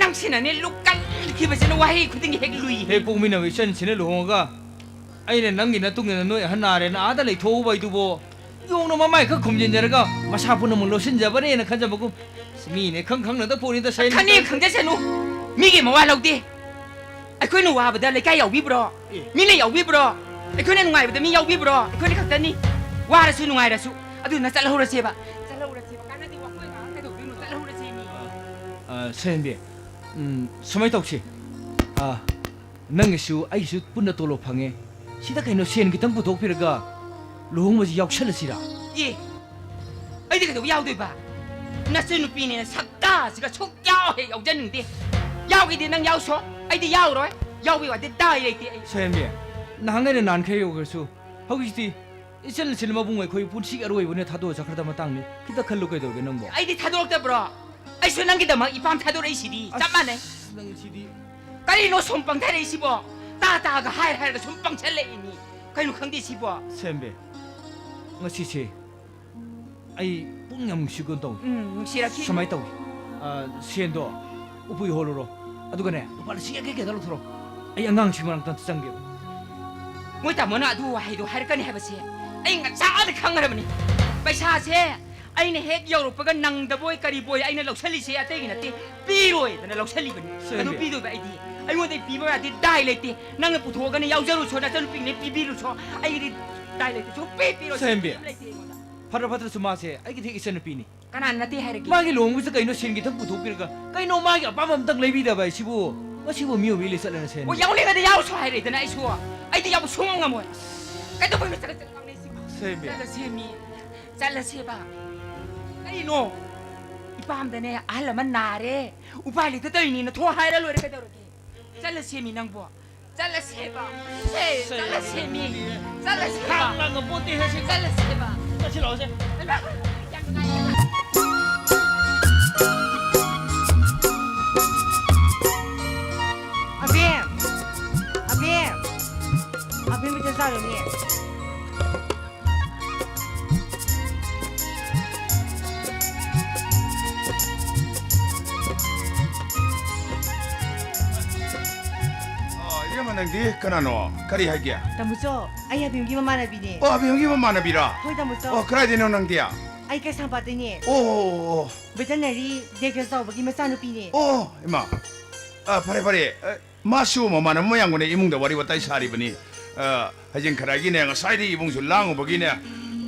ꯅꯪꯁꯤꯅꯅꯦ ꯂꯨꯀꯟꯈꯤꯕꯁꯤꯅ ꯋꯥꯍꯩ ꯈꯨꯗꯤꯡꯒꯤ ꯍꯦꯛ ꯂꯨꯏ꯫ ꯍꯦꯛ ꯄꯣꯛꯃꯤꯟꯅꯕ ꯏꯆꯟꯁꯤꯅ ꯂꯨꯍꯣꯡꯉꯒ ꯑꯩꯅ ꯅꯪꯒꯤ ꯅꯇꯨꯡ ꯏꯟꯅ ꯅꯣꯏ ꯑꯍꯟ ꯅꯥꯔꯦꯅ ꯑꯥꯗ ꯂꯩꯊꯣꯛꯎꯕ ꯍꯥꯏꯗꯨꯕꯣ? ꯌꯣꯡꯅ ꯃꯃꯥꯏ ꯈꯛ ꯈꯨꯝꯖꯤꯟꯖꯔꯒ ꯃꯁꯥ ꯄꯨꯝꯅꯃꯛ ꯂꯣꯠꯁꯤꯟꯖꯕꯅꯦꯅ ꯈꯟꯖꯕꯒꯨꯝ꯫ ꯃꯤꯅꯦ ꯈꯪ ꯈꯪꯅꯗ ꯄꯣꯠꯅꯤꯗ ꯁꯍꯦꯟꯕꯤ꯫ ꯈꯪꯉꯦ ꯈꯪꯖꯁꯅꯨ꯫ ꯃꯤꯒꯤ ꯃꯋꯥ ꯂꯧꯗꯦ꯫ ꯑꯩꯈꯣꯏꯅ ꯋꯥꯕꯗ ꯂꯩꯀꯥꯏ ꯌꯥꯎꯕꯤꯕ꯭ꯔꯣ? ꯑꯦ꯫ ꯃꯤꯅ ꯌꯥꯎꯕꯤꯕ꯭ꯔꯣ? ꯑꯩꯈꯣꯏꯅ ꯅꯨꯡꯉꯥꯏꯕꯗ ꯃꯤ ꯌꯥꯎꯕꯤꯕ꯭ꯔꯣ? ꯑꯩꯈꯣꯏꯅ ꯈꯛꯇꯅꯤ꯫ ꯋꯥꯔꯁꯨ ꯅꯨꯡꯉꯥꯏꯔꯁꯨ꯫ ꯑꯗꯨꯅ ꯆꯠꯍꯧꯔꯁꯦꯕ꯫ ꯆꯠꯍꯧꯔꯁꯦꯕ꯫ ꯀꯥꯟꯅꯗꯦ, ꯋꯥꯈꯣꯏ ꯉꯥꯏꯍꯥꯛ ꯀꯩꯗꯧꯗꯣꯏꯅꯣ? ꯆꯠꯍꯧꯔꯁꯦ ꯃꯤ꯫ ꯑ, ꯁꯍꯦꯟꯕꯤ, ꯎꯝ, ꯁꯨꯃꯥꯏꯅ ꯇꯧꯁꯤ꯫ ꯑ, ꯅꯪꯒꯤꯁꯨ ꯑꯩꯒꯤꯁꯨ ꯄꯨꯟꯅ ꯇꯣꯂꯣꯞ ꯐꯪꯉꯦ꯫ ꯁꯤꯗ ꯀꯩꯅꯣ ꯁꯦꯟ ꯈꯤꯇꯪ ꯄꯨꯊꯣꯛꯄꯤꯔꯒ ꯂꯨꯍꯣꯡꯕꯁꯤ ꯌꯥꯎꯁꯜꯂꯁꯤꯔꯥ? ꯑꯦ, ꯑꯩꯗꯤ ꯀꯩꯗꯧꯕ ꯌꯥꯎꯗꯣꯏꯕ? ꯅꯆꯟꯅꯨꯄꯤꯅꯦꯅ ꯁꯛꯇꯥꯁꯤꯒ ꯁꯨꯛꯌꯥꯎ ꯍꯦꯛ ꯌꯥꯎꯖꯅꯤꯡꯗꯦ꯫ ꯌꯥꯎꯒꯦꯗꯤ ꯅꯪ ꯌꯥꯎꯁꯣ, ꯑꯩꯗꯤ ꯌꯥꯎꯔꯣꯏ꯫ ꯌꯥꯎꯕꯒꯤ ꯋꯥꯗꯤ ꯗꯥꯏ ꯂꯩꯇꯦ ꯑꯩ꯫ ꯁꯍꯦꯟꯕꯤ, ꯅꯍꯥꯟꯈꯩꯅ ꯅꯍꯥꯟꯈꯩ ꯌꯧꯈ꯭ꯔꯁꯨ, ꯍꯧꯖꯤꯛꯇꯤ ꯏꯆꯟ ꯏꯆꯟ ꯃꯕꯨꯡ ꯑꯩꯈꯣꯏ ꯄꯨꯟꯁꯤꯒꯤ ꯑꯔꯣꯏꯕꯅꯦ ꯊꯥꯗꯣꯛꯑ ꯆꯠꯈ꯭ꯔꯗ ꯃꯇꯥꯡꯅꯤ꯫ ꯈꯤꯇ ꯈꯜꯂꯨ ꯀꯩꯗꯧꯒꯦ ꯅꯪꯕꯣ? ꯑꯩꯗꯤ ꯊꯥꯗꯣꯔꯛꯇꯕ꯭ꯔꯣ? ꯑꯩꯁꯨ ꯅꯪꯒꯤꯗꯃꯛ ꯏꯄꯥꯝ ꯊꯥꯗꯣꯔꯛꯏꯁꯤꯗꯤ꯫ ꯆꯞ ꯃꯥꯟꯅꯩ꯫ ꯑꯁ, ꯅꯪꯁꯤꯗꯤ꯫ ꯀꯔꯤꯅꯣ ꯁꯨꯝ ꯄꯪꯊꯔꯛꯏꯁꯤꯕꯣ? ꯇꯥ ꯇꯥꯒ ꯍꯥꯏ ꯍꯥꯏꯔꯒ ꯁꯨꯝ ꯄꯪꯁꯜꯂꯛꯏꯅꯤ꯫ ꯀꯩꯅꯣ ꯈꯪꯗꯦ ꯁꯤꯕꯣ? ꯁꯍꯦꯟꯕꯤ, ꯉꯁꯤꯁꯦ ꯑꯩ ꯄꯨꯛꯅꯤꯡ ꯌꯥꯝ ꯅꯨꯡꯁꯤꯒꯨꯝ ꯇꯧꯏ꯫ ꯎꯝ, ꯅꯨꯡꯁꯤꯔꯛꯈꯤꯅꯤ꯫ ꯁꯨꯃꯥꯏꯅ ꯇꯧꯏ꯫ ꯑ, ꯁꯦꯟꯗꯣ ꯎꯄꯨꯏ ꯍꯣꯜꯂꯨꯔꯣ꯫ ꯑꯗꯨꯒꯅꯦ, ꯂꯨꯄꯥ ꯂꯤꯁꯤꯡ ꯌꯥꯡꯈꯩ ꯀꯩꯗ ꯂꯧꯊꯣꯔꯛꯑꯣ꯫ ꯑꯩ ꯑꯉꯥꯡꯁꯤꯡ ꯃꯅꯥꯛꯇ ꯑꯝꯇ ꯆꯪꯒꯦꯕ꯫ ꯃꯣꯏ ꯇꯥꯃꯣꯅ ꯑꯗꯨ ꯋꯥꯍꯩꯗꯣ ꯍꯥꯏꯔꯛꯀꯅꯤ ꯍꯥꯏꯕꯁꯦ ꯑꯩ ꯉꯟꯇꯥꯗ ꯈꯪꯈ꯭ꯔꯕꯅꯤ꯫ ꯄꯩꯁꯥꯁꯦ ꯑꯩꯅ ꯍꯦꯛ ꯌꯧꯔꯛꯄꯒ ꯅꯪꯗꯕꯣꯏ ꯀꯔꯤꯕꯣꯏ ꯑꯩꯅ ꯂꯧꯁꯜꯂꯤꯁꯦ ꯑꯇꯩꯒꯤ ꯅꯠꯇꯦ, ꯄꯤꯔꯣꯏꯗꯅ ꯂꯧꯁꯜꯂꯤꯕꯅꯤ꯫ ꯁꯦꯟꯕꯤ꯫ ꯑꯗꯨ ꯄꯤꯗꯣꯏꯕ ꯑꯩꯗꯤ꯫ ꯑꯩꯉꯣꯟꯗ ꯄꯤꯕ ꯌꯥꯗꯦ, ꯗꯥꯏ ꯂꯩꯇꯦ꯫ ꯅꯪꯅ ꯄꯨꯊꯣꯛꯑꯒꯅ ꯌꯥꯎꯖꯔꯨꯁꯣ, ꯅꯆꯟꯅꯨꯄꯤꯅ ꯄꯤꯕꯤꯔꯨꯁꯣ꯫ ꯑꯩꯒꯤꯗꯤ ꯗꯥꯏ ꯂꯩꯇꯦ, ꯁꯨꯡꯄꯤ ꯄꯤꯔꯣꯏ, ꯁꯦꯟꯕꯤ꯫ ꯁꯨꯡꯄꯤ ꯂꯩꯇꯦ ꯑꯩꯉꯣꯟꯗ꯫ ꯐꯠꯇ꯭ꯔ ꯐꯠꯇ꯭ꯔꯁꯨ ꯃꯥꯁꯦ ꯑꯩꯒꯤꯗꯤ ꯏꯆꯟꯅꯨꯄꯤꯅꯤ꯫ ꯀꯅꯥꯅ ꯅꯠꯇꯦ ꯍꯥꯏꯔꯒꯦ? ꯃꯥꯒꯤ ꯂꯨꯍꯣꯡꯕꯁꯤꯗ ꯀꯩꯅꯣ ꯁꯦꯟ ꯈꯤꯇꯪ ꯄꯨꯊꯣꯛꯄꯤꯔꯒ ꯀꯩꯅꯣ ꯃꯥꯒꯤ ꯑꯄꯥꯝꯕ ꯑꯝꯇꯪ ꯂꯩꯕꯤꯗꯕ ꯍꯥꯏꯁꯤꯕꯨ? ꯃꯁꯤꯕꯨ ꯃꯤꯑꯣꯏꯕꯒꯤ ꯂꯤꯆꯠꯂꯅ ꯁꯦꯟ? ꯑꯣ, ꯌꯥꯎꯅꯤꯡꯉꯗꯤ ꯌꯥꯎꯔꯨꯁꯣ ꯍꯥꯏꯔꯦꯗꯅ ꯑꯩꯁꯨ꯫ ꯑꯩꯗꯤ ꯌꯥꯎꯕ ꯁꯨꯡꯉꯝ ꯉꯝꯃꯣꯏ꯫ ꯀꯩꯗꯧꯕꯩꯅꯣ ꯆꯒꯠ ꯆꯒꯠ ꯉꯥꯡꯅꯩꯁꯤꯕꯣ? ꯁꯦꯝꯕꯤ꯫ ꯆꯠꯂꯁꯦꯃꯤ꯫ ꯆꯠꯂꯁꯦꯕ꯫ ꯀꯔꯤꯅꯣ? ꯏꯄꯥꯝꯗꯅꯦ ꯑꯍꯜ ꯑꯃ ꯅꯥꯔꯦ, ꯎꯄꯥꯏ ꯂꯩꯇ ꯇꯧꯔꯤꯅꯤꯅ ꯊꯣꯛ ꯍꯥꯏꯔ ꯂꯣꯏꯔꯦ, ꯀꯩꯗꯧꯔꯒꯦ? ꯆꯠꯂꯁꯦꯃꯤ ꯅꯪꯕꯣ꯫ ꯆꯠꯂꯁꯦꯕ꯫ ꯁꯦ, ꯆꯠꯂꯁꯦꯃꯤ꯫ ꯆꯠꯂꯁꯦꯕ꯫ ꯈꯥꯡ ꯂꯥꯡ ꯉꯝꯄꯣꯠꯇꯦ ꯍꯦ ꯁꯤ꯫ ꯆꯠꯂꯁꯦꯕ꯫ ꯆꯠꯁꯤ ꯂꯥꯛꯑꯣꯁꯦ꯫ ꯍꯩꯃꯥ, ꯌꯥꯝ ꯅꯨꯡꯉꯥꯏꯌꯦ꯫ ꯑꯕꯦꯝ! ꯑꯕꯦꯝ! ꯑꯕꯦꯝ ꯃꯤꯇꯔ ꯆꯥꯔꯨꯅꯦ꯫ ꯑ, ꯏꯕꯦꯝꯃ, ꯅꯪꯗꯤ ꯀꯅꯥꯅꯣ? ꯀꯔꯤ ꯍꯥꯏꯒꯦ? ꯇꯥꯃꯣꯆꯧ, ꯑꯩ ꯑꯕꯦꯝꯒꯤ ꯃꯃꯥꯟꯅꯕꯤꯅꯦ꯫ ꯑꯣ, ꯑꯕꯦꯝꯒꯤ ꯃꯃꯥꯟꯅꯕꯤꯔꯥ? ꯍꯣꯏ, ꯇꯥꯃꯣꯆꯧ꯫ ꯑꯣ, ꯀꯗꯥꯏꯗꯩꯅꯣ ꯅꯪꯗꯤ? ꯑꯩ ꯀꯩꯁꯥꯝꯄꯥꯠꯇꯩꯅꯦ꯫ ꯑꯣ, ꯑꯣ, ꯑꯣ, ꯑꯣ꯫ Veterinary ꯗꯦꯀ꯭ꯔꯦꯁ ꯆꯥꯎꯕꯒꯤ ꯃꯆꯥꯅꯨꯄꯤꯅꯦ꯫ ꯑꯣ, ꯏꯃꯥ꯫ ꯑ, ꯐꯔꯦ, ꯐꯔꯦ꯫ ꯑ, ꯃꯥꯁꯨ ꯃꯃꯥꯟꯅꯕ ꯃꯌꯥꯝꯒꯅꯦ ꯏꯃꯨꯡꯗ ꯋꯥꯔꯤ ꯋꯥꯇꯥꯏ ꯁꯥꯔꯤꯕꯅꯤ꯫ ꯑ, ꯍꯩꯖꯤꯡ ꯈꯔꯥꯏꯒꯤꯅꯦ, ꯉꯁꯥꯏꯗꯤ ꯏꯕꯨꯡꯁꯨ ꯂꯥꯡꯉꯨꯕꯒꯤꯅꯦ,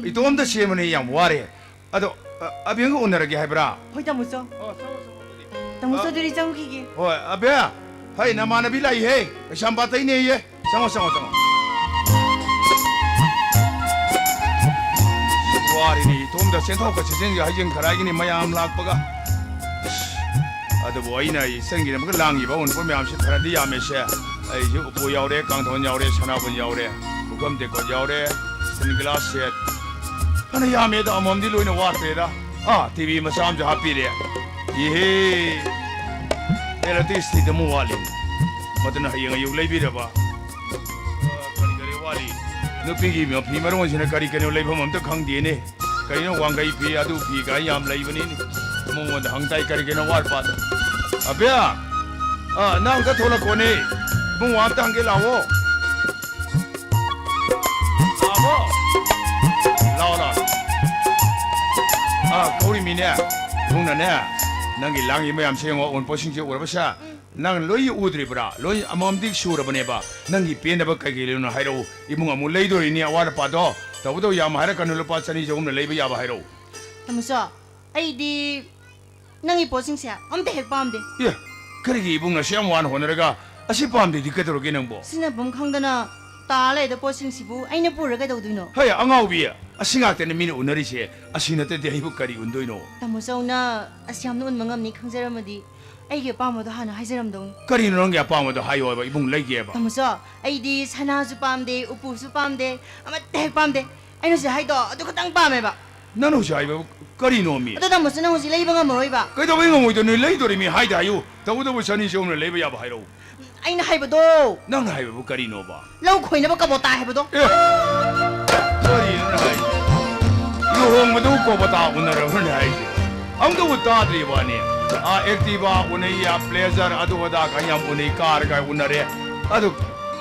ꯏꯇꯣꯝꯇ ꯆꯦꯟꯕꯅꯦ, ꯌꯥꯝ ꯋꯥꯔꯦ꯫ ꯑꯗꯣ, ꯑ, ꯑꯕꯦꯝꯒ ꯎꯅꯔꯒꯦ ꯍꯥꯏꯕ꯭ꯔꯥ? ꯍꯣꯏ, ꯇꯥꯃꯣꯆꯧ꯫ ꯑꯣ, ꯆꯪꯉꯣ, ꯆꯪꯉꯣ, ꯑꯗꯨꯗꯤ꯫ ꯇꯥꯃꯣꯆꯧ, ꯑ, ꯑꯗꯨꯗꯤ ꯆꯪꯈꯤꯒꯦ꯫ ꯍꯣꯏ, ꯑꯕꯦꯝ, ꯍꯩ, ꯅꯃꯥꯟꯅꯕꯤ ꯂꯥꯛꯏꯍꯦ, ꯀꯩꯁꯥꯝꯄꯥꯠꯇꯩꯅꯦꯌꯦ꯫ ꯆꯪꯉꯣ, ꯆꯪꯉꯣ, ꯆꯪꯉꯣ꯫ ꯋꯥꯔꯤꯅꯤ, ꯏꯇꯣꯝꯗ ꯆꯦꯟꯊꯣꯛꯀ ꯆꯦꯟꯁꯤꯟꯒ ꯍꯩꯖꯤꯡ ꯈꯔꯥꯏꯒꯤꯅꯤ ꯃꯌꯥꯝ ꯂꯥꯛꯄꯒ꯫ ꯑꯗꯨꯕꯨ ꯑꯩꯅ ꯏꯆꯟꯒꯤꯗꯃꯛꯇ ꯂꯥꯡꯉꯤꯕ ꯑꯎꯟꯄꯣꯠ ꯃꯌꯥꯝꯁꯤ ꯐꯅꯗꯤ ꯌꯥꯝꯃꯤꯁꯦ꯫ ꯑꯩꯁꯨ ꯎꯄꯨ ꯌꯥꯎꯔꯦ, ꯀꯥꯡꯊꯣꯟ ꯌꯥꯎꯔꯦ, ꯁꯅꯥꯕꯨꯟ ꯌꯥꯎꯔꯦ, ꯄꯨꯈꯝ ꯇꯦꯡꯀꯣꯠ ꯌꯥꯎꯔꯦ, ꯁ꯭ꯇꯤꯜ ꯒ꯭ꯂꯥꯁ ꯁꯦꯠ꯫ ꯐꯅ ꯌꯥꯝꯃꯦꯗ, ꯑꯃꯃꯝꯗꯤ ꯂꯣꯏꯅ ꯋꯥꯠꯇ꯭ꯔꯦꯗ꯫ ꯑꯥ, ꯇꯤ ꯚꯤ ꯃꯆꯥ ꯑꯃꯁꯨ ꯍꯥꯞꯄꯤꯔꯦ꯫ ꯏꯍꯦ! ꯑꯦꯂꯦꯛꯇ꯭ꯔꯤꯁꯤꯇꯤꯗ ꯑꯃꯨꯛ ꯋꯥꯠꯂꯤ꯫ ꯃꯗꯨꯅ ꯍꯌꯦꯡ ꯑꯌꯨꯛ ꯂꯩꯕꯤꯔꯕ꯫ ꯑꯥ, ꯀꯔꯤ ꯀꯔꯤ ꯋꯥꯠꯂꯤ? ꯅꯨꯄꯤꯒꯤ ꯃꯐꯤ ꯃꯔꯣꯟꯁꯤꯅ ꯀꯔꯤ ꯀꯔꯤꯅꯣ ꯂꯩꯐꯝ ꯑꯝꯇ ꯈꯪꯗꯦꯅꯦ꯫ ꯀꯩꯅꯣ ꯋꯥꯡꯈꯩ ꯐꯤ, ꯑꯗꯨ ꯐꯤ ꯀꯥꯏ ꯌꯥꯝ ꯂꯩꯕꯅꯤꯅꯦ꯫ ꯃꯉꯣꯟꯗ ꯍꯪ ꯇꯥꯏ ꯀꯔꯤ ꯀꯩꯅꯣ ꯋꯥꯠꯄꯗꯣ꯫ ꯑꯕꯦ! ꯑꯥ, ꯅꯪ ꯑꯝꯇ ꯊꯣꯛꯂꯛꯈꯣꯅꯦ꯫ ꯏꯕꯨꯡꯉꯣ ꯑꯝꯇ ꯍꯪꯒꯦ ꯂꯥꯛꯑꯣ꯫ ꯂꯥꯛꯑꯣ, ꯂꯥꯛꯑꯣ꯫ ꯑꯥ, ꯀꯧꯔꯤꯃꯤꯅꯦ꯫ ꯏꯕꯨꯡꯅꯅꯦ, ꯅꯪꯒꯤ ꯂꯥꯡꯉꯤ ꯃꯌꯥꯝꯁꯦ ꯌꯦꯡꯉꯣ, ꯑꯎꯟꯄꯣꯠꯁꯤꯡꯁꯦ ꯎꯔꯕꯁꯦ? ꯅꯪ ꯂꯣꯏ ꯎꯗ꯭ꯔꯤꯕ꯭ꯔꯥ? ꯂꯣꯏ ꯑꯃꯃꯝꯗꯤ ꯁꯨꯔꯕꯅꯦꯕ꯫ ꯅꯪꯒꯤ ꯄꯦꯟꯗꯕ ꯀꯩꯀꯩ ꯂꯩꯕꯅꯣ ꯍꯥꯏꯔꯛꯎ꯫ ꯏꯕꯨꯡ ꯑꯃꯨꯛ ꯂꯩꯗꯣꯔꯤꯅꯤ ꯑꯋꯥꯠ ꯑꯄꯥꯗꯣ꯫ ꯇꯧꯕꯇꯕꯨ ꯌꯥꯝ ꯍꯥꯏꯔꯛꯀꯅꯨ, ꯂꯨꯄꯥ ꯆꯅꯤ ꯆꯍꯨꯝꯅ ꯂꯩꯕ ꯌꯥꯕ ꯍꯥꯏꯔꯛꯎ꯫ ꯇꯥꯃꯣꯆꯧ, ꯑꯩꯗꯤ ꯅꯪꯒꯤ ꯄꯣꯠꯁꯤꯡꯁꯦ ꯑꯝꯇ ꯍꯦꯛ ꯄꯥꯝꯗꯦ꯫ ꯑꯦ, ꯀꯔꯤꯒꯤ ꯏꯕꯨꯡꯅ ꯑꯁꯨꯛ ꯌꯥꯝ ꯋꯥꯅ ꯍꯣꯠꯅꯔꯒ ꯑꯁꯤ ꯄꯥꯝꯗꯦꯗꯤ ꯀꯩꯗꯧꯔꯒꯦ ꯅꯪꯕꯣ? ꯁꯤꯖꯤꯟꯅꯐꯝ ꯈꯪꯗꯅ ꯇꯥ ꯂꯩꯗ ꯄꯣꯠꯁꯤꯡꯁꯤꯕꯨ ꯑꯩꯅ ꯄꯨꯔ ꯀꯩꯗꯧꯗꯣꯏꯅꯣ? ꯍꯩ, ꯑꯉꯥꯎꯕꯤ, ꯑꯁꯤ ꯉꯥꯛꯇꯅꯦ ꯃꯤꯅ ꯎꯅꯔꯤꯁꯦ꯫ ꯑꯁꯤ ꯅꯠꯇꯗꯤ ꯑꯩꯕꯨ ꯀꯔꯤ ꯎꯟꯗꯣꯏꯅꯣ? ꯇꯥꯃꯣ ꯆꯧꯅ ꯑꯁꯤ ꯌꯥꯝꯅ ꯎꯟꯕ ꯉꯝꯅꯤ ꯈꯪꯖꯔꯝꯃꯗꯤ ꯑꯩꯒꯤ ꯑꯄꯥꯝꯕꯗꯣ ꯍꯥꯟꯅ ꯍꯥꯏꯖꯔꯝꯗꯧꯅꯤ꯫ ꯀꯔꯤꯅꯣ ꯅꯪꯒꯤ ꯑꯄꯥꯝꯕꯗꯣ? ꯍꯥꯏꯌꯣ ꯍꯥꯏꯕ, ꯏꯕꯨꯡ ꯂꯩꯒꯦꯕ꯫ ꯇꯥꯃꯣ ꯆꯧ, ꯑꯩꯗꯤ ꯁꯅꯥꯁꯨ ꯄꯥꯝꯗꯦ, ꯎꯄꯨꯁꯨ ꯄꯥꯝꯗꯦ, ꯑꯃꯠꯇ ꯍꯦꯛ ꯄꯥꯝꯗꯦ꯫ ꯑꯩꯅ ꯍꯧꯖꯤꯛ ꯍꯥꯏꯗꯣ ꯑꯗꯨ ꯈꯛꯇꯪ ꯄꯥꯝꯃꯦꯕ꯫ ꯅꯪꯅ ꯍꯧꯖꯤꯛ ꯍꯥꯏꯕ ꯀꯔꯤꯅꯣ ꯃꯤ? ꯑꯗꯣ ꯇꯥꯃꯣ ꯆꯧ, ꯅꯪ ꯍꯧꯖꯤꯛ ꯂꯩꯕ ꯉꯝꯃꯔꯣꯏꯕ꯫ ꯀꯩꯗꯧꯕꯩ ꯉꯝꯃꯣꯏꯗꯣꯏꯅꯣ? ꯂꯩꯗꯣꯔꯤ ꯃꯤ, ꯍꯥꯏꯗ ꯍꯥꯏꯌꯨ꯫ ꯇꯧꯕꯇꯕꯨ ꯆꯅꯤ ꯆꯍꯨꯝꯅ ꯂꯩꯕ ꯌꯥꯕ ꯍꯥꯏꯔꯛꯎ꯫ ꯑꯩꯅ ꯍꯥꯏꯕꯗꯣ꯫ ꯅꯪꯅ ꯍꯥꯏꯕꯕꯨ ꯀꯔꯤꯅꯣꯕ? ꯂꯧ ꯈꯣꯏꯅꯕ ꯀꯕꯣꯇꯥ ꯍꯥꯏꯕꯗꯣ꯫ ꯑꯦ, ꯀꯔꯤꯅꯣꯅꯦ ꯍꯥꯏꯁꯦ? ꯂꯨꯍꯣꯡꯕꯗꯨ ꯀꯕꯣꯇꯥ ꯎꯅꯔꯕ꯭ꯔꯅꯦ ꯍꯥꯏꯁꯦ? ꯑꯝꯇꯕꯨ ꯇꯥꯗ꯭ꯔꯤꯕꯅꯦ꯫ ꯑꯥ, Activa ꯎꯅꯩ, ꯑꯥ, Pleasure, ꯑꯗꯨ ꯑꯗꯥ ꯀꯥꯏ ꯌꯥꯝ ꯎꯅꯩ, car ꯀꯥꯏ ꯎꯅꯔꯦ꯫ ꯑꯗꯨ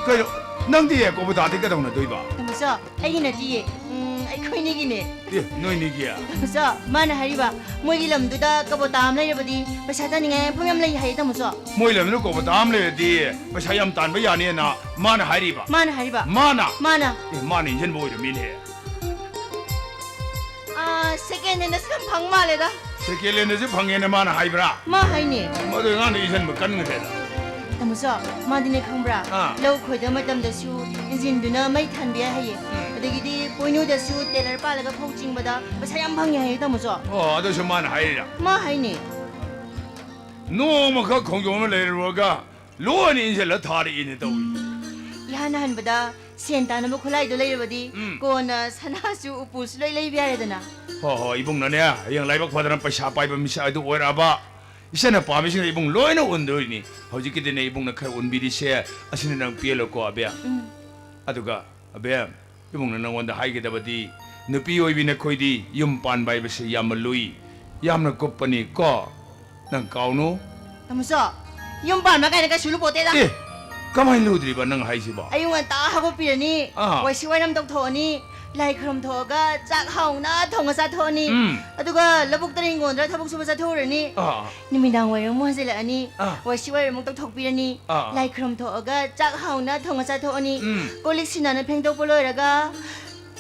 ꯀꯩꯅꯣ, ꯅꯪꯗꯤ ꯀꯕꯣꯇꯥꯗꯤ ꯀꯩꯗꯧꯅꯗꯣꯏꯕ? ꯇꯥꯃꯣ ꯆꯧ, ꯑꯩꯒꯤ ꯅꯠꯇꯤꯌꯦ꯫ ꯎꯝ, ꯑꯩꯈꯣꯏꯅꯤꯒꯤꯅꯦ꯫ ꯑꯦ, ꯅꯣꯏꯅꯤꯒꯤ? ꯇꯥꯃꯣ ꯆꯧ, ꯃꯥꯅ ꯍꯥꯏꯔꯤꯕ, ꯃꯣꯏꯒꯤ ꯂꯝꯗꯨꯗ ꯀꯕꯣꯇꯥ ꯑꯃ ꯂꯩꯔꯕꯗꯤ ꯄꯩꯁꯥ ꯇꯥꯅꯤꯡꯉꯥꯏ ꯃꯐꯝ ꯌꯥꯝ ꯂꯩ ꯍꯥꯏꯌꯦ, ꯇꯥꯃꯣ ꯆꯧ꯫ ꯃꯣꯏ ꯂꯝꯗꯨꯗ ꯀꯕꯣꯇꯥ ꯑꯃ ꯂꯩꯔꯗꯤ ꯄꯩꯁꯥ ꯌꯥꯝ ꯇꯥꯟꯕ ꯌꯥꯅꯤꯅ ꯃꯥꯅ ꯍꯥꯏꯔꯤꯕ? ꯃꯥꯅ ꯍꯥꯏꯔꯤꯕ꯫ ꯃꯥꯅ? ꯃꯥꯅ꯫ ꯑꯦ, ꯃꯥꯅ ꯏꯟꯖꯟꯕ ꯑꯣꯏꯔꯝꯃꯤꯅꯦ꯫ ꯑꯥ, second handꯗꯁꯨ ꯌꯥꯝ ꯐꯪ ꯃꯥꯜꯂꯦꯗ꯫ Second handꯗꯁꯨ ꯐꯪꯉꯦꯅ ꯃꯥꯅ ꯍꯥꯏꯕ꯭ꯔꯥ? ꯃꯥ ꯍꯥꯏꯅꯦ꯫ ꯃꯗꯨ ꯑꯉꯥꯡꯗꯣ ꯏꯟꯁꯤꯟꯕ ꯀꯟꯈ꯭ꯔꯦꯗ꯫ ꯇꯥꯃꯣ ꯆꯧ, ꯃꯥꯗꯤꯅꯦ ꯈꯪꯕ꯭ꯔꯥ? ꯑꯥ꯫ ꯂꯧ ꯈꯣꯏꯗꯕ ꯃꯇꯝꯗꯁꯨ ꯏꯟꯖꯤꯟꯗꯨꯅ ꯃꯩ ꯊꯥꯟꯕ ꯌꯥꯏ ꯍꯥꯏꯌꯦ꯫ ꯎꯝ꯫ ꯑꯗꯒꯤꯗꯤ ꯄꯣꯏꯅꯨꯗꯁꯨ ꯇꯦꯂꯔ ꯄꯥꯜꯂꯒ ꯐꯧ ꯆꯤꯡꯕꯗ ꯄꯩꯁꯥ ꯌꯥꯝ ꯐꯪꯉꯦ ꯍꯥꯏꯌꯦ, ꯇꯥꯃꯣ ꯆꯧ꯫ ꯑꯣ, ꯑꯗꯨꯁꯨ ꯃꯥꯅ ꯍꯥꯏꯔꯤꯔꯥ? ꯃꯥ ꯍꯥꯏꯅꯦ꯫ ꯅꯣꯡꯃꯈꯛ ꯈꯣꯡꯖꯣꯝꯗ ꯂꯩꯔꯨꯔꯒ ꯂꯣꯏꯅ ꯏꯟꯁꯤꯜꯂ ꯊꯥꯔꯛꯏꯅꯦ ꯇꯧꯔꯤ꯫ ꯏꯍꯥꯟ ꯍꯥꯟꯕꯗ ꯁꯦꯟ ꯇꯥꯅꯕ ꯈꯨꯠꯂꯥꯏꯗꯣ ꯂꯩꯔꯕꯗꯤ ꯎꯝ꯫ ꯀꯣꯟꯅ ꯁꯅꯥꯁꯨ ꯎꯄꯨꯁꯨ ꯂꯣꯏ ꯂꯩꯕ ꯌꯥꯔꯦꯗꯅ꯫ ꯍꯣ ꯍꯣ, ꯏꯕꯨꯡꯅꯅꯦ, ꯍꯌꯦꯡ ꯂꯥꯏꯕꯛ ꯐꯗꯅ ꯄꯩꯁꯥ ꯄꯥꯏꯕ ꯃꯤꯁꯛ ꯑꯗꯨ ꯑꯣꯏꯔꯛꯑꯕ, ꯏꯆꯟꯅ ꯄꯥꯝꯃꯤꯁꯤꯡꯗꯣ ꯏꯕꯨꯡ ꯂꯣꯏꯅ ꯎꯟꯗꯣꯏꯅꯤ꯫ ꯍꯧꯖꯤꯛꯀꯤꯗꯤꯅꯦ ꯏꯕꯨꯡꯅ ꯈꯔ ꯎꯟꯕꯤꯔꯤꯁꯦ, ꯑꯁꯤꯅ ꯅꯪ ꯄꯦꯜꯂꯣꯀꯣ ꯑꯕꯦꯝ꯫ ꯎꯝ꯫ ꯑꯗꯨꯒ ꯑꯕꯦꯝ, ꯏꯕꯨꯡꯅ ꯅꯪꯉꯣꯟꯗ ꯍꯥꯏꯒꯗꯕꯗꯤ, ꯅꯨꯄꯤ ꯑꯣꯏꯕꯤ ꯅꯈꯣꯏꯗꯤ ꯌꯨꯝ ꯄꯥꯟꯕ ꯍꯥꯏꯕꯁꯤ ꯌꯥꯝꯅ ꯂꯨꯏ, ꯌꯥꯝꯅ ꯀꯨꯞꯄꯅꯤ ꯀꯣ, ꯅꯪ ꯀꯥꯎꯅꯨ꯫ ꯇꯥꯃꯣ ꯆꯧ, ꯌꯨꯝ ꯄꯥꯟꯕ ꯀꯥꯏꯅ ꯀꯩꯁꯨ ꯂꯨꯄꯣꯠꯇꯦꯗ꯫ ꯑꯦ, ꯀꯃꯥꯏꯅ ꯂꯨꯗ꯭ꯔꯤꯕ ꯅꯪ ꯍꯥꯏꯁꯤꯕꯣ? ꯑꯌꯨꯛ ꯉꯟꯇꯥ ꯍꯧꯒꯠꯄꯤꯔꯅꯤ, ꯑꯥ꯫ ꯋꯥꯏꯁꯤꯠ ꯋꯥꯏꯔꯝ ꯇꯧꯊꯣꯛꯑꯅꯤ, ꯂꯥꯏ ꯈꯨꯔꯨꯝ ꯊꯣꯛꯑꯒ ꯆꯥꯛ ꯍꯥꯎꯅ ꯊꯣꯡꯉ ꯆꯥꯊꯣꯛꯑꯅꯤ꯫ ꯎꯝ꯫ ꯑꯗꯨꯒ ꯂꯧꯕꯨꯛꯇꯔ ꯍꯤꯡꯒꯣꯜꯗꯔ ꯊꯕꯛ ꯁꯨꯕ ꯆꯠꯊꯣꯛꯎꯔꯅꯤ꯫ ꯑꯥ꯫ ꯅꯨꯃꯤꯗꯥꯡ ꯋꯥꯏꯔꯝ ꯑꯃꯨꯛ ꯍꯟꯖꯤꯜꯂꯛꯑꯅꯤ, ꯑꯥ꯫ ꯋꯥꯏꯁꯤꯠ ꯋꯥꯏꯔꯝ ꯑꯃꯨꯛ ꯇꯧꯊꯣꯛꯄꯤꯔꯅꯤ, ꯑꯥ꯫ ꯂꯥꯏ ꯈꯨꯔꯨꯝ ꯊꯣꯛꯑꯒ ꯆꯥꯛ ꯍꯥꯎꯅ ꯊꯣꯡꯉ ꯆꯥꯊꯣꯛꯑꯅꯤ꯫ ꯎꯝ꯫ ꯀꯣꯜ ꯂꯤꯛ ꯁꯤꯟꯅꯥꯅ ꯐꯦꯡꯗꯣꯛꯄ ꯂꯣꯏꯔꯒ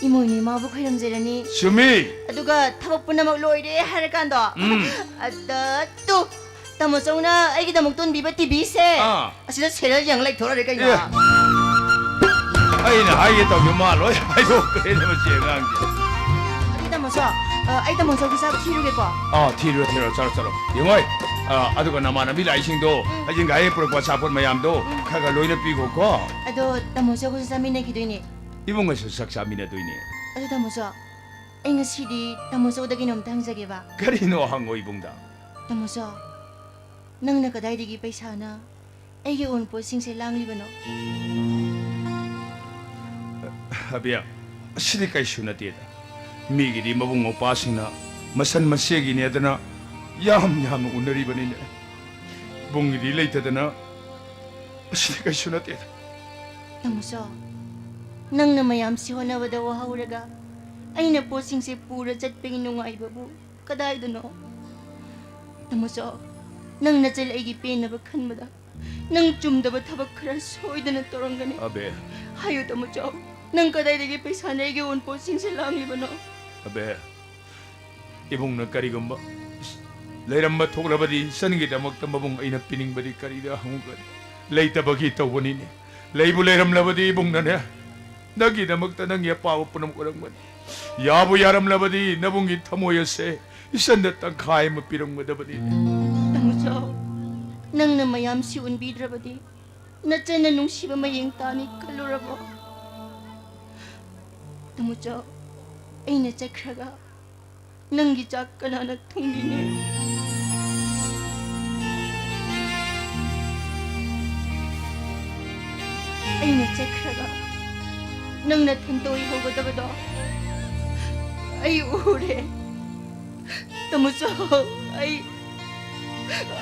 ꯏꯃꯣꯏꯅꯨ ꯏꯃꯥꯕꯨ ꯈꯣꯏꯔꯝꯖꯔꯅꯤ꯫ ꯆꯨꯝꯃꯤ꯫ ꯑꯗꯨꯒ ꯊꯕꯛ ꯄꯨꯝꯅꯃꯛ ꯂꯣꯏꯔꯦ ꯍꯥꯏꯔꯀꯥꯟꯗꯣ, ꯎꯝ꯫ ꯑꯗ ꯇꯨ, ꯇꯥꯃꯣ ꯆꯧꯅ ꯑꯩꯒꯤꯗꯃꯛ ꯇꯣꯟꯕꯤꯕ ꯇꯤꯚꯤꯁꯦ, ꯑꯥ꯫ ꯑꯁꯤꯗ serial ꯌꯦꯡ ꯂꯩꯊꯣꯔꯛꯑꯦ ꯀꯩꯅꯣ? ꯑꯦ꯫ ꯑꯩꯅ ꯍꯥꯏꯒꯦ ꯇꯧꯕꯗꯣ ꯃꯥ ꯂꯣꯏ ꯍꯥꯏꯗꯣꯛꯈ꯭ꯔꯦꯅꯦ ꯃꯁꯤ ꯑꯉꯥꯡꯁꯦ꯫ ꯑꯗꯨꯗꯤ ꯇꯥꯃꯣ ꯆꯧ, ꯑ, ꯑꯩ ꯇꯥꯃꯣ ꯆꯧꯒꯤ ꯆꯥꯛ ꯊꯤꯔꯨꯒꯦꯀꯣ꯫ ꯑꯥ, ꯊꯤꯔꯨꯔꯣ, ꯊꯤꯔꯨꯔꯣ, ꯆꯠꯂꯣ, ꯆꯠꯂꯣ꯫ ꯌꯦꯡꯉꯣꯏ, ꯑ, ꯑꯗꯨꯒ ꯅꯃꯥꯟꯅꯕꯤ ꯂꯥꯛꯏꯁꯤꯡꯗꯣ, ꯎꯝ꯫ ꯍꯌꯦꯡ ꯍꯌꯦꯡ ꯄꯨꯔꯛꯄ ꯑꯆꯥꯄꯣꯠ ꯃꯌꯥꯝꯗꯣ ꯎꯝ꯫ ꯈꯔ ꯈꯔ ꯂꯣꯏꯅ ꯄꯤꯈꯣꯀꯣ꯫ ꯑꯗꯣ ꯇꯥꯃꯣ ꯆꯧꯒꯁꯨ ꯆꯥꯃꯤꯟꯅꯈꯤꯗꯣꯏꯅꯦ꯫ ꯏꯕꯨꯡꯉꯣꯁꯨ ꯆꯥꯛ ꯆꯥꯃꯤꯟꯅꯗꯣꯏꯅꯦ꯫ ꯑꯗꯣ ꯇꯥꯃꯣ ꯆꯧ, ꯑꯩ ꯉꯁꯤꯗꯤ ꯇꯥꯃꯣ ꯆꯧꯗ ꯀꯩꯅꯣꯝꯇ ꯍꯪꯖꯒꯦꯕ꯫ ꯀꯔꯤꯅꯣ ꯍꯪꯉꯣ ꯏꯕꯨꯡꯗ꯫ ꯇꯥꯃꯣ ꯆꯧ, ꯅꯪꯅ ꯀꯗꯥꯏꯗꯒꯤ ꯄꯩꯁꯥꯅ ꯑꯩꯒꯤ ꯑꯎꯟꯄꯣꯠꯁꯤꯡꯁꯦ ꯂꯥꯡꯂꯤꯕꯅꯣ? ꯑꯕꯦ, ꯑꯁꯤꯗꯤ ꯀꯩꯁꯨ ꯅꯠꯇꯦꯗ꯫ ꯃꯤꯒꯤꯗꯤ ꯃꯕꯨꯡ ꯃꯧꯄ꯭ꯋꯥꯁꯤꯡꯅ ꯃꯆꯟ ꯃꯆꯦꯒꯤꯅꯦꯗꯅ ꯌꯥꯝ ꯌꯥꯝꯅ ꯎꯅꯔꯤꯕꯅꯤꯅꯦ꯫ ꯏꯕꯨꯡꯒꯤꯗꯤ ꯂꯩꯇꯗꯅ ꯑꯁꯤꯗꯤ ꯀꯩꯁꯨ ꯅꯠꯇꯦꯗ꯫ ꯇꯥꯃꯣ ꯆꯧ, ꯅꯪꯅ ꯃꯌꯥꯝꯁꯤ ꯍꯣꯠꯅꯕꯗ ꯋꯥꯍꯧꯔꯒ ꯑꯩꯅ ꯄꯣꯠꯁꯤꯡꯁꯦ ꯄꯨꯔ ꯆꯠꯄꯒꯤ ꯅꯨꯡꯉꯥꯏꯕꯕꯨ ꯀꯗꯥꯏꯗꯅꯣ? ꯇꯥꯃꯣ ꯆꯧ, ꯅꯪ ꯅꯆꯜ ꯑꯩꯒꯤ ꯄꯦꯟꯅꯕ ꯈꯟꯕꯗ ꯅꯪ ꯆꯨꯝꯗꯕ ꯊꯕꯛ ꯈꯔ ꯁꯣꯏꯗꯅ ꯇꯧꯔꯝꯒꯅꯤ꯫ ꯑꯕꯦ꯫ ꯍꯥꯏꯌꯨ ꯇꯥꯃꯣ ꯆꯧ, ꯅꯪ ꯀꯗꯥꯏꯗꯒꯤ ꯄꯩꯁꯥꯅ ꯑꯩꯒꯤ ꯑꯎꯟꯄꯣꯠꯁꯤꯡꯁꯦ ꯂꯥꯡꯂꯤꯕꯅꯣ? ꯑꯕꯦ, ꯏꯕꯨꯡꯅ ꯀꯔꯤꯒꯨꯝꯕ ꯂꯩꯔꯝꯕ ꯊꯣꯛꯂꯕꯗꯤ ꯏꯆꯟꯒꯤꯗꯃꯛꯇ ꯃꯕꯨꯡ ꯑꯩꯅ ꯄꯤꯅꯤꯡꯕꯗꯤ ꯀꯔꯤꯗ ꯍꯪꯉꯨꯒꯅꯤ? ꯂꯩꯇꯕꯒꯤ ꯇꯧꯕꯅꯤꯅꯦ꯫ ꯂꯩꯕꯨ ꯂꯩꯔꯝꯂꯕꯗꯤ ꯏꯕꯨꯡꯅꯅꯦ, ꯅꯪꯒꯤꯗꯃꯛꯇ ꯅꯪꯒꯤ ꯑꯄꯥꯝꯕ ꯄꯨꯝꯅꯃꯛ ꯑꯣꯏꯔꯝꯒꯅꯤ꯫ ꯌꯥꯕꯨ ꯌꯥꯔꯝꯂꯕꯗꯤ ꯅꯕꯨꯡꯒꯤ ꯊꯃꯣꯏ ꯑꯁꯦ ꯏꯆꯟꯗ ꯇꯪꯈꯥꯏ ꯑꯃ ꯄꯤꯔꯝꯒꯗꯕꯅꯤꯅꯦ꯫ ꯇꯥꯃꯣ ꯆꯧ, ꯅꯪꯅ ꯃꯌꯥꯝꯁꯤ ꯎꯟꯕꯤꯗ꯭ꯔꯕꯗꯤ ꯅꯆꯟꯅ ꯅꯨꯡꯁꯤꯕ ꯃꯌꯦꯡ ꯇꯥꯅꯤ ꯈꯜꯂꯨꯔꯕꯣ? ꯇꯥꯃꯣ ꯆꯧ, ꯑꯩꯅ ꯆꯠꯈ꯭ꯔꯒ ꯅꯪꯒꯤ ꯆꯥꯛ ꯀꯅꯥꯅ ꯊꯣꯡꯕꯤꯅꯤ? ꯑꯩꯅ ꯆꯠꯈ꯭ꯔꯒ ꯅꯪ ꯅꯊꯟꯇ ꯑꯣꯏꯍꯧꯒꯗꯕꯗꯣ ꯑꯩ ꯎꯔꯦ꯫ ꯇꯥꯃꯣ ꯆꯧ, ꯑꯩ,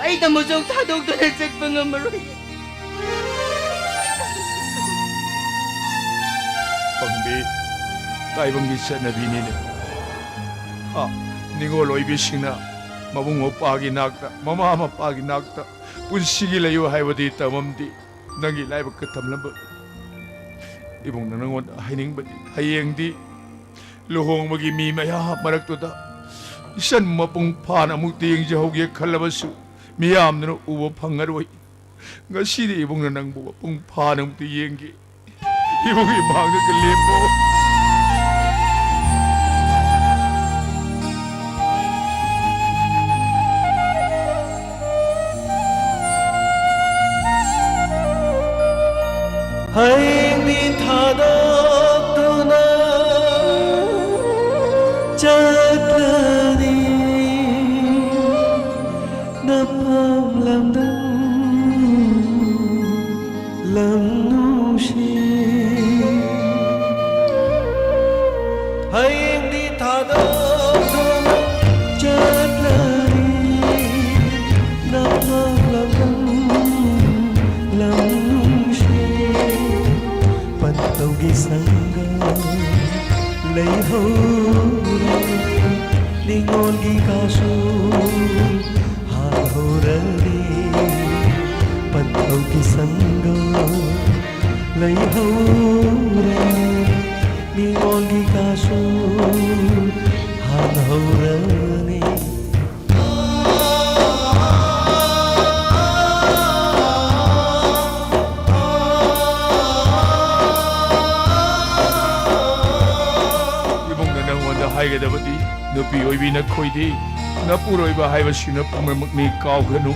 ꯑꯩ ꯇꯥꯃꯣ ꯆꯧ ꯊꯥꯗꯣꯛꯇꯨꯅ ꯆꯠꯄ ꯉꯝꯃꯔꯣꯏ꯫ ꯄꯥꯝꯕꯤ, ꯇꯥꯏꯕꯪꯒꯤ ꯆꯠꯅꯕꯤꯅꯤꯅꯦ꯫ ꯍꯥ, ꯅꯤꯉꯣꯜ ꯑꯣꯏꯕꯤꯁꯤꯡꯅ ꯃꯕꯨꯡ ꯃꯧꯄ꯭ꯋꯥꯒꯤ ꯅꯥꯛꯇ, ꯃꯃꯥ ꯃꯄꯥꯒꯤ ꯅꯥꯛꯇ ꯄꯨꯟꯁꯤꯒꯤ ꯂꯩꯌꯨ ꯍꯥꯏꯕꯗꯤ ꯇꯝꯃꯝꯗꯦ꯫ ꯅꯪꯒꯤ ꯂꯥꯏꯕꯛꯇ ꯇꯝꯂꯝꯕ ꯏꯕꯨꯡꯅ ꯅꯪꯉꯣꯟꯗ ꯍꯥꯏꯅꯤꯡꯕꯗꯤ, ꯍꯌꯦꯡꯗꯤ ꯂꯨꯍꯣꯡꯕꯒꯤ ꯃꯤ ꯃꯌꯥꯝ ꯃꯔꯛꯇꯨꯗ ꯏꯆꯟ ꯃꯄꯨꯡ ꯐꯥꯅ ꯑꯃꯨꯛꯇ ꯌꯦꯡꯖꯍꯧꯒꯦ ꯈꯜꯂꯕꯁꯨ, ꯃꯤꯌꯥꯝꯗꯨꯅ ꯎꯕ ꯐꯪꯉꯔꯣꯏ꯫ ꯉꯁꯤꯗꯤ ꯏꯕꯨꯡꯅ ꯅꯪꯕꯨ ꯃꯄꯨꯡ ꯐꯥꯅ ꯑꯃꯨꯛꯇ ꯌꯦꯡꯒꯦ꯫ ꯏꯕꯨꯡꯒꯤ ꯃꯥꯡꯗꯒ ꯂꯦꯞꯄꯣ꯫ ꯍꯌꯦꯡꯗꯤ ꯊꯥꯗꯣꯛꯇꯨꯅ ꯆꯠꯂꯅꯤ ꯅꯄꯥꯝ ꯂꯝꯗꯝ, ꯂꯝ ꯅꯨꯡꯁꯤ꯫ ꯍꯌꯦꯡꯗꯤ ꯊꯥꯗꯣꯛꯇꯨꯅ ꯆꯠꯂꯅꯤ ꯅꯄꯥꯝ ꯂꯝꯗꯝ, ꯂꯝ ꯅꯨꯡꯁꯤ꯫ ꯄꯟꯊꯧꯒꯤ ꯁꯪꯒ ꯂꯩꯍꯧꯔꯦ ꯅꯤꯉꯣꯜꯒꯤ ꯀꯥꯁꯨ ꯍꯥꯟꯍꯧꯔꯅꯤ꯫ ꯄꯟꯊꯧꯒꯤ ꯁꯪꯒ ꯂꯩꯍꯧꯔꯦ ꯅꯤꯉꯣꯜꯒꯤ ꯀꯥꯁꯨ ꯍꯥꯟꯍꯧꯔꯅꯤ꯫ ꯏꯕꯨꯡꯅ ꯅꯪꯉꯣꯟꯗ ꯍꯥꯏꯒꯗꯕꯗꯤ, ꯅꯨꯄꯤ ꯑꯣꯏꯕꯤ ꯅꯈꯣꯏꯗꯤ ꯅꯄꯨꯔꯣꯏꯕ ꯍꯥꯏꯕꯁꯤꯅ ꯄꯨꯝꯅꯃꯛꯅꯤ, ꯀꯥꯎꯒꯅꯨ꯫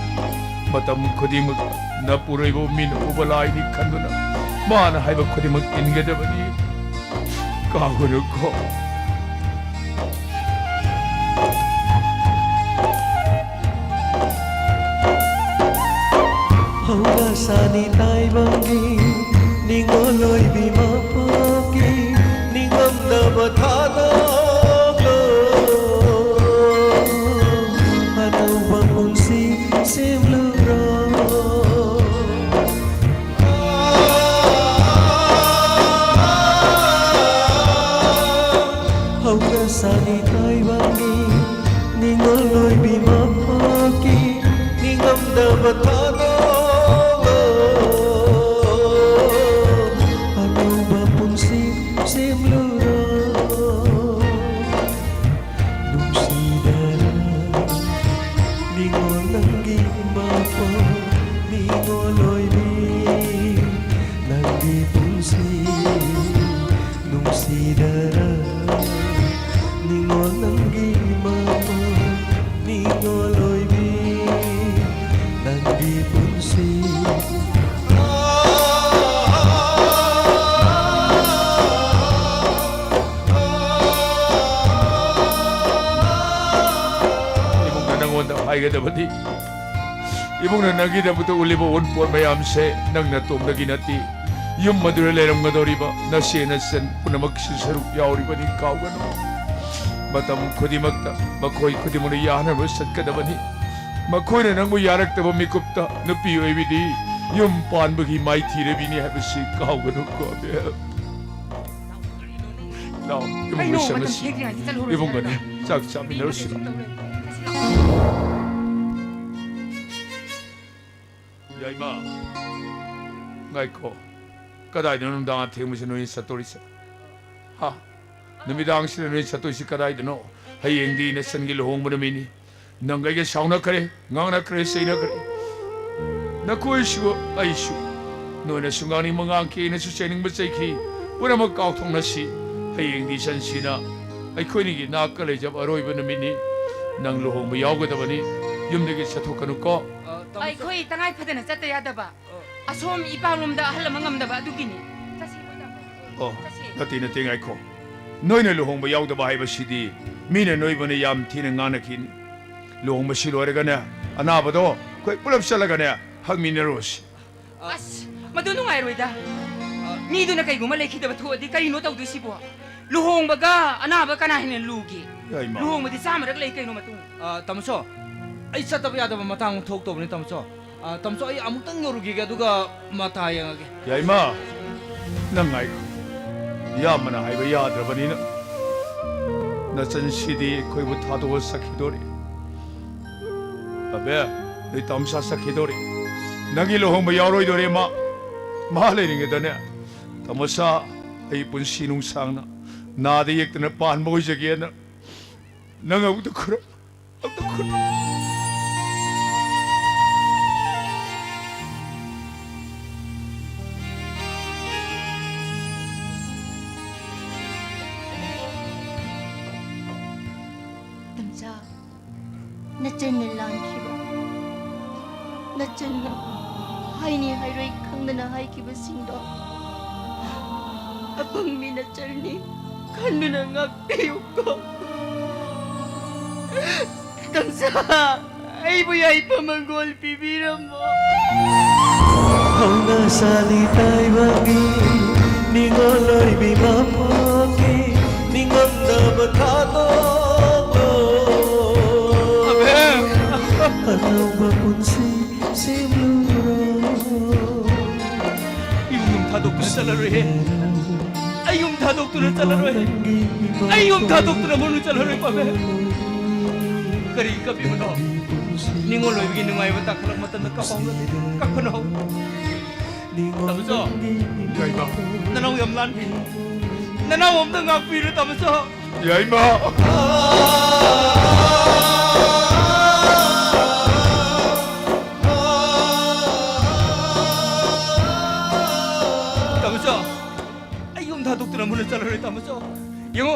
ꯃꯇꯝ ꯈꯨꯗꯤꯡꯃꯛ ꯅꯄꯨꯔꯣꯏꯕꯕꯨ ꯃꯤꯅ ꯎꯕ ꯂꯥꯏꯅꯤ ꯈꯟꯗꯨꯅ ꯃꯥꯅ ꯍꯥꯏꯕ ꯈꯨꯗꯤꯡꯃꯛ ꯏꯟꯒꯗꯕꯅꯤ꯫ ꯀꯥꯎꯒꯅꯨꯀꯣ꯫ ꯍꯧꯔꯁꯥꯅꯤ ꯇꯥꯏꯕꯪꯒꯤ ꯅꯤꯡꯉꯣꯜ ꯑꯣꯏꯕꯤ ꯃꯄꯣꯛꯀꯤ ꯅꯤꯡꯉꯝꯗꯕ ꯊꯥꯗꯣꯛꯂꯣ꯫ ꯑꯅꯧꯕ ꯄꯨꯟꯁꯤ ꯁꯦꯝꯂꯨꯔꯣ꯫ ꯍꯧꯔꯁꯥꯅꯤ ꯇꯥꯏꯕꯪꯒꯤ ꯅꯤꯡꯉꯣꯜ ꯑꯣꯏꯕꯤ ꯃꯄꯣꯛꯀꯤ ꯅꯤꯡꯉꯝꯗꯕ ꯊꯥꯗꯣꯛꯂꯣ꯫ ꯑꯅꯧꯕ ꯄꯨꯟꯁꯤ ꯁꯦꯝꯂꯨꯔꯣ꯫ ꯅꯨꯡꯁꯤꯗꯔ ꯅꯤꯡꯉꯣꯜ ꯅꯪꯒꯤ ꯃꯄꯣꯛ ꯅꯤꯡꯉꯣꯜ ꯑꯣꯏꯕꯤ ꯅꯪꯒꯤ ꯄꯨꯟꯁꯤ ꯍꯥꯏꯒꯗꯕꯅꯤ꯫ ꯏꯕꯨꯡꯅ ꯅꯪꯒꯤꯗꯃꯛꯇ ꯎꯠꯂꯤꯕ ꯑꯎꯟꯄꯣꯠ ꯃꯌꯥꯝꯁꯦ ꯅꯪ ꯅꯇꯣꯝꯗꯒꯤ ꯅꯠꯇꯦ꯫ ꯌꯨꯝ ꯑꯗꯨꯗ ꯂꯩꯔꯝꯒꯗꯧꯔꯤꯕ ꯅꯆꯦ ꯅꯆꯟ ꯄꯨꯝꯅꯃꯛꯁꯨ ꯁꯔꯨꯛ ꯌꯥꯎꯔꯤꯕꯅꯤ, ꯀꯥꯎꯒꯅꯨ꯫ ꯃꯇꯝ ꯈꯨꯗꯤꯡꯃꯛꯇ ꯃꯈꯣꯏ ꯈꯨꯗꯤꯡꯃꯛꯅ ꯌꯥꯅꯕ ꯆꯠꯀꯗꯕꯅꯤ꯫ ꯃꯈꯣꯏꯅ ꯅꯪꯕꯨ ꯌꯥꯔꯛꯇꯕ ꯃꯤꯀꯨꯞꯇ ꯅꯨꯄꯤ ꯑꯣꯏꯕꯤꯗꯤ ꯌꯨꯝ ꯄꯥꯟꯕꯒꯤ ꯃꯥꯏꯊꯤꯔꯕꯤꯅꯤ ꯍꯥꯏꯕꯁꯤ ꯀꯥꯎꯒꯅꯨꯀꯣ, ꯑꯕꯦꯜ꯫ ꯂꯥꯎ, ꯏꯕꯨꯡ ꯀꯩꯅꯣ, ꯃꯇꯝ ꯆꯪꯉꯁꯤ꯫ ꯊꯦꯡꯗ꯭ꯔꯤꯉꯩꯗ ꯆꯠꯂꯨꯔꯁꯤ ꯏꯕꯨꯡꯒꯅꯦ, ꯍꯥꯏꯔꯒ꯫ ꯆꯥꯛ ꯆꯥꯃꯤꯟꯅꯔꯨꯁꯤ꯫ ꯀꯩꯅꯣ ꯇꯧꯔꯦ? ꯌꯥꯏꯃ, ꯉꯥꯏꯈꯣ꯫ ꯀꯗꯥꯏꯗꯅꯣ ꯅꯨꯡꯗꯥꯡ ꯑꯊꯦꯡꯕꯁꯤ ꯅꯣꯏꯅ ꯆꯠꯇꯣꯔꯤꯁꯦ? ꯍꯥ? ꯅꯨꯃꯤꯗꯥꯡꯁꯤꯗ ꯅꯣꯏ ꯆꯠꯇꯣꯏꯁꯤ ꯀꯗꯥꯏꯗꯅꯣ? ꯍꯌꯦꯡꯗꯤ ꯅꯆꯟꯒꯤ ꯂꯨꯍꯣꯡꯕ ꯅꯨꯃꯤꯠꯅꯤ꯫ ꯅꯪ ꯑꯩꯒ ꯁꯥꯎꯅꯈ꯭ꯔꯦ, ꯉꯥꯡꯅꯈ꯭ꯔꯦ, ꯆꯩꯅꯈ꯭ꯔꯦ꯫ ꯅꯈꯣꯏꯁꯨ ꯑꯩꯁꯨ ꯅꯣꯏꯅꯁꯨ ꯉꯥꯡꯅꯤꯡꯕ ꯉꯥꯡꯈꯤ, ꯑꯩꯅꯁꯨ ꯆꯩꯅꯤꯡꯕ ꯆꯩꯈꯤ꯫ ꯄꯨꯝꯅꯃꯛ ꯀꯥꯎꯊꯣꯛꯅꯁꯤ꯫ ꯍꯌꯦꯡꯗꯤ ꯏꯆꯟꯁꯤꯅ ꯑꯩꯈꯣꯏꯅꯤꯒꯤ ꯅꯥꯛꯀ ꯂꯩꯖꯕ ꯑꯔꯣꯏꯕ ꯅꯨꯃꯤꯠꯅꯤ꯫ ꯅꯪ ꯂꯨꯍꯣꯡꯕ ꯌꯥꯎꯒꯗꯕꯅꯤ꯫ ꯌꯨꯝꯗꯒꯤ ꯆꯠꯊꯣꯛꯀꯅꯨꯀꯣ꯫ ꯑ, ꯇꯥꯃꯣ, ꯑꯩꯈꯣꯏ ꯇꯉꯥꯏ ꯐꯗꯅ ꯆꯠꯇ ꯌꯥꯗꯕ꯫ ꯑ꯫ ꯑꯁꯣꯝ ꯏꯄꯥꯛꯂꯣꯝꯗ ꯑꯍꯜ ꯑꯃ ꯉꯝꯗꯕ ꯑꯗꯨꯒꯤꯅꯤ꯫ ꯆꯠꯁꯤ, ꯃꯣꯏꯗ꯫ ꯑꯣ, ꯆꯠꯁꯤ꯫ ꯅꯠꯇꯦ, ꯅꯠꯇꯦ, ꯉꯥꯏꯈꯣ꯫ ꯅꯣꯏꯅ ꯂꯨꯍꯣꯡꯕ ꯌꯥꯎꯗꯕ ꯍꯥꯏꯕꯁꯤꯗꯤ ꯃꯤꯅ ꯅꯣꯏꯕꯨꯅ ꯌꯥꯝ ꯊꯤꯅ ꯉꯥꯡꯅꯈꯤꯅꯤ꯫ ꯂꯨꯍꯣꯡꯕꯁꯤ ꯂꯣꯏꯔꯒꯅꯦ, ꯑꯅꯥꯕꯗꯣ ꯑꯩꯈꯣꯏ ꯄꯨꯂꯞ ꯆꯠꯂꯒꯅꯦ ꯍꯪꯃꯤꯟꯅꯔꯨꯁꯤ꯫ ꯑꯁ, ꯃꯗꯨ ꯅꯨꯡꯉꯥꯏꯔꯣꯏꯗ꯫ ꯃꯤꯗꯨꯅ ꯀꯩꯒꯨꯝꯕ ꯂꯩꯈꯤꯗꯕ ꯊꯣꯛꯑꯗꯤ ꯀꯔꯤꯅꯣ ꯇꯧꯗꯣꯏꯁꯤꯕꯣ? ꯂꯨꯍꯣꯡꯕꯒ ꯑꯅꯥꯕ ꯀꯅꯥ ꯍꯦꯟꯅ ꯂꯨꯒꯦ? ꯌꯥꯏꯃ꯫ ꯂꯨꯍꯣꯡꯕꯗꯤ ꯆꯥꯝꯃꯔꯛ ꯂꯩ ꯀꯩꯅꯣ ꯃꯇꯨꯡ꯫ ꯑ, ꯇꯥꯃꯣꯆꯧ, ꯑꯩ ꯆꯠꯇꯕ ꯌꯥꯗꯕ ꯃꯇꯥꯡ ꯑꯃ ꯊꯣꯛꯇꯧꯕꯅꯤ, ꯇꯥꯃꯣꯆꯧ꯫ ꯑ, ꯇꯥꯃꯣꯆꯧ, ꯑꯩ ꯑꯃꯨꯛꯇꯪ ꯌꯧꯔꯨꯈꯤꯒꯦ, ꯑꯗꯨꯒ ꯃꯇꯥ ꯌꯦꯡꯉꯒꯦ꯫ ꯌꯥꯏꯃ, ꯅꯪ ꯉꯥꯏꯈꯣ꯫ ꯏꯌꯥꯝꯕꯅ ꯍꯥꯏꯕ ꯌꯥꯗ꯭ꯔꯕꯅꯤꯅ, ꯅꯆꯟꯁꯤꯗꯤ ꯑꯩꯈꯣꯏꯕꯨ ꯊꯥꯗꯣꯛꯑ ꯆꯠꯈꯤꯗꯣꯔꯦ꯫ ꯑꯕꯦ, ꯅꯣꯏ ꯇꯥꯃꯣꯆꯥ ꯆꯠꯈꯤꯗꯣꯔꯦ꯫ ꯅꯪꯒꯤ ꯂꯨꯍꯣꯡꯕ ꯌꯥꯎꯔꯣꯏꯗꯣꯔꯦ ꯃꯥ꯫ ꯃꯥ ꯂꯩꯔꯤꯉꯩꯗꯅꯦ, ꯇꯥꯃꯣꯆꯥ, ꯑꯩ ꯄꯨꯟꯁꯤ ꯅꯨꯡꯁꯥꯡꯅ ꯅꯥꯗ ꯌꯦꯛꯇꯅ ꯄꯥꯟꯕ ꯑꯣꯏꯖꯒꯦꯅ ꯅꯪ ꯑꯃꯨꯛꯇ ꯈꯨꯔꯨꯝ꯫ ꯇꯥꯃꯣꯆꯥ, ꯅꯆꯟꯅ ꯂꯥꯟꯈꯤꯕ, ꯅꯆꯟꯅ ꯍꯥꯏꯅꯤ ꯍꯥꯏꯔꯣꯏ ꯈꯪꯗꯅ ꯍꯥꯏꯈꯤꯕꯁꯤꯡꯗꯣ ꯑꯄꯪꯕꯤ ꯅꯆꯟꯅꯤ ꯈꯟꯗꯨꯅ ꯉꯥꯛꯄꯤꯌꯨꯀꯣ꯫ ꯇꯥꯃꯣꯆꯥ, ꯑꯩꯕꯨ ꯌꯥꯏꯐ ꯃꯪꯒꯣꯜ ꯄꯤꯕꯤꯔꯝꯃꯣ꯫ ꯍꯧꯅꯁꯥꯅꯤ ꯇꯥꯏꯕꯪꯒꯤ ꯅꯤꯉꯣꯜ ꯑꯣꯏꯕꯤ ꯃꯄꯣꯛꯀꯤ ꯅꯤꯡꯉꯝꯗꯕ ꯊꯥꯗꯣꯛꯂꯣ꯫ ꯑꯕꯦꯝ! ꯑꯅꯧꯕ ꯄꯨꯟꯁꯤ ꯁꯦꯝꯂꯨꯔꯣ꯫ ꯌꯨꯝ ꯊꯥꯗꯣꯛꯇꯨꯅ ꯆꯠꯂꯔꯣꯏꯍꯦ꯫ ꯑꯩ ꯌꯨꯝ ꯊꯥꯗꯣꯛꯇꯨꯅ ꯆꯠꯂꯔꯣꯏ꯫ ꯑꯩ ꯌꯨꯝ ꯊꯥꯗꯣꯛꯇꯨꯅ ꯃꯨꯟꯅ ꯆꯠꯂꯔꯣꯏ, ꯄꯥꯝꯃꯦ꯫ ꯀꯔꯤ ꯀꯞꯄꯤꯕꯅꯣ? ꯅꯤꯡꯉꯣꯜ ꯑꯣꯏꯕꯒꯤ ꯅꯨꯡꯉꯥꯏꯕ ꯇꯥꯡꯈꯠꯂꯛꯄ ꯃꯇꯝꯗ ꯀꯞꯍꯧꯅꯗꯦ꯫ ꯀꯞꯀꯅꯨ꯫ ꯇꯥꯃꯣꯆꯧ꯫ ꯀꯩꯅꯣ? ꯅꯅꯥꯎ ꯌꯥꯝ ꯂꯥꯟꯈ꯭ꯔꯦ꯫ ꯅꯅꯥꯎ ꯑꯝꯇ ꯉꯥꯛꯄꯤꯔꯣ, ꯇꯥꯃꯣꯆꯧ꯫ ꯌꯥꯏꯃ! ꯇꯥꯃꯣꯆꯧ, ꯑꯩ ꯌꯨꯝ ꯊꯥꯗꯣꯛꯇꯨꯅ ꯃꯨꯟꯅ ꯆꯠꯂꯔꯣꯏ, ꯇꯥꯃꯣꯆꯧ꯫ ꯌꯦꯡꯉꯣ,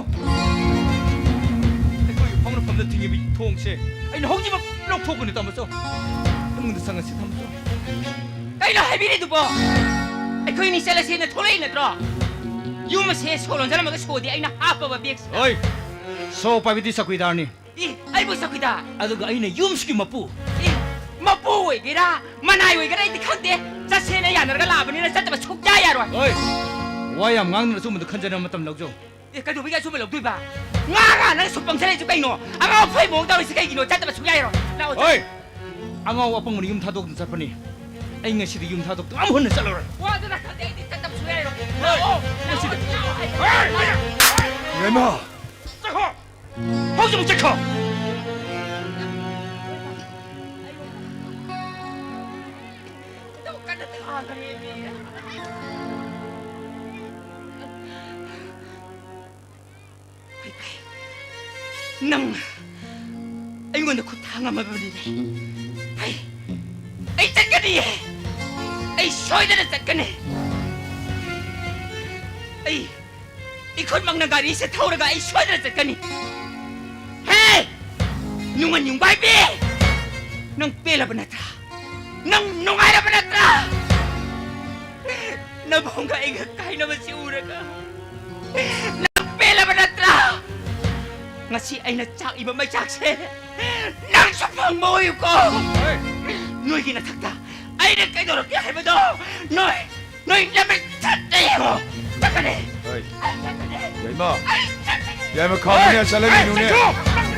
ꯑꯩꯈꯣꯏꯒꯤ ꯐꯥꯎꯅꯐꯝꯗ ꯊꯤꯡꯉꯤꯕ ꯊꯣꯡꯁꯦ ꯑꯩꯅ ꯍꯧꯖꯤꯛꯃꯛ ꯂꯧꯊꯣꯛꯀꯅꯤ, ꯇꯥꯃꯣꯆꯧ꯫ ꯏꯃꯨꯡꯗ ꯆꯪꯉꯁꯤ, ꯇꯥꯃꯣꯆꯧ꯫ ꯀꯩꯅꯣ ꯍꯥꯏꯕꯤꯔꯤꯗꯨꯕꯣ? ꯑꯩꯈꯣꯏꯅꯤ ꯆꯠꯂꯁꯦꯅ ꯊꯣꯛꯂꯛꯏ ꯅꯠꯇ꯭ꯔꯣ? ꯌꯨꯝ ꯑꯁꯦ ꯁꯣ ꯂꯣꯟꯖꯜꯂꯝꯃꯒ ꯁꯣꯗꯤ ꯑꯩꯅ ꯍꯥꯞꯄꯕ ꯕꯦꯒꯁꯤꯗ꯫ ꯍꯣꯏ, ꯁꯣ ꯄꯥꯏꯕꯤꯗꯤ ꯆꯧꯀꯤꯗꯥꯔꯅꯤ꯫ ꯏ, ꯑꯩꯕꯨ ꯆꯧꯀꯤꯗꯥꯔ? ꯑꯗꯨꯒ ꯑꯩꯅ ꯌꯨꯝꯁꯤꯒꯤ ꯃꯄꯨ꯫ ꯏ, ꯃꯄꯨ ꯑꯣꯏꯒꯦꯔꯥ, ꯃꯅꯥꯏ ꯑꯣꯏꯒꯦꯔꯥ ꯑꯩꯗꯤ ꯈꯪꯗꯦ꯫ ꯆꯠꯁꯦꯅ ꯌꯥꯅꯔꯒ ꯂꯥꯛꯑꯕꯅꯤꯅ ꯆꯠꯇꯕ ꯁꯨꯛꯌꯥ ꯌꯥꯔꯣꯏ꯫ ꯍꯣꯏ, ꯋꯥ ꯌꯥꯝ ꯉꯥꯡꯗꯅ ꯑꯆꯨꯝꯕꯗ ꯈꯟꯖꯅꯕ ꯃꯇꯝ ꯂꯧꯖꯧ꯫ ꯑꯦ, ꯀꯩꯗꯧꯕꯒꯤ ꯑꯆꯨꯝꯕ ꯂꯧꯗꯣꯏꯕ? ꯉꯥ ꯉꯥ ꯅꯪ ꯁꯨꯝ ꯄꯪꯁꯜꯂꯛꯏꯁꯤ ꯀꯩꯅꯣ? ꯑꯉꯥꯎ ꯑꯐꯩ ꯃꯑꯣꯡ ꯇꯧꯔꯤꯁꯤ ꯀꯩꯒꯤꯅꯣ? ꯆꯠꯇꯕ ꯁꯨꯛꯌꯥ ꯌꯥꯔꯣꯏ꯫ ꯂꯥꯛꯑꯣ, ꯍꯣꯏ, ꯆꯠꯂꯣ꯫ ꯑꯉꯥꯎ ꯑꯄꯪꯕꯅ ꯌꯨꯝ ꯊꯥꯗꯣꯛꯇꯨꯅ ꯆꯠꯄꯅꯤ꯫ ꯑꯩ ꯉꯁꯤꯗꯤ ꯌꯨꯝ ꯊꯥꯗꯣꯛꯇꯨꯅ ꯑꯃꯨꯛ ꯍꯟꯅ ꯆꯠꯂꯔꯣꯏ꯫ ꯋꯥꯗꯨꯅ ꯈꯪꯗꯦ, ꯑꯩꯗꯤ ꯆꯠꯇꯕ ꯁꯨꯛꯌꯥ ꯌꯥꯔꯣꯏ꯫ ꯂꯥꯛꯑꯣ, ꯉꯁꯤꯗꯤ꯫ ꯂꯥꯛꯑꯣ, ꯂꯥꯛꯑꯣ꯫ ꯏꯕꯦꯝꯃ! ꯆꯠꯈꯣ! ꯍꯧꯖꯤꯛꯃꯛ ꯆꯠꯈꯣ! ꯀꯟꯅ ꯊꯥꯈ꯭ꯔꯦ꯫ ꯐꯩ, ꯐꯩ꯫ ꯅꯪ ꯑꯩꯉꯣꯟꯗ ꯈꯨꯠ ꯊꯥꯡ ꯑꯃꯕꯅꯤꯅꯦ꯫ ꯐꯩ꯫ ꯑꯩ ꯆꯠꯀꯅꯤꯌꯦ꯫ ꯑꯩ ꯁꯣꯏꯗꯅ ꯆꯠꯀꯅꯤ꯫ ꯑꯩ ꯏꯈꯨꯠꯃꯛꯅ ꯒꯥꯔꯤꯁꯦ ꯊꯧꯔꯒ ꯑꯩ ꯁꯣꯏꯗꯅ ꯆꯠꯀꯅꯤ꯫ ꯍꯦ! ꯅꯨꯡꯉꯟ ꯌꯨꯡꯕꯥꯏꯕꯤ! ꯅꯪ ꯄꯦꯜꯂꯕ ꯅꯠꯇ꯭ꯔꯥ? ꯅꯪ ꯅꯨꯡꯉꯥꯏꯔꯕ ꯅꯠꯇ꯭ꯔꯥ? ꯅꯕꯨꯡꯒ ꯑꯩꯒ ꯀꯥꯏꯅꯕꯁꯤ ꯎꯔꯒ ꯅꯪ ꯄꯦꯜꯂꯕ ꯅꯠꯇ꯭ꯔꯥ? ꯁꯤ ꯑꯩꯅ ꯆꯥꯛꯏꯕ ꯃꯩꯆꯥꯛꯁꯦ ꯅꯪꯁꯨ ꯐꯪꯕ ꯑꯣꯏꯌꯨꯀꯣ꯫ ꯅꯣꯏꯒꯤ ꯅꯊꯛꯇ ꯑꯩꯅ ꯀꯩꯗꯧꯔꯛꯀꯦ ꯍꯥꯏꯕꯗꯣ ꯅꯣꯏ, ꯅꯣꯏ ꯅꯃꯤꯠ ꯊꯠꯇ ꯌꯦꯡꯉꯣ꯫ ꯆꯠꯀꯅꯤ꯫ ꯍꯣꯏ꯫ ꯑꯩ ꯆꯠꯀꯅꯤ꯫ ꯌꯥꯏꯃ꯫ ꯑꯩ ꯆꯠꯀꯅꯤ꯫ ꯌꯥꯏꯃ, ꯈꯥꯝꯃꯨꯅꯦ, ꯑꯩ ꯆꯠꯂꯒꯦ, ꯅꯨꯅꯦ꯫ ꯆꯠꯀꯅꯤ꯫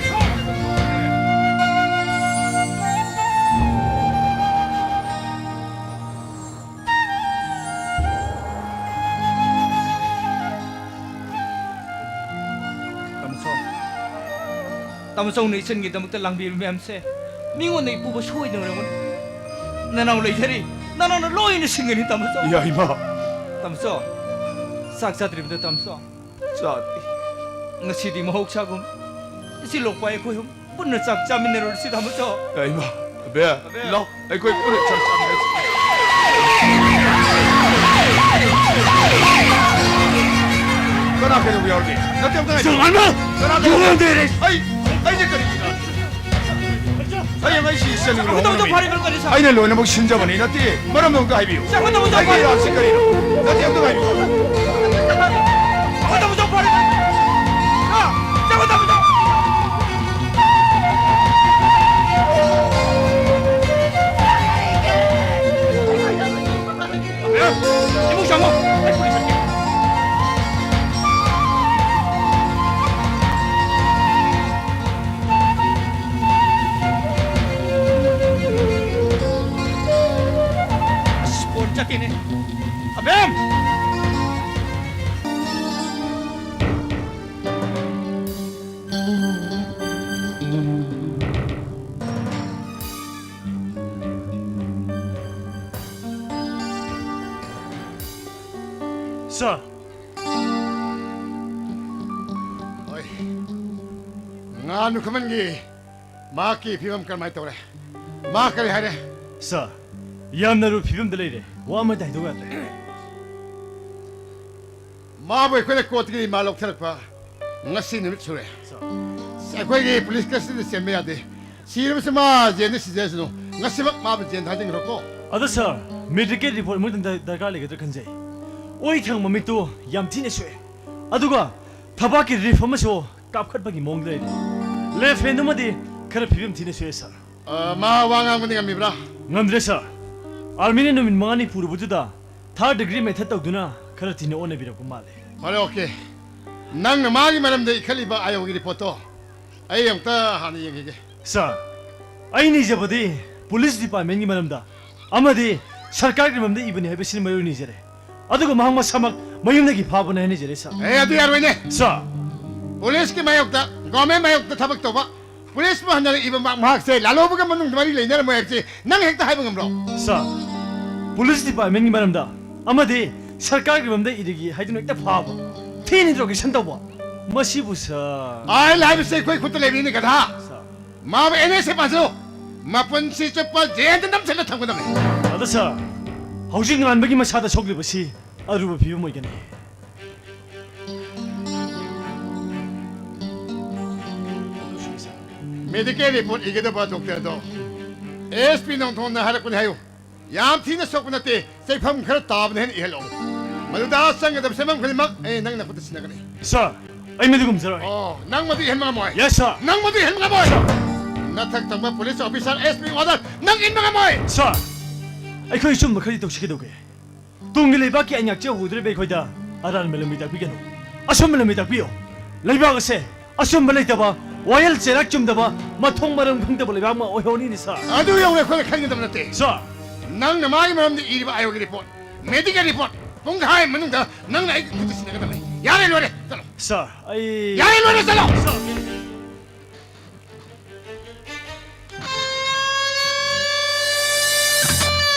ꯇꯥꯃꯣꯆꯧ, ꯇꯥꯃꯣꯆꯧꯅ ꯏꯆꯟꯒꯤꯗꯃꯛꯇ ꯂꯥꯡꯕꯤꯕ ꯃꯌꯥꯝꯁꯦ ꯃꯤꯉꯣꯟꯗꯒꯤ ꯄꯨꯕ ꯁꯣꯏꯗꯅ ꯑꯣꯏꯔꯝꯒꯅꯤ꯫ ꯅꯅꯥꯎ ꯂꯩꯖꯔꯤ, ꯅꯅꯥꯎꯅ ꯂꯣꯏꯅ ꯁꯤꯡꯒꯅꯤ, ꯇꯥꯃꯣꯆꯧ꯫ ꯌꯥꯏꯃ꯫ ꯇꯥꯃꯣꯆꯧ, ꯆꯥꯛ ꯆꯥꯗ꯭ꯔꯤꯕꯗꯣ, ꯇꯥꯃꯣꯆꯧ? ꯆꯥꯗ꯭ꯔꯤ꯫ ꯉꯁꯤꯗꯤ ꯃꯍꯧꯁꯥꯒꯨꯝ ꯏꯆꯦ ꯂꯣꯛꯄ ꯑꯩꯈꯣꯏ ꯑꯍꯨꯝ ꯄꯨꯟꯅ ꯆꯥꯛ ꯆꯥꯃꯤꯟꯅꯔꯨꯔꯁꯤ, ꯇꯥꯃꯣꯆꯧ꯫ ꯑꯦ, ꯏꯃꯥ, ꯑꯕꯦ, ꯂꯥꯛꯑꯣ, ꯑꯩꯈꯣꯏ ꯄꯨꯟꯅ ꯆꯥꯛ ꯆꯥꯃꯤꯟꯅꯁꯤ꯫ ꯀꯅꯥ ꯀꯩꯗꯧꯕ ꯌꯥꯎꯔꯒꯦ? ꯅꯠꯇꯦ, ꯑꯝꯇ ꯉꯥꯏꯈꯣ꯫ ꯀꯅꯥ ꯀꯩꯗꯧꯕ? ꯑꯩ, ꯑꯩꯁꯦ ꯀꯔꯤꯒꯤꯅꯣ? ꯍꯌꯦꯡ ꯑꯩ ꯁꯤ ꯏꯆꯟꯒꯤ ꯂꯨꯍꯣꯡꯕ ꯅꯨꯃꯤꯠ꯫ ꯑꯩꯅ ꯂꯣꯏꯅꯃꯛ ꯁꯤꯟꯖꯕꯅꯤ, ꯅꯠꯇꯦ꯫ ꯃꯔꯝꯗꯣ ꯑꯝꯇ ꯍꯥꯏꯕꯤꯌꯨ꯫ ꯑꯩꯒꯤ ꯏꯔꯥꯟꯁꯤ ꯀꯔꯤꯅꯣ? ꯅꯠꯇꯦ, ꯑꯝꯇ ꯍꯥꯏꯕꯤꯌꯨ꯫ ꯏꯃꯨꯡ ꯆꯪꯉꯣ꯫ ꯑꯩ ꯄꯨꯂꯤꯁ ꯆꯠꯀꯦ꯫ ꯑꯁ, ꯐꯣꯟ ꯆꯠꯇꯦꯅꯦ꯫ ꯑꯕꯦꯝ! ꯁꯥꯔ꯫ ꯍꯣꯏ꯫ ꯉꯥꯅꯨ ꯈꯨꯃꯟꯒꯤ ꯃꯍꯥꯛꯀꯤ ꯐꯤꯕꯝ ꯀꯔꯝꯍꯥꯏꯅ ꯇꯧꯔꯦ? ꯃꯥ ꯀꯔꯤ ꯍꯥꯏꯔꯦ? ꯁꯥꯔ, ꯌꯥꯝꯅ ꯂꯨꯕ ꯐꯤꯕꯝꯗ ꯂꯩꯔꯦ꯫ ꯋꯥ ꯑꯃꯠꯇ ꯍꯥꯏꯗꯣꯛ ꯌꯥꯗ꯭ꯔꯦ꯫ ꯃꯥꯕꯨ ꯑꯩꯈꯣꯏꯅ ꯀꯣꯔꯠꯇꯒꯤ ꯔꯤꯃꯥꯟ ꯂꯧꯊꯔꯛꯄ ꯉꯁꯤ ꯅꯨꯃꯤꯠ ꯁꯨꯔꯦ꯫ ꯁꯥꯔ꯫ ꯑꯩꯈꯣꯏꯒꯤ ꯄꯨꯂꯤꯁ ꯀꯁꯇꯗꯤꯗ ꯆꯦꯟꯕ ꯌꯥꯗꯦ꯫ ꯁꯤꯔꯕꯁꯨ ꯃꯥ ꯖꯦꯜꯗ ꯁꯤꯖꯔꯁꯅꯨ꯫ ꯉꯁꯤꯃꯛ ꯃꯥꯕꯨ ꯖꯦꯜꯗ ꯊꯥꯖꯤꯟꯈ꯭ꯔꯣꯀꯣ꯫ ꯑꯗꯣ ꯁꯥꯔ, ꯃꯦꯗꯤꯀꯦꯜ ꯔꯤꯄꯣꯔꯠ ꯑꯃꯨꯛꯇꯪ ꯗꯔꯀꯥꯔ ꯂꯩꯒꯗ꯭ꯔꯥ ꯈꯟꯖꯩ꯫ ꯑꯣꯏ ꯊꯪꯕ ꯃꯤꯠꯇꯨ ꯌꯥꯝ ꯊꯤꯅ ꯁꯣꯛꯑꯦ꯫ ꯑꯗꯨꯒ ꯊꯕꯥꯛꯀꯤ ꯔꯤꯐ ꯑꯃꯁꯨ ꯀꯥꯞꯈꯠꯄꯒꯤ ꯃꯑꯣꯡꯗ ꯂꯩꯔꯤ꯫ ꯂꯦꯐ ꯍꯦꯟꯗꯨꯃꯗꯤ ꯈꯔ ꯐꯤꯕꯝ ꯊꯤꯅ ꯁꯣꯛꯑꯦ, ꯁꯥꯔ꯫ ꯑ, ꯃꯥ ꯋꯥ ꯉꯥꯡꯕꯗꯤ ꯉꯝꯃꯤꯕ꯭ꯔꯥ? ꯉꯝꯗ꯭ꯔꯦ, ꯁꯥꯔ꯫ ꯑꯥꯔꯃꯤꯅ ꯅꯨꯃꯤꯠ ꯃꯉꯥꯅꯤ ꯄꯨꯔꯨꯕꯗꯨꯗ ꯊꯥꯔꯗ ꯗꯤꯒ꯭ꯔꯤ ꯃꯦꯊꯠ ꯇꯧꯗꯨꯅ ꯈꯔ ꯊꯤꯅ ꯑꯣꯟꯅꯕꯤꯔꯛꯄ ꯃꯥꯜꯂꯦ꯫ ꯐꯔꯦ, ꯑꯣꯀꯦ꯫ ꯅꯪꯅ ꯃꯥꯒꯤ ꯃꯔꯝꯗ ꯏꯈꯠꯂꯤꯕ ꯑꯥꯏ ꯑꯣꯒꯤ ꯔꯤꯄꯣꯔꯠꯇꯣ ꯑꯩ ꯑꯃꯨꯛꯇ ꯍꯥꯟꯅ ꯌꯦꯡꯈꯤꯒꯦ꯫ ꯁꯥꯔ, ꯑꯩꯅ ꯏꯖꯕꯗꯤ ꯄꯨꯂꯤꯁ ꯗꯤꯄꯥꯔꯠꯃꯦꯟꯒꯤ ꯃꯔꯝꯗ ꯑꯃꯗꯤ ꯁꯔꯀꯥꯔꯒꯤ ꯃꯔꯝꯗ ꯏꯕꯅꯤ ꯍꯥꯏꯕꯁꯤꯅ ꯃꯔꯨ ꯑꯣꯏꯅ ꯏꯖꯔꯦ꯫ ꯑꯗꯨꯒ ꯃꯍꯥꯛ ꯃꯁꯥꯃꯛ ꯃꯌꯨꯝꯗꯒꯤ ꯐꯥꯕꯅꯦ ꯍꯥꯏꯅ ꯏꯖꯔꯦ, ꯁꯥꯔ꯫ ꯑꯦ, ꯑꯗꯨ ꯌꯥꯔꯣꯏꯅꯦ꯫ ꯁꯥꯔ꯫ ꯄꯨꯂꯤꯁꯀꯤ ꯃꯥꯌꯣꯛꯇ, ꯒꯣꯔꯃꯦꯟ ꯃꯥꯌꯣꯛꯇ ꯊꯕꯛ ꯇꯧꯕ ꯄꯨꯂꯤꯁ ꯃꯍꯟꯗꯅ ꯏꯕ ꯃꯍꯥꯛ-, ꯃꯍꯥꯛꯁꯦ ꯂꯥꯂꯣꯕꯒ ꯃꯅꯨꯡꯗ ꯃꯔꯤ ꯂꯩꯅꯔꯝꯃꯣꯏ ꯍꯥꯏꯕꯁꯤ ꯅꯪ ꯍꯦꯛꯇ ꯍꯥꯏꯕ ꯉꯝꯕ꯭ꯔꯣ? ꯁꯥꯔ, ꯄꯨꯂꯤꯁ ꯗꯤꯄꯥꯔꯠꯃꯦꯟꯒꯤ ꯃꯔꯝꯗ ꯑꯃꯗꯤ ꯁꯔꯀꯥꯔꯒꯤ ꯃꯔꯝꯗ ꯏꯔꯒꯦ ꯍꯥꯏꯗꯨꯅ ꯍꯦꯛꯇ ꯐꯥꯕ, ꯊꯤꯅ ꯏꯟꯇ꯭ꯔꯣꯒꯦꯁꯟ ꯇꯧꯕ, ꯃꯁꯤꯕꯨ, ꯁꯥꯔ꯫ ꯑꯥꯏꯟ ꯍꯥꯏꯕꯁꯤ ꯑꯩꯈꯣꯏ ꯈꯨꯠꯇ ꯂꯩꯕꯅꯤꯅꯦ, ꯒꯙꯥ꯫ ꯁꯥꯔ꯫ ꯃꯥꯕꯨ ꯑꯦꯟ ꯑꯦꯁ ꯑꯦ ꯄꯥꯟꯁꯤꯜꯂꯨ꯫ ꯃꯄꯨꯟꯁꯤ ꯆꯨꯞꯄ ꯖꯦꯜꯗ ꯅꯝꯁꯤꯜꯂ ꯊꯝꯒꯗꯕꯅꯤ꯫ ꯑꯗꯣ, ꯁꯥꯔ, ꯍꯧꯖꯤꯛ ꯉꯥꯟꯕꯒꯤ ꯃꯁꯥꯗ ꯁꯣꯛꯂꯤꯕꯁꯤ ꯑꯔꯨꯕ ꯐꯤꯕꯝ ꯑꯣꯏꯒꯅꯤ꯫ ꯃꯦꯗꯤꯀꯦꯜ ꯔꯤꯄꯣꯔꯠ ꯏꯒꯗꯕ ꯗꯣꯛꯇꯔꯗꯣ ꯑꯦꯁ ꯄꯤ ꯅꯣꯡꯊꯣꯝꯅ ꯍꯥꯏꯔꯛꯄꯅꯤ ꯍꯥꯏꯌꯨ꯫ ꯌꯥꯝ ꯊꯤꯅ ꯁꯣꯛꯄ ꯅꯠꯇꯦ, ꯆꯩꯐꯝ ꯈꯔ ꯇꯥꯕꯅ ꯍꯦꯟꯅ ꯏꯍꯜꯂꯛꯑꯣ꯫ ꯃꯗꯨꯗ ꯆꯪꯒꯗꯕ ꯁꯦꯟꯐꯝ ꯈꯨꯗꯤꯡꯃꯛ ꯑꯩ ꯅꯪ ꯅꯈꯨꯠꯇ ꯁꯤꯟꯅꯒꯅꯤ꯫ ꯁꯥꯔ, ꯑꯩ ꯃꯗꯨ ꯉꯝꯖꯔꯣꯏ꯫ ꯑꯣ, ꯅꯪ ꯃꯗꯨ ꯏꯍꯟꯕ ꯉꯝꯃꯣꯏ? ꯌꯦꯁ, ꯁꯥꯔ꯫ ꯅꯪ ꯃꯗꯨ ꯏꯍꯟꯕ ꯉꯝꯃꯣꯏ? ꯁꯥꯔ꯫ ꯅꯊꯛ ꯊꯪꯕ police officer S P order ꯅꯪ ꯏꯟꯕ ꯉꯝꯃꯣꯏ? ꯁꯥꯔ, ꯑꯩꯈꯣꯏ ꯑꯆꯨꯝꯕ ꯈꯔꯗꯤ ꯇꯧꯁꯤ ꯀꯩꯗꯧꯒꯦ? ꯇꯨꯡꯒꯤ ꯂꯩꯕꯥꯛꯀꯤ ꯑꯥꯏꯟ ꯉꯥꯛꯆꯍꯧꯗ꯭ꯔꯤꯕ ꯑꯩꯈꯣꯏꯗ ꯑꯔꯥꯟꯕ ꯂꯝꯕꯤ ꯇꯥꯛꯄꯤꯒꯅꯨ꯫ ꯑꯆꯨꯝꯕ ꯂꯝꯕꯤ ꯇꯥꯛꯄꯤꯌꯨ꯫ ꯂꯩꯕꯥꯛ ꯑꯁꯦ ꯑꯆꯨꯝꯕ ꯂꯩꯇꯕ, ꯋꯥꯌꯦꯜ ꯆꯩꯔꯥꯛ ꯆꯨꯝꯗꯕ, ꯃꯊꯣꯡ ꯃꯔꯝ ꯈꯪꯗꯕ ꯂꯩꯕꯥꯛ ꯑꯃ ꯑꯣꯏꯍꯧꯅꯤꯅꯦ, ꯁꯥꯔ꯫ ꯑꯗꯨ ꯌꯧꯅ ꯑꯩꯈꯣꯏꯅ ꯈꯟꯒꯗꯕ ꯅꯠꯇꯦ꯫ ꯁꯥꯔ꯫ ꯅꯪꯅ ꯃꯥꯒꯤ ꯃꯔꯝꯗ ꯏꯔꯤꯕ ꯑꯥꯏ ꯑꯣꯒꯤ ꯔꯤꯄꯣꯔꯠ, ꯃꯦꯗꯤꯀꯦꯜ ꯔꯤꯄꯣꯔꯠ, ꯄꯨꯡꯈꯥꯏ ꯃꯅꯨꯡꯗ ꯅꯪꯅ ꯑꯩꯒꯤ ꯈꯨꯠꯇ ꯁꯤꯟꯅꯒꯗꯕꯅꯤ꯫ ꯌꯥꯔꯦ, ꯂꯣꯏꯔꯦ, ꯆꯠꯂꯣ꯫ ꯁꯥꯔ, ꯑꯩ ꯌꯥꯔꯦ, ꯂꯣꯏꯔꯦ, ꯆꯠꯂꯣ꯫ ꯁꯥꯔ꯫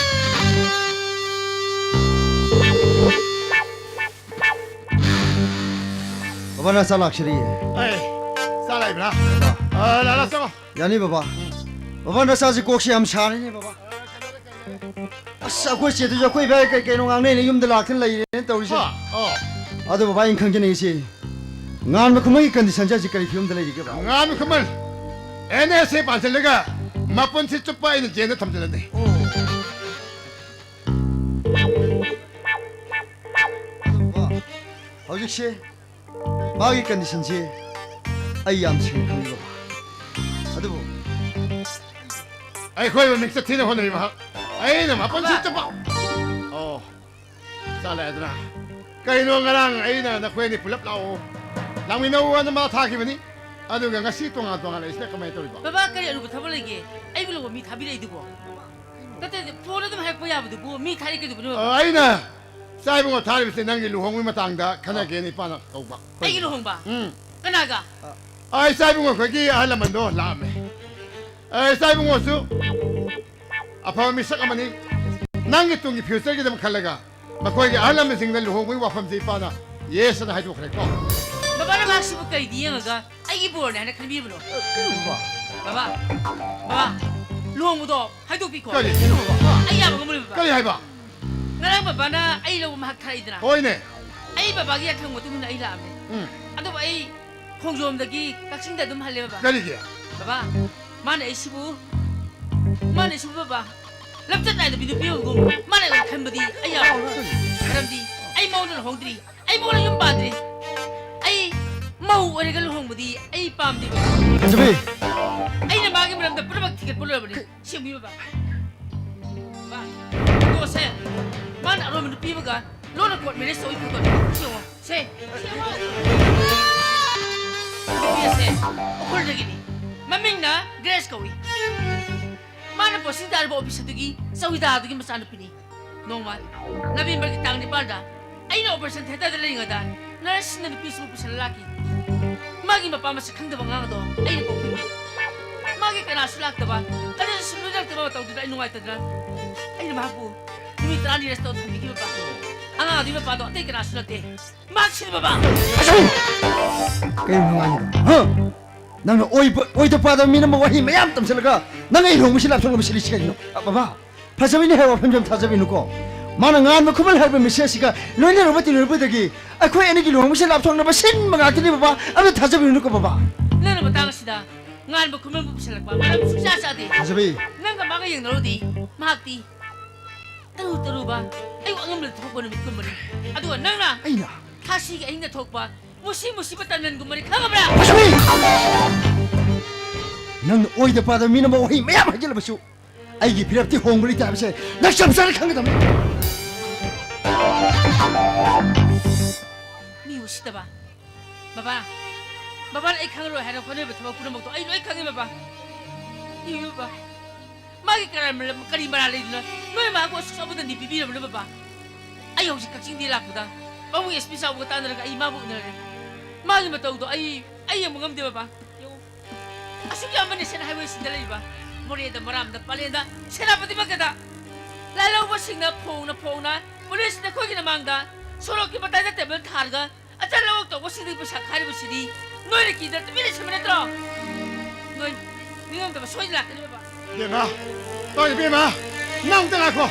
ꯕꯕꯥ, ꯅꯆꯥ ꯂꯥꯛꯆꯔꯤꯌꯦ꯫ ꯑꯦ, ꯆꯥ ꯂꯥꯛꯏꯕ꯭ꯔꯥ? ꯑ, ꯂꯥꯛꯑꯣ, ꯂꯥꯛꯑꯣ, ꯆꯪꯉꯣ꯫ ꯌꯥꯅꯤ, ꯕꯕꯥ꯫ ꯕꯕꯥ, ꯅꯆꯥꯁꯤ ꯀꯣꯛꯁꯤ ꯌꯥꯝ ꯁꯥꯔꯤꯅꯦ, ꯕꯕꯥ꯫ ꯑꯁ, ꯑꯩꯈꯣꯏ ꯆꯦꯗꯨꯁꯨ ꯑꯩꯈꯣꯏ ꯏꯕꯥꯏ ꯀꯩ ꯀꯩꯅꯣ ꯉꯥꯡꯅꯩꯅꯦ, ꯌꯨꯝꯗ ꯂꯥꯛꯇꯅ ꯂꯩꯔꯦꯅ ꯇꯧꯔꯤꯁꯦ꯫ ꯍꯥ? ꯑꯣ꯫ ꯑꯗꯣ ꯕꯕꯥ, ꯑꯩꯅ ꯈꯪꯖꯅꯤꯡꯉꯤꯁꯤ, ꯉꯥꯟꯕ ꯈꯨꯃꯟꯒꯤ ꯀꯟꯗꯤꯁꯟꯁꯦ ꯍꯧꯖꯤꯛ ꯀꯔꯤ ꯐꯤꯕꯝꯗ ꯂꯩꯔꯤꯒꯦꯕ? ꯉꯥꯟꯕ ꯈꯨꯃꯟ ꯑꯦꯟ ꯑꯦꯁ ꯑꯦ ꯄꯥꯟꯁꯤꯜꯂꯒ ꯃꯄꯨꯟꯁꯤ ꯆꯨꯞꯄ ꯑꯩꯅ ꯖꯦꯜꯗ ꯊꯝꯖꯤꯜꯂꯅꯤ꯫ ꯑꯣ꯫ ꯑꯗꯣ ꯕꯕꯥ, ꯍꯧꯖꯤꯛꯁꯦ ꯃꯥꯒꯤ ꯀꯟꯗꯤꯁꯟꯁꯤ ꯑꯩ ꯌꯥꯝ ꯁꯦꯡꯅ ꯈꯪꯉꯤ, ꯕꯕꯥ꯫ ꯑꯗꯨꯕꯨ ꯑꯩꯈꯣꯏꯕꯨ ꯃꯤꯡꯆꯠ ꯊꯤꯅ ꯍꯣꯠꯅꯔꯤ ꯃꯍꯥꯛ꯫ ꯑꯩꯅ ꯃꯥꯄꯟ ꯕꯕꯥ! ꯁꯤꯠꯇꯕ꯫ ꯑꯣ, ꯆꯥꯂꯦꯗꯅ꯫ ꯀꯩꯅꯣ, ꯉꯔꯥꯡ ꯑꯩꯅ ꯅꯈꯣꯏ ꯑꯅꯤ ꯄꯨꯂꯞ ꯂꯥꯛꯑꯣ, ꯂꯥꯛꯃꯤꯟꯅꯧ ꯑꯅ ꯃꯥ ꯊꯥꯈꯤꯕꯅꯤ꯫ ꯑꯗꯨꯒ ꯉꯁꯤ ꯇꯣꯉꯥꯟ ꯇꯣꯉꯥꯟ ꯂꯩꯁꯤꯅ ꯀꯃꯥꯏꯅ ꯇꯧꯔꯤꯕ? ꯕꯕꯥ, ꯀꯔꯤ ꯑꯔꯨꯕ ꯊꯕꯛ ꯂꯩꯒꯦ? ꯑꯩꯕꯨ ꯂꯧꯕ ꯃꯤ ꯊꯥꯕꯤꯔꯛꯏꯗꯨꯕꯣ? ꯅꯠꯇꯦ, ꯐꯣꯟ ꯑꯗꯨꯝ ꯍꯥꯏꯔꯛꯄ ꯌꯥꯕꯗꯨꯕꯨ ꯃꯤ ꯊꯥꯔꯛꯏ ꯀꯩꯗꯧꯕꯅꯣ? ꯑ, ꯑꯩꯅ ꯏꯆꯥ ꯏꯕꯨꯡꯉꯣ ꯊꯥꯔꯤꯕꯁꯦ ꯅꯪꯒꯤ ꯂꯨꯍꯣꯡꯕꯒꯤ ꯃꯇꯥꯡꯗ ꯈꯟꯅꯒꯦꯅ ꯏꯄꯥꯅ ꯀꯧꯕ꯫ ꯑꯩꯒꯤ ꯂꯨꯍꯣꯡꯕ? ꯎꯝ꯫ ꯀꯅꯥꯒ? ꯑ, ꯏꯆꯥ ꯏꯕꯨꯡꯉꯣ ꯑꯩꯈꯣꯏꯒꯤ ꯑꯍꯜ ꯂꯃꯟꯗꯣ ꯂꯥꯛꯑꯝꯃꯦ꯫ ꯑ, ꯏꯆꯥ ꯏꯕꯨꯡꯉꯣꯁꯨ ꯑꯐꯕ ꯃꯤꯁꯛ ꯑꯃꯅꯤ꯫ ꯅꯪꯒꯤ ꯇꯨꯡꯒꯤ future ꯒꯤꯗꯃꯛ ꯈꯜꯂꯒ ꯃꯈꯣꯏꯒꯤ ꯑꯍꯜ ꯂꯃꯟꯁꯤꯡꯅ ꯂꯨꯍꯣꯡꯕꯒꯤ ꯋꯥꯐꯝꯁꯦ ꯏꯄꯥꯅ yes ꯑꯅ ꯍꯥꯏꯗꯣꯛꯈ꯭ꯔꯦꯀꯣ꯫ ꯕꯕꯥꯅ ꯃꯍꯥꯛꯁꯤꯕꯨ ꯀꯔꯤꯗꯤ ꯌꯦꯡꯉꯒ ꯑꯩꯒꯤ ꯕꯣꯔꯅꯦ ꯍꯥꯏꯅ ꯈꯟꯕꯤꯕꯅꯣ? ꯀꯩꯅꯣ ꯕꯕꯥ? ꯕꯕꯥ, ꯕꯕꯥ, ꯂꯨꯍꯣꯡꯕꯗꯣ ꯍꯥꯏꯗꯣꯛꯄꯤꯈꯣ꯫ ꯀꯔꯤ? ꯀꯩꯅꯣ ꯕꯕꯥ? ꯑꯩ ꯌꯥꯕ ꯉꯝꯃꯣꯏ, ꯕꯕꯥ꯫ ꯀꯔꯤ ꯍꯥꯏꯕ? ꯉꯔꯥꯡ ꯕꯕꯥꯅ ꯑꯩ ꯂꯧꯕ ꯃꯍꯥꯛ ꯊꯥꯔꯛꯏꯗꯅ꯫ ꯍꯣꯏꯅꯦ꯫ ꯑꯩ ꯕꯕꯥꯒꯤ ꯌꯥꯊꯪ ꯃꯇꯨꯡ ꯏꯟꯅ ꯑꯩ ꯂꯥꯛꯑꯝꯃꯦ꯫ ꯎꯝ꯫ ꯑꯗꯨꯕꯨ ꯑꯩ ꯈꯣꯡꯖꯣꯝꯗꯒꯤ ꯀꯛꯆꯤꯡꯗ ꯑꯗꯨꯝ ꯍꯜꯂꯦ, ꯕꯕꯥ꯫ ꯀꯔꯤꯒꯤ? ꯕꯕꯥ, ꯃꯥꯅ ꯑꯩꯁꯤꯕꯨ, ꯃꯥꯅ ꯑꯩꯁꯤꯕꯨ, ꯕꯕꯥ, ꯂꯝꯆꯠ ꯅꯥꯏꯗꯕꯤ ꯅꯨꯄꯤ ꯑꯃꯒꯨꯝ ꯃꯥꯅ ꯑꯩꯉꯣꯟꯗ ꯈꯟꯕꯗꯤ ꯑꯩ ꯌꯥꯔꯣꯏ꯫ ꯃꯔꯝꯗꯤ ꯑꯩ ꯃꯉꯣꯟꯗ ꯂꯨꯍꯣꯡꯗ꯭ꯔꯤ, ꯑꯩ ꯃꯉꯣꯟꯗ ꯌꯨꯝ ꯄꯥꯟꯗ꯭ꯔꯤ꯫ ꯑꯩ ꯃꯧ ꯑꯣꯏꯔꯒ ꯂꯨꯍꯣꯡꯕꯗꯤ ꯑꯩ ꯄꯥꯝꯗꯦ, ꯕꯕꯥ꯫ ꯐꯖꯕꯤ! ꯑꯩꯅ ꯃꯥꯒꯤ ꯃꯔꯝꯗ ꯄꯨꯝꯅꯃꯛ ꯊꯤꯒꯠꯄ ꯂꯣꯏꯔꯕꯅꯤ꯫ ꯁꯦꯡꯕꯤꯌꯨ, ꯕꯕꯥ꯫ ꯕꯕꯥ, ꯇꯣꯛꯑꯁꯦ꯫ ꯃꯥꯅ ꯑꯔꯣꯟꯕ ꯅꯨꯄꯤ ꯑꯃꯒ ꯂꯣꯟꯅ court marriage ꯇꯧꯏ ꯐꯨꯗꯣꯏ꯫ ꯁꯦꯡꯉꯣ꯫ ꯁꯦ꯫ ꯁꯦꯡꯉꯣ꯫ ꯅꯨꯄꯤ ꯑꯁꯦ ꯎꯈ꯭ꯔꯨꯜꯗꯒꯤꯅꯤ꯫ ꯃꯃꯤꯡꯅ ꯒ꯭ꯔꯦꯁ ꯀꯧꯏ꯫ ꯃꯥꯅ posting ꯇꯥꯔꯤꯕ office ꯑꯗꯨꯒꯤ ꯆꯧꯀꯤꯗꯥꯔꯗꯨꯒꯤ ꯃꯆꯥꯅꯨꯄꯤꯅꯤ꯫ ꯅꯣꯡꯃ ꯅꯕꯦꯝꯕꯔꯒꯤ ꯇꯥꯡ ꯅꯤꯄꯥꯟꯗ ꯑꯩꯅ operation theaterꯗ ꯂꯩꯔꯤꯉꯩꯗ nurseꯁꯤꯡꯅ ꯅꯨꯄꯤꯁꯤꯕꯨ ꯄꯨꯁꯜꯂ ꯂꯥꯛꯈꯤ꯫ ꯃꯥꯒꯤ ꯃꯄꯥ ꯃꯁꯛ ꯈꯪꯗꯕ ꯑꯉꯥꯡ ꯑꯗꯣ ꯑꯩꯅ ꯄꯣꯛꯄꯤꯕ꯫ ꯃꯥꯒꯤ ꯀꯅꯥꯁꯨ ꯂꯥꯛꯇꯕ, ꯀꯅꯥꯁꯨ ꯁꯨꯝꯂꯣꯏꯅꯔꯛꯇꯕ ꯃꯇꯧꯗꯨꯗ ꯑꯩ ꯅꯨꯡꯉꯥꯏꯇꯗꯅ ꯑꯩꯅ ꯃꯍꯥꯛꯄꯨ ꯅꯨꯃꯤꯠ ꯇꯔꯥꯅꯤ rest ꯇꯧ ꯊꯝꯕꯤꯈꯤꯕ꯫ ꯑꯉꯥꯡ ꯑꯗꯨꯒꯤ ꯃꯄꯥꯗꯣ ꯑꯇꯩ ꯀꯅꯥꯁꯨ ꯅꯠꯇꯦ, ꯃꯍꯥꯛ ꯁꯤꯅꯤ, ꯕꯕꯥ꯫ ꯀꯩꯅꯣ ꯉꯥꯡꯉꯤꯗꯣ? ꯍꯥ? ꯅꯪꯅ ꯑꯣꯏꯕ, ꯑꯣꯏꯗ ꯄꯥꯗꯕ ꯃꯤꯅ ꯑꯃ ꯋꯥꯍꯩ ꯃꯌꯥꯝ ꯇꯝꯁꯤꯜꯂꯒ ꯅꯪ ꯑꯩ ꯂꯨꯍꯣꯡꯕꯁꯤ ꯂꯥꯞꯊꯣꯛꯅꯕ ꯁꯤꯜꯂꯤꯁꯤ ꯀꯩꯒꯤꯅꯣ? ꯑ, ꯕꯕꯥ, ꯐꯖꯕꯤꯅꯤ ꯍꯥꯏꯕ ꯋꯥꯐꯝꯁꯦ ꯌꯥꯝ ꯊꯥꯖꯕꯤꯅꯨꯀꯣ꯫ ꯃꯥꯅ ꯉꯥꯟꯕ ꯈꯨꯃꯟ ꯍꯥꯏꯔꯤꯕ ꯃꯤꯁꯛ ꯑꯁꯤꯒ ꯂꯣꯏꯅꯔꯨꯕ ꯇꯤꯟꯅꯔꯨꯕꯗꯒꯤ ꯑꯩꯈꯣꯏ ꯑꯅꯤꯒꯤ ꯂꯨꯍꯣꯡꯕꯁꯤ ꯂꯥꯞꯊꯣꯛꯅꯕ ꯁꯤꯟꯕ ꯉꯥꯛꯇꯅꯤ, ꯕꯕꯥ꯫ ꯑꯗꯨ ꯊꯥꯖꯕꯤꯅꯨꯀꯣ, ꯕꯕꯥ꯫ ꯅꯪꯅ ꯃꯇꯥꯡ ꯑꯁꯤꯗ ꯉꯥꯟꯕ ꯈꯨꯃꯟꯕꯨ ꯄꯨꯁꯜꯂꯛꯄ ꯃꯔꯝ ꯁꯨꯡꯆꯥ ꯆꯥꯗꯦ꯫ ꯐꯖꯕꯤ꯫ ꯅꯪꯒ ꯃꯥꯒ ꯌꯦꯡꯅꯔꯨꯔꯗꯤ ꯃꯍꯥꯛꯇꯤ ꯇꯔꯨ ꯇꯔꯨꯕ ꯑꯌꯨꯛ ꯑꯉꯟꯕꯗ ꯊꯣꯛꯄ ꯅꯨꯃꯤꯠꯀꯨꯝꯕꯅꯤ꯫ ꯑꯗꯨꯒ ꯅꯪꯅ ꯑꯩꯅ? ꯊꯥꯁꯤꯒꯤ ꯑꯍꯤꯡꯗ ꯊꯣꯛꯄ ꯃꯨꯁꯤ ꯃꯨꯁꯤꯕ ꯇꯟꯗꯟꯒꯨꯝꯕꯅꯤ, ꯈꯪꯉꯕ꯭ꯔꯥ? ꯐꯖꯕꯤ! ꯅꯪꯅ ꯑꯣꯏꯗ ꯄꯥꯗꯕ ꯃꯤꯅ ꯋꯥꯍꯩ ꯃꯌꯥꯝ ꯍꯥꯏꯖꯤꯜꯂꯕꯁꯨ ꯑꯩꯒꯤ ꯐꯤꯔꯦꯞꯇꯤ ꯍꯣꯡꯕ ꯂꯩꯇꯦ ꯍꯥꯏꯕꯁꯦ ꯅꯪ ꯆꯞ ꯆꯥꯅ ꯈꯪꯒꯗꯕꯅꯤ꯫ ꯃꯤ ꯎꯁꯤꯠꯇꯕ꯫ ꯕꯕꯥ, ꯕꯕꯥꯅ ꯑꯩ ꯈꯪꯉꯔꯣꯏ ꯍꯥꯏꯅ ꯍꯣꯠꯅꯔꯤꯕ ꯊꯕꯛ ꯄꯨꯝꯅꯃꯛꯇꯣ ꯑꯩ ꯂꯣꯏ ꯈꯪꯉꯦ, ꯕꯕꯥ꯫ ꯏ, ꯕꯕꯥ꯫ ꯃꯥꯒꯤ ꯀꯔꯥꯏ ꯃꯔ-, ꯀꯔꯤ ꯃꯔꯥꯜ ꯂꯩꯗꯅ ꯅꯣꯏ ꯃꯥꯕꯨ ꯑꯁꯨꯛ ꯆꯥꯎꯕ ꯗꯟꯗꯤ ꯄꯤꯕꯤꯔꯕꯅꯣ, ꯕꯕꯥ? ꯑꯩ ꯍꯧꯖꯤꯛ ꯀꯛꯆꯤꯡꯗꯒꯤ ꯂꯥꯛꯄꯗ ꯄꯥꯕꯨꯡ ꯑꯦꯁ ꯄꯤ ꯆꯥꯎꯕꯒ ꯇꯥꯟꯅꯔꯒ ꯑꯩ ꯃꯥꯕꯨ ꯎꯅꯔꯦ꯫ ꯃꯥꯒꯤ ꯃꯇꯧꯗꯣ ꯑꯩ, ꯑꯩ ꯌꯦꯡꯕ ꯉꯝꯗꯦ, ꯕꯕꯥ꯫ ꯌꯦꯡꯉꯨ꯫ ꯑꯁꯨꯛ ꯌꯥꯝꯕ ꯅꯦꯁꯅꯦꯜ ꯍꯥꯏꯋꯦꯁꯤꯡꯗ ꯂꯩꯔꯤꯕ ꯃꯣꯔꯦꯗ, ꯃꯔꯥꯝꯗ, ꯄꯂꯦꯟꯗ, ꯁꯦꯅꯥꯄꯇꯤ ꯃꯛꯇꯗ ꯂꯥꯏꯂꯧꯕꯁꯤꯡꯅ ꯐꯣꯡꯅ ꯐꯣꯡꯅ ꯄꯨꯂꯤꯁ ꯅꯈꯣꯏꯒꯤ ꯃꯃꯥꯡꯗ ꯁꯣꯔꯣꯛꯀꯤ ꯃꯇꯥꯏꯗ ꯇꯦꯕꯜ ꯊꯥꯔꯒ ꯑꯆꯥ ꯂꯧꯔꯛ ꯇꯧꯕꯁꯤꯡꯗꯒꯤ ꯄꯩꯁꯥ ꯈꯥꯏꯔꯤꯕꯁꯤꯗꯤ ꯅꯣꯏꯅ ꯀꯤꯗ ꯇꯨꯃꯤꯟ ꯂꯩꯁꯟꯕ ꯅꯠꯇ꯭ꯔꯣ? ꯅꯣꯏ ꯅꯤꯡꯉꯝꯗꯕ ꯁꯣꯏꯗꯅ ꯂꯥꯛꯀꯅꯤ, ꯕꯕꯥ꯫ ꯏꯕꯦꯝꯃ, ꯇꯧ ꯏꯕꯦꯝꯃ, ꯅꯪ ꯑꯝꯇ ꯉꯥꯏꯈꯣ꯫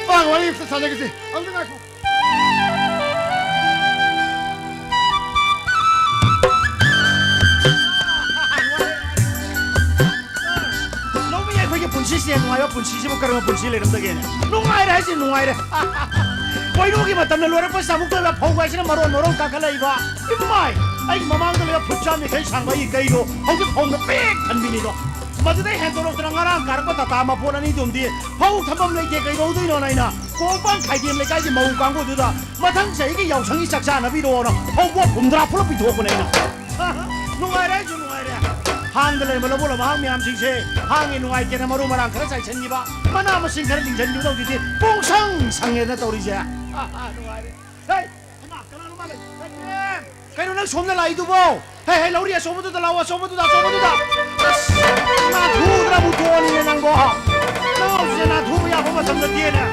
ꯑꯉꯥꯡ ꯋꯥꯔꯤ ꯑꯝꯇ ꯁꯥꯟꯅꯈꯤꯁꯤ꯫ ꯑꯝꯇ ꯉꯥꯏꯈꯣ꯫ ꯂꯧꯃꯤ ꯑꯩꯈꯣꯏꯒꯤ ꯄꯨꯟꯁꯤꯁꯦ ꯅꯨꯡꯉꯥꯏꯕ ꯄꯨꯟꯁꯤꯁꯤꯕꯨ ꯀꯔꯝꯕ ꯄꯨꯟꯁꯤ ꯂꯩꯔꯝꯗꯒꯦꯅꯦ? ꯅꯨꯡꯉꯥꯏꯔꯦ ꯍꯥꯏꯁꯤ ꯅꯨꯡꯉꯥꯏꯔꯦ꯫ ꯄꯣꯏꯅꯨꯒꯤ ꯃꯇꯝꯗ ꯂꯣꯏꯔꯛꯄꯁꯤꯗ ꯑꯃꯨꯛꯇ ꯑꯣꯏꯕ ꯐꯧ ꯍꯥꯏꯁꯤꯅ ꯃꯔꯣꯟ ꯃꯔꯣꯟ ꯀꯥꯈꯠꯂꯛꯏꯕ꯫ ꯏꯃꯥꯏ! ꯑꯩꯒꯤ ꯃꯃꯥꯡꯗ ꯂꯩꯕ ꯐꯨꯠ ꯆꯥꯝ ꯌꯥꯡꯈꯩ ꯁꯥꯡꯕ ꯑꯩꯒꯤ ꯀꯩꯗꯣ ꯍꯧꯖꯤꯛ ꯐꯧꯅ ꯄꯤꯛ ꯊꯟꯕꯤꯅꯤꯗꯣ꯫ ꯃꯗꯨꯗꯩ ꯍꯦꯟꯗꯣꯔꯛꯇꯅ ꯉꯔꯥꯡ ꯀꯥꯔꯛꯄ ꯇꯥꯇꯥ ꯃꯄꯣꯠ ꯑꯅꯤꯗꯨꯝꯗꯤ ꯐꯧ ꯊꯝꯐꯝ ꯂꯩꯇꯦ, ꯀꯩꯗꯧꯗꯣꯏꯅꯣꯅ ꯑꯩꯅ ꯀꯣꯡꯄꯥꯟ ꯈꯥꯏꯗꯦꯝ ꯂꯩꯀꯥꯏꯒꯤ ꯃꯧ ꯀꯥꯡꯕꯨꯗꯨꯗ ꯃꯊꯪ ꯆꯍꯤꯒꯤ ꯌꯥꯎꯁꯪꯒꯤ ꯆꯥꯛ ꯆꯥꯅꯕꯤꯔꯣꯅ ꯐꯧꯕꯣꯠ ꯍꯨꯝꯗ꯭ꯔꯥ ꯄꯨꯂꯞ ꯄꯤꯊꯣꯛꯄꯅꯦ ꯑꯩꯅ꯫ ꯅꯨꯡꯉꯥꯏꯔꯦ ꯑꯩꯁꯨ ꯅꯨꯡꯉꯥꯏꯔꯦ꯫ ꯍꯥꯡꯗ ꯂꯩꯔꯝꯕ ꯂꯧꯕꯨꯛ ꯂꯝꯍꯥꯡ ꯃꯌꯥꯝꯁꯤꯡꯁꯦ ꯍꯥꯡꯉꯦ ꯅꯨꯡꯉꯥꯏꯇꯦꯅ ꯃꯔꯨ ꯃꯔꯥꯡ ꯈꯔ ꯆꯥꯏꯁꯤꯟꯈꯤꯕ, ꯃꯅꯥ ꯃꯁꯤꯡ ꯈꯔ ꯂꯤꯡꯁꯤꯟꯈꯤꯕꯗ ꯍꯧꯖꯤꯛꯇꯤ ꯄꯨꯡꯁꯪ ꯁꯪꯉꯦꯅ ꯇꯧꯔꯤꯁꯦ꯫ ꯅꯨꯡꯉꯥꯏꯔꯦ꯫ ꯍꯦ! ꯍꯩꯃꯥ, ꯀꯅꯥꯅꯣ ꯃꯥ ꯂꯩ? ꯍꯦ, ꯄ꯭ꯔꯦꯝ! ꯀꯩꯅꯣ ꯅꯪ ꯁꯣꯝꯗ ꯂꯥꯛꯏꯗꯨꯕꯣ? ꯍꯦ, ꯍꯦ, ꯂꯧꯔꯤ ꯑꯆꯧꯕꯗꯨꯗ ꯂꯥꯛꯑꯣ, ꯑꯆꯧꯕꯗꯨꯗ, ꯑꯆꯧꯕꯗꯨꯗ꯫ ꯑꯁ, ꯅꯥꯊꯨꯗꯅ ꯑꯃꯨꯛ ꯇꯣꯛꯑꯅꯤꯅꯦ ꯅꯪꯕꯣ꯫ ꯅꯪ ꯍꯧꯖꯤꯛꯁꯦ ꯅꯥꯊꯨꯕ ꯌꯥꯕ ꯃꯇꯝ ꯅꯠꯇꯦꯅꯦ꯫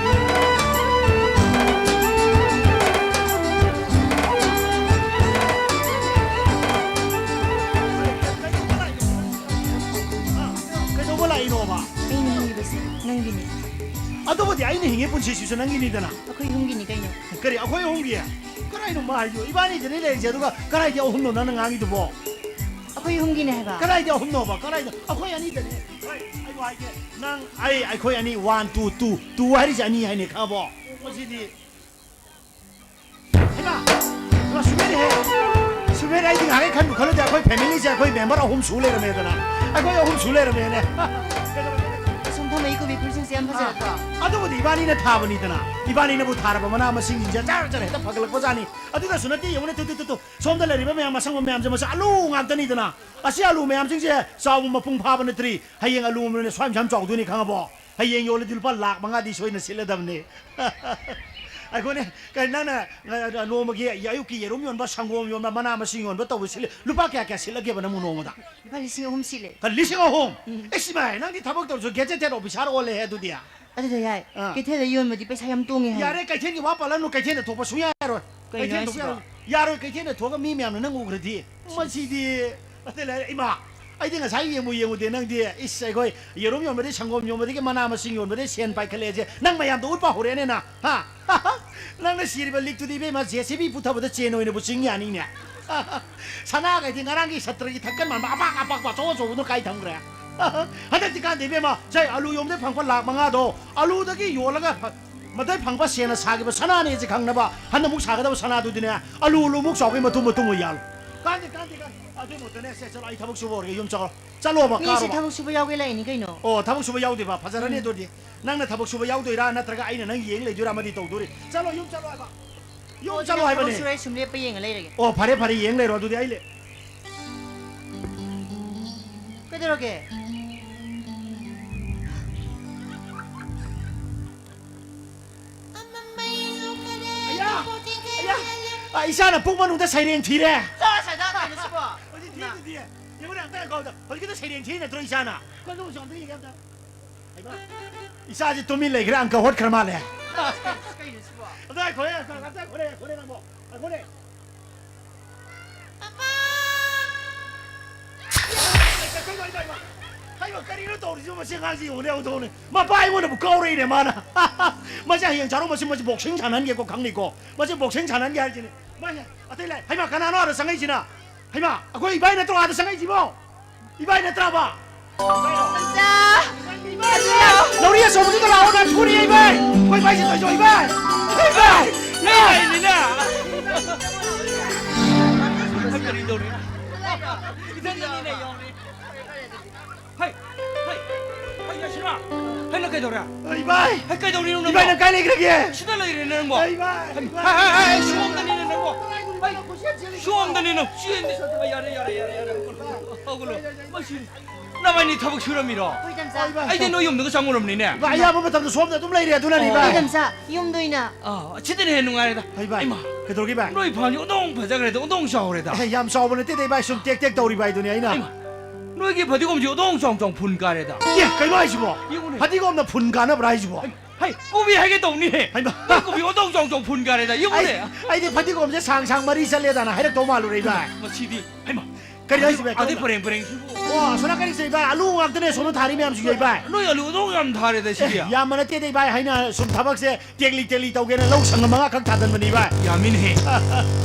ꯀꯩꯗꯧꯕ ꯂꯥꯛꯏꯅꯣꯕ? ꯑꯩꯅ ꯍꯤꯡꯉꯤꯕꯁꯦ ꯅꯪꯒꯤꯅꯤ꯫ ꯑꯗꯨꯕꯨꯗꯤ ꯑꯩꯅ ꯍꯤꯡꯉꯤ ꯄꯨꯟꯁꯤꯁꯤꯁꯨ ꯅꯪꯒꯤꯅꯤꯗꯅ꯫ ꯑꯩꯈꯣꯏ ꯑꯍꯨꯝꯒꯤꯅꯤ ꯀꯩꯅꯣ꯫ ꯀꯔꯤ, ꯑꯩꯈꯣꯏ ꯑꯍꯨꯝꯒꯤ? ꯀꯔꯥꯏꯅꯣ ꯃꯥ ꯍꯥꯏꯗꯣ? ꯏꯕꯥꯅꯤꯗꯅꯤ ꯂꯩꯔꯤꯁꯦ, ꯑꯗꯨꯒ ꯀꯗꯥꯏꯗ ꯑꯍꯨꯝꯅꯣ ꯅꯪꯅ ꯉꯥꯡꯉꯤꯗꯨꯕꯣ? ꯑꯩꯈꯣꯏ ꯑꯍꯨꯝꯒꯤꯅꯦ ꯍꯥꯏꯕ꯫ ꯀꯗꯥꯏꯗ ꯑꯍꯨꯝꯅꯣꯕ? ꯀꯗꯥꯏꯗ? ꯑꯩꯈꯣꯏ ꯑꯅꯤꯗꯅꯦ꯫ ꯍꯣꯏ, ꯑꯩ ꯋꯥ ꯍꯥꯏꯒꯦ꯫ ꯅꯪ, ꯑꯩ, ꯑꯩꯈꯣꯏ ꯑꯅꯤ, ꯋꯥꯟ, ꯇꯨ, ꯇꯨ꯫ ꯇꯨ ꯍꯥꯏꯔꯤꯁꯦ ꯑꯅꯤ ꯍꯥꯏꯅꯦ, ꯈꯪꯉꯕꯣ? ꯃꯁꯤꯗꯤ꯫ ꯍꯩꯃꯥ! ꯂꯥꯁꯨꯃꯦꯔꯤꯍꯦ! ꯏꯕꯦꯟ, ꯑꯩꯗꯤ ꯉꯥꯏꯍꯥꯛ ꯈꯟꯕꯨ ꯈꯜꯂꯨꯗꯦ, ꯑꯩꯈꯣꯏ ꯐꯦꯃꯤꯂꯤꯁꯦ ꯑꯩꯈꯣꯏ ꯃꯦꯝꯕꯔ ꯑꯍꯨꯝ ꯁꯨ ꯂꯩꯔꯝꯃꯦꯗꯅ꯫ ꯑꯩꯈꯣꯏ ꯑꯍꯨꯝ ꯁꯨ ꯂꯩꯔꯝꯃꯦꯅꯦ꯫ ꯑꯁꯣꯝ ꯊꯝꯃꯛꯏ ꯀꯣꯕꯤ ꯐꯨꯜꯁꯤꯡꯁꯦ ꯌꯥꯝ ꯐꯖꯔꯗ꯭ꯔꯣ? ꯑꯗꯨꯕꯨꯗꯤ ꯏꯕꯥꯅꯤꯅ ꯊꯥꯕꯅꯤꯗꯅ꯫ ꯏꯕꯥꯅꯤꯅꯕꯨ ꯊꯥꯔꯕ ꯃꯅꯥ ꯃꯁꯤꯡꯁꯤꯡꯁꯦ ꯖꯔ ꯖꯔ ꯍꯦꯛꯇ ꯐꯒꯠꯂꯛꯄꯖꯥꯠꯅꯤ꯫ ꯑꯗꯨꯗꯁꯨ ꯅꯠꯇꯦ, ꯌꯦꯡꯉꯨꯅꯦ, ꯇꯨ ꯇꯨ ꯇꯨ ꯇꯨ꯫ ꯁꯣꯝꯗ ꯂꯩꯔꯤꯕ ꯃꯌꯥꯝ ꯑꯁꯪꯕ ꯃꯌꯥꯝꯁꯦ, ꯃꯁꯤ ꯑꯂꯨ ꯉꯥꯛꯇꯅꯤꯗꯅ꯫ ꯑꯁꯤ ꯑꯂꯨ ꯃꯌꯥꯝꯁꯤꯡꯁꯦ ꯆꯥꯎꯕ ꯃꯄꯨꯡ ꯐꯥꯕ ꯅꯠꯇ꯭ꯔꯤ꯫ ꯍꯌꯦꯡ ꯑꯂꯨ ꯑꯃꯅ ꯁ꯭ꯋꯥꯏ ꯃꯌꯥꯝ ꯆꯥꯎꯗꯣꯏꯅꯤ, ꯈꯪꯉꯕꯣ? ꯍꯌꯦꯡ ꯌꯣꯜꯂꯗꯤ ꯂꯨꯄꯥ ꯂꯥꯈ ꯃꯉꯥꯗꯤ ꯁꯣꯏꯅ ꯁꯤꯠꯂꯗꯕꯅꯤ꯫ ꯑꯩꯈꯣꯏꯅ ꯀꯩ, ꯅꯪꯅ, ꯑ, ꯅꯣꯡꯃꯒꯤ ꯑꯌꯨꯛꯀꯤ ꯌꯦꯔꯨꯝ ꯌꯣꯟꯕ, ꯁꯪꯒꯣꯝ ꯌꯣꯟꯕ, ꯃꯅꯥ ꯃꯁꯤꯡ ꯌꯣꯟꯕ ꯇꯧꯕ ꯁꯤꯠꯂꯤ, ꯂꯨꯄꯥ ꯀꯌꯥ ꯀꯌꯥ ꯁꯤꯠꯂꯒꯦꯕ ꯅꯪꯕꯨ ꯅꯣꯡꯃꯗ? ꯂꯨꯄꯥ ꯂꯤꯁꯤꯡ ꯑꯍꯨꯝ ꯁꯤꯠꯂꯦ꯫ ꯀ-, ꯂꯤꯁꯤꯡ ꯑꯍꯨꯝ? ꯎꯝ꯫ ꯑꯦꯁ, ꯏꯃꯥꯏ, ꯅꯪꯗꯤ ꯊꯕꯛ ꯇꯧꯔꯁꯨ ꯒꯦꯖꯦꯇꯦꯠ ꯑꯣꯐꯤꯁꯥꯔ ꯑꯣꯜꯂꯦꯍꯦ ꯑꯗꯨꯗꯤ꯫ ꯑꯗꯨꯗ ꯌꯥꯏ꯫ ꯑꯥ꯫ ꯀꯩꯊꯦꯜꯗ ꯌꯣꯟꯕꯗꯤ ꯄꯩꯁꯥ ꯌꯥꯝ ꯇꯣꯡꯉꯦ ꯍꯥꯏ꯫ ꯌꯥꯔꯦ, ꯀꯩꯊꯦꯜꯒꯤ ꯋꯥ ꯄꯜꯂꯅꯨ, ꯀꯩꯊꯦꯜꯗ ꯊꯣꯛꯄ ꯁꯨꯡꯌꯥ ꯌꯥꯔꯣꯏ꯫ ꯀꯩꯅꯣ ꯀꯩꯊꯦꯜ ꯊꯣꯛꯄ ꯍꯥꯏꯁꯤꯕꯣ? ꯌꯥꯔꯣꯏ꯫ ꯌꯥꯔꯣꯏ, ꯀꯩꯊꯦꯜꯗ ꯊꯣꯛꯑꯒ ꯃꯤ ꯃꯌꯥꯝꯅ ꯅꯪ ꯎꯈ꯭ꯔꯗꯤ꯫ ꯃꯁꯤꯗꯤ꯫ ꯑꯇꯩ ꯂꯩꯔꯦ, ꯏꯃꯥ, ꯑꯩꯗꯤ ꯉꯁꯥꯏ ꯌꯦꯡꯕꯨ ꯌꯦꯡꯉꯨꯗꯦ ꯅꯪꯗꯤ꯫ ꯏꯁ, ꯑꯩꯈꯣꯏ ꯌꯦꯔꯨꯝ ꯌꯣꯟꯕꯗꯒꯤ, ꯁꯪꯒꯣꯝ ꯌꯣꯟꯕꯗꯒꯤ, ꯃꯅꯥ ꯃꯁꯤꯡ ꯌꯣꯟꯕꯗꯒꯤ ꯁꯦꯟ ꯄꯥꯏꯈꯠꯂꯛꯑꯦꯁꯦ ꯅꯪ ꯃꯌꯥꯝꯗ ꯎꯠꯄ ꯍꯧꯔꯛꯑꯦꯅꯦ ꯅ, ꯍꯥ? ꯅꯪꯅ ꯁꯤꯔꯤꯕ ꯂꯤꯛꯇꯨꯗꯤ, ꯏꯕꯦꯝꯃ, ꯖꯦ ꯁꯤ ꯕꯤ ꯄꯨꯊꯕꯗ ꯆꯦꯟ ꯑꯣꯏꯅꯕꯨ ꯆꯤꯡ ꯌꯥꯅꯤꯅꯦ꯫ ꯁꯅꯥꯈꯩꯗꯤ ꯉꯔꯥꯡꯒꯤ ꯁꯇ꯭ꯔꯒꯤ ꯊꯛꯀꯟ ꯃꯥꯟꯕ ꯑꯄꯥꯛ ꯑꯄꯥꯛꯄ ꯑꯆꯧ ꯑꯆꯧꯕꯗꯨ ꯀꯥꯏ ꯊꯝꯈ꯭ꯔꯦ? ꯍꯟꯗꯛꯇꯤ ꯀꯥꯟꯗꯦ, ꯏꯕꯦꯝꯃ, ꯁꯦ, ꯑꯂꯨ ꯌꯣꯝꯗꯩ ꯐꯪꯕ ꯂꯥꯛ ꯃꯉꯥꯗꯣ ꯑꯂꯨꯗꯒꯤ ꯌꯣꯜꯂꯒ ꯐ-, ꯃꯗꯩ ꯐꯪꯕ ꯁꯦꯟꯅ ꯁꯥꯈꯤꯕ ꯁꯅꯥꯅꯦꯁꯦ ꯈꯪꯅꯕ, ꯍꯟꯗꯛꯃꯨꯛ ꯁꯥꯒꯗꯕ ꯁꯅꯥꯗꯨꯗꯤꯅꯦ, ꯑꯂꯨ ꯑꯂꯨꯃꯨꯛ ꯆꯥꯎꯕꯒꯤ ꯃꯇꯨꯝ ꯃꯇꯨꯝ ꯑꯣꯏ ꯌꯥꯜꯂꯨ꯫ ꯀꯥꯟꯗꯦ, ꯀꯥꯟꯗꯦ, ꯀꯥꯟꯗꯦ꯫ ꯑꯗꯨꯏ ꯃꯍꯨꯠꯇꯅꯦ, ꯁꯦ, ꯆꯠꯂꯣ, ꯑꯩ ꯊꯕꯛ ꯁꯨꯕ ꯍꯧꯔꯒꯦ, ꯌꯨꯝ ꯆꯠꯂꯣ꯫ ꯆꯠꯂꯣꯕ, ꯃꯤꯁꯤ ꯀꯥꯔꯣꯕ꯫ ꯊꯕꯛ ꯁꯨꯕ ꯌꯥꯎꯒꯦ ꯂꯥꯛꯏꯅꯤ ꯀꯩꯅꯣ꯫ ꯑꯣ, ꯊꯕꯛ ꯁꯨꯕ ꯌꯥꯎꯗꯣꯏꯕ? ꯐꯖꯔꯅꯤ ꯎꯝ꯫ ꯑꯗꯨꯗꯤ꯫ ꯅꯪꯅ ꯊꯕꯛ ꯁꯨꯕ ꯌꯥꯎꯗꯣꯏꯔꯥ, ꯅꯠꯇ꯭ꯔꯒ ꯑꯩꯅ ꯅꯪ ꯌꯦꯡ ꯂꯩꯗꯣꯏꯔꯥ? ꯑꯃꯗꯤ ꯇꯧꯗꯣꯔꯤ꯫ ꯆꯠꯂꯣ, ꯌꯨꯝ ꯆꯠꯂꯣ ꯍꯥꯏꯕ꯫ ꯌꯨꯝ ꯑꯣ, ꯆꯠꯂꯣ ꯑꯗꯨꯗꯤ ꯍꯥꯏꯕꯅꯦ꯫ ꯊꯕꯛ ꯁꯨꯔ ꯑꯩ ꯁꯨꯝ ꯂꯦꯞꯄ ꯌꯦꯡꯉ ꯂꯩꯔꯒꯦ꯫ ꯑꯣ, ꯐꯔꯦ, ꯐꯔꯦ, ꯌꯦꯡ ꯂꯩꯔꯣ ꯑꯗꯨꯗꯤ, ꯑꯩ ꯂꯦ- ꯀꯩꯗꯧꯔꯒꯦ? ꯑꯌꯥ! ꯑꯌꯥ! ꯑ, ꯏꯆꯥꯅ ꯄꯨꯛ ꯃꯅꯨꯡꯗ ꯁꯩꯔꯦꯡ ꯊꯤꯔꯦ꯫ ꯆꯠꯂꯣ, ꯁꯩꯗꯥ, ꯀꯩꯅꯣ ꯁꯤꯕꯣ? ꯍꯧꯖꯤꯛ ꯊꯤꯗꯨꯗꯤ꯫ ꯌꯦꯡꯉꯨꯅꯦ, ꯑꯝꯇ ꯉꯥꯏꯈꯣ ꯑꯝꯇ꯫ ꯍꯧꯖꯤꯛꯀꯤꯗꯣ ꯁꯩꯔꯦꯡ ꯊꯤꯔꯤ ꯅꯠꯇ꯭ꯔꯣ ꯏꯆꯥꯅ? ꯀꯩꯅꯣ, ꯑꯝꯇ ꯌꯦꯡꯒꯦ ꯑꯝꯇ꯫ ꯍꯩꯃꯥ! ꯏꯆꯥꯁꯤ ꯇꯨꯃꯤꯟ ꯂꯩꯈ꯭ꯔꯦ, ꯑꯪꯀ ꯍꯣꯠꯈ꯭ꯔ ꯃꯥꯜꯂꯦ꯫ ꯀꯩꯅꯣ ꯁꯤꯕꯣ? ꯑꯝꯇ ꯉꯥꯏꯈꯣꯅꯦ, ꯑꯝꯇ ꯉꯥꯏꯈꯣꯅꯦ, ꯉꯥꯏꯈꯣꯅꯦ ꯅꯪꯕꯣ꯫ ꯉꯥꯏꯈꯣꯅꯦ꯫ ꯀꯩꯅꯣ, ꯏꯃꯥ, ꯏꯃꯥ, ꯏꯃꯥ, ꯀꯔꯤꯅꯣ ꯇꯧꯔꯤꯁꯤꯕꯣ? ꯃꯁꯤ ꯑꯉꯥꯡꯁꯤ ꯌꯦꯡꯉꯨꯅꯦ, ꯌꯦꯡꯉꯨꯅꯦ꯫ ꯃꯄꯥ ꯑꯩꯉꯣꯟꯗꯕꯨ ꯀꯥꯎꯔꯛꯏꯅꯦ ꯃꯥꯅ꯫ ꯃꯁꯤ ꯍꯌꯦꯡ ꯆꯥꯔꯣ, ꯃꯁꯤ, ꯃꯁꯤ ꯕꯣꯛꯁꯤꯡ ꯁꯥꯟꯅꯍꯟꯒꯦꯀꯣ, ꯈꯪꯅꯤꯀꯣ꯫ ꯃꯁꯤ ꯕꯣꯛꯁꯤꯡ ꯁꯥꯟꯅꯍꯟꯒꯦ ꯍꯥꯏꯔꯤꯁꯤꯅꯦ꯫ ꯃꯁꯤ, ꯑꯇꯩ ꯂꯩ꯫ ꯍꯩꯃꯥ, ꯀꯅꯥꯅꯣ ꯑꯥꯗ ꯆꯪꯉꯛꯏꯁꯤꯅ? ꯍꯩꯃꯥ, ꯑꯩꯈꯣꯏ ꯏꯕꯥꯏ ꯅꯠꯇ꯭ꯔꯣ ꯑꯥꯗ ꯆꯪꯉꯛꯏꯁꯤꯕꯣ? ꯏꯕꯥꯏ ꯅꯠꯇ꯭ꯔꯕ? ꯏꯕꯥꯏ! ꯅꯥꯎꯔꯤ ꯑꯆꯧꯕꯗꯨꯗ ꯂꯥꯛꯑꯣ, ꯅꯪ ꯐꯨꯔꯤ, ꯏꯕꯥꯏ! ꯑꯩꯈꯣꯏ ꯏꯕꯥꯏꯁꯦ ꯇꯧꯏꯁꯦ, ꯏꯕꯥꯏ! ꯏꯕꯥꯏ! ꯏꯕꯥꯏ! ꯏꯕꯥꯏꯅꯤꯅ! ꯀꯔꯤ ꯇꯧꯔꯤ? ꯏꯊꯟꯗꯅꯤꯅꯦ ꯌꯦꯡꯉꯨꯅꯦ꯫ ꯍꯩ, ꯍꯩ, ꯍꯩ, ꯌꯥꯁꯤꯔꯥ꯫ ꯍꯩ, ꯅꯪ ꯀꯩꯗꯧꯔꯦ? ꯏꯕꯥꯏ! ꯍꯩ, ꯀꯩꯗꯧꯔꯤꯅꯣ ꯅꯪꯕꯣ? ꯏꯕꯥꯏ, ꯅꯪ ꯀꯥꯏ ꯂꯩꯈ꯭ꯔꯒꯦ? ꯁꯤꯗ ꯂꯩꯔꯦꯅꯦ ꯅꯪꯕꯣ꯫ ꯏꯕꯥꯏ! ꯍꯩ, ꯏꯕꯥꯏ! ꯍꯩ, ꯍꯩ, ꯍꯩ, ꯁꯣꯝꯗꯅꯤꯅꯦ ꯅꯪꯕꯣ꯫ ꯍꯩ, ꯁꯣꯝꯗꯅꯤ ꯅꯪ꯫ ꯆꯦꯟꯗꯦ꯫ ꯑꯩ, ꯌꯥꯔꯦ, ꯌꯥꯔꯦ, ꯌꯥꯔꯦ, ꯌꯥꯔꯦ꯫ ꯍꯧꯒꯠꯂꯣ꯫ ꯃꯁꯤ ꯅꯕꯥꯏꯅꯤ ꯊꯕꯛ ꯁꯨꯔꯝꯃꯤꯔꯣ? ꯍꯣꯏ, ꯇꯝꯆꯥ꯫ ꯏꯕꯥꯏ! ꯑꯩꯗꯤ ꯅꯣꯏ ꯌꯨꯝꯗꯒ ꯆꯪꯉꯨꯔꯕꯅꯤꯅꯦ꯫ ꯏꯕꯥꯏ, ꯑꯌꯥꯝꯕ ꯃꯇꯝꯗ ꯁꯣꯝꯗ ꯑꯗꯨꯝ ꯂꯩꯔꯦ, ꯑꯗꯨꯅꯅꯤ, ꯑꯣ꯫ ꯏꯕꯥꯏ꯫ ꯍꯣꯏ, ꯇꯝꯆꯥ꯫ ꯌꯨꯝꯗ ꯑꯣꯏꯅ꯫ ꯑꯥ, ꯁꯤꯗꯅ ꯍꯦꯟꯅ ꯅꯨꯡꯉꯥꯏꯔꯦꯗ꯫ ꯍꯩ, ꯏꯕꯥꯏ꯫ ꯏꯃꯥ꯫ ꯀꯩꯗꯧꯔꯒꯦ, ꯏꯕꯥꯏ? ꯅꯣꯏ ꯐꯥꯝꯁꯤ ꯑꯣꯟꯊꯣꯛ ꯐꯖꯈ꯭ꯔꯦꯗ, ꯑꯣꯟꯊꯣꯛ ꯆꯥꯎꯔꯦꯗ꯫ ꯑꯦ, ꯌꯥꯝ ꯆꯥꯎꯕ ꯅꯠꯇꯦꯗ, ꯏꯕꯥꯏ, ꯁꯨꯝ ꯇꯦꯛ ꯇꯦꯛ ꯇꯧꯔꯤꯕ ꯍꯥꯏꯗꯨꯅꯤ ꯑꯩꯅ꯫ ꯏꯃꯥ, ꯅꯣꯏꯒꯤ ꯐꯗꯤꯒꯣꯝꯁꯤ ꯑꯣꯟꯊꯣꯛ ꯆꯥꯎ ꯆꯥꯎ ꯐꯨꯟ ꯀꯥꯔꯦꯗ꯫ ꯑꯦ, ꯀꯩꯅꯣ ꯍꯥꯏꯁꯤꯕꯣ? ꯌꯦꯡꯉꯨꯅꯦ꯫ ꯐꯗꯤꯒꯣꯝꯅ ꯐꯨꯟ ꯀꯥꯅꯕ꯭ꯔꯥ ꯍꯥꯏꯁꯤꯕꯣ? ꯍꯩ, ꯍꯩ, ꯀꯣꯕꯤ ꯍꯥꯏꯒꯦ ꯇꯧꯅꯤꯍꯦ꯫ ꯍꯩꯃꯥ꯫ ꯅꯣꯏ ꯀꯣꯕꯤ ꯑꯣꯟꯊꯣꯛ ꯆꯥꯎ ꯆꯥꯎ ꯐꯨꯟ ꯀꯥꯔꯦꯗ, ꯌꯦꯡꯉꯨꯅꯦ꯫ ꯑꯩ, ꯑꯩꯗꯤ ꯐꯗꯤꯒꯣꯝꯁꯦ ꯁꯥꯡ ꯁꯥꯡ ꯃꯔꯤ ꯆꯠꯂꯦꯗꯅ ꯍꯥꯏꯔꯛꯇꯧ ꯃꯥꯜꯂꯨꯔꯦ, ꯏꯕꯥꯏ꯫ ꯃꯁꯤꯗꯤ, ꯍꯩꯃꯥ꯫ ꯀꯔꯤ ꯍꯥꯏꯁꯤꯕ? ꯑꯗꯩ ꯄꯔꯦꯡ ꯄꯔꯦꯡꯁꯤꯕꯨ꯫ ꯑꯣ, ꯑꯁꯣꯝ ꯅꯥꯀꯟꯒꯤꯁꯦ, ꯏꯕꯥꯏ, ꯑꯂꯨ ꯉꯥꯛꯇꯅꯦ ꯁꯣꯝꯗ ꯊꯥꯔꯤ ꯃꯌꯥꯝꯁꯤꯡꯁꯦ, ꯏꯕꯥꯏ꯫ ꯅꯣꯏ ꯑꯂꯨ ꯑꯗꯨꯛ ꯌꯥꯝ ꯊꯥꯔꯦꯗ ꯁꯤꯗꯤ꯫ ꯑꯦ, ꯌꯥꯝꯕ ꯅꯠꯇꯦꯗ, ꯏꯕꯥꯏ, ꯍꯥꯏꯅ ꯁꯨꯝ ꯊꯕꯛꯁꯦ ꯇꯦꯛꯂꯤ ꯇꯦꯛꯂꯤ ꯇꯧꯒꯦꯅ ꯂꯧ ꯁꯪꯉꯝ ꯃꯉꯥ ꯈꯛ ꯊꯥꯖꯟꯕꯅꯤ, ꯏꯕꯥꯏ꯫ ꯌꯥꯝꯃꯤꯅꯦꯍꯦ꯫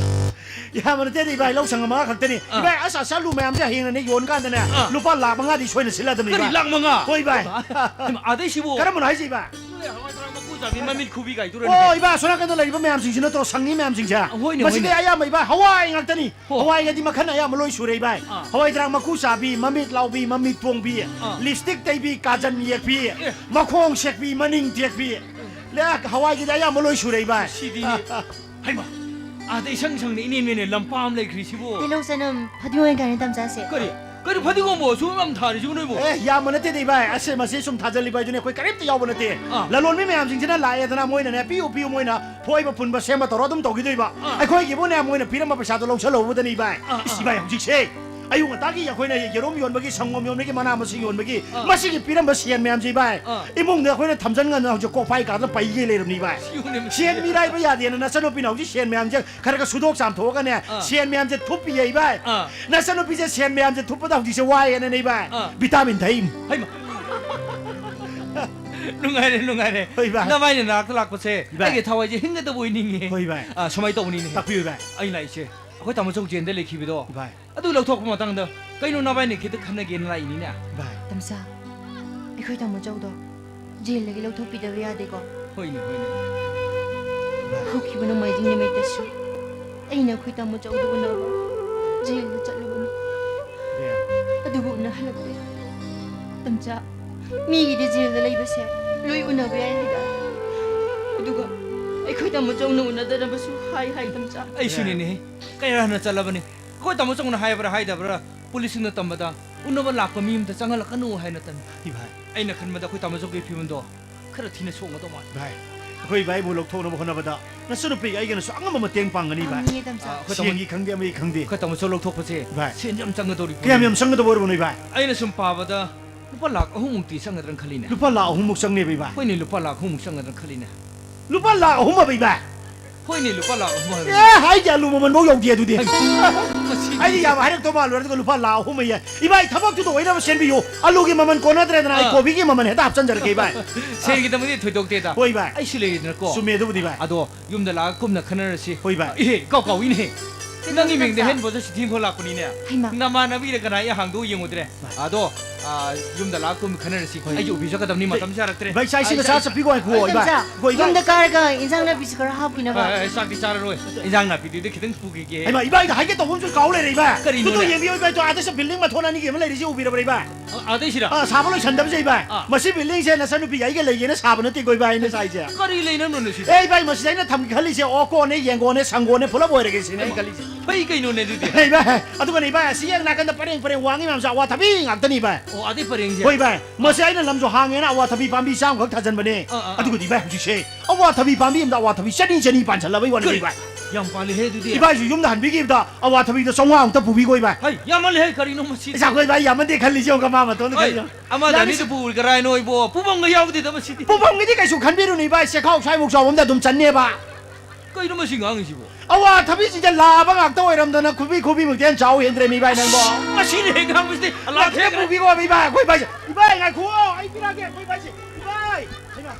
ꯌꯥꯝꯕ ꯅꯠꯇꯦꯗ, ꯏꯕꯥꯏ, ꯂꯧ ꯁꯪꯉꯝ ꯃꯉꯥ ꯈꯛꯇꯅꯤ꯫ ꯑꯥ꯫ ꯏꯕꯥꯏ, ꯑꯁ, ꯑꯁ, ꯑꯂꯨ ꯃꯌꯥꯝꯁꯦ ꯍꯌꯦꯡꯅꯅꯦ ꯌꯣꯟ ꯀꯥꯟꯗꯅꯦ, ꯑꯥ꯫ ꯂꯨꯄꯥ ꯂꯥꯈ ꯃꯉꯥꯗꯤ ꯁꯣꯏꯅ ꯁꯤꯠꯂꯗꯕꯅꯤ, ꯀꯔꯤ, ꯏꯕꯥꯏ꯫ ꯂꯥꯈ ꯃꯉꯥ? ꯍꯣꯏ, ꯏꯕꯥꯏ꯫ ꯍꯩꯃꯥ, ꯑꯗꯩꯁꯤꯕꯨ? ꯀꯔꯝꯕꯅꯣ ꯍꯥꯏꯁꯦ, ꯏꯕꯥꯏ? ꯅꯣꯏ ꯍꯋꯥꯏ ꯊꯔꯥꯛ ꯃꯀꯨ ꯆꯥꯕꯤ ꯃꯃꯤꯠ ꯈꯨꯕꯤ ꯀꯥꯏꯗꯨꯔꯅꯦ? ꯑꯣ, ꯏꯕꯥꯏ, ꯑꯁꯣꯝ ꯅꯥꯀꯟꯗ ꯂꯩꯔꯤꯕ ꯃꯌꯥꯝꯁꯤꯡꯁꯤ ꯅꯠꯇ꯭ꯔꯣ, ꯁꯪꯉꯤ ꯃꯌꯥꯝꯁꯤꯡꯁꯦ? ꯍꯣꯏꯅꯦ, ꯃꯁꯤꯗꯤ ꯍꯣꯏꯅꯦ꯫ ꯑꯌꯥꯝꯕ, ꯏꯕꯥꯏ, ꯍꯋꯥꯏ ꯉꯥꯛꯇꯅꯤ꯫ ꯍꯣ꯫ ꯍꯋꯥꯏꯒꯗꯤ ꯃꯈꯜ ꯑꯌꯥꯝꯕ ꯂꯣꯏ ꯁꯨꯔꯦ, ꯏꯕꯥꯏ꯫ ꯑꯥ꯫ ꯍꯋꯥꯏ ꯊꯔꯥꯛ ꯃꯀꯨ ꯆꯥꯕꯤ, ꯃꯃꯤꯠ ꯂꯥꯎꯕꯤ, ꯃꯃꯤꯠ ꯇꯣꯡꯕꯤ, ꯑꯥ꯫ ꯂꯤꯞꯁꯇꯤꯛ ꯇꯩꯕꯤ, ꯀꯥꯖꯟ ꯌꯦꯛꯄꯤ, ꯑꯦ꯫ ꯃꯈꯣꯡ ꯁꯦꯛꯄꯤ, ꯃꯅꯤꯡ ꯇꯦꯛꯄꯤ꯫ ꯂꯦ, ꯍꯋꯥꯏꯒꯤꯗꯤ ꯑꯌꯥꯝꯕ ꯂꯣꯏ ꯁꯨꯔꯦ, ꯏꯕꯥꯏ꯫ ꯁꯤꯗꯤ, ꯍꯩꯃꯥ, ꯑꯥꯗ ꯏꯁꯪ ꯁꯪꯅ ꯏꯅꯦꯝ ꯅꯦꯝꯅ ꯂꯝꯄꯥꯛ ꯑꯃ ꯂꯩꯈ꯭ꯔꯤꯁꯤꯕꯨ꯫ ꯇꯤꯜꯍꯧ, ꯆꯅꯝ, ꯐꯗꯤꯒꯣꯝ ꯀꯥꯏꯅ ꯇꯝꯆꯥꯁꯦ꯫ ꯀꯔꯤ? ꯀꯔꯤ ꯐꯗꯤꯒꯣꯝꯕꯨ ꯑꯁꯨꯛ ꯌꯥꯝ ꯊꯥꯔꯤꯁꯤꯕꯨ ꯅꯣꯏꯕꯨ? ꯑꯦ, ꯌꯥꯝꯕ ꯅꯠꯇꯦꯗ, ꯏꯕꯥꯏ꯫ ꯑꯁꯦ, ꯃꯁꯤ ꯁꯨꯝ ꯊꯥꯖꯜꯂꯤꯕ ꯍꯥꯏꯗꯨꯅꯤ, ꯑꯩꯈꯣꯏ ꯀꯔꯤꯝꯇ ꯌꯥꯎꯕ ꯅꯠꯇꯦ꯫ ꯑꯥ꯫ ꯂꯂꯣꯟꯕꯤ ꯃꯌꯥꯝꯁꯤꯡꯁꯤꯅ ꯂꯥꯛꯑꯦꯗꯅ, ꯃꯣꯏꯅꯅꯦ, ꯄꯤꯌꯨ, ꯄꯤꯌꯨ, ꯃꯣꯏꯅ ꯐꯣꯏꯕ ꯄꯨꯟꯕ ꯁꯦꯝꯕ ꯇꯧꯔ ꯑꯗꯨꯝ ꯇꯧꯈꯤꯗꯣꯏꯕ꯫ ꯑꯥ꯫ ꯑꯩꯈꯣꯏꯒꯤꯕꯨꯅꯦ, ꯃꯣꯏꯅ ꯄꯤꯔꯝꯕ ꯄꯩꯁꯥꯗꯣ ꯂꯧꯁꯜꯍꯧꯕꯗꯅꯤ, ꯏꯕꯥꯏ꯫ ꯑꯥ, ꯏꯁ, ꯑꯥ꯫ ꯏꯕꯥꯏ, ꯍꯧꯖꯤꯛꯁꯦ ꯑꯌꯨꯛ ꯉꯟꯇꯥꯒꯤ ꯑꯩꯈꯣꯏꯅ ꯌꯦꯔꯨꯝ ꯌꯣꯟꯕꯒꯤ, ꯁꯪꯒꯣꯝ ꯌꯣꯟꯕꯒꯤ, ꯃꯅꯥ ꯃꯁꯤꯡ ꯌꯣꯟꯕꯒꯤ, ꯑꯥ꯫ ꯃꯁꯤꯒꯤ ꯄꯤꯔꯝꯕ ꯁꯦꯟ ꯃꯌꯥꯝꯁꯦ, ꯏꯕꯥꯏ, ꯑꯥ꯫ ꯏꯃꯨꯡꯗ ꯑꯩꯈꯣꯏꯅ ꯊꯝꯖꯟꯒꯅ ꯍꯧꯖꯤꯛ ꯀꯣꯛꯐꯥꯏ ꯀꯥꯗ ꯄꯩꯒꯦ ꯂꯩꯔꯕꯅꯤ, ꯏꯕꯥꯏ꯫ ꯁꯤꯕꯨꯅꯦ, ꯃꯁꯤ꯫ ꯁꯦꯟ ꯃꯤꯔꯥꯏꯕ ꯌꯥꯗꯦꯅ ꯅꯆꯟꯅꯨꯄꯤꯅ ꯍꯧꯖꯤꯛ ꯁꯦꯟ ꯃꯌꯥꯝꯁꯦ ꯈꯔ ꯈꯔ ꯁꯨꯗꯣꯛ ꯆꯥꯝꯊꯣꯛꯑꯒꯅꯦ, ꯑꯥ꯫ ꯁꯦꯟ ꯃꯌꯥꯝꯁꯦ ꯊꯨꯞꯄꯤꯌꯦ, ꯏꯕꯥꯏ꯫ ꯑꯥ꯫ ꯅꯆꯟꯅꯨꯄꯤꯁꯦ ꯁꯦꯟ ꯃꯌꯥꯝꯁꯦ ꯊꯨꯞꯄꯗ ꯍꯧꯖꯤꯛꯁꯦ ꯋꯥꯏꯌꯦꯅꯅꯦ, ꯏꯕꯥꯏ꯫ ꯑꯥ꯫ ꯚꯤꯇꯥꯃꯤꯟ ꯊꯛꯏꯝ꯫ ꯍꯩꯃꯥ꯫ ꯅꯨꯡꯉꯥꯏꯔꯦ, ꯅꯨꯡꯉꯥꯏꯔꯦ꯫ ꯍꯣꯏ, ꯏꯕꯥꯏ꯫ ꯅꯕꯥꯏꯅ ꯅꯅꯥꯛꯇ ꯂꯥꯛꯄꯁꯦ ꯏꯕꯥꯏ꯫ ꯑꯩꯒꯤ ꯊꯋꯥꯏꯁꯦ ꯍꯤꯡꯒꯗꯕ ꯑꯣꯏꯅꯤꯡꯉꯦ꯫ ꯍꯣꯏ, ꯏꯕꯥꯏ꯫ ꯑꯥ, ꯁꯨꯃꯥꯏꯅ ꯇꯧꯕꯅꯤꯅꯦ꯫ ꯇꯥꯛꯄꯤꯌꯨ, ꯏꯕꯥꯏ꯫ ꯑꯩ ꯂꯥꯛꯏꯁꯦ ꯑꯩꯈꯣꯏ ꯇꯥꯃꯣ ꯆꯧ ꯖꯦꯜꯗ ꯂꯩꯈꯤꯕꯗꯣ꯫ ꯏꯕꯥꯏ꯫ ꯑꯗꯨ ꯂꯧꯊꯣꯛꯄ ꯃꯇꯥꯡꯗ ꯀꯩꯅꯣ ꯅꯕꯥꯏꯅꯤ ꯈꯤꯇ ꯈꯟꯅꯒꯦꯅ ꯂꯥꯛꯏꯅꯤꯅꯦ꯫ ꯚꯥꯏ꯫ ꯇꯝꯆꯥ, ꯑꯩꯈꯣꯏ ꯇꯥꯃꯣ ꯆꯧꯗꯣ ꯖꯦꯜꯗꯒꯤ ꯂꯧꯊꯣꯛꯄꯤꯗꯕ ꯌꯥꯗꯦꯀꯣ꯫ ꯍꯣꯏꯅꯦ, ꯍꯣꯏꯅꯦ꯫ ꯚꯥꯏ꯫ ꯍꯧꯈꯤꯕ ꯅꯣꯡꯃꯥꯏꯖꯤꯡ ꯅꯨꯃꯤꯠꯇꯁꯨ ꯑꯩꯅ ꯑꯩꯈꯣꯏ ꯇꯥꯃꯣ ꯆꯧꯗꯣ ꯎꯅꯕ ꯖꯦꯜꯗ ꯆꯠꯂꯨꯕꯅꯤ꯫ ꯑꯗꯨꯕꯨ ꯎꯅꯍꯜꯂꯛꯇꯦ꯫ ꯇꯝꯆꯥ, ꯃꯤꯒꯤꯗꯤ ꯖꯦꯜꯗ ꯂꯩꯕꯁꯦ ꯂꯣꯏ ꯎꯅꯕ ꯌꯥꯏ ꯍꯥꯏꯗꯥꯏ? ꯑꯗꯨꯒ ꯑꯩꯈꯣꯏ ꯇꯥꯃꯣ ꯆꯧꯅ ꯎꯅꯗꯅꯕꯁꯨ ꯍꯥꯏ ꯍꯥꯏ, ꯇꯝꯆꯥ꯫ ꯑꯩꯁꯨꯅꯤꯅꯦ꯫ ꯀꯌꯥ ꯍꯟꯅ ꯆꯠꯂꯕꯅꯤ꯫ ꯑꯩꯈꯣꯏ ꯇꯥꯃꯣ ꯆꯧꯅ ꯍꯥꯏꯕ꯭ꯔꯥ ꯍꯥꯏꯗꯕ꯭ꯔꯥ, ꯄꯨꯂꯤꯁꯁꯤꯡꯅ ꯇꯝꯕꯗ ꯎꯅꯕ ꯂꯥꯛꯄ ꯃꯤ ꯑꯃꯇ ꯆꯪꯍꯜꯂꯛꯀꯅꯨ ꯍꯥꯏꯅ ꯇꯝꯃꯤ꯫ ꯏꯚꯥꯏ꯫ ꯑꯩꯅ ꯈꯟꯕꯗ ꯑꯩꯈꯣꯏ ꯇꯥꯃꯣ ꯆꯧꯒꯤ ꯐꯤꯕꯝꯗꯣ ꯈꯔ ꯊꯤꯅ ꯁꯣꯛꯅꯗꯧ ꯃꯥꯜꯂꯤ꯫ ꯚꯥꯏ, ꯑꯩꯈꯣꯏ ꯏꯕꯥꯏꯕꯨ ꯂꯧꯊꯣꯛꯅꯕ ꯍꯣꯠꯅꯕꯗ ꯅꯆꯟꯅꯨꯄꯤꯒ ꯑꯩꯒꯅꯁꯨ ꯑꯉꯝꯕ ꯃꯇꯦꯡ ꯄꯥꯡꯒꯅꯤ, ꯚꯥꯏ꯫ ꯄꯥꯡꯅꯤꯌꯦ, ꯇꯝꯆꯥ꯫ ꯑꯥ, ꯑꯩꯈꯣꯏ ꯇꯥꯃꯣ-, ꯁꯦꯟꯒꯤ ꯈꯪꯗꯦ, ꯑꯃꯒꯤ ꯈꯪꯗꯦ꯫ ꯑꯩꯈꯣꯏ ꯇꯥꯃꯣ ꯆꯧ ꯂꯧꯊꯣꯛꯄꯁꯦ ꯚꯥꯏ꯫ ꯁꯦꯟꯁꯦ ꯌꯥꯝ ꯆꯪꯒꯗꯧꯔꯤ ꯀꯌꯥꯝ ꯌꯥꯝ ꯆꯪꯒꯗꯕ ꯑꯣꯏꯔꯕꯅꯣ, ꯏꯕꯥꯏ? ꯑꯩꯅ ꯁꯨꯝ ꯄꯥꯕꯗ ꯂꯨꯄꯥ ꯂꯥꯈ ꯑꯍꯨꯝꯃꯨꯛꯇꯤ ꯆꯪꯒꯗ꯭ꯔꯅ ꯈꯜꯂꯤꯅꯦ꯫ ꯂꯨꯄꯥ ꯂꯥꯈ ꯑꯍꯨꯝꯃꯨꯛ ꯆꯪꯅꯦꯕ, ꯏꯕꯥꯏ? ꯍꯣꯏꯅꯦ, ꯂꯨꯄꯥ ꯂꯥꯈ ꯑꯍꯨꯝꯃꯨꯛ ꯆꯪꯒꯗ꯭ꯔꯅ ꯈꯜꯂꯤꯅꯦ꯫ ꯂꯨꯄꯥ ꯂꯥꯈ ꯑꯍꯨꯝ ꯍꯥꯏꯕ, ꯏꯕꯥꯏ? ꯍꯣꯏꯅꯦ, ꯂꯨꯄꯥ ꯂꯥꯈ ꯑꯍꯨꯝ ꯍꯥꯏꯕ꯫ ꯑꯦ, ꯑꯩꯗꯤ ꯑꯂꯨ ꯃꯃꯜꯐꯥꯎ ꯌꯧꯗꯦ ꯑꯗꯨꯗꯤ꯫ ꯍꯩꯃꯥ, ꯃꯁꯤꯗꯤ꯫ ꯑꯩꯗꯤ ꯌꯥꯝ ꯍꯥꯏꯔꯛꯇꯧ ꯃꯥꯜꯂꯨꯔꯦ, ꯑꯗꯨꯒ ꯂꯨꯄꯥ ꯂꯥꯈ ꯑꯍꯨꯝ ꯑꯌꯦ꯫ ꯏꯕꯥꯏ, ꯊꯕꯛꯇꯨꯗ ꯑꯣꯏꯅꯕ ꯁꯦꯝꯕꯤꯌꯨ꯫ ꯑꯂꯨꯒꯤ ꯃꯃꯜ ꯀꯣꯟꯅꯗ꯭ꯔꯦꯗꯅ ꯑꯩ ꯑꯥ꯫ ꯀꯣꯕꯤꯒꯤ ꯃꯃꯜ ꯍꯦꯛꯇ ꯍꯥꯞꯆꯤꯟꯖꯔꯛꯀꯦ, ꯏꯕꯥꯏ꯫ ꯁꯦꯟꯒꯤꯗꯃꯛꯇꯤ ꯊꯣꯏꯗꯣꯛꯇꯦꯗ꯫ ꯍꯣꯏ, ꯏꯕꯥꯏ꯫ ꯑꯩꯁꯨ ꯂꯩꯔꯤꯗꯅꯀꯣ꯫ ꯆꯨꯝꯃꯦ ꯑꯗꯨꯕꯨꯗꯤ, ꯏꯕꯥꯏ꯫ ꯑꯗꯣ ꯌꯨꯝꯗ ꯂꯥꯛꯑꯒ ꯀꯨꯞꯅ ꯈꯟꯅꯔꯁꯤ꯫ ꯍꯣꯏ, ꯏꯕꯥꯏ꯫ ꯏꯍꯦ, ꯏꯀꯥꯎ ꯀꯥꯎꯏꯅꯦꯍꯦ꯫ ꯅꯪꯒꯤ ꯃꯤꯡꯗ ꯍꯦꯟ ꯄꯣꯠꯁꯦ ꯁꯤꯊꯤ ꯑꯃꯈꯛ ꯂꯥꯛꯄꯅꯤꯅꯦ꯫ ꯍꯩꯃꯥ꯫ ꯅꯃꯥꯟꯅꯕꯤꯗ ꯀꯅꯥ ꯑꯩ ꯍꯥꯡꯗꯣꯛꯎ ꯌꯦꯡꯉꯨꯗ꯭ꯔꯦ꯫ ꯑꯗꯣ, ꯑꯥ, ꯌꯨꯝꯗ ꯂꯥꯛꯑ ꯀꯨꯝ ꯈꯟꯅꯔꯁꯤ꯫ ꯍꯣꯏ꯫ ꯑꯩꯁꯨ ꯑꯣꯐꯤꯁ ꯆꯠꯀꯗꯕꯅꯤ, ꯃꯇꯝ ꯆꯥꯔꯛꯇ꯭ꯔꯦ꯫ ꯚꯥꯏ, ꯏꯆꯥ ꯏꯁꯤꯡꯗ ꯑꯥ, ꯆꯥ ꯆꯠꯄꯤꯈꯣ, ꯉꯥꯏꯈꯨꯑꯣ, ꯏꯕꯥꯏ꯫ ꯏꯆꯥ, ꯍꯣꯏ, ꯏꯕꯥꯏ꯫ ꯌꯨꯝꯗ ꯀꯥꯔꯒ ꯏꯟꯁꯥꯡ ꯅꯥꯄꯤꯁꯨ ꯈꯔ ꯍꯥꯞꯈꯤꯅꯕ꯫ ꯑꯥ, ꯑꯥ, ꯆꯥꯛꯇꯤ ꯆꯥꯔꯔꯣꯏ꯫ ꯏꯟꯁꯥꯡ ꯅꯥꯄꯤꯗꯨꯗꯤ ꯈꯤꯇꯪ ꯄꯨꯈꯤꯒꯦ꯫ ꯍꯩꯃꯥ, ꯏꯕꯥꯏꯗ ꯍꯥꯏꯒꯦ ꯇꯧꯕ ꯑꯃꯁꯨ ꯀꯥꯎ ꯂꯩꯔꯦ, ꯏꯕꯥꯏ꯫ ꯀꯔꯤꯅꯣꯅꯦ? ꯇꯨ, ꯇꯨ, ꯌꯦꯡꯕꯤꯌꯨ, ꯏꯕꯥꯏ, ꯇꯨ, ꯑꯥꯗꯁꯨ ꯕꯤꯜꯗꯤꯡ ꯃꯊꯣꯟ ꯑꯅꯤꯒꯤ ꯑꯃ ꯂꯩꯔꯤꯁꯦ ꯎꯕꯤꯔꯕ꯭ꯔꯥ, ꯏꯕꯥꯏ? ꯑ-, ꯑꯥꯗꯩꯁꯤꯔꯥ? ꯑ, ꯁꯥꯕ ꯂꯣꯏꯁꯟꯗꯕꯁꯦ, ꯏꯕꯥꯏ꯫ ꯑꯥ꯫ ꯃꯁꯤ ꯕꯤꯜꯗꯤꯡꯁꯦ ꯅꯆꯟꯅꯨꯄꯤꯒ ꯑꯩꯒ ꯂꯩꯒꯦꯅ ꯁꯥꯕ ꯅꯠꯇꯦꯀꯣ, ꯏꯕꯥꯏ, ꯑꯩꯅ ꯁꯥꯏꯁꯦ꯫ ꯀꯔꯤ ꯂꯩꯅꯕꯅꯣꯅꯦ ꯁꯤꯗ? ꯑꯦ, ꯏꯕꯥꯏ, ꯃꯁꯤꯗ ꯑꯩꯅ ꯊꯝꯒꯦ ꯈꯜꯂꯤꯁꯦ ꯑꯣꯀꯣꯅꯦ, ꯌꯦꯡꯒꯣꯅꯦ, ꯁꯪꯒꯣꯅꯦ ꯄꯨꯂꯞ ꯑꯣꯏꯔꯒꯦ ꯁꯤꯅꯦ ꯑꯩ ꯈꯜꯂꯤꯁꯦ꯫ ꯐꯩ ꯀꯩꯅꯣꯅꯦ ꯑꯗꯨꯗꯤ? ꯑꯦ, ꯏꯕꯥꯏ, ꯑꯗꯨꯒꯅꯦ, ꯏꯕꯥꯏ, ꯑꯁꯤ ꯌꯦꯡ ꯅꯥꯀꯟꯗ ꯄꯔꯦꯡ ꯄꯔꯦꯡ ꯋꯥꯡꯉꯤ ꯃꯌꯥꯝꯁꯦ ꯑꯋꯥꯊꯕꯤ ꯉꯥꯛꯇꯅꯤ, ꯏꯕꯥꯏ꯫ ꯑꯣ, ꯑꯗꯩ ꯄꯔꯦꯡꯁꯦ? ꯍꯣꯏ, ꯏꯕꯥꯏ, ꯃꯁꯤ ꯑꯩꯅ ꯂꯝꯁꯨ ꯍꯥꯡꯉꯦꯅ ꯑꯋꯥꯊꯕꯤ ꯄꯥꯝꯕꯤ ꯆꯥꯝꯈꯛ ꯊꯥꯖꯟꯕꯅꯦ꯫ ꯑꯥ, ꯑꯥ, ꯑꯥ꯫ ꯑꯗꯨꯒꯗꯤ, ꯏꯕꯥꯏ, ꯍꯧꯖꯤꯛꯁꯦ ꯑꯋꯥꯊꯕꯤ ꯄꯥꯝꯕꯤ ꯑꯃꯗ ꯑꯋꯥꯊꯕꯤ ꯆꯅꯤ ꯆꯅꯤ ꯄꯥꯟꯁꯜꯂꯕꯩ ꯋꯥꯅꯤ, ꯀꯔꯤ? ꯏꯕꯥꯏ꯫ ꯌꯥꯝ ꯄꯥꯜꯂꯤꯍꯦ ꯑꯗꯨꯗꯤ꯫ ꯏꯕꯥꯏꯁꯨ ꯌꯨꯝꯗ ꯍꯟꯕꯤꯈꯤꯕꯗ ꯑꯋꯥꯊꯕꯤꯗꯣ ꯆꯥꯝꯃꯉꯥ ꯑꯃꯨꯛꯇ ꯄꯨꯕꯤꯈꯣ, ꯏꯕꯥꯏ꯫ ꯍꯩ, ꯌꯥꯝꯃꯜꯂꯦꯍꯦ, ꯀꯔꯤꯅꯣ ꯃꯁꯤ? ꯏꯁ, ꯑꯩꯈꯣꯏ ꯏꯕꯥꯏ ꯌꯥꯝꯃꯟꯗꯦ ꯈꯜꯂꯤꯁꯦ ꯌꯦꯡꯉꯨ, ꯀꯃꯥ ꯃꯇꯣꯟꯗ ꯍꯩ, ꯈꯜꯂꯤꯁꯦ꯫ ꯑꯃꯗ ꯌꯥꯅꯤ ꯑꯅꯤꯗ ꯁꯤ- ꯄꯨꯔꯒ ꯔꯥꯏꯅꯣ ꯏꯕꯣ, ꯄꯨꯐꯝꯒ ꯌꯥꯎꯗꯦꯗ ꯃꯁꯤꯗꯤ꯫ ꯄꯨꯐꯝꯒꯤꯗꯤ ꯀꯩꯁꯨ ꯈꯟꯕꯤꯔꯨꯅꯨ, ꯏꯕꯥꯏ, ꯆꯦꯈꯥꯎ ꯁ꯭ꯋꯥꯏꯃꯨꯛ ꯆꯥꯎꯕ ꯑꯃꯗ ꯑꯗꯨꯝ ꯆꯟꯅꯦꯕ꯫ ꯀꯩꯅꯣ ꯃꯁꯤ ꯉꯥꯡꯉꯤꯁꯤꯕꯣ? ꯑꯋꯥꯊꯕꯤꯁꯤꯡꯁꯦ ꯂꯥꯕ ꯉꯥꯛꯇ ꯑꯣꯏꯔꯝꯗꯅ ꯈꯨꯕꯤ ꯈꯨꯕꯤꯃꯨꯛꯇꯤ ꯍꯦꯟꯅ ꯆꯥꯎ ꯍꯦꯟꯗ꯭ꯔꯦ, ꯃꯤ ꯏꯕꯥꯏ ꯅꯪꯕꯣ꯫ ꯃꯁꯤꯅ ꯍꯦꯛ ꯉꯥꯡꯕꯁꯤꯗꯤ ꯂꯥꯛꯇ ꯂꯥꯛꯇ꯭ꯔꯦ꯫ ꯄꯨꯕꯤꯈꯣ, ꯃꯤ ꯏꯕꯥꯏ, ꯑꯩꯈꯣꯏ ꯏꯕꯥꯏꯁꯦ꯫ ꯏꯕꯥꯏ, ꯉꯥꯏꯈꯨꯑꯣ, ꯑꯩ ꯄꯤꯔꯛꯑꯒꯦ, ꯑꯩꯈꯣꯏ ꯏꯕꯥꯏꯁꯦ꯫ ꯏꯕꯥꯏ! ꯍꯩꯃꯥ!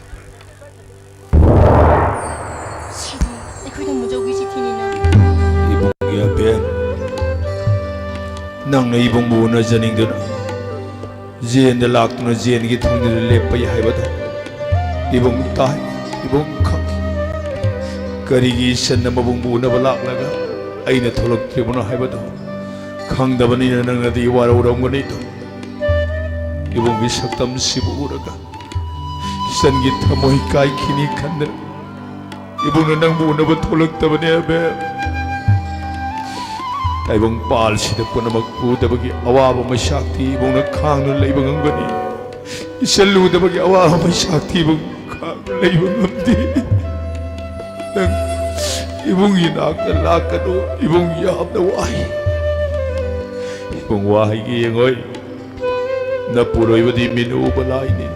ꯁꯤꯗꯤ ꯑꯩꯈꯣꯏ ꯇꯥꯃꯣ ꯆꯧꯒꯤ ꯆꯤꯊꯤꯅꯤꯅ꯫ ꯏꯕꯨꯡ ꯌꯥꯕꯦꯟ, ꯅꯪꯅ ꯏꯕꯨꯡꯕꯨ ꯎꯅꯖꯅꯤꯡꯗꯨꯅ ꯖꯦꯟꯗ ꯂꯥꯛꯇꯨꯅ ꯖꯦꯟꯒꯤ ꯊꯣꯡꯗꯨꯗ ꯂꯦꯞꯄ ꯌꯥꯏ ꯍꯥꯏꯕꯗꯣ ꯏꯕꯨꯡ ꯇꯥꯏ, ꯏꯕꯨꯡ ꯈꯪꯏ꯫ ꯀꯔꯤꯒꯤ ꯏꯁꯟꯅ ꯃꯕꯨꯡꯕꯨ ꯎꯅꯕ ꯂꯥꯛꯂꯒ ꯑꯩꯅ ꯊꯣꯛꯂꯛꯇ꯭ꯔꯤꯕꯅꯣ ꯍꯥꯏꯕꯗꯣ ꯈꯪꯗꯕꯅꯤꯅ ꯅꯪꯅꯗꯤ ꯋꯥꯔꯧꯔꯝꯒꯅꯤꯗꯣ꯫ ꯏꯕꯨꯡꯒꯤ ꯁꯛꯇꯝꯁꯤꯕꯨ ꯎꯔꯒ ꯏꯆꯟꯒꯤ ꯊꯃꯣꯏ ꯀꯥꯏꯈꯤꯅꯤ ꯈꯟꯗꯅ ꯏꯕꯨꯡꯅ ꯅꯪꯕꯨ ꯎꯅꯕ ꯊꯣꯛꯂꯛꯇꯕꯅꯦ ꯑꯕꯦꯝ꯫ ꯇꯥꯏꯕꯪ ꯄꯥꯜꯁꯤꯗ ꯄꯨꯝꯅꯃꯛ ꯎꯗꯕꯒꯤ ꯑꯋꯥꯕ ꯃꯩꯁꯥꯛꯇꯤ ꯏꯕꯨꯡꯅ ꯈꯥꯡꯗꯨꯅ ꯂꯩꯕ ꯉꯝꯒꯅꯤ꯫ ꯏꯆꯜ ꯎꯗꯕꯒꯤ ꯑꯋꯥꯕ ꯃꯩꯁꯥꯛꯇꯤ ꯏꯕꯨꯡ ꯈꯥꯡꯗꯨꯅ ꯂꯩꯕ ꯉꯝꯗꯦ꯫ ꯅꯪ ꯏꯕꯨꯡꯒꯤ ꯅꯥꯛꯇ ꯂꯥꯛꯀꯅꯨ, ꯏꯕꯨꯡ ꯌꯥꯝꯅ ꯋꯥꯏ꯫ ꯏꯕꯨꯡ ꯋꯥ ꯍꯥꯏꯒꯦ ꯌꯦꯡꯉꯣꯏ꯫ ꯅꯄꯨꯔꯣꯏꯕꯗꯤ ꯃꯤꯠꯅ ꯎꯕ ꯂꯥꯏꯅꯤ꯫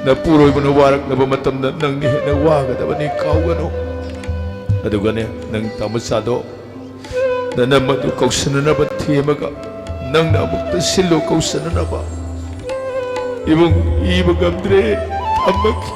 ꯅꯄꯨꯔꯣꯏꯕꯅ ꯋꯥꯔꯛꯅꯕ ꯃꯇꯝꯗ ꯅꯪꯅ ꯍꯦꯟꯅ ꯋꯥꯒꯗꯕꯅꯤ, ꯀꯥꯎꯒꯅꯨ꯫ ꯑꯗꯨꯒꯅꯦ, ꯅꯪ ꯇꯥꯃꯣꯆꯥꯗꯣ ꯅꯅꯝ ꯑꯗꯨ ꯀꯧꯁꯟꯅꯅꯕ ꯊꯦꯝꯃꯒ ꯅꯪꯅ ꯑꯃꯨꯛꯇ ꯁꯤꯜꯂꯨ ꯀꯧꯁꯟꯅꯅꯕ꯫ ꯏꯕꯨꯡ, ꯏꯕ ꯉꯝꯗ꯭ꯔꯦ, ꯊꯝꯃꯒꯦ꯫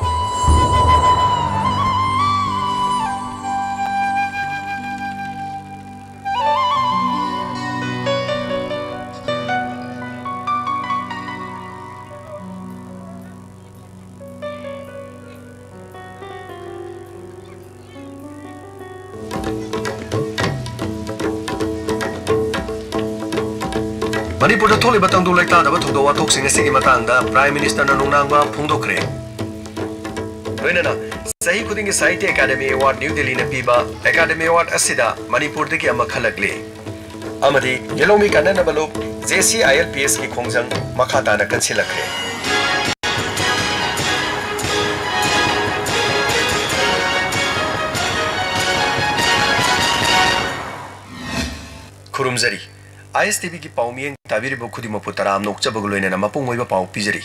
ꯃꯅꯤꯄꯨꯔꯗ ꯊꯣꯛꯂꯤꯕ ꯇꯪꯗꯨ ꯂꯩꯇꯥꯗꯕ ꯊꯧꯗꯣꯛ ꯋꯥꯊꯣꯛꯁꯤꯡ ꯑꯁꯤꯒꯤ ꯃꯇꯥꯡꯗ Prime Ministerꯅ ꯅꯨꯡꯅꯥꯡꯕ ꯐꯣꯡꯗꯣꯛꯈ꯭ꯔꯦ꯫ ꯂꯣꯏꯅꯅ ꯆꯍꯤ ꯈꯨꯗꯤꯡꯒꯤ ꯁꯥꯍꯤꯇ꯭ꯌ ꯑꯦꯀꯥꯗꯃꯤ ꯑꯦꯋꯥꯔꯗ ꯅ꯭ꯌꯨ ꯗꯦꯜꯂꯤꯅ ꯄꯤꯕ ꯑꯦꯀꯥꯗꯃꯤ ꯑꯦꯋꯥꯔꯗ ꯑꯁꯤꯗ ꯃꯅꯤꯄꯨꯔꯗꯒꯤ ꯑꯃ ꯈꯜꯂꯛꯂꯤ꯫ ꯑꯃꯗꯤ ꯌꯦꯂꯧꯃꯤ ꯀꯥꯟꯅꯅꯕ ꯂꯨꯞ JCILPSꯀꯤ ꯈꯣꯡꯖꯪ ꯃꯈꯥ ꯇꯥꯅ ꯀꯟꯁꯤꯜꯂꯛꯈ꯭ꯔꯦ꯫ ꯈꯨꯔꯨꯝꯖꯔꯤ꯫ ISTVꯒꯤ ꯄꯥꯎ ꯃꯤꯠꯌꯦꯡ ꯇꯥꯕꯤꯔꯤꯕ ꯈꯨꯗꯤꯡꯃꯛꯄꯨ ꯇꯔꯥꯝꯅ ꯑꯣꯛꯆꯕꯒ ꯂꯣꯏꯅꯅ ꯃꯄꯨꯡ ꯑꯣꯏꯕ ꯄꯥꯎ ꯄꯤꯖꯔꯤ꯫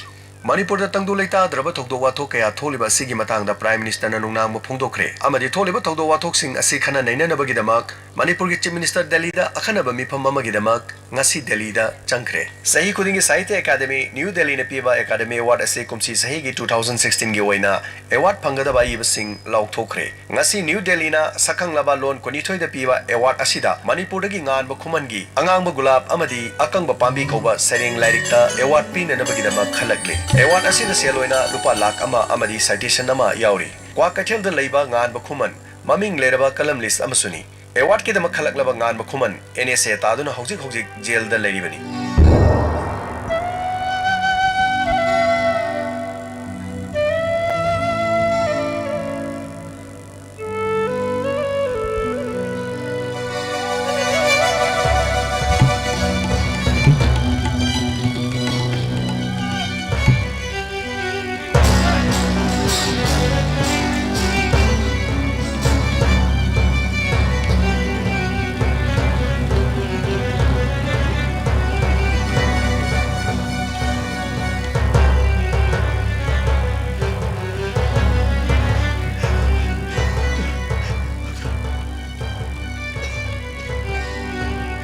ꯃꯅꯤꯄꯨꯔꯗ ꯇꯪꯗꯨ ꯂꯩꯇꯥꯗ꯭ꯔꯕ ꯊꯧꯗꯣꯛ ꯋꯥꯊꯣꯛ ꯀꯌꯥ ꯊꯣꯛꯂꯤꯕ ꯑꯁꯤꯒꯤ ꯃꯇꯥꯡꯗ Prime Ministerꯅ ꯅꯨꯡꯅꯥꯡꯕ ꯐꯣꯡꯗꯣꯛꯈ꯭ꯔꯦ ꯑꯃꯗꯤ ꯊꯣꯛꯂꯤꯕ ꯊꯧꯗꯣꯛ ꯋꯥꯊꯣꯛꯁꯤꯡ ꯑꯁꯤ ꯈꯟꯅ ꯅꯩꯅꯅꯕꯒꯤꯗꯃꯛ ꯃꯅꯤꯄꯨꯔꯒꯤ Chief Minister ꯗꯦꯜꯂꯤꯗ ꯑꯈꯟꯅꯕ ꯃꯤꯐꯝ ꯑꯃꯒꯤꯗꯃꯛ ꯉꯁꯤ ꯗꯦꯜꯂꯤꯗ ꯆꯪꯈ꯭ꯔꯦ꯫ ꯆꯍꯤ ꯈꯨꯗꯤꯡꯒꯤ ꯁꯥꯍꯤꯇ꯭ꯌ ꯑꯦꯀꯥꯗꯃꯤ ꯅ꯭ꯌꯨ ꯗꯦꯜꯂꯤꯅ ꯄꯤꯕ ꯑꯦꯀꯥꯗꯃꯤ ꯑꯦꯋꯥꯔꯗ ꯑꯁꯤ ꯀꯨꯝꯁꯤ ꯆꯍꯤꯒꯤ two thousand sixteenꯒꯤ ꯑꯣꯏꯅ ꯑꯦꯋꯥꯔꯗ ꯐꯪꯒꯗꯕ ꯑꯏꯕꯁꯤꯡ ꯂꯥꯎꯊꯣꯛꯈ꯭ꯔꯦ꯫ ꯉꯁꯤ ꯅ꯭ꯌꯨ ꯗꯦꯜꯂꯤꯅ ꯁꯛꯈꯪꯂꯕ ꯂꯣꯟ ꯀꯨꯟꯅꯤꯊꯣꯏꯗ ꯄꯤꯕ ꯑꯦꯋꯥꯔꯗ ꯑꯁꯤꯗ ꯃꯅꯤꯄꯨꯔꯗꯒꯤ ꯉꯥꯟꯕ ꯈꯨꯃꯟꯒꯤ ꯑꯉꯥꯡꯕ ꯒꯨꯂꯥꯞ ꯑꯃꯗꯤ ꯑꯀꯪꯕ ꯄꯥꯝꯕꯤ ꯀꯧꯕ ꯁꯩꯔꯦꯡ ꯂꯥꯏꯔꯤꯛꯇ ꯑꯦꯋꯥꯔꯗ ꯄꯤꯅꯅꯕꯒꯤꯗꯃꯛ ꯈꯜꯂꯛꯂꯤ꯫ ꯑꯦꯋꯥꯔꯗ ꯑꯁꯤꯗ ꯁꯦꯜ ꯑꯣꯏꯅ ꯂꯨꯄꯥ ꯂꯥꯈ ꯑꯃ ꯑꯃꯗꯤ citation ꯑꯃ ꯌꯥꯎꯔꯤ꯫ ꯀ꯭ꯋꯥꯀꯩꯊꯦꯜꯗ ꯂꯩꯕ ꯉꯥꯟꯕ ꯈꯨꯃꯟ ꯃꯃꯤꯡ ꯂꯩꯔꯕ columnist ꯑꯃꯁꯨꯅꯤ꯫ ꯑꯦꯋꯥꯔꯗꯀꯤꯗꯃꯛ ꯈꯜꯂꯛꯂꯕ ꯉꯥꯟꯕ ꯈꯨꯃꯟ ꯑꯦꯟ ꯑꯦꯁ ꯑꯦ ꯇꯥꯗꯨꯅ ꯍꯧꯖꯤꯛ ꯍꯧꯖꯤꯛ ꯖꯦꯜꯗ ꯂꯩꯔꯤꯕꯅꯤ꯫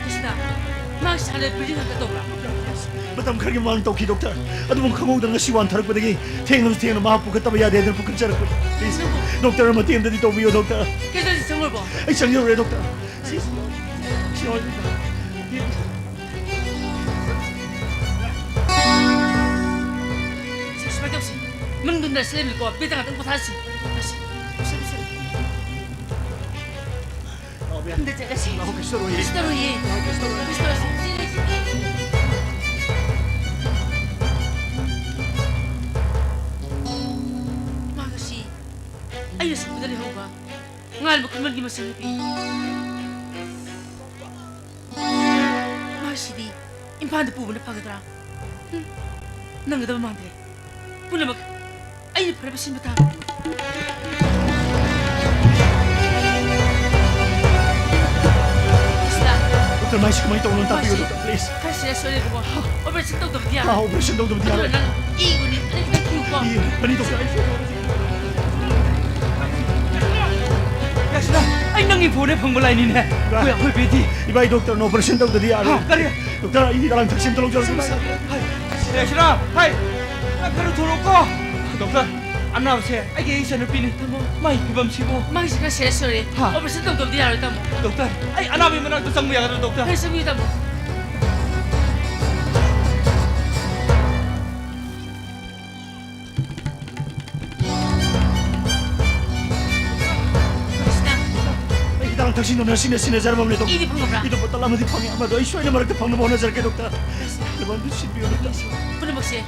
ꯀ꯭ꯔꯤꯁꯅ, ꯃꯥ ꯁꯥꯟꯅ ꯕꯤꯜꯗꯤꯡ ꯍꯟꯀꯠ ꯇꯧꯕ꯭ꯔꯥ? ꯃꯇꯝ ꯈꯔꯒꯤ ꯃꯃꯥꯡꯗ ꯇꯧꯈꯤ, ꯗꯣꯛꯇꯔ꯫ ꯑꯗꯨꯕꯨ ꯈꯪꯍꯧꯗꯅ ꯉꯁꯤ ꯋꯥꯟꯊꯔꯛꯄꯗꯒꯤ ꯊꯦꯡꯂꯁꯨ ꯊꯦꯡꯅ ꯃꯍꯥꯛ ꯄꯨꯈꯠꯇꯕ ꯌꯥꯗꯦ ꯍꯥꯏꯗꯨꯅ ꯄꯨꯈꯠꯆꯔꯛꯄꯅꯤ꯫ ꯄ꯭ꯂꯤꯖ, ꯗꯣꯛꯇꯔ, ꯃꯇꯦꯡ ꯑꯝꯇꯗꯤ ꯇꯧꯕꯤꯌꯨ, ꯗꯣꯛꯇꯔ꯫ ꯀꯦꯖꯨꯋꯦꯜꯇꯤ ꯆꯪꯂꯨꯔꯕꯣ? ꯑꯩ ꯆꯪꯖꯔꯨꯔꯦ, ꯗꯣꯛꯇꯔ꯫ ꯁꯤ, ꯁꯤ, ꯁꯤ, ꯁꯤ, ꯁꯨꯃꯥꯏꯅ ꯇꯧꯁꯤ꯫ ꯃꯅꯨꯡꯗ ꯅꯔꯁ ꯂꯩꯕꯅꯤꯀꯣ, ꯕꯦꯗꯇ ꯉꯥꯛꯇꯪ ꯄꯣꯊꯥꯁꯤ꯫ ꯂꯥꯛꯑꯣ, ꯕꯦꯝ꯫ ꯌꯨꯝꯗ ꯆꯠꯂꯁꯤ꯫ ꯂꯥꯛꯑꯣ, ꯀꯩꯁꯨ ꯇꯧꯔꯣꯏꯌꯦ꯫ ꯀꯩꯁꯨ ꯇꯧꯔꯣꯏꯌꯦ꯫ ꯂꯥꯛꯑꯣ, ꯀꯩꯁꯨ ꯇꯧꯔꯣꯏꯌꯦ꯫ ꯀꯩꯁꯨ ꯇꯧꯔꯣꯏ꯫ ꯁꯤ ꯂꯩꯁꯤ꯫ ꯃꯥ ꯉꯁꯤ ꯑꯩꯅ ꯁꯨꯝꯕꯗ ꯂꯩꯍꯧꯕ ꯉꯥꯟꯕ ꯈꯨꯃꯟꯒꯤ ꯃꯆꯟꯅꯨꯄꯤ꯫ ꯃꯥꯁꯤꯗꯤ ꯏꯝꯐꯥꯜꯗ ꯄꯨꯕꯅ ꯐꯒꯗ꯭ꯔꯥ? ꯍꯨꯝ, ꯅꯪꯒꯗꯕ ꯃꯥꯟꯗ꯭ꯔꯦ꯫ ꯄꯨꯝꯅꯃꯛ ꯑꯩꯅ ꯐꯅꯕ ꯁꯤꯟꯕ ꯇꯥꯕꯅꯤ꯫ ꯀ꯭ꯔꯤꯁꯅ꯫ ꯗꯣꯛꯇꯔ, ꯃꯥꯏꯁꯤ ꯀꯃꯥꯏꯅ ꯇꯧꯕꯅꯣ ꯇꯥꯛꯄꯤꯌꯨ, ꯃꯥꯏꯁꯤ ꯗꯣꯛꯇꯔ, ꯄ꯭ꯂꯤꯖ꯫ ꯈꯔ ꯁꯤꯔꯤꯌꯁ ꯑꯣꯏꯔꯦ ꯏꯕꯨꯡꯉꯣ꯫ ꯑꯣꯄꯔꯦꯁꯟ ꯇꯧꯗꯕꯗꯤ ꯌꯥꯔꯣꯏ꯫ ꯑꯥ, ꯑꯣꯄꯔꯦꯁꯟ ꯇꯧꯗꯕꯗꯤ ꯑꯗꯣ ꯌꯥꯔꯣꯏ꯫ ꯅꯪ ꯏꯪꯕꯅꯤ, ꯑꯗꯨ ꯈꯤꯇꯪ ꯊꯤꯌꯨꯀꯣ꯫ ꯏ, ꯐꯅꯤ, ꯗꯣꯛꯇꯔ, ꯑꯩ ꯀ꯭ꯔꯤꯁꯅ, ꯑꯩ ꯅꯪꯒꯤ ꯐꯣꯟꯗ ꯐꯪꯕ ꯂꯥꯏꯅꯤꯅꯦ꯫ ꯏꯕꯥꯏ꯫ ꯑꯩꯈꯣꯏ, ꯑꯩꯈꯣꯏ ꯕꯦꯗꯤ꯫ ꯏꯕꯥꯏ, ꯗꯣꯛꯇꯔꯅ ꯑꯣꯄꯔꯦꯁꯟ ꯇꯧꯗꯗꯤ ꯌꯥꯔꯣꯏ꯫ ꯍꯥ, ꯀꯔꯤ? ꯗꯣꯛꯇꯔ, ꯑꯩ ꯍꯤꯗꯥꯛ ꯂꯥꯡꯊꯛꯁꯦ ꯑꯝꯇ ꯂꯧꯖꯔꯨꯒꯦ, ꯏꯕꯥꯏ꯫ ꯍꯥꯏ, ꯁꯤꯔꯦ, ꯁꯤꯔꯦ, ꯍꯥꯏ, ꯅꯪ ꯈꯔ ꯊꯨꯔꯣꯀꯣ꯫ ꯗꯣꯛꯇꯔ, ꯑꯅꯥꯕꯁꯦ ꯑꯩꯒꯤ ꯏꯆꯟꯅꯨꯄꯤꯅꯤ꯫ ꯇꯥꯃꯣ꯫ ꯃꯥꯒꯤ ꯐꯤꯕꯝꯁꯤꯕꯨ꯫ ꯃꯥꯒꯤꯁꯦ ꯈꯔ ꯁꯤꯔꯤꯌꯁ ꯑꯣꯏꯔꯦ꯫ ꯍꯥ꯫ ꯑꯣꯄꯔꯦꯁꯟ ꯇꯧꯗꯕꯗꯤ ꯌꯥꯔꯣꯏ, ꯇꯥꯃꯣ꯫ ꯗꯣꯛꯇꯔ, ꯑꯩ ꯑꯅꯥꯕꯒꯤ ꯃꯅꯥꯛꯇ ꯆꯪꯕ ꯌꯥꯒꯗ꯭ꯔꯣ, ꯗꯣꯛꯇꯔ? ꯈꯔ ꯆꯪꯕꯤꯌꯨ, ꯇꯥꯃꯣ꯫ ꯀ꯭ꯔꯤꯁꯅ꯫ ꯑꯩ ꯍꯤꯗꯥꯛ ꯀꯛꯆꯤꯡꯗ ꯅꯔꯁꯁꯤꯡꯅ ꯁꯤꯟꯅꯖꯔꯝꯃꯕꯅꯦ, ꯗꯣꯛꯇꯔ꯫ ꯏꯗꯤ ꯐꯪꯉꯕ꯭ꯔꯥ? ꯏꯗꯣ ꯕꯣꯇꯜ ꯑꯃꯗꯤ ꯐꯪꯉꯦ, ꯑꯃꯗꯣ ꯑꯩ ꯁꯣꯏꯗꯅ ꯃꯔꯛꯇ ꯐꯪꯅꯕ ꯍꯣꯠꯅꯖꯔꯛꯀꯦ, ꯗꯣꯛꯇꯔ꯫ ꯂꯩꯐꯝꯗꯨ ꯁꯤꯟꯕꯤꯌꯨ, ꯗꯣꯛꯇꯔ꯫ ꯄꯨꯝꯅꯃꯛꯁꯦ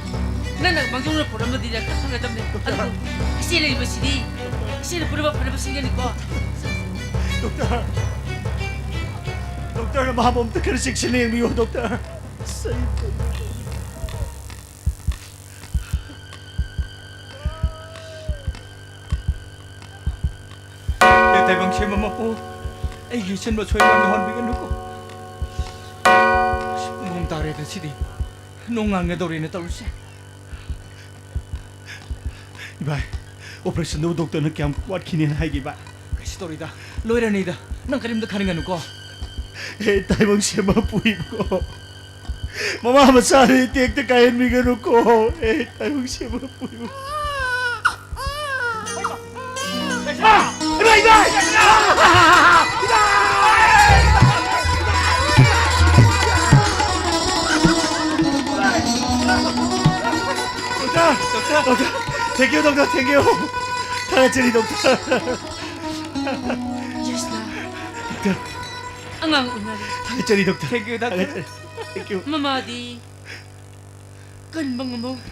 ꯅꯪꯅ ꯃꯥꯡꯖꯧꯅꯅ ꯄꯨꯔꯛꯑꯝꯃꯗꯤꯅꯦ ꯈꯔ ꯐꯒꯗꯕꯅꯦ꯫ ꯗꯣꯛꯇꯔ꯫ ꯑꯗꯨꯕꯨ ꯏꯆꯦ ꯂꯩꯔꯤꯕꯁꯤꯗꯤ ꯏꯆꯦꯅ ꯄꯨꯝꯅꯃꯛ ꯐꯅꯕ ꯁꯤꯟꯒꯅꯤꯀꯣ꯫ ꯗꯣꯛꯇꯔ꯫ ꯗꯣꯛꯇꯔꯅ ꯃꯍꯥꯛꯄꯨ ꯑꯝꯇ ꯈꯔ ꯆꯦꯛꯁꯤꯟꯅ ꯌꯦꯡꯕꯤꯌꯨ, ꯗꯣꯛꯇꯔ꯫ ꯑꯁ, ꯑꯩ ꯀꯩꯅꯣ ꯇꯧꯔꯦ꯫ ꯍꯦ ꯇꯥꯏꯕꯪ ꯁꯦꯝꯕ ꯃꯄꯨ, ꯑꯩꯒꯤ ꯁꯤꯟꯕ ꯁꯣꯏꯕ ꯌꯥꯎꯍꯟꯕꯤꯒꯅꯨꯀꯣ꯫ ꯑꯁ, ꯄꯨꯡ ꯑꯍꯨꯝ ꯇꯥꯔꯦꯗ ꯁꯤꯗꯤ꯫ ꯅꯣꯡ ꯉꯥꯟꯒꯗꯧꯔꯦꯅ ꯇꯧꯔꯤꯁꯦ꯫ ꯏꯕꯥꯏ, ꯑꯣꯄꯔꯦꯁꯟꯗꯨꯕꯨ ꯗꯣꯛꯇꯔꯅ ꯀꯌꯥꯝ ꯋꯥꯠꯈꯤꯅꯦꯅ ꯍꯥꯏꯒꯦ, ꯏꯕꯥꯏ? ꯀꯩꯁꯨ ꯇꯧꯔꯣꯏꯗ, ꯂꯣꯏꯔꯅꯤꯗ꯫ ꯅꯪ ꯀꯔꯤꯝꯇ ꯈꯟꯒꯅꯨꯀꯣ꯫ ꯍꯦ ꯇꯥꯏꯕꯪ ꯁꯦꯝꯕ ꯃꯄꯨ ꯏꯕꯨꯡꯉꯣ꯫ ꯃꯃꯥ ꯃꯆꯥꯗ ꯏꯇꯦꯛꯇ ꯀꯥꯏꯍꯟꯕꯤꯒꯅꯨꯀꯣ꯫ ꯑꯦ, ꯇꯥꯏꯕꯪ ꯁꯦꯝꯕ ꯄꯨꯏꯕꯨ꯫ ꯏꯃꯥ! ꯏꯃꯥ! ꯏꯃꯥ! Doctor! Doctor! Doctor! Thank you, doctor, thank you. ꯊꯥꯒꯠꯆꯔꯤ, ꯗꯣꯛꯇꯔ꯫ ꯌꯦꯁꯂꯥ꯫ ꯗꯣꯛꯇꯔ꯫ ꯑꯉꯥꯡ ꯎꯅꯔꯦ꯫ ꯊꯥꯒꯠꯆꯔꯤ, ꯗꯣꯛꯇꯔ꯫ Thank you, doctor. ꯊꯥꯒꯠꯆꯔꯤ꯫ Thank you. ꯃꯃꯥꯗꯤ ꯀꯟꯕ ꯉꯝꯍꯧꯗ꯭ꯔꯦ꯫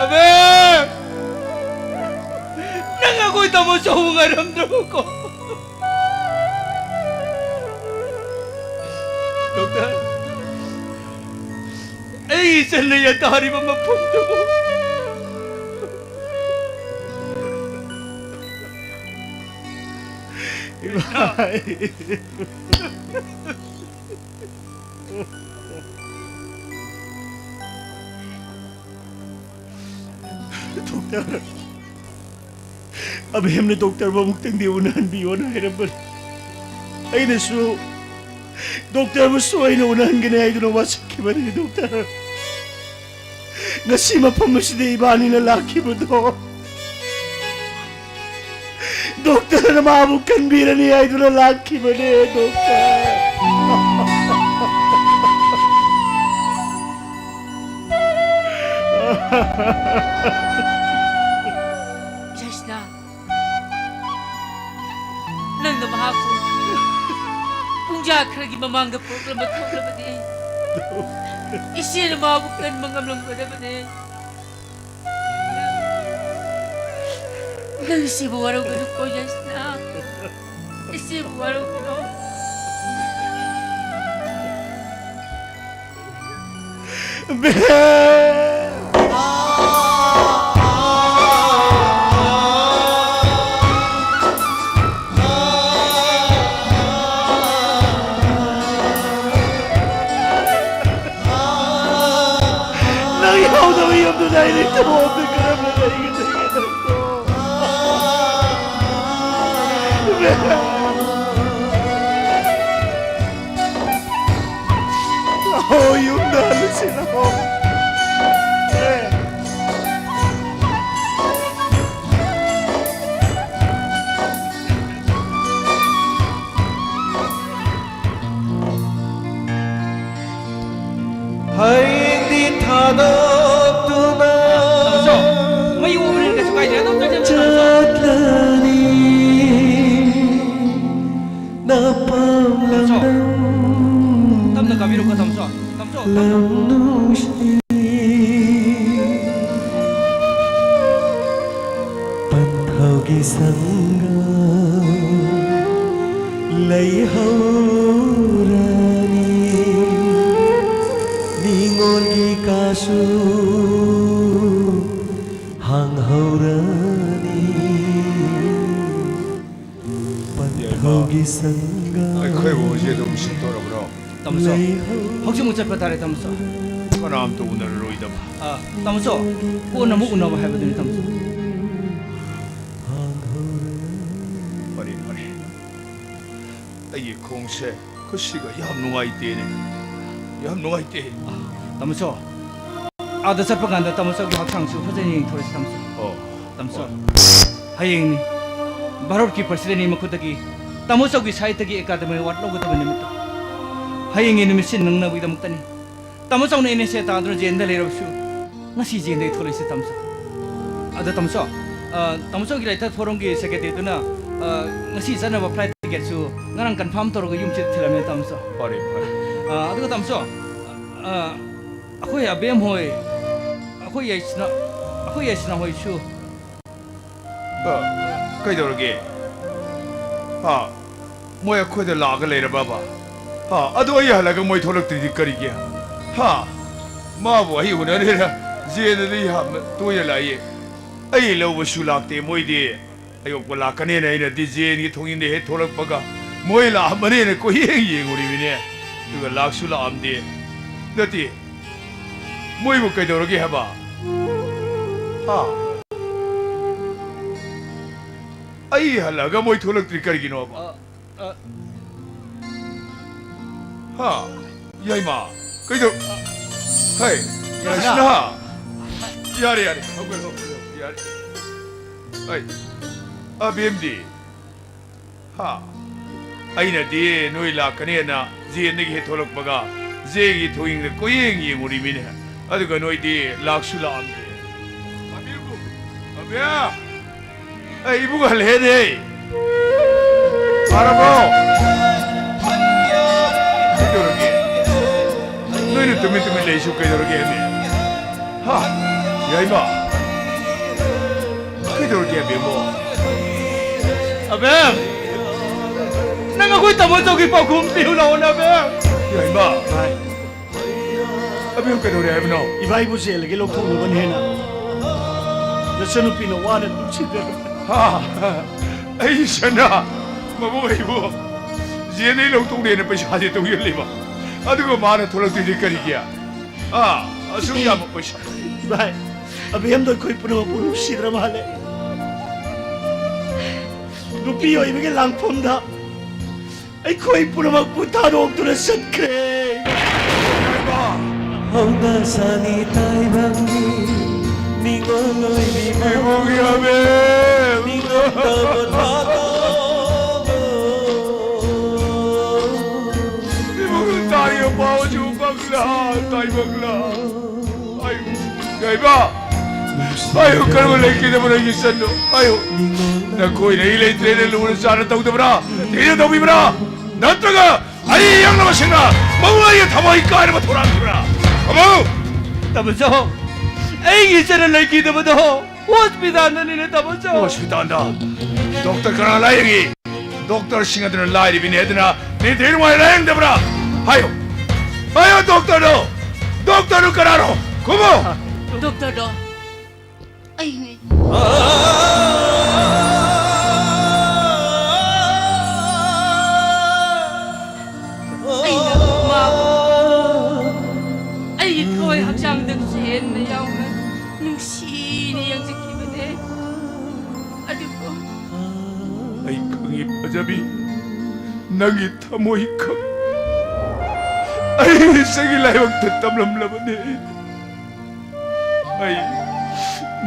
ꯑꯕꯦ! ꯅꯪ ꯑꯩꯈꯣꯏ ꯇꯥꯃꯣ ꯆꯧꯕ ꯉꯥꯏꯔꯝꯗ꯭ꯔꯕꯀꯣ? ꯗꯣꯛꯇꯔ, ꯑꯩ ꯏꯆꯟꯅ ꯌꯥꯇꯥꯔꯤꯕ ꯃꯐꯝꯗꯨꯕꯨ꯫ ꯏꯃꯥ! ꯗꯣꯛꯇꯔ, ꯑꯕꯦꯝꯅ ꯗꯣꯛꯇꯔꯕꯨ ꯑꯃꯨꯛꯇꯪꯗꯤ ꯎꯅꯍꯟꯕꯤꯌꯣꯅ ꯍꯥꯏꯔꯝꯕꯅꯤ꯫ ꯑꯩꯅꯁꯨ ꯗꯣꯛꯇꯔꯕꯨ ꯁꯣꯏꯅ ꯎꯅꯍꯟꯒꯅꯤ ꯍꯥꯏꯗꯨꯅ ꯋꯥꯁꯛꯈꯤꯕꯅꯤ, ꯗꯣꯛꯇꯔ꯫ ꯉꯁꯤ ꯃꯐꯝ ꯑꯁꯤꯗ ꯏꯕꯥꯅꯤꯅ ꯂꯥꯛꯈꯤꯕꯗꯣ, ꯗꯣꯛꯇꯔꯅ ꯃꯥꯕꯨ ꯀꯟꯕꯤꯔꯅꯤ ꯍꯥꯏꯗꯨꯅ ꯂꯥꯛꯈꯤꯕꯅꯦ, ꯗꯣꯛꯇꯔ꯫ ꯌꯥꯏꯁꯅꯥ, ꯅꯪꯅ ꯃꯍꯥꯛꯄꯨ ꯄꯨꯡꯖꯥ ꯈꯔꯒꯤ ꯃꯃꯥꯡꯗ ꯄꯣꯛꯂꯝꯕ ꯊꯣꯛꯂꯕꯗꯤ, ꯏꯆꯦꯅ ꯃꯥꯕꯨ ꯀꯟꯕ ꯉꯝꯂꯝꯒꯗꯕꯅꯤ꯫ ꯅꯪ ꯏꯆꯦꯕꯨ ꯋꯥꯔꯧꯒꯅꯨꯀꯣ, ꯌꯥꯏꯁꯅꯥ꯫ ꯏꯆꯦꯕꯨ ꯋꯥꯔꯧꯒꯅꯨ꯫ ꯕꯦ! ꯅꯪ ꯌꯥꯎꯗꯕ ꯌꯨꯝꯗꯨꯗ ꯑꯩ ꯂꯩꯇꯕ ꯀꯔꯝꯅ ꯂꯩꯒꯗꯒꯦ ꯅꯪꯕꯣ? ꯕꯦ! ꯂꯥꯛꯑꯣ, ꯌꯨꯝꯗ ꯍꯜꯂꯁꯤ, ꯂꯥꯛꯑꯣ꯫ ꯑꯦ꯫ ꯍꯌꯦꯡꯗꯤ ꯊꯥꯗꯣꯛꯇꯨꯅ ꯇꯥꯃꯣꯆꯧ, ꯃꯩ ꯎꯕꯅꯤꯅ ꯀꯩꯁꯨ ꯀꯥꯏꯗꯦ꯫ ꯑꯗꯨꯝ ꯆꯠꯁꯤ, ꯇꯥꯃꯣꯆꯧ꯫ ꯆꯠꯂꯅꯤ꯫ ꯅꯄꯥꯝ ꯇꯥꯃꯣꯆꯧ, ꯂꯝꯗꯝ ꯇꯞꯅ ꯀꯥꯕꯤꯔꯣꯀꯣ, ꯇꯥꯃꯣꯆꯧ꯫ ꯇꯥꯃꯣꯆꯧ, ꯇꯞꯅ꯫ ꯂꯝ ꯅꯨꯡꯁꯤ ꯄꯟꯊꯧꯒꯤ ꯁꯪꯒꯝ ꯂꯩꯍꯧꯔꯅꯤ꯫ ꯅꯤꯉꯣꯜꯒꯤ ꯀꯥꯁꯨ ꯍꯥꯡꯍꯧꯔꯅꯤ꯫ ꯄꯟꯊꯧꯒꯤ ꯁꯪꯒꯝ ꯑꯩꯈꯣꯏꯕꯨ ꯍꯧꯖꯤꯛ ꯑꯗꯨꯝ ꯁꯤꯠꯇꯣꯔꯕ꯭ꯔꯣ? ꯇꯥꯃꯣꯆꯧ, ꯍꯧꯖꯤꯛꯃꯛ ꯆꯠꯄ ꯇꯥꯔꯦ, ꯇꯥꯃꯣꯆꯧ꯫ ꯀꯅꯥꯝꯇ ꯎꯅꯔꯔꯣꯏꯗꯕ꯫ ꯑ, ꯇꯥꯃꯣꯆꯧ, ꯀꯣꯟꯅ ꯑꯃꯨꯛ ꯎꯅꯕ ꯍꯥꯏꯕꯗꯨꯅꯤ, ꯇꯥꯃꯣꯆꯧ꯫ ꯑꯩꯒꯤ ꯈꯣꯡꯁꯦ ꯈꯨꯠꯁꯤꯒ ꯌꯥꯝ ꯅꯨꯡꯉꯥꯏꯇꯦꯅꯦ꯫ ꯌꯥꯝ ꯅꯨꯡꯉꯥꯏꯇꯦ꯫ ꯇꯥꯃꯣꯆꯧ, ꯑꯥꯗ ꯆꯠꯄ ꯀꯥꯟꯗ ꯇꯥꯃꯣꯆꯧꯒꯤ ꯍꯛꯆꯥꯡꯁꯨ ꯐꯖꯅ ꯌꯦꯡꯊꯣꯔꯁꯤ, ꯇꯥꯃꯣꯆꯧ꯫ ꯑꯣ꯫ ꯇꯥꯃꯣꯆꯧ, ꯍꯣꯏ꯫ ꯍꯌꯦꯡꯅꯤ ꯚꯥꯔꯠꯀꯤ ꯄ꯭ꯔꯁꯤꯗꯦꯟꯒꯤ ꯃꯈꯨꯠꯇꯒꯤ ꯇꯥꯃꯣꯆꯧꯒꯤ ꯁꯥꯏꯠꯇꯒꯤ ꯑꯦꯀꯥꯗꯃꯤ ꯑꯦꯋꯥꯔꯗ ꯂꯧꯒꯗꯕ ꯅꯨꯃꯤꯠꯇꯣ꯫ ꯍꯌꯦꯡꯒꯤ ꯅꯨꯃꯤꯠꯁꯤ ꯅꯪꯅꯕꯒꯤꯗꯃꯛꯇꯅꯤ꯫ ꯇꯥꯃꯣꯆꯧꯅ ꯑꯦꯟ ꯑꯦꯁ ꯑꯦ ꯇꯥꯗꯨꯅ ꯖꯦꯜꯗ ꯂꯩꯔꯕꯁꯨ, ꯉꯁꯤ ꯖꯦꯜꯗꯒꯤ ꯊꯣꯛꯂꯛꯏꯁꯦ, ꯇꯥꯃꯣꯆꯧ꯫ ꯑꯗꯣ ꯇꯥꯃꯣꯆꯧ, ꯑ, ꯇꯥꯃꯣꯆꯧꯒꯤ ꯂꯥꯏꯊ ꯊꯧꯔꯝꯒꯤ ꯁꯦꯀ꯭ꯔꯦꯇꯔꯤꯗꯨꯅ, ꯑ, ꯉꯁꯤ ꯆꯠꯅꯕ ꯐ꯭ꯂꯥꯏꯠ ꯇꯤꯀꯦꯠꯁꯨ ꯉꯔꯥꯡ ꯀꯟꯐꯥꯔꯝ ꯇꯧꯔꯒ ꯌꯨꯝꯁꯤꯗ ꯊꯤꯜꯂꯝꯃꯦ, ꯇꯥꯃꯣꯆꯧ꯫ ꯐꯔꯦ, ꯐꯔꯦ꯫ ꯑ, ꯑꯗꯨꯒ ꯇꯥꯃꯣꯆꯧ, ꯑ, ꯑꯩꯈꯣꯏ ꯑꯕꯦꯝ ꯍꯣꯏ, ꯑꯩꯈꯣꯏ ꯌꯥꯏꯁꯅꯥ, ꯑꯩꯈꯣꯏ ꯌꯥꯏꯁꯅꯥ ꯍꯣꯏꯁꯨ ꯑ, ꯀꯩꯗꯧꯔꯒꯦ? ꯍꯥ? ꯃꯣꯏ ꯑꯩꯈꯣꯏꯗ ꯂꯥꯛꯑꯒ ꯂꯩꯔꯕꯕ? ꯍꯥ? ꯑꯗꯨ ꯑꯩ ꯍꯜꯂꯒ ꯃꯣꯏ ꯊꯣꯛꯂꯛꯇ꯭ꯔꯤꯗꯤ ꯀꯔꯤꯒꯤ? ꯍꯥ? ꯃꯥꯕꯨ ꯑꯩ ꯎꯅꯔꯦꯔꯥ? ꯖꯦꯜꯗꯗꯤ ꯌꯥꯝꯅ ꯇꯣꯏꯅ ꯂꯥꯛꯏ꯫ ꯑꯩ ꯂꯧꯕꯁꯨ ꯂꯥꯛꯇꯦ ꯃꯣꯏꯗꯤ꯫ ꯑꯌꯣꯛꯄ ꯂꯥꯛꯀꯅꯦꯅ ꯑꯩꯅꯗꯤ ꯖꯦꯜꯒꯤ ꯊꯣꯡꯖꯤꯟꯗ ꯍꯦꯛ ꯊꯣꯛꯂꯛꯄꯒ ꯃꯣꯏ ꯂꯥꯛꯑꯝꯃꯅꯦꯅ ꯀꯣꯏꯌꯦꯡ ꯌꯦꯡꯉꯨꯔꯤꯃꯤꯅꯦ꯫ ꯑꯗꯨꯒ ꯂꯥꯛꯁꯨ ꯂꯥꯛꯑꯝꯗꯦ꯫ ꯅꯠꯇꯦ, ꯃꯣꯏꯕꯨ ꯀꯩꯗꯧꯔꯒꯦ ꯍꯥꯏꯕ? ꯍꯥ? ꯑꯩ ꯍꯜꯂꯛꯑꯒ ꯃꯣꯏ ꯊꯣꯛꯂꯛꯇ꯭ꯔꯤ ꯀꯔꯤꯒꯤꯅꯣꯕ? ꯑ, ꯑ꯫ ꯍꯥ? ꯌꯥꯏꯃ, ꯀꯩꯗꯧ-, ꯍꯩ, ꯌꯥꯏꯃ꯫ ꯀ꯭ꯔꯤꯁꯅ! ꯌꯥꯔꯦ, ꯌꯥꯔꯦ, ꯍꯧꯒꯠꯂꯣ, ꯍꯧꯒꯠꯂꯣ, ꯌꯥꯔꯦ꯫ ꯑꯩ, ꯑꯕꯦꯝꯗꯤ? ꯍꯥ? ꯑꯩꯅꯗꯤ ꯅꯣꯏ ꯂꯥꯛꯀꯅꯦꯅ ꯖꯦꯟꯗꯒꯤ ꯍꯦꯛ ꯊꯣꯛꯂꯛꯄꯒ ꯖꯦꯟꯒꯤ ꯊꯣꯡꯖꯤꯡꯗ ꯀꯣꯏꯌꯦꯡ ꯌꯦꯡꯉꯨꯔꯤꯃꯤꯅꯦ꯫ ꯑꯗꯨꯒ ꯅꯣꯏꯗꯤ ꯂꯥꯛꯁꯨ ꯂꯥꯛꯑꯝꯗꯦ꯫ ꯑꯕꯦꯝꯕꯨ! ꯑꯕꯦꯝ! ꯑꯩ ꯏꯕꯨꯡ ꯍꯜꯂꯦꯅꯦ꯫ ꯐꯔꯕꯣ? ꯀꯩꯗꯧꯔꯒꯦ? ꯅꯣꯏꯅ ꯇꯨꯃꯤꯟ ꯇꯨꯃꯤꯟ ꯂꯩꯁꯨ ꯀꯩꯗꯧꯔꯒꯦ ꯍꯥꯏꯕꯅꯦ? ꯍꯥ? ꯌꯥꯏꯃ? ꯀꯩꯗꯧꯔꯒꯦ, ꯑꯕꯦꯝꯃꯣ? ꯑꯕꯦꯝ! ꯅꯪ ꯑꯩꯈꯣꯏ ꯇꯥꯃꯣ ꯆꯧꯒꯤ ꯄꯥꯎꯈꯨꯝ ꯄꯤꯌꯨ ꯂꯥꯛꯑꯣꯅꯦ, ꯑꯕꯦꯝ! ꯌꯥꯏꯃ! ꯚꯥꯏ꯫ ꯑꯕꯦꯝ ꯀꯩꯗꯧꯔꯦ ꯍꯥꯏꯕꯅꯣ? ꯏꯕꯥꯏꯕꯨ ꯖꯦꯜꯗꯒꯤ ꯂꯧꯊꯣꯛꯅꯕꯅꯦꯅ ꯅꯆꯟꯅꯨꯄꯤꯅ ꯋꯥꯅ ꯅꯨꯡꯁꯤꯗꯅ꯫ ꯍꯥ? ꯑꯩ ꯁꯅꯥ! ꯃꯕꯨꯡ ꯑꯩꯕꯨ ꯖꯦꯜꯗꯒꯤ ꯂꯧꯊꯣꯛꯅꯦꯅ ꯄꯩꯁꯥꯁꯦ ꯇꯨꯡꯁꯤꯜꯂꯤꯕ꯫ ꯑꯗꯨꯒ ꯃꯥꯅ ꯊꯣꯛꯂꯛꯇꯣꯏꯗꯤ ꯀꯔꯤꯒꯤ? ꯑꯥ, ꯑꯁꯨꯛ ꯌꯥꯝꯕ ꯄꯩꯁꯥ꯫ ꯚꯥꯏ, ꯑꯕꯦꯝꯗꯣ ꯑꯩꯈꯣꯏ ꯄꯨꯝꯅꯃꯛꯄꯨ ꯅꯨꯡꯁꯤꯗ꯭ꯔ ꯃꯥꯜꯂꯦ꯫ ꯅꯨꯄꯤ ꯑꯣꯏꯕꯒꯤ ꯂꯥꯡꯐꯝꯗ ꯑꯩꯈꯣꯏ ꯄꯨꯝꯅꯃꯛꯄꯨ ꯊꯥꯗꯣꯛꯇꯨꯅ ꯆꯠꯈ꯭ꯔꯦ꯫ ꯍꯧꯅ ꯁꯥꯅꯤ ꯇꯥꯏꯕꯪꯒꯤ ꯅꯤꯉꯣꯜ ꯑꯣꯏꯕꯤ ꯏꯕꯨꯡꯒꯤ ꯑꯕꯦꯜ꯫ ꯅꯤꯉꯣꯜ ꯇꯥꯃꯣ ꯊꯥꯗꯣꯛꯑꯣ꯫ ꯏꯕꯨꯡ ꯇꯥꯔꯤꯕ ꯄꯥꯎ ꯑꯁꯤꯕꯨ ꯀꯪꯂꯥ ꯇꯥꯏꯕꯪꯂꯥ꯫ ꯑꯌꯨ, ꯌꯥꯏꯃ! ꯑꯌꯨ, ꯀꯔꯝꯕ ꯂꯩꯈꯤꯗꯕꯅꯣ ꯑꯩꯒꯤ ꯏꯆꯟꯗꯣ? ꯑꯌꯨ, ꯅꯈꯣꯏꯅ ꯑꯩ ꯂꯩꯇ꯭ꯔꯦꯅ ꯂꯨꯅ ꯆꯥꯟꯅ ꯇꯧꯗꯕ꯭ꯔꯥ? ꯊꯤꯅ ꯇꯧꯕꯤꯕ꯭ꯔꯥ? ꯅꯠꯇ꯭ꯔꯒ ꯑꯩ ꯌꯦꯡꯅꯕꯁꯤꯡꯅ ꯃꯉꯣꯟꯒꯤ ꯊꯃꯣꯏ ꯀꯥꯏꯅꯕ ꯊꯧꯔꯥꯡꯈꯤꯕ꯭ꯔꯥ? ꯇꯥꯃꯣ! ꯇꯥꯃꯣꯆꯧ, ꯑꯩꯒꯤ ꯏꯆꯟꯅ ꯂꯩꯈꯤꯗꯕꯗꯣ ꯍꯣꯁꯄꯤꯇꯥꯜꯗꯅꯤꯅꯦ, ꯇꯥꯃꯣꯆꯧ꯫ ꯍꯣꯁꯄꯤꯇꯥꯜꯗ? ꯗꯣꯛꯇꯔ ꯀꯅꯥ ꯂꯥꯌꯦꯡꯉꯤ? ꯗꯣꯛꯇꯔꯁꯤꯡ ꯑꯗꯨꯅ ꯂꯥꯏꯔꯤꯕꯤꯅꯦ ꯑꯗꯨꯅ ꯅꯤꯡꯊꯤ ꯅꯨꯡꯉꯥꯏ ꯂꯥꯌꯦꯡꯗꯕ꯭ꯔꯥ? ꯍꯥꯏꯌꯨ! ꯍꯥꯏꯌꯨ ꯗꯣꯛꯇꯔꯗꯣ! ꯗꯣꯛꯇꯔꯗꯨ ꯀꯅꯥꯅꯣ? ꯈꯨꯝꯃꯨ! ꯗꯣꯛꯇꯔꯗꯣ ꯑꯩꯅꯦ꯫ ꯑꯩꯅ ꯃꯥꯕꯨ ꯑꯩꯒꯤ ꯊꯋꯥꯏ ꯍꯛꯆꯥꯡꯗꯒꯤꯁꯨ ꯍꯦꯟꯅ ꯌꯥꯎꯅ ꯅꯨꯡꯁꯤꯅ ꯌꯦꯡꯖꯈꯤꯕꯅꯦ꯫ ꯑꯗꯨꯕꯨ ꯑꯩ ꯈꯪꯉꯤ ꯐꯖꯕꯤ, ꯅꯪꯒꯤ ꯊꯃꯣꯏ ꯈꯛ ꯑꯩ ꯏꯆꯟꯒꯤ ꯂꯥꯏꯕꯛꯇ ꯇꯝꯂꯝꯂꯕꯅꯤ꯫ ꯑꯩ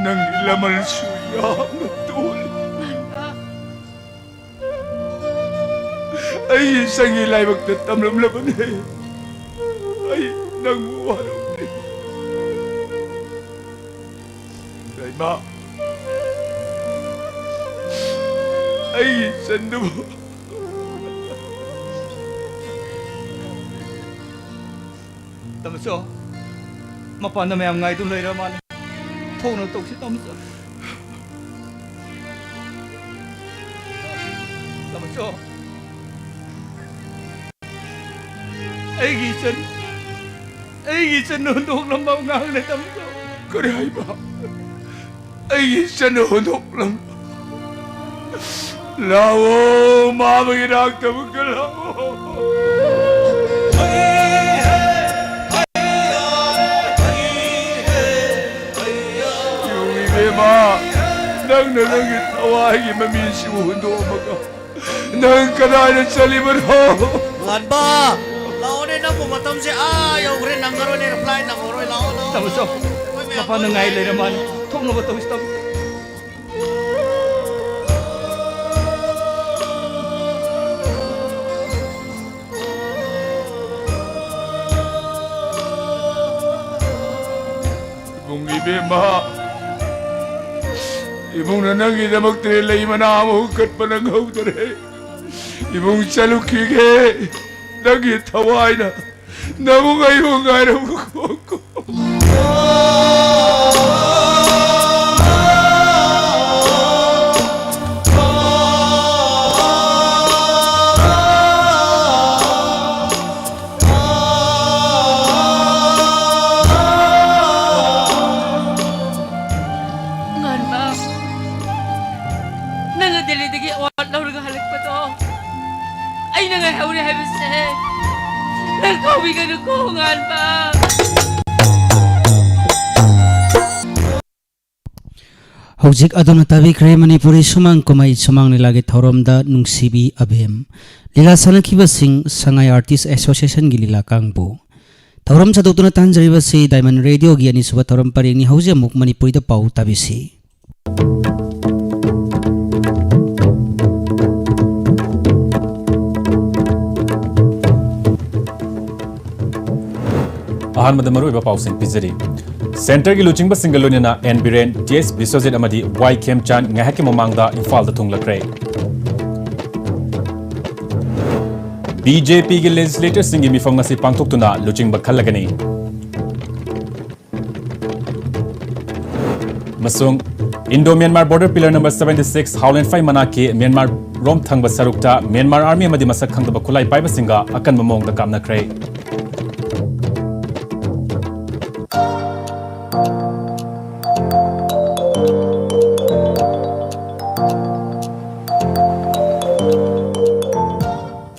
ꯅꯪꯒꯤ ꯂꯃꯟꯁꯨ ꯌꯥꯝꯅ ꯇꯣꯜꯂꯤ꯫ ꯑꯩ ꯏꯆꯟꯒꯤ ꯂꯥꯏꯕꯛꯇ ꯇꯝꯂꯝꯂꯕꯅꯤ꯫ ꯑꯩ ꯅꯪꯕꯨ ꯋꯥꯔꯧꯗꯦ꯫ ꯏꯃꯥ, ꯑꯩꯒꯤ ꯏꯆꯟꯗꯨꯕꯨ꯫ ꯇꯥꯃꯣꯆꯧ, ꯃꯄꯥꯟꯗ ꯃꯌꯥꯝ ꯉꯥꯏꯗꯨꯅ ꯂꯩꯔ ꯃꯥꯜꯂꯦ꯫ ꯊꯣꯡꯅ ꯇꯧꯁꯤ, ꯇꯥꯃꯣꯆꯧ꯫ ꯇꯥꯃꯣꯆꯧ, ꯑꯩꯒꯤ ꯏꯆꯟ, ꯑꯩꯒꯤ ꯏꯆꯟ ꯍꯨꯟꯗꯣꯛꯂꯝꯕ ꯑꯉꯥꯡꯅꯦ, ꯇꯥꯃꯣꯆꯧ꯫ ꯀꯔꯤ ꯍꯥꯏꯕ? ꯑꯩꯒꯤ ꯏꯆꯟ ꯍꯨꯟꯗꯣꯛꯂꯝ-, ꯂꯥꯛꯑꯣ, ꯃꯥ ꯑꯃꯒꯤ ꯏꯅꯥꯛꯇ ꯑꯃꯨꯛꯀ ꯂꯥꯛꯑꯣ꯫ ꯏꯕꯦꯝꯃ, ꯅꯪꯅ ꯅꯪꯒꯤ ꯊꯋꯥꯏꯒꯤ ꯃꯃꯤꯁꯤꯕꯨ ꯍꯨꯟꯗꯣꯛꯑꯝꯃꯒ ꯅꯪ ꯀꯗꯥꯏꯗ ꯆꯠꯂꯤꯕꯅꯣ? ꯉꯥꯟꯕ! ꯂꯥꯛꯑꯣꯅꯦ, ꯅꯪꯕꯨ ꯃꯇꯝꯁꯦ ꯑꯥ ꯌꯧꯈ꯭ꯔꯦ, ꯅꯪꯉꯔꯣꯏꯅꯦ, ꯐ꯭ꯂꯥꯏꯠ ꯅꯪꯉꯔꯣꯏ, ꯂꯥꯛꯑꯣ, ꯂꯥꯛꯑꯣ꯫ ꯇꯥꯃꯣ ꯆꯥꯎ, ꯑꯩꯈꯣꯏ ꯃꯌꯥꯝ ꯃꯄꯥꯟꯗ ꯉꯥꯏ ꯂꯩꯔ ꯃꯥꯜꯂꯦ꯫ ꯊꯣꯛꯅꯕ ꯇꯧꯁꯤ, ꯇꯥꯃꯣ꯫ ꯏꯕꯨꯡ ꯏꯕꯦꯝꯃ, ꯏꯕꯨꯡꯅ ꯅꯪꯒꯤꯗꯃꯛꯇ ꯂꯩ ꯃꯅꯥ ꯑꯃ ꯀꯠꯄ ꯅꯪꯍꯧꯗꯔꯦ꯫ ꯏꯕꯨꯡ ꯆꯠꯂꯨꯈꯤꯒꯦ, ꯅꯪꯒꯤ ꯊꯋꯥꯏꯅ ꯅꯕꯨꯡ ꯑꯩꯕꯨ ꯉꯥꯏꯔꯝꯃꯨꯀꯣ꯫ ꯉꯥꯟꯕ, ꯅꯪꯅ ꯗꯦꯜꯂꯤꯗꯒꯤ ꯑꯦꯋꯥꯔꯗ ꯂꯧꯔꯒ ꯍꯜꯂꯛꯄꯗꯣ ꯑꯩꯅ ꯉꯥꯏꯍꯧꯔꯦ ꯍꯥꯏꯕꯁꯦ ꯅꯪ ꯀꯥꯎꯕꯤꯒꯅꯨꯀꯣ, ꯉꯥꯟꯕ꯫ ꯍꯧꯖꯤꯛ ꯑꯗꯣꯝꯅ ꯇꯥꯕꯤꯈ꯭ꯔꯦ ꯃꯅꯤꯄꯨꯔꯤ ꯁꯨꯃꯥꯡ ꯀꯨꯝꯍꯩ ꯁꯨꯃꯥꯡ ꯂꯤꯂꯥꯒꯤ ꯊꯧꯔꯝꯗ ꯅꯨꯡꯁꯤꯕꯤ ꯑꯕꯦꯝ꯫ ꯂꯤꯂꯥ ꯁꯥꯟꯅꯈꯤꯕꯁꯤꯡ ꯁꯉꯥꯏ ꯑꯥꯔꯇꯤꯁ ꯑꯦꯁꯣꯁꯤꯌꯦꯁꯟꯒꯤ ꯂꯤꯂꯥ ꯀꯥꯡꯕꯨ꯫ ꯊꯧꯔꯝ ꯁꯟꯗꯣꯛꯇꯨꯅ ꯇꯥꯍꯟꯖꯔꯤꯕꯁꯤ ꯗꯥꯏꯃꯟ ꯔꯦꯗꯤꯑꯣꯒꯤ ꯑꯅꯤꯁꯨꯕ ꯊꯧꯔꯝ ꯄꯔꯦꯡꯅꯤ꯫ ꯍꯧꯖꯤꯛ ꯑꯃꯨꯛ ꯃꯅꯤꯄꯨꯔꯤꯗ ꯄꯥꯎ ꯇꯥꯕꯤꯁꯤ꯫ ꯑꯍꯥꯟꯕꯗ ꯃꯔꯨꯑꯣꯏꯕ ꯄꯥꯎꯁꯤꯡ ꯄꯤꯖꯔꯤ꯫ ꯁꯦꯟꯇꯔꯒꯤ ꯂꯨꯆꯤꯡꯕꯁꯤꯡꯒ ꯂꯣꯏꯅꯅ and Biren, T S Biswajit ꯑꯃꯗꯤ ꯋꯥꯏ ꯈꯦꯝꯆꯥꯟ ꯉꯥꯏꯍꯥꯛꯀꯤ ꯃꯃꯥꯡꯗ ꯏꯝꯐꯥꯜꯗ ꯊꯨꯡꯂꯈ꯭ꯔꯦ꯫ ꯕꯤ ꯖꯦ ꯄꯤꯒꯤ ꯂꯦꯖꯤꯁꯂꯦꯇꯔꯁꯤꯡꯒꯤ ꯃꯤꯐꯝ ꯉꯁꯤ ꯄꯥꯡꯊꯣꯛꯇꯨꯅ ꯂꯨꯆꯤꯡꯕ ꯈꯜꯂꯒꯅꯤ꯫ ꯑꯃꯁꯨꯡ Indo Myanmar border pillar number seventy six ꯍꯥꯎꯂꯦꯟꯐꯥꯏ ꯃꯅꯥꯛꯀꯤ ꯃ꯭ꯌꯥꯟꯃꯥꯔ ꯔꯣꯝ ꯊꯪꯕ ꯁꯔꯨꯛꯇ ꯃ꯭ꯌꯥꯟꯃꯥꯔ ꯑꯥꯔꯃꯤ ꯑꯃꯗꯤ ꯃꯁꯛ ꯈꯪꯗꯕ ꯈꯨꯠꯂꯥꯏ ꯄꯥꯏꯕꯁꯤꯡꯒ ꯑꯀꯟꯕ ꯃꯑꯣꯡꯗ ꯀꯥꯞꯅꯈ꯭ꯔꯦ꯫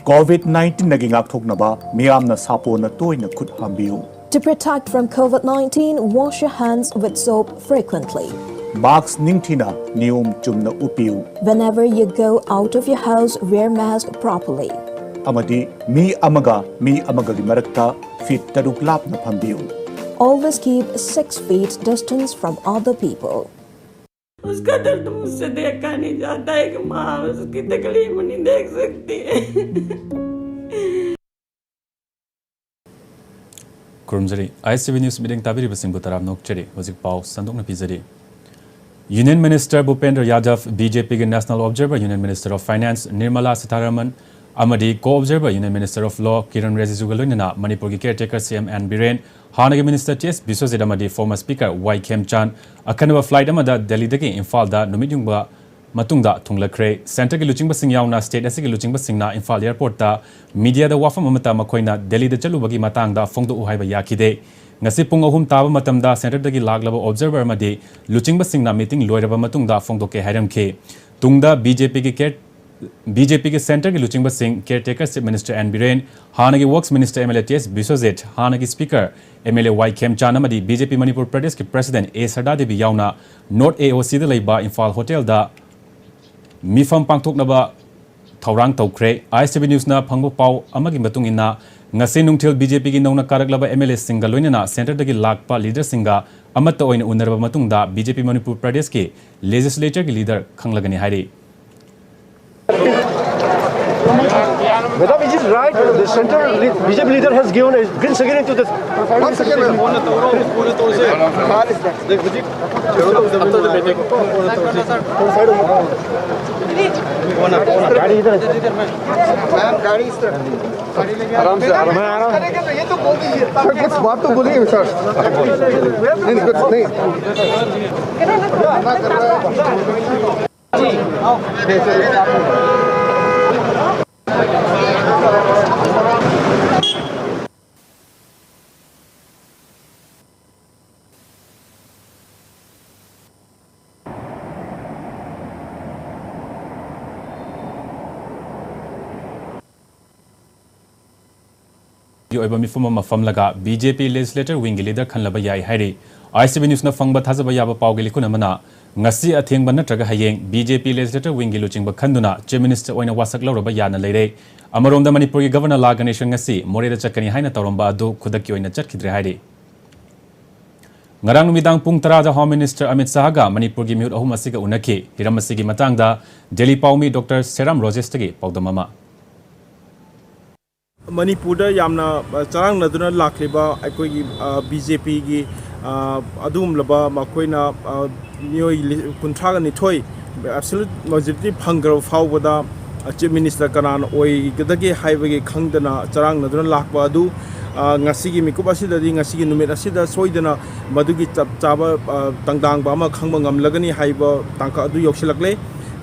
ꯀꯣꯚꯤꯗ nineteen ꯗꯒꯤ ꯉꯥꯛꯊꯣꯛꯅꯕ ꯃꯤꯌꯥꯝꯅ ꯁꯥꯄꯣꯟꯅ ꯇꯣꯏꯅ ꯈꯨꯠ ꯍꯥꯝꯕꯤꯌꯨ꯫ To protect from COVID nineteen, wash your hands with soap frequently. ꯃꯥꯛꯁ ꯅꯤꯡꯊꯤꯅ ꯅꯤꯌꯣꯝ ꯆꯨꯝꯅ ꯎꯞꯄꯤꯌꯨ꯫ Whenever you go out of your house, wear mask properly. ꯑꯃꯗꯤ ꯃꯤ ꯑꯃꯒ ꯃꯤ ꯑꯃꯒꯒꯤ ꯃꯔꯛꯇ ꯐꯤꯠ ꯇꯔꯨꯛ ꯂꯥꯞꯅ ꯐꯝꯕꯤꯌꯨ꯫ Always keep six feet distance from other people. उसका दर्द मुझसे देखा नहीं जाता है कि माँ उसकी तकलीफ नहीं देख सकती है। ꯈꯨꯔꯨꯝꯖꯔꯤ꯫ ꯑꯥꯏ ꯑꯦꯁ ꯇꯤ ꯚꯤ ꯅ꯭ꯌꯨꯁ ꯃꯤꯠꯌꯦꯡ ꯇꯥꯕꯤꯔꯤꯕꯁꯤꯡꯕꯨ ꯇꯔꯥꯝꯅ ꯑꯣꯛꯆꯔꯤ꯫ ꯍꯧꯖꯤꯛ ꯄꯥꯎ ꯁꯟꯗꯣꯛꯅ ꯄꯤꯖꯔꯤ꯫ ꯌꯨꯅꯤꯌꯟ ꯃꯤꯅꯤꯁꯇꯔ ꯚꯨꯄꯦꯟꯗ꯭ꯔ ꯌꯥꯗꯕ, ꯕꯤ ꯖꯦ ꯄꯤꯒꯤ National Observer, Union Minister of Finance Nirmala Sitharaman ꯑꯃꯗꯤ Co-Observer, Union Minister of Law Kiren Rijiju ꯒ ꯂꯣꯏꯅꯅ ꯃꯅꯤꯄꯨꯔꯒꯤ caretaker ꯁꯤ ꯑꯦꯝ ꯑꯦꯟ ꯕꯤꯔꯦꯟ, ꯍꯥꯟꯅꯒꯤ ꯃꯤꯅꯤꯁꯇꯔ ꯇꯤ ꯑꯦꯁ ꯕꯤꯁ꯭ꯋꯖꯤꯠ ꯑꯃꯗꯤ former speaker ꯋꯥꯏ ꯈꯦꯝꯆꯥꯟ ꯑꯈꯟꯅꯕ flight ꯑꯃꯗ ꯗꯦꯜꯂꯤꯗꯒꯤ ꯏꯝꯐꯥꯜꯗ ꯅꯨꯃꯤꯠ ꯌꯨꯡꯕ ꯃꯇꯨꯡꯗ ꯊꯨꯡꯂꯈ꯭ꯔꯦ꯫ ꯁꯦꯟꯇꯔꯒꯤ ꯂꯨꯆꯤꯡꯕꯁꯤꯡ ꯌꯥꯎꯅ state ꯑꯁꯤꯒꯤ ꯂꯨꯆꯤꯡꯕꯁꯤꯡꯅ ꯏꯝꯐꯥꯜ airport ꯇ media ꯗ ꯋꯥꯐꯝ ꯑꯃꯠꯇ ꯃꯈꯣꯏꯅ ꯗꯦꯜꯂꯤꯗ ꯆꯠꯂꯨꯕꯒꯤ ꯃꯇꯥꯡꯗ ꯐꯣꯡꯗꯣꯛꯎ ꯍꯥꯏꯕ ꯌꯥꯈꯤꯗꯦ꯫ ꯉꯁꯤ ꯄꯨꯡ ꯑꯍꯨꯝ ꯇꯥꯕ ꯃꯇꯝꯗ ꯁꯦꯟꯇꯔꯗꯒꯤ ꯂꯥꯛꯂꯕ observer ꯑꯃꯗꯤ ꯂꯨꯆꯤꯡꯕꯁꯤꯡꯅ meeting ꯂꯣꯏꯔꯕ ꯃꯇꯨꯡꯗ ꯐꯣꯡꯗꯣꯛꯀꯦ ꯍꯥꯏꯔꯝꯈꯤ꯫ ꯇꯨꯡꯗ ꯕꯤ ꯖꯦ ꯄꯤꯒꯤ care-, ꯕꯤ ꯖꯦ ꯄꯤꯒꯤ ꯁꯦꯟꯇꯔꯒꯤ ꯂꯨꯆꯤꯡꯕꯁꯤꯡ, caretaker Chief Minister N Biren, ꯍꯥꯟꯅꯒꯤ Works Minister M L A T S Biswajit, ꯍꯥꯟꯅꯒꯤ speaker M L A Y Khemchand ꯑꯃꯗꯤ ꯕꯤ ꯖꯦ ꯄꯤ ꯃꯅꯤꯄꯨꯔ ꯄ꯭ꯔꯗꯦꯁꯀꯤ president ꯑꯦ ꯁꯔꯗꯥ ꯗꯦꯕꯤ ꯌꯥꯎꯅ North ꯑꯦ ꯑꯣ ꯁꯤꯗ ꯂꯩꯕ ꯏꯝꯐꯥꯜ ꯍꯣꯇꯦꯜꯗ ꯃꯤꯐꯝ ꯄꯥꯡꯊꯣꯛꯅꯕ ꯊꯧꯔꯥꯡ ꯇꯧꯈ꯭ꯔꯦ꯫ ꯑꯥꯏ ꯑꯦꯁ ꯇꯤ ꯚꯤ ꯅ꯭ꯌꯨꯁꯅ ꯐꯪꯕ ꯄꯥꯎ ꯑꯃꯒꯤ ꯃꯇꯨꯡ ꯏꯟꯅ, ꯉꯁꯤ ꯅꯨꯡꯊꯤꯜ ꯕꯤ ꯖꯦ ꯄꯤꯒꯤ ꯅꯧꯅ ꯀꯥꯔꯛꯂꯕ ꯑꯦꯝ ꯑꯦꯜ ꯑꯦꯁꯤꯡꯒ ꯂꯣꯏꯅꯅ ꯁꯦꯟꯇꯔꯗꯒꯤ ꯂꯥꯛꯄ ꯂꯤꯗꯔꯁꯤꯡꯒ ꯑꯃꯠꯇ ꯑꯣꯏꯅ ꯎꯅꯔꯕ ꯃꯇꯨꯡꯗ ꯕꯤ ꯖꯦ ꯄꯤ ꯃꯅꯤꯄꯨꯔ ꯄ꯭ꯔꯗꯦꯁꯀꯤ ꯂꯦꯖꯤꯁꯂꯦꯆꯔꯒꯤ ꯂꯤꯗꯔ ꯈꯪꯂꯒꯅꯤ ꯍꯥꯏꯔꯤ꯫ Madam, is it right? The central le-, B J P leader has given a green signal to this. One second, ma'am. गाड़ी इधर। मैम, गाड़ी इस तरफ। आराम से, आराम से। ये तो बोल दीजिए। सर, कुछ बात तो बोलिए, सर। नहीं, कुछ नहीं। ꯒꯤ ꯑꯣꯏꯕ ꯃꯤꯐꯝ ꯑꯃ ꯐꯝꯂꯒ ꯕꯤ ꯖꯦ ꯄꯤ legislator wingꯒꯤ leader ꯈꯟꯂꯕ ꯌꯥꯏ ꯍꯥꯏꯔꯤ꯫ ꯑꯥꯏ ꯁꯤ ꯕꯤ ꯅ꯭ꯌꯨꯁꯅ ꯐꯪꯕ ꯊꯥꯖꯕ ꯌꯥꯕ ꯄꯥꯎꯒꯤ ꯂꯤꯈꯨꯟ ꯑꯃꯅ, ꯉꯁꯤ ꯑꯊꯦꯡꯕ ꯅꯠꯇ꯭ꯔꯒ ꯍꯌꯦꯡ ꯕꯤ ꯖꯦ ꯄꯤ Legislative Wingꯒꯤ ꯂꯨꯆꯤꯡꯕ ꯈꯟꯗꯨꯅ Chief Minister ꯑꯣꯏꯅ ꯋꯥꯁꯛ ꯂꯧꯔꯕ ꯌꯥꯅ ꯂꯩꯔꯦ꯫ ꯑꯃꯔꯣꯝꯗ ꯃꯅꯤꯄꯨꯔꯒꯤ Governor ꯂꯥ ꯒꯅꯦꯁꯟ ꯉꯁꯤ ꯃꯣꯔꯦꯗ ꯆꯠꯀꯅꯤ ꯍꯥꯏꯅ ꯇꯧꯔꯝꯕ ꯑꯗꯨ ꯈꯨꯗꯛꯀꯤ ꯑꯣꯏꯅ ꯆꯠꯈꯤꯗ꯭ꯔꯦ ꯍꯥꯏꯔꯤ꯫ ꯉꯔꯥꯡ ꯅꯨꯃꯤꯗꯥꯡ ꯄꯨꯡ ꯇꯔꯥꯗ Home Minister ꯑꯃꯤꯠ ꯁꯥꯍꯒ ꯃꯅꯤꯄꯨꯔꯒꯤ ꯃꯤꯍꯨꯠ ꯑꯍꯨꯝ ꯑꯁꯤꯒ ꯎꯅꯈꯤ꯫ ꯍꯤꯔꯝ ꯑꯁꯤꯒꯤ ꯃꯇꯥꯡꯗ ꯗꯦꯜꯂꯤ ꯄꯥꯎꯃꯤ ꯗꯣꯛꯇꯔ ꯁꯦꯔꯥꯝ ꯔꯣꯖꯦꯁꯇꯒꯤ ꯄꯥꯎꯗꯝ ꯑꯃ꯫ ꯃꯅꯤꯄꯨꯔꯗ ꯌꯥꯝꯅ, ꯑ, ꯆꯔꯥꯡꯅꯗꯨꯅ ꯂꯥꯛꯂꯤꯕ ꯑꯩꯈꯣꯏꯒꯤ, ꯑ, ꯕꯤ ꯖꯦ ꯄꯤꯒꯤ, ꯑ, ꯑꯗꯨꯒꯨꯝꯂꯕ ꯃꯈꯣꯏꯅ, ꯑ, ꯃꯤꯑꯣꯏ ꯂꯤ-, ꯀꯨꯟꯊ꯭ꯔꯥꯒ ꯅꯤꯊꯣꯏ absolute majority ꯐꯪꯈ꯭ꯔꯕ ꯐꯥꯎꯕꯗ, ꯑ, Chief Minister ꯀꯅꯥꯅ ꯑꯣꯏꯒꯗꯒꯦ ꯍꯥꯏꯕꯒꯤ ꯈꯪꯗꯅ ꯆꯔꯥꯡꯅꯗꯨꯅ ꯂꯥꯛꯄ ꯑꯗꯨ, ꯑ, ꯉꯁꯤꯒꯤ ꯃꯤꯀꯨꯞ ꯑꯁꯤꯗꯗꯤ, ꯉꯁꯤꯒꯤ ꯅꯨꯃꯤꯠ ꯑꯁꯤꯗ ꯁꯣꯏꯗꯅ ꯃꯗꯨꯒꯤ ꯆꯞ ꯆꯥꯕ, ꯑ, ꯇꯪꯗꯥꯡꯕ ꯑꯃ ꯈꯪꯕ ꯉꯝꯂꯒꯅꯤ ꯍꯥꯏꯕ ꯇꯥꯡꯀꯛ ꯑꯗꯨ ꯌꯧꯁꯤꯜꯂꯛꯂꯦ꯫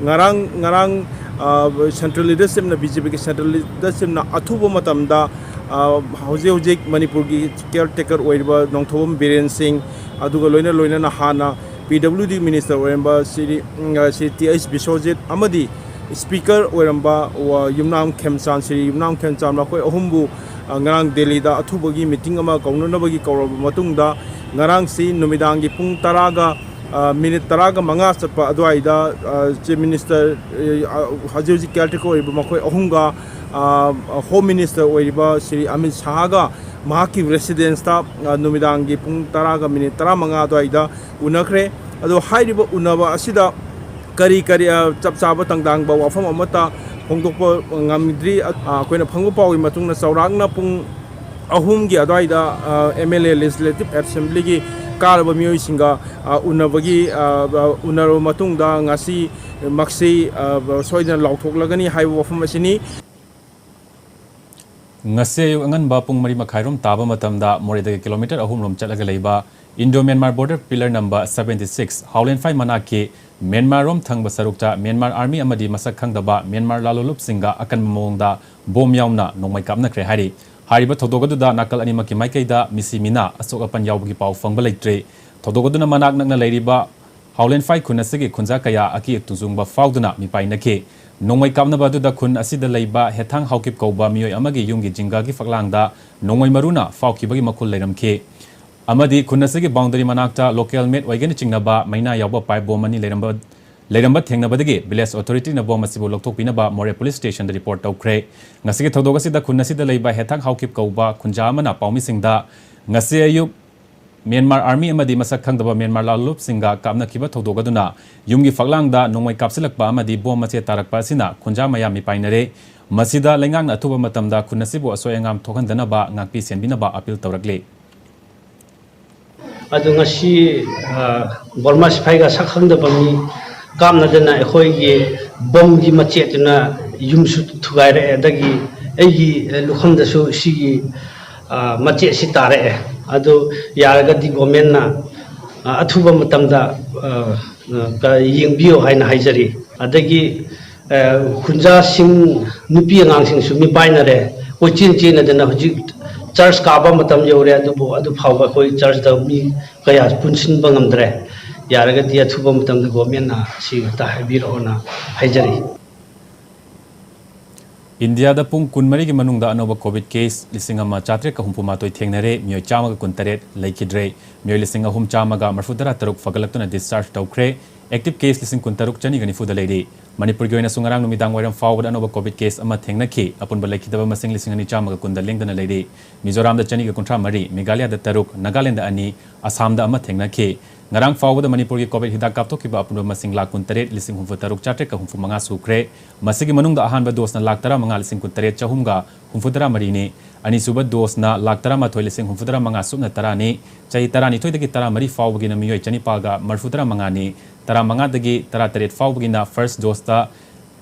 ꯉꯔꯥꯡ, ꯉꯔꯥꯡ, ꯑ, Central Leadershipꯅ, ꯕꯤ ꯖꯦ ꯄꯤꯒꯤ Central Leadershipꯅ ꯑꯊꯨꯕ ꯃꯇꯝꯗ, ꯑ, ꯍꯧꯖꯤꯛ ꯍꯧꯖꯤꯛ ꯃꯅꯤꯄꯨꯔꯒꯤ caretaker ꯑꯣꯏꯔꯤꯕ ꯅꯣꯡꯊꯣꯝꯕꯝ ꯕꯤꯔꯦꯟ ꯁꯤꯡ, ꯑꯗꯨꯒ ꯂꯣꯏꯅ ꯂꯣꯏꯅꯅ ꯍꯥꯟꯅ ꯄꯤ ꯗꯕ꯭ꯂꯤꯎ ꯗꯤ Minister ꯑꯣꯏꯔꯝꯕ ꯁ꯭ꯔꯤ, ꯎꯝ, ꯑ, ꯁ꯭ꯔꯤ ꯇꯤ ꯑꯩꯆ ꯕꯤꯁ꯭ꯋꯖꯤꯠ ꯑꯃꯗꯤ Speaker ꯑꯣꯏꯔꯝꯕ ꯋꯥ-, ꯌꯨꯝꯅꯥꯝ ꯈꯦꯝꯆꯥꯟ, ꯁ꯭ꯔꯤ ꯌꯨꯝꯅꯥꯝ ꯈꯦꯝꯆꯥꯟ, ꯃꯈꯣꯏ ꯑꯍꯨꯝꯕꯨ, ꯑ, ꯉꯔꯥꯡ ꯗꯦꯜꯂꯤꯗ ꯑꯊꯨꯕꯒꯤ meeting ꯑꯃ ꯀꯧꯅꯅꯕꯒꯤ ꯀꯧꯔꯕ ꯃꯇꯨꯡꯗ, ꯉꯔꯥꯡꯁꯤ ꯅꯨꯃꯤꯗꯥꯡꯒꯤ ꯄꯨꯡ ꯇꯔꯥꯒ, ꯑ, minute ꯇꯔꯥꯒ ꯃꯉꯥ ꯆꯠꯄ ꯑꯗꯨꯋꯥꯏꯗ, ꯑ, Chief Minister, ꯑ, ꯍꯧꯖꯤꯛ ꯍꯧꯖꯤꯛ caretaker ꯑꯣꯏꯔꯤꯕ ꯃꯈꯣꯏ ꯑꯍꯨꯝꯒ, ꯑ, Home Minister ꯑꯣꯏꯔꯤꯕ ꯁ꯭ꯔꯤ ꯑꯃꯤꯠ ꯁꯥꯍꯒ ꯃꯍꯥꯛꯀꯤ residenceꯇ, ꯑ, ꯅꯨꯃꯤꯗꯥꯡꯒꯤ ꯄꯨꯡ ꯇꯔꯥꯒ minute ꯇꯔꯥꯃꯉꯥ ꯑꯗꯨꯋꯥꯏꯗ ꯎꯅꯈ꯭ꯔꯦ꯫ ꯑꯗꯣ ꯍꯥꯏꯔꯤꯕ ꯎꯅꯕ ꯑꯁꯤꯗ ꯀꯔꯤ ꯀꯔꯤ, ꯑ, ꯆꯞ ꯆꯥꯕ ꯇꯪꯗꯥꯡꯕ ꯋꯥꯐꯝ ꯑꯃꯠꯇ ꯐꯣꯡꯗꯣꯛꯄ ꯉꯝꯗ꯭ꯔꯤ꯫ ꯑ, ꯑꯩꯈꯣꯏꯅ ꯐꯪꯕ ꯄꯥꯎꯒꯤ ꯃꯇꯨꯡꯗ ꯆꯥꯎꯔꯥꯛꯅ ꯄꯨꯡ ꯑꯍꯨꯝꯒꯤ ꯑꯗꯨꯋꯥꯏꯗ, ꯑ, M L A Legislative Assemblyꯒꯤ ꯀꯥꯔꯕ ꯃꯤꯑꯣꯏꯁꯤꯡꯒ, ꯑ, ꯎꯅꯕꯒꯤ, ꯑ, ꯑ, ꯎꯅꯔꯕ ꯃꯇꯨꯡꯗ ꯉꯁꯤꯃꯛꯁꯤ, ꯑ, ꯁꯣꯏꯗꯅ ꯂꯥꯎꯊꯣꯛꯂꯒꯅꯤ ꯍꯥꯏꯕ ꯋꯥꯐꯝ ꯑꯁꯤꯅꯤ꯫ ꯉꯁꯤ ꯑꯌꯨꯛ ꯑꯉꯟꯕ ꯄꯨꯡ ꯃꯔꯤ ꯃꯈꯥꯏꯔꯣꯝ ꯇꯥꯕ ꯃꯇꯝꯗ ꯃꯣꯔꯦꯗꯒꯤ kilometre ꯑꯍꯨꯝ ꯔꯣꯝ ꯆꯠꯂꯒ ꯂꯩꯕ Indo Myanmar border pillar number seventy six ꯍꯥꯎꯂꯦꯟꯐꯥꯏ ꯃꯅꯥꯛꯀꯤ ꯃ꯭ꯌꯥꯟꯃꯥꯔ ꯔꯣꯝ ꯊꯪꯕ ꯁꯔꯨꯛꯇ ꯃ꯭ꯌꯥꯟꯃꯥꯔ army ꯑꯃꯗꯤ ꯃꯁꯛ ꯈꯪꯗꯕ ꯃ꯭ꯌꯥꯟꯃꯥꯔ ꯂꯥꯂꯣꯂꯨꯞꯁꯤꯡꯒ ꯑꯀꯟꯕ ꯃꯑꯣꯡꯗ bomb ꯌꯥꯎꯅ ꯅꯣꯡꯃꯩ ꯀꯥꯞꯅꯈ꯭ꯔꯦ ꯍꯥꯏꯔꯤ꯫ ꯍꯥꯏꯔꯤꯕ ꯊꯧꯗꯣꯛ ꯑꯗꯨꯗ ꯅꯥꯀꯜ ꯑꯅꯤꯃꯛꯀꯤ ꯃꯥꯏꯀꯩꯗ ꯃꯤꯁꯤ ꯃꯤꯅꯥ ꯑꯁꯣꯛ ꯑꯄꯟ ꯌꯥꯎꯕꯒꯤ ꯄꯥꯎ ꯐꯪꯕ ꯂꯩꯇ꯭ꯔꯤ꯫ ꯊꯧꯗꯣꯛ ꯑꯗꯨꯅ ꯃꯅꯥꯛ ꯅꯛꯅ ꯂꯩꯔꯤꯕ ꯍꯥꯎꯂꯦꯟꯐꯥꯏ ꯈꯨꯟ ꯑꯁꯤꯒꯤ ꯈꯨꯟꯖꯥ ꯀꯌꯥ ꯑꯀꯤ ꯇꯨꯖꯨꯡꯕ ꯐꯥꯎꯗꯨꯅ ꯃꯤꯄꯥꯏꯅꯈꯤ꯫ ꯅꯣꯡꯃꯩ ꯀꯥꯞꯅꯕ ꯑꯗꯨꯗ ꯈꯨꯟ ꯑꯁꯤꯗ ꯂꯩꯕ ꯍꯦꯊꯥꯡ ꯍꯥꯎꯀꯤꯞ ꯀꯧꯕ ꯃꯤꯑꯣꯏ ꯑꯃꯒꯤ ꯌꯨꯝꯒꯤ ꯖꯤꯡꯒꯥꯒꯤ ꯐꯛꯂꯥꯡꯗ ꯅꯣꯡꯃꯩ ꯃꯔꯨꯅ ꯐꯥꯎꯈꯤꯕꯒꯤ ꯃꯈꯨꯜ ꯂꯩꯔꯝꯈꯤ꯫ ꯑꯃꯗꯤ ꯈꯨꯟ ꯑꯁꯤꯒꯤ boundary ꯃꯅꯥꯛꯇ local made ꯑꯣꯏꯒꯅ ꯆꯤꯡꯅꯕ ꯃꯩꯅꯥ ꯌꯥꯎꯕ pipe bomb ꯑꯅꯤ ꯂꯩꯔꯝꯕ, ꯂꯩꯔꯝꯕ ꯊꯦꯡꯅꯕꯗꯒꯤ village authority ꯅ bomb ꯑꯁꯤꯕꯨ ꯂꯧꯊꯣꯛꯄꯤꯅꯕ ꯃꯣꯔꯦ police station ꯗ report ꯇꯧꯈ꯭ꯔꯦ꯫ ꯉꯁꯤꯒꯤ ꯊꯧꯗꯣꯛ ꯑꯁꯤꯗ ꯈꯨꯟ ꯑꯁꯤꯗ ꯂꯩꯕ ꯍꯦꯊꯥꯡ ꯍꯥꯎꯀꯤꯞ ꯀꯧꯕ ꯈꯨꯟꯖꯥ ꯑꯃꯅ ꯄꯥꯎꯃꯤꯁꯤꯡꯗ ꯉꯁꯤ ꯑꯌꯨꯛ Myanmar Army ꯑꯃꯗꯤ ꯃꯁꯛ ꯈꯪꯗꯕ Myanmar ꯂꯥꯜꯂꯣꯞꯁꯤꯡꯒ ꯀꯥꯞꯅꯈꯤꯕ ꯊꯧꯗꯣꯛ ꯑꯗꯨꯅ ꯌꯨꯝꯒꯤ ꯐꯛꯂꯥꯡꯗ ꯅꯣꯡꯃꯩ ꯀꯥꯞꯁꯤꯜꯂꯛꯄ ꯑꯃꯗꯤ bomb ꯃꯆꯦꯠ ꯇꯥꯔꯛꯄ ꯑꯁꯤꯅ ꯈꯨꯟꯖꯥ ꯃꯌꯥꯝ ꯃꯤꯄꯥꯏꯅꯔꯦ꯫ ꯃꯁꯤꯗ ꯂꯩꯉꯥꯛꯅ ꯑꯊꯨꯕ ꯃꯇꯝꯗ ꯈꯨꯟ ꯑꯁꯤꯕꯨ ꯑꯁꯣꯏ ꯑꯉꯥꯝ ꯊꯣꯛꯍꯟꯗꯅꯕ ꯉꯥꯛꯄꯤ ꯁꯦꯟꯕꯤꯅꯕ appeal ꯇꯧꯔꯛꯂꯤ꯫ ꯑꯗꯨ ꯉꯁꯤ, ꯑ, ꯕꯔꯃꯥ ꯁꯤꯐꯥꯏꯒ ꯁꯛ ꯈꯪꯗꯕ ꯃꯤ ꯀꯥꯞꯅꯗꯅ ꯑꯩꯈꯣꯏꯒꯤ bomb ꯒꯤ ꯃꯆꯦꯠꯇꯨꯅ ꯌꯨꯝꯁꯨ ꯊꯨꯒꯥꯏꯔꯛꯑꯦ, ꯑꯗꯒꯤ ꯑꯩꯒꯤ, ꯑ, ꯂꯨꯈꯝꯗꯁꯨ ꯁꯤꯒꯤ, ꯑ, ꯃꯆꯦꯠꯁꯤ ꯇꯥꯔꯛꯑꯦ꯫ ꯑꯗꯨ ꯌꯥꯔꯒꯗꯤ government ꯅ, ꯑ, ꯑꯊꯨꯕ ꯃꯇꯝꯗ, ꯑ, ꯑ, ꯀ-, ꯌꯦꯡꯕꯤꯌꯨ ꯍꯥꯏꯅ ꯍꯥꯏꯖꯔꯤ꯫ ꯑꯗꯒꯤ ꯑ, ꯈꯨꯟꯖꯥꯁꯤꯡ, ꯅꯨꯄꯤ ꯑꯉꯥꯡꯁꯤꯡꯁꯨ ꯃꯤꯄꯥꯏꯅꯔꯦ꯫ ꯀꯣꯏꯆꯦꯟ ꯆꯦꯟꯅꯗꯅ ꯍꯧꯖꯤꯛ church ꯀꯥꯕ ꯃꯇꯝ ꯌꯧꯔꯦ, ꯑꯗꯨꯕꯨ ꯑꯗꯨ ꯐꯥꯎꯕ ꯑꯩꯈꯣꯏ church ꯇ ꯃꯤ ꯀꯌꯥ ꯄꯨꯟꯁꯤꯟꯕ ꯉꯝꯗ꯭ꯔꯦ꯫ ꯌꯥꯔꯒꯗꯤ ꯑꯊꯨꯕ ꯃꯇꯝꯗ government ꯅ ꯁꯤ ꯑꯝꯇ ꯍꯥꯏꯕꯤꯔꯛꯑꯣꯅ ꯍꯥꯏꯖꯔꯤ꯫ ꯏꯟꯗꯤꯌꯥꯗ ꯄꯨꯡ ꯀꯨꯟꯃꯔꯤꯒꯤ ꯃꯅꯨꯡꯗ ꯑꯅꯧꯕ COVID case ꯂꯤꯁꯤꯡ ꯑꯃ ꯆꯥꯇ꯭ꯔꯦꯠꯀ ꯍꯨꯝꯐꯨ ꯃꯥꯊꯣꯏ ꯊꯦꯡꯅꯔꯦ, ꯃꯤꯑꯣꯏ ꯆꯥꯝꯃꯒ ꯀꯨꯟꯇꯔꯦꯠ ꯂꯩꯈꯤꯗ꯭ꯔꯦ, ꯃꯤꯑꯣꯏ ꯂꯤꯁꯤꯡ ꯑꯍꯨꯝ ꯆꯥꯝꯃꯒ ꯃꯔꯤꯐꯨꯇꯔꯥ ꯇꯔꯨꯛ ꯐꯒꯠꯂꯛꯇꯨꯅ discharge ꯇꯧꯈ꯭ꯔꯦ, active case ꯂꯤꯁꯤꯡ ꯀꯨꯟꯇꯔꯨꯛ ꯆꯅꯤꯒ ꯅꯤꯐꯨꯗ ꯂꯩꯔꯤ꯫ ꯃꯅꯤꯄꯨꯔꯒꯤ ꯑꯣꯏꯅꯁꯨ ꯉꯔꯥꯡ ꯅꯨꯃꯤꯗꯥꯡ ꯋꯥꯏꯔꯝ ꯐꯥꯎꯕꯗ ꯑꯅꯧꯕ COVID case ꯑꯃ ꯊꯦꯡꯅꯈꯤ꯫ ꯑꯄꯨꯟꯕ ꯂꯩꯈꯤꯗꯕ ꯃꯁꯤꯡ ꯂꯤꯁꯤꯡ ꯑꯅꯤ ꯆꯥꯝꯃꯒ ꯀꯨꯟꯗ ꯂꯦꯡꯗꯅ ꯂꯩꯔꯤ꯫ ꯃꯤꯖꯣꯔꯥꯝꯗ ꯆꯅꯤꯒ ꯀꯨꯟꯊ꯭ꯔꯥ ꯃꯔꯤ, ꯃꯦꯘꯥꯂꯌꯥꯗ ꯇꯔꯨꯛ, ꯅꯥꯒꯥꯂꯦꯟꯗ ꯑꯅꯤ, ꯑꯁꯥꯝꯗ ꯑꯃ ꯊꯦꯡꯅꯈꯤ꯫ ꯉꯔꯥꯡ ꯐꯥꯎꯕꯗ ꯃꯅꯤꯄꯨꯔꯒꯤ COVID ꯍꯤꯗꯥꯛ ꯀꯥꯞꯊꯣꯛꯈꯤꯕ ꯑꯄꯨꯟꯕ ꯃꯁꯤꯡ ꯂꯥꯈ ꯀꯨꯟꯇꯔꯦꯠ ꯂꯤꯁꯤꯡ ꯍꯨꯝꯐꯨ ꯇꯔꯨꯛ ꯆꯥꯇ꯭ꯔꯦꯠꯀ ꯍꯨꯝꯐꯨ ꯃꯉꯥ ꯁꯨꯈ꯭ꯔꯦ꯫ ꯃꯁꯤꯒꯤ ꯃꯅꯨꯡꯗ ꯑꯍꯥꯟꯕ dose ꯅ ꯂꯥꯈ ꯇꯔꯥꯃꯉꯥ ꯂꯤꯁꯤꯡ ꯀꯨꯟꯇꯔꯦꯠ ꯆꯍꯨꯝꯒ ꯍꯨꯝꯐꯨꯇꯔꯥ ꯃꯔꯤꯅꯤ꯫ ꯑꯅꯤꯁꯨꯕ dose ꯅ ꯂꯥꯈ ꯇꯔꯥꯃꯥꯊꯣꯏ ꯂꯤꯁꯤꯡ ꯍꯨꯝꯐꯨꯇꯔꯥ ꯃꯉꯥ ꯁꯨꯞꯅ ꯇꯔꯥꯅꯤ꯫ ꯆꯍꯤ ꯇꯔꯥꯅꯤꯊꯣꯏꯗꯒꯤ ꯇꯔꯥꯃꯔꯤ ꯐꯥꯎꯕꯒꯤꯅ ꯃꯤꯑꯣꯏ ꯆꯅꯤꯄꯥꯜꯒ ꯃꯔꯤꯐꯨꯇꯔꯥ ꯃꯉꯥꯅꯤ꯫ ꯇꯔꯥꯃꯉꯥꯗꯒꯤ ꯇꯔꯥꯇꯔꯦꯠ ꯐꯥꯎꯕꯒꯤꯅ first dose ꯇ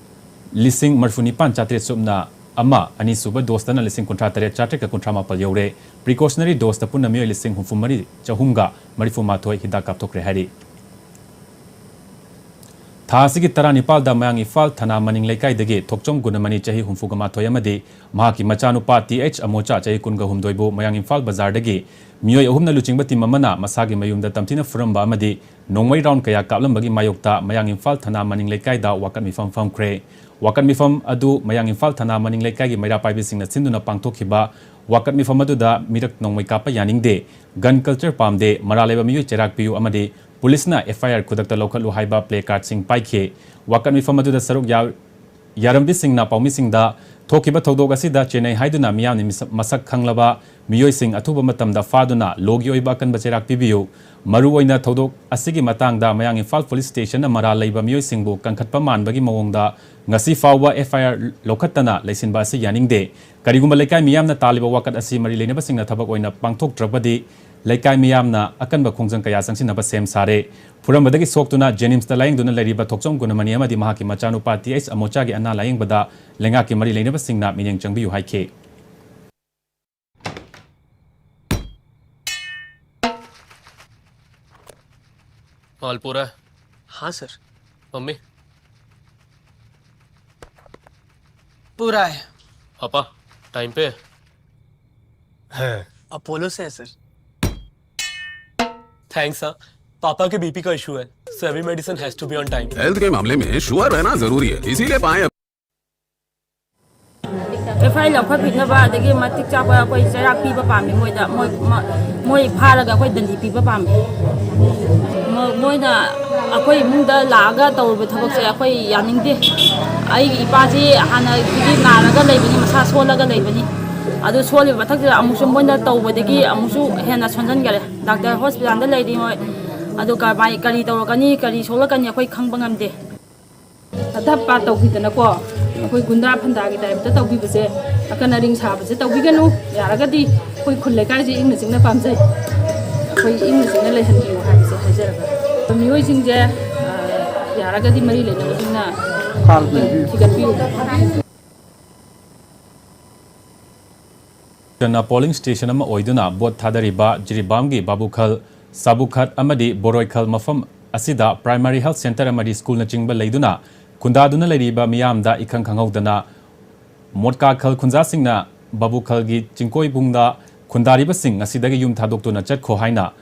ꯂꯤꯁꯤꯡ ꯃꯔꯤꯐꯨꯅꯤꯄꯥꯟ ꯆꯥꯇ꯭ꯔꯦꯠ ꯁꯨꯞꯅ ꯑꯃ, ꯑꯅꯤꯁꯨꯕ dose ꯇꯅ ꯂꯤꯁꯤꯡ ꯀꯨꯟꯊ꯭ꯔꯥ ꯇꯔꯦꯠ ꯆꯥꯇ꯭ꯔꯦꯠꯀ ꯀꯨꯟꯊ꯭ꯔꯥ ꯃꯥꯄꯜ ꯌꯧꯔꯦ꯫ Precautionary dose ꯇ ꯄꯨꯟꯅ ꯃꯤꯑꯣꯏ ꯂꯤꯁꯤꯡ ꯍꯨꯝꯐꯨ ꯃꯔꯤ ꯆꯍꯨꯝꯒ ꯃꯔꯤꯐꯨ ꯃꯥꯊꯣꯏ ꯍꯤꯗꯥꯛ ꯀꯥꯞꯊꯣꯛꯈ꯭ꯔꯦ ꯍꯥꯏꯔꯤ꯫ ꯊꯥ ꯑꯁꯤꯒꯤ ꯇꯔꯥꯅꯤꯄꯥꯜꯗ ꯃꯌꯥꯡ ꯏꯝꯐꯥꯜ ꯊꯅꯥ ꯃꯅꯤꯡ ꯂꯩꯀꯥꯏꯗꯒꯤ ꯊꯣꯛꯆꯣꯝ ꯒꯨꯅꯃꯅꯤ ꯆꯍꯤ ꯍꯨꯝꯐꯨꯒ ꯃꯥꯊꯣꯏ ꯑꯃꯗꯤ ꯃꯍꯥꯛꯀꯤ ꯃꯆꯥꯅꯨꯄꯥ ꯇꯤ ꯑꯩꯆ ꯑꯃꯣꯆꯥ ꯆꯍꯤ ꯀꯨꯟꯒ ꯍꯨꯝꯗꯣꯏꯕꯨ ꯃꯌꯥꯡ ꯏꯝꯐꯥꯜ ꯕꯖꯥꯔꯗꯒꯤ ꯃꯤꯑꯣꯏ ꯑꯍꯨꯝꯅ ꯂꯨꯆꯤꯡꯕ team ꯑꯃꯅ ꯃꯁꯥꯒꯤ ꯃꯌꯨꯝꯗ ꯇꯝꯊꯤꯅ ꯐꯨꯔꯝꯕ ꯑꯃꯗꯤ ꯅꯣꯡꯃꯩ round ꯀꯌꯥ ꯀꯥꯞꯂꯝꯕꯒꯤ ꯃꯥꯌꯣꯛꯇ ꯃꯌꯥꯡ ꯏꯝꯐꯥꯜ ꯊꯅꯥ ꯃꯅꯤꯡ ꯂꯩꯀꯥꯏꯗ ꯋꯥꯀꯠ ꯃꯤꯐꯝ ꯐꯝꯈ꯭ꯔꯦ꯫ ꯋꯥꯀꯠ ꯃꯤꯐꯝ ꯑꯗꯨ ꯃꯌꯥꯡ ꯏꯝꯐꯥꯜ ꯊꯅꯥ ꯃꯅꯤꯡ ꯂꯩꯀꯥꯏꯒꯤ ꯃꯩꯔꯥ ꯄꯥꯏꯕꯤꯁꯤꯡꯅ ꯁꯤꯟꯗꯨꯅ ꯄꯥꯡꯊꯣꯛꯈꯤꯕ ꯋꯥꯀꯠ ꯃꯤꯐꯝ ꯑꯗꯨꯗ ꯃꯤꯔꯛ ꯅꯣꯡꯃꯩ ꯀꯥꯞꯄ ꯌꯥꯅꯤꯡꯗꯦ, gun culture ꯄꯥꯝꯗꯦ, ꯃꯔꯥꯜ ꯂꯩꯕ ꯃꯤꯑꯣꯏ ꯆꯩꯔꯥꯛ ꯄꯤꯌꯨ ꯑꯃꯗꯤ ꯄꯨꯂꯤꯁꯅ F I R ꯈꯨꯗꯛꯇ ꯂꯧꯈꯠꯂꯨ ꯍꯥꯏꯕ placard ꯁꯤꯡ ꯄꯥꯏꯈꯤ꯫ ꯋꯥꯀꯠ ꯃꯤꯐꯝ ꯑꯗꯨꯗ ꯁꯔꯨꯛ ꯌꯥ-, ꯌꯥꯔꯝꯕꯤꯁꯤꯡꯅ ꯄꯥꯎꯃꯤꯁꯤꯡꯗ ꯊꯣꯛꯈꯤꯕ ꯊꯧꯗꯣꯛ ꯑꯁꯤꯗ ꯆꯦꯟꯅꯩ ꯍꯥꯏꯗꯨꯅ ꯃꯤꯌꯥꯝꯅ ꯃꯤꯁ-, ꯃꯁꯛ ꯈꯪꯂꯕ ꯃꯤꯑꯣꯏꯁꯤꯡ ꯑꯊꯨꯕ ꯃꯇꯝꯗ ꯐꯥꯗꯨꯅ law ꯒꯤ ꯑꯣꯏꯕ ꯑꯀꯟꯕ ꯆꯩꯔꯥꯛ ꯄꯤꯕꯤꯌꯨ꯫ ꯃꯔꯨꯑꯣꯏꯅ ꯊꯧꯗꯣꯛ ꯑꯁꯤꯒꯤ ꯃꯇꯥꯡꯗ ꯃꯌꯥꯡ ꯏꯝꯐꯥꯜ police station ꯅ ꯃꯔꯥꯜ ꯂꯩꯕ ꯃꯤꯑꯣꯏꯁꯤꯡꯕꯨ ꯀꯟꯈꯠꯄ ꯃꯥꯟꯕꯒꯤ ꯃꯑꯣꯡꯗ ꯉꯁꯤ ꯐꯥꯎꯕ F I R ꯂꯧꯈꯠꯇꯅ ꯂꯩꯁꯤꯟꯕ ꯑꯁꯤ ꯌꯥꯅꯤꯡꯗꯦ꯫ ꯀꯔꯤꯒꯨꯝꯕ ꯂꯩꯀꯥꯏ ꯃꯤꯌꯥꯝꯅ ꯇꯥꯜꯂꯤꯕ ꯋꯥꯀꯠ ꯑꯁꯤ ꯃꯔꯤ ꯂꯩꯅꯕꯁꯤꯡꯅ ꯊꯕꯛ ꯑꯣꯏꯅ ꯄꯥꯡꯊꯣꯛꯇ꯭ꯔꯕꯗꯤ ꯂꯩꯀꯥꯏ ꯃꯤꯌꯥꯝꯅ ꯑꯀꯟꯕ ꯈꯣꯡꯖꯪ ꯀꯌꯥ ꯆꯪꯁꯤꯟꯅꯕ ꯁꯦꯝ ꯁꯥꯔꯦ꯫ ꯐꯨꯔꯝꯕꯗꯒꯤ ꯁꯣꯛꯇꯨꯅ JNIMS ꯇ ꯂꯥꯌꯦꯡꯗꯨꯅ ꯂꯩꯔꯤꯕ ꯊꯣꯛꯆꯣꯝ ꯒꯨꯅꯃꯅꯤ ꯑꯃꯗꯤ ꯃꯍꯥꯛꯀꯤ ꯃꯆꯥꯅꯨꯄꯥ T H ꯑꯃꯣꯆꯥꯒꯤ ꯑꯅꯥ ꯂꯥꯌꯦꯡꯕꯗ ꯂꯩꯉꯥꯛꯀꯤ ꯃꯔꯤ ꯂꯩꯅꯕꯁꯤꯡꯅ ꯃꯤꯠꯌꯦꯡ ꯆꯪꯕꯤꯌꯨ ꯍꯥꯏꯈꯤ꯫ माल पूरा है? हाँ सर। मम्मी? पूरा है। पापा, टाइम पे? है। अपोलो से है सर। थैंक्स। हाँ, पापा के B P का इशू है, so every medicine has to be on time। Health के मामले में श्योर रहना जरूरी है, इसीलिए पाएं। F I R ꯂꯧꯈꯠꯄꯤꯅꯕ ꯑꯗꯒꯤ ꯃꯇꯤꯛ ꯆꯥꯕ ꯑꯩꯈꯣꯏ ꯆꯩꯔꯥꯛ ꯄꯤꯕ ꯄꯥꯝꯃꯤ꯫ ꯃꯣꯏꯗ ꯃꯣꯏ ꯃ-, ꯃꯣꯏ ꯐꯥꯔꯒ ꯑꯩꯈꯣꯏ ꯗꯟꯗꯤ ꯄꯤꯕ ꯄꯥꯝꯃꯤ꯫ ꯃꯣ-, ꯃꯣꯏꯅ ꯑꯩꯈꯣꯏ ꯏꯃꯨꯡꯗ ꯂꯥꯛꯑꯒ ꯇꯧꯔꯨꯕ ꯊꯕꯛꯁꯦ ꯑꯩꯈꯣꯏ ꯌꯥꯅꯤꯡꯗꯦ꯫ ꯑꯩꯒꯤ ꯏꯄꯥꯁꯤ ꯍꯥꯟꯅꯗꯒꯤ ꯅꯥꯔꯒ ꯂꯩꯕꯅꯤ, ꯃꯁꯥ ꯁꯣꯜꯂꯒ ꯂꯩꯕꯅꯤ꯫ ꯑꯗꯨ ꯁꯣꯜꯂꯤꯕ ꯃꯊꯛꯁꯤꯗ ꯑꯃꯨꯛꯁꯨ ꯃꯣꯏꯅ ꯇꯧꯕꯗꯒꯤ ꯑꯃꯨꯛꯁꯨ ꯍꯦꯟꯅ ꯁꯣꯟꯖꯟꯈꯔꯦ꯫ ꯗꯥꯛꯇꯔ ꯍꯣꯁꯄꯤꯇꯥꯜꯗ ꯂꯩꯔꯤ ꯃꯣꯏ꯫ ꯑꯗꯨ ꯀꯃꯥꯏ-, ꯀꯔꯤ ꯇꯧꯔꯛꯀꯅꯤ, ꯀꯔꯤ ꯁꯣꯛꯂꯛꯀꯅꯤ ꯑꯩꯈꯣꯏ ꯈꯪꯕ ꯉꯝꯗꯦ꯫ ꯊꯠꯊꯞꯄ ꯇꯧꯈꯤꯗꯅꯀꯣ, ꯑꯩꯈꯣꯏ ꯒꯨꯟꯗꯥ ꯐꯟꯗꯥꯒꯤ ꯇꯥꯏꯞꯇ ꯇꯧꯕꯤꯕꯁꯦ, ꯑꯀꯟ ꯑꯔꯤꯡ ꯁꯥꯕꯁꯦ ꯇꯧꯕꯤꯒꯅꯨ꯫ ꯌꯥꯔꯒꯗꯤ ꯑꯩꯈꯣꯏ ꯈꯨꯜ ꯂꯩꯀꯥꯏꯁꯦ ꯏꯪꯅ ꯆꯤꯛꯅ ꯄꯥꯝꯖꯩ꯫ ꯑꯩꯈꯣꯏ ꯏꯪꯅ ꯆꯤꯛꯅ ꯂꯩꯍꯟꯕꯤꯌꯨ ꯍꯥꯏꯕꯁꯦ ꯍꯥꯏꯖꯔꯒ, ꯃꯤꯑꯣꯏꯁꯤꯡꯁꯦ, ꯑ, ꯌꯥꯔꯒꯗꯤ ꯃꯔꯤ ꯂꯩꯅꯕꯁꯤꯡꯅ ꯊꯤꯒꯠꯄꯤꯌꯨ꯫ ꯅ polling station ꯑꯃ ꯑꯣꯏꯗꯨꯅ vote ꯊꯥꯗꯔꯤꯕ ꯖꯤꯔꯤꯕꯥꯝꯒꯤ ꯕꯥꯕꯨꯈꯜ, ꯁꯥꯕꯨꯈꯠ ꯑꯃꯗꯤ ꯕꯣꯔꯣꯏꯈꯜ ꯃꯐꯝ ꯑꯁꯤꯗ primary health centre ꯑꯃꯗꯤ school ꯅꯆꯤꯡꯕ ꯂꯩꯗꯨꯅ ꯈꯨꯟꯗꯥꯗꯨꯅ ꯂꯩꯔꯤꯕ ꯃꯤꯌꯥꯝꯗ ꯏꯈꯪ ꯈꯪꯍꯧꯗꯅ ꯃꯣꯠꯀꯥꯈꯜ ꯈꯨꯟꯖꯥꯁꯤꯡꯅ ꯕꯥꯕꯨꯈꯜꯒꯤ ꯆꯤꯡꯀꯣꯏꯕꯨꯡꯗ ꯈꯨꯟꯗꯥꯔꯤꯕꯁꯤꯡ ꯉꯁꯤꯗꯒꯤ ꯌꯨꯝ ꯊꯥꯗꯣꯛꯇꯨꯅ ꯆꯠꯈꯣ ꯍꯥꯏꯅ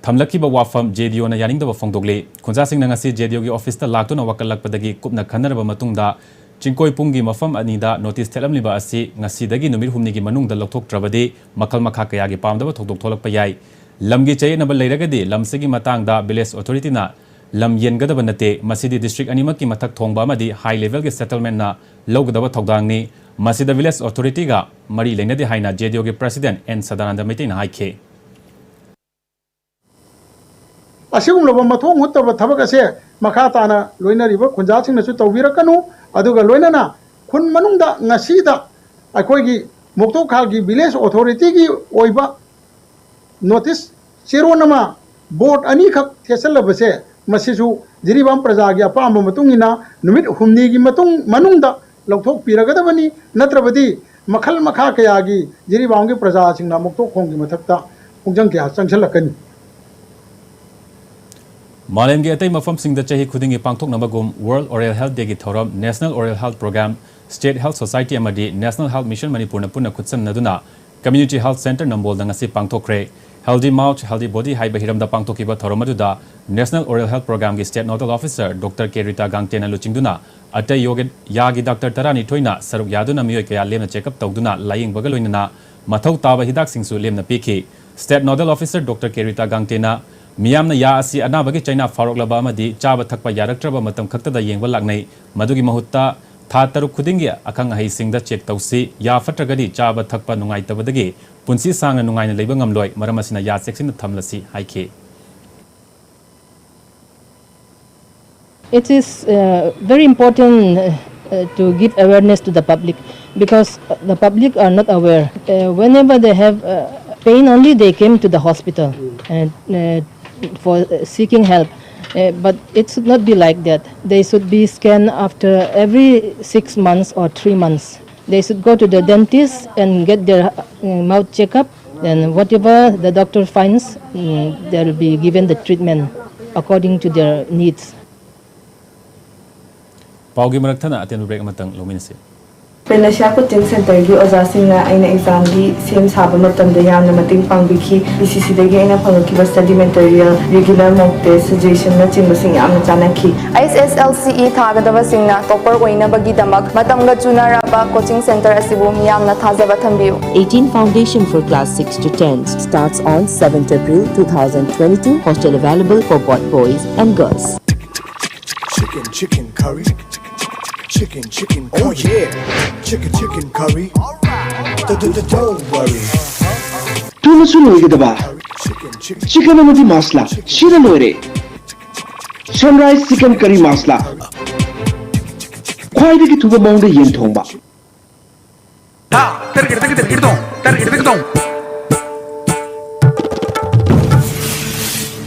ꯊꯝꯂꯛꯈꯤꯕ ꯋꯥꯐꯝ J D O ꯅ ꯌꯥꯅꯤꯡꯗꯕ ꯐꯣꯡꯗꯣꯛꯂꯤ꯫ ꯈꯨꯟꯖꯥꯁꯤꯡꯅ ꯉꯁꯤ J D O ꯒꯤ office ꯇ ꯂꯥꯛꯇꯨꯅ ꯋꯥꯀꯠꯂꯛꯄꯗꯒꯤ ꯀꯨꯞꯅ ꯈꯟꯅꯔꯕ ꯃꯇꯨꯡꯗ ꯆꯤꯡꯀꯣꯏ ꯄꯨꯡꯒꯤ ꯃꯐꯝ ꯑꯅꯤꯗ ꯅꯣꯇꯤꯁ ꯊꯦꯠꯂꯝꯂꯤꯕ ꯑꯁꯤ ꯉꯁꯤꯗꯒꯤ ꯅꯨꯃꯤꯠ ꯍꯨꯝꯅꯤꯒꯤ ꯃꯅꯨꯡꯗ ꯂꯧꯊꯣꯛꯇ꯭ꯔꯕꯗꯤ ꯃꯈꯜ ꯃꯈꯥ ꯀꯌꯥꯒꯤ ꯄꯥꯝꯗꯕ ꯊꯧꯗꯣꯛ ꯊꯣꯛꯂꯛꯄ ꯌꯥꯏ꯫ ꯂꯝꯒꯤ ꯆꯌꯦꯠꯅꯕ ꯂꯩꯔꯒꯗꯤ ꯂꯝꯁꯤꯒꯤ ꯃꯇꯥꯡꯗ ꯚꯤꯂꯦꯖ ꯑꯣꯊꯣꯔꯤꯇꯤꯅ ꯂꯝ ꯌꯦꯟꯒꯗꯕ ꯅꯠꯇꯦ꯫ ꯃꯁꯤꯗꯤ ꯗꯤꯁꯇ꯭ꯔꯤꯛ ꯑꯅꯤꯃꯛꯀꯤ ꯃꯊꯛ ꯊꯣꯡꯕ ꯑꯃꯗꯤ ꯍꯥꯏ ꯂꯦꯚꯦꯜꯒꯤ ꯁꯦꯇꯜꯃꯦꯟꯠꯅ ꯂꯧꯒꯗꯕ ꯊꯧꯗꯥꯡꯅꯤ꯫ ꯃꯁꯤꯗ ꯚꯤꯂꯦꯖ ꯑꯣꯊꯣꯔꯤꯇꯤꯒ ꯃꯔꯤ ꯂꯩꯅꯗꯦ ꯍꯥꯏꯅ ꯖꯦꯗꯤꯌꯨꯒꯤ ꯄ꯭ꯔꯁꯤꯗꯦꯟꯠ ꯑꯦꯟ ꯁꯗꯥꯅꯟꯗ ꯃꯩꯇꯩꯅ ꯍꯥꯏꯈꯤ꯫ ꯑꯁꯤꯒꯨꯝꯂꯕ ꯃꯊꯣꯡ ꯍꯨꯠꯇꯕ ꯊꯕꯛ ꯑꯁꯦ ꯃꯈꯥ ꯇꯥꯅ ꯂꯣꯏꯅꯔꯤꯕ ꯈꯨꯟꯖꯥꯁꯤꯡꯅꯁꯨ ꯇꯧꯕꯤꯔꯛꯀꯅꯨ꯫ ꯑꯗꯨꯒ ꯂꯣꯏꯅꯅ ꯈꯨꯟ ꯃꯅꯨꯡꯗ ꯉꯁꯤꯗ ꯑꯩꯈꯣꯏꯒꯤ ꯃꯣꯛꯇꯣꯛꯈꯥꯒꯤ ꯚꯤꯂꯦꯖ ꯑꯣꯊꯣꯔꯤꯇꯤꯒꯤ ꯑꯣꯏꯕ ꯅꯣꯇꯤꯁ ꯆꯦꯔꯣꯟ ꯑꯃ ꯕꯣꯔꯗ ꯑꯅꯤꯈꯛ ꯊꯦꯠꯆꯜꯂꯕꯁꯦ, ꯃꯁꯤꯁꯨ ꯖꯤꯔꯤꯕꯥꯝ ꯄ꯭ꯔꯖꯥꯒꯤ ꯑꯄꯥꯝꯕ ꯃꯇꯨꯡ ꯏꯟꯅ ꯅꯨꯃꯤꯠ ꯍꯨꯝꯅꯤꯒꯤ ꯃꯇꯨꯡ, ꯃꯅꯨꯡꯗ ꯂꯧꯊꯣꯛꯄꯤꯔꯒꯗꯕꯅꯤ꯫ ꯅꯠꯇ꯭ꯔꯕꯗꯤ ꯃꯈꯜ ꯃꯈꯥ ꯀꯌꯥꯒꯤ ꯖꯤꯔꯤꯕꯥꯝꯒꯤ ꯄ꯭ꯔꯖꯥꯁꯤꯡꯅ ꯃꯣꯛꯇꯣꯛꯈꯣꯡꯒꯤ ꯃꯊꯛꯇ ꯈꯣꯡꯖꯪ ꯀꯌꯥ ꯆꯪꯁꯤꯜꯂꯛꯀꯅꯤ꯫ ꯃꯥꯂꯦꯝꯒꯤ ꯑꯇꯩ ꯃꯐꯝꯁꯤꯡꯗ ꯆꯍꯤ ꯈꯨꯗꯤꯡꯒꯤ ꯄꯥꯡꯊꯣꯛꯅꯕꯒꯨꯝ World Oral Health Dayꯒꯤ ꯊꯧꯔꯝ National Oral Health Program, State Health Society ꯑꯃꯗꯤ National Health Mission ꯃꯅꯤꯄꯨꯔꯅ ꯄꯨꯟꯅ ꯈꯨꯠꯁꯝꯅꯗꯨꯅ Community Health Centre ꯅꯝꯕꯣꯜꯗ ꯉꯁꯤ ꯄꯥꯡꯊꯣꯛꯈ꯭ꯔꯦ꯫ Healthy Mouth, Healthy Body ꯍꯥꯏꯕ ꯍꯤꯔꯝꯗ ꯄꯥꯡꯊꯣꯛꯈꯤꯕ ꯊꯧꯔꯝ ꯑꯗꯨꯗ National Oral Health Programꯒꯤ State Nodal Officer Doctor ꯀꯦ ꯔꯤꯇꯥ ꯒꯥꯡꯇꯦꯅ ꯂꯨꯆꯤꯡꯗꯨꯅ ꯑꯇꯩ ꯌꯣꯒ-, ꯌꯥꯒꯤ ꯗꯥꯛꯇꯔ ꯇꯔꯥꯅꯤꯊꯣꯏꯅ ꯁꯔꯨꯛ ꯌꯥꯗꯨꯅ ꯃꯤꯑꯣꯏ ꯀꯌꯥ ꯂꯦꯝꯅ ꯆꯦꯛꯑꯞ ꯇꯧꯗꯨꯅ ꯂꯥꯌꯦꯡꯕꯒ ꯂꯣꯏꯅꯅ ꯃꯊꯧ ꯇꯥꯕ ꯍꯤꯗꯥꯛꯁꯤꯡꯁꯨ ꯂꯦꯝꯅ ꯄꯤꯈꯤ꯫ State Nodal Officer Doctor ꯀꯦ ꯔꯤꯇꯥ ꯒꯥꯡꯇꯦꯅ ꯃꯤꯌꯥꯝꯅ ꯌꯥ ꯑꯁꯤ ꯑꯅꯥꯕꯒꯤ ꯆꯩꯅꯥ ꯐꯥꯎꯔꯛꯂꯕ ꯑꯃꯗꯤ ꯆꯥꯕ ꯊꯛꯄ ꯌꯥꯔꯛꯇ꯭ꯔꯕ ꯃꯇꯝ ꯈꯛꯇꯗ ꯌꯦꯡꯕ ꯂꯥꯛꯅꯩ꯫ ꯃꯗꯨꯒꯤ ꯃꯍꯨꯠꯇ ꯊꯥ ꯇꯔꯨꯛ ꯈꯨꯗꯤꯡꯒꯤ ꯑꯈꯪ ꯑꯍꯩꯁꯤꯡꯗ ꯆꯦꯛ ꯇꯧꯁꯤ꯫ ꯌꯥ ꯐꯠꯇ꯭ꯔꯒꯗꯤ ꯆꯥꯕ ꯊꯛꯄ ꯅꯨꯡꯉꯥꯏꯇꯕꯗꯒꯤ ꯄꯨꯟꯁꯤ ꯁꯥꯡꯅ ꯅꯨꯡꯉꯥꯏꯅ ꯂꯩꯕ ꯉꯝꯂꯣꯏ꯫ ꯃꯔꯝ ꯑꯁꯤꯅ ꯌꯥ ꯆꯦꯛꯁꯤꯟꯅ ꯊꯝꯂꯁꯤ ꯍꯥꯏꯈꯤ꯫ It is uh, very important uh, uh, to give awareness to the public because uh, the public are not aware. Uh, whenever they have uh, pain, only they came to the hospital and uh, for uh, seeking help. Uh, but it should not be like that. They should be scanned after every six months or three months. They should go to the dentist and get their uh, mouth checkup. Then whatever the doctor finds, mm, they'll be given the treatment according to their needs. ꯄꯥꯎꯒꯤ ꯃꯔꯛ ꯊꯠꯅ ꯑꯇꯦꯟꯕ break ꯑꯃꯇꯪ ꯂꯧꯃꯤꯟꯅꯁꯤ꯫ ꯄꯦꯂꯥꯁꯤꯌꯥ coaching ꯁꯦꯟꯇꯔꯒꯤ ꯑꯣꯖꯥꯁꯤꯡꯅ ꯑꯩꯅ ꯑꯦꯛꯖꯥꯝꯒꯤ ꯁꯦꯝ ꯁꯥꯕ ꯃꯇꯝꯗ ꯌꯥꯝꯅ ꯃꯇꯦꯡ ꯄꯥꯡꯕꯤꯈꯤ꯫ ꯄꯤ ꯁꯤ ꯁꯤꯗꯒꯤ ꯑꯩꯅ ꯐꯪꯂꯛꯈꯤꯕ ꯁ꯭ꯇꯗꯤ ꯃꯦꯇꯔꯤꯌꯦꯜ, ꯔꯤꯒꯨꯂꯔ ꯃꯣꯛ ꯇꯦꯁ, ꯁꯖꯦꯁꯟꯅꯆꯤꯡꯕꯁꯤꯡ ꯌꯥꯝꯅ ꯆꯥꯟꯅꯈꯤ꯫ ꯑꯩꯆ ꯑꯦꯁ ꯑꯦꯜ ꯁꯤ ꯏ ꯊꯥꯒꯗꯕꯁꯤꯡꯅ ꯇꯣꯄꯔ ꯑꯣꯏꯅꯕꯒꯤꯗꯃꯛ ꯃꯇꯝꯒ ꯆꯨꯅꯔꯕ ꯀꯣꯆꯤꯡ ꯁꯦꯟꯇꯔ ꯑꯁꯤꯕꯨ ꯃꯤꯌꯥꯝꯅ ꯊꯥꯖꯕ ꯊꯝꯕꯤꯌꯨ꯫ Eighteen Foundation for Class six to ten starts on seventh April two thousand twenty-two. Hostel available for both boys and girls. Chicken, chicken curry. Chicken, chicken curry. Oh yeah. Chicken, chicken curry. Don't worry. ꯊꯨꯅꯁꯨ ꯂꯣꯏꯒꯗꯕ chicken ꯑꯃꯗꯤ ꯃꯁꯂꯥ ꯁꯤꯅ ꯂꯣꯏꯔꯦ꯫ Sunrise chicken ꯀꯔꯤ ꯃꯁꯂꯥ, ꯈ꯭ꯋꯥꯏꯗꯒꯤ ꯊꯨꯕ ꯃꯑꯣꯡꯗ ꯌꯦꯟ ꯊꯣꯡꯕ꯫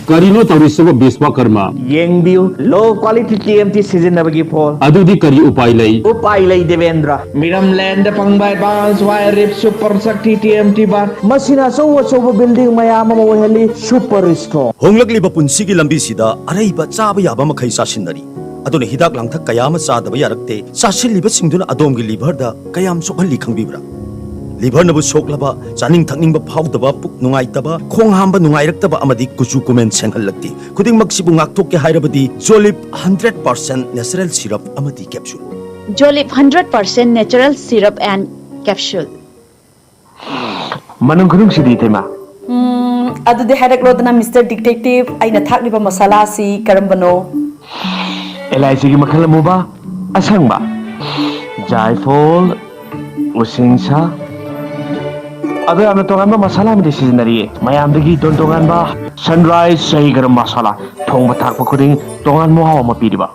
ꯀꯔꯤꯅꯣ ꯇꯧꯔꯤꯁꯤꯕꯣ ꯕꯤꯁ꯭ꯋꯥꯀꯔꯃ? ꯌꯦꯡꯕꯤꯌꯨ, low quality T M T ꯁꯤꯖꯤꯟꯅꯕꯒꯤ ꯐꯣꯜ꯫ ꯑꯗꯨꯗꯤ ꯀꯔꯤ ꯎꯄꯥꯏ ꯂꯩ? ꯎꯄꯥꯏ ꯂꯩ ꯗꯦꯕꯦꯟꯗ꯭ꯔ꯫ ꯃꯤꯔꯝ ꯂꯦꯟꯗ ꯐꯪꯕ advance wire rip super shakti T M T bar꯫ ꯃꯁꯤꯅ ꯑꯆꯧ ꯑꯆꯧꯕ building ꯃꯌꯥꯝ ꯑꯃ ꯑꯣꯏꯍꯜꯂꯤ super strong꯫ ꯍꯣꯡꯂꯛꯂꯤꯕ ꯄꯨꯟꯁꯤꯒꯤ ꯂꯝꯕꯤꯁꯤꯗ ꯑꯔꯩꯕ ꯆꯥꯕ ꯌꯥꯕ ꯃꯈꯩ ꯆꯥꯁꯤꯟꯅꯔꯤ꯫ ꯑꯗꯨꯅ ꯍꯤꯗꯥꯛ ꯂꯥꯡꯊꯛ ꯀꯌꯥ ꯑꯃ ꯆꯥꯗꯕ ꯌꯥꯔꯛꯇꯦ꯫ ꯆꯥꯁꯤꯜꯂꯤꯕꯁꯤꯡꯗꯨꯅ ꯑꯗꯣꯝꯒꯤ liverꯗ ꯀꯌꯥꯝ ꯁꯣꯛꯍꯜꯂꯤ ꯈꯪꯕꯤꯕ꯭ꯔꯥ? Liverꯅꯕꯨ ꯁꯣꯛꯂꯕ, ꯆꯥꯅꯤꯡ ꯊꯛꯅꯤꯡꯕ ꯐꯥꯎꯗꯕ, ꯄꯨꯛ ꯅꯨꯡꯉꯥꯏꯇꯕ, ꯈꯣꯡ ꯍꯥꯝꯕ ꯅꯨꯡꯉꯥꯏꯔꯛꯇꯕ ꯑꯃꯗꯤ ꯀꯨꯆꯨ ꯀꯨꯃꯦꯟ ꯁꯦꯡꯍꯜꯂꯛꯇꯦ꯫ ꯈꯨꯗꯤꯡꯃꯛꯁꯤꯕꯨ ꯉꯥꯛꯊꯣꯛꯀꯦ ꯍꯥꯏꯔꯕꯗꯤ Jolib hundred percent natural syrup ꯑꯃꯗꯤ capsule꯫ Jolib hundred percent natural syrup and capsule꯫ ꯃꯅꯝ ꯈꯨꯅꯨꯡꯁꯤꯗꯤ, ꯏꯇꯩꯃ꯫ ꯎꯝ, ꯑꯗꯨꯗꯤ ꯍꯥꯏꯔꯛꯂꯣꯗꯅ, Mister Detective, ꯑꯩꯅ ꯊꯥꯛꯂꯤꯕ ꯃꯁꯥꯂꯥ ꯑꯁꯤ ꯀꯔꯝꯕꯅꯣ? ꯑꯦꯂꯥꯏꯆꯤꯒꯤ ꯃꯈꯜ ꯑꯃꯨꯕ, ꯑꯁꯪꯕ, ꯖꯥꯏꯐꯣꯜ, ꯎꯁꯤꯡꯁꯥ꯫ ꯑꯗꯣ ꯌꯥꯝꯅ ꯇꯣꯉꯥꯟꯕ ꯃꯁꯥꯂꯥ ꯑꯃꯗꯤ ꯁꯤꯖꯤꯟꯅꯔꯤꯌꯦ꯫ ꯃꯌꯥꯝꯗꯒꯤ ꯇꯣꯟ ꯇꯣꯉꯥꯟꯕ Sunrise ꯁꯍꯤ ꯒꯔꯝ ꯃꯁꯥꯂꯥ, ꯊꯣꯡꯕ ꯊꯥꯛꯄ ꯈꯨꯗꯤꯡ ꯇꯣꯉꯥꯟꯕ ꯃꯍꯥꯎ ꯑꯃ ꯄꯤꯔꯤꯕ꯫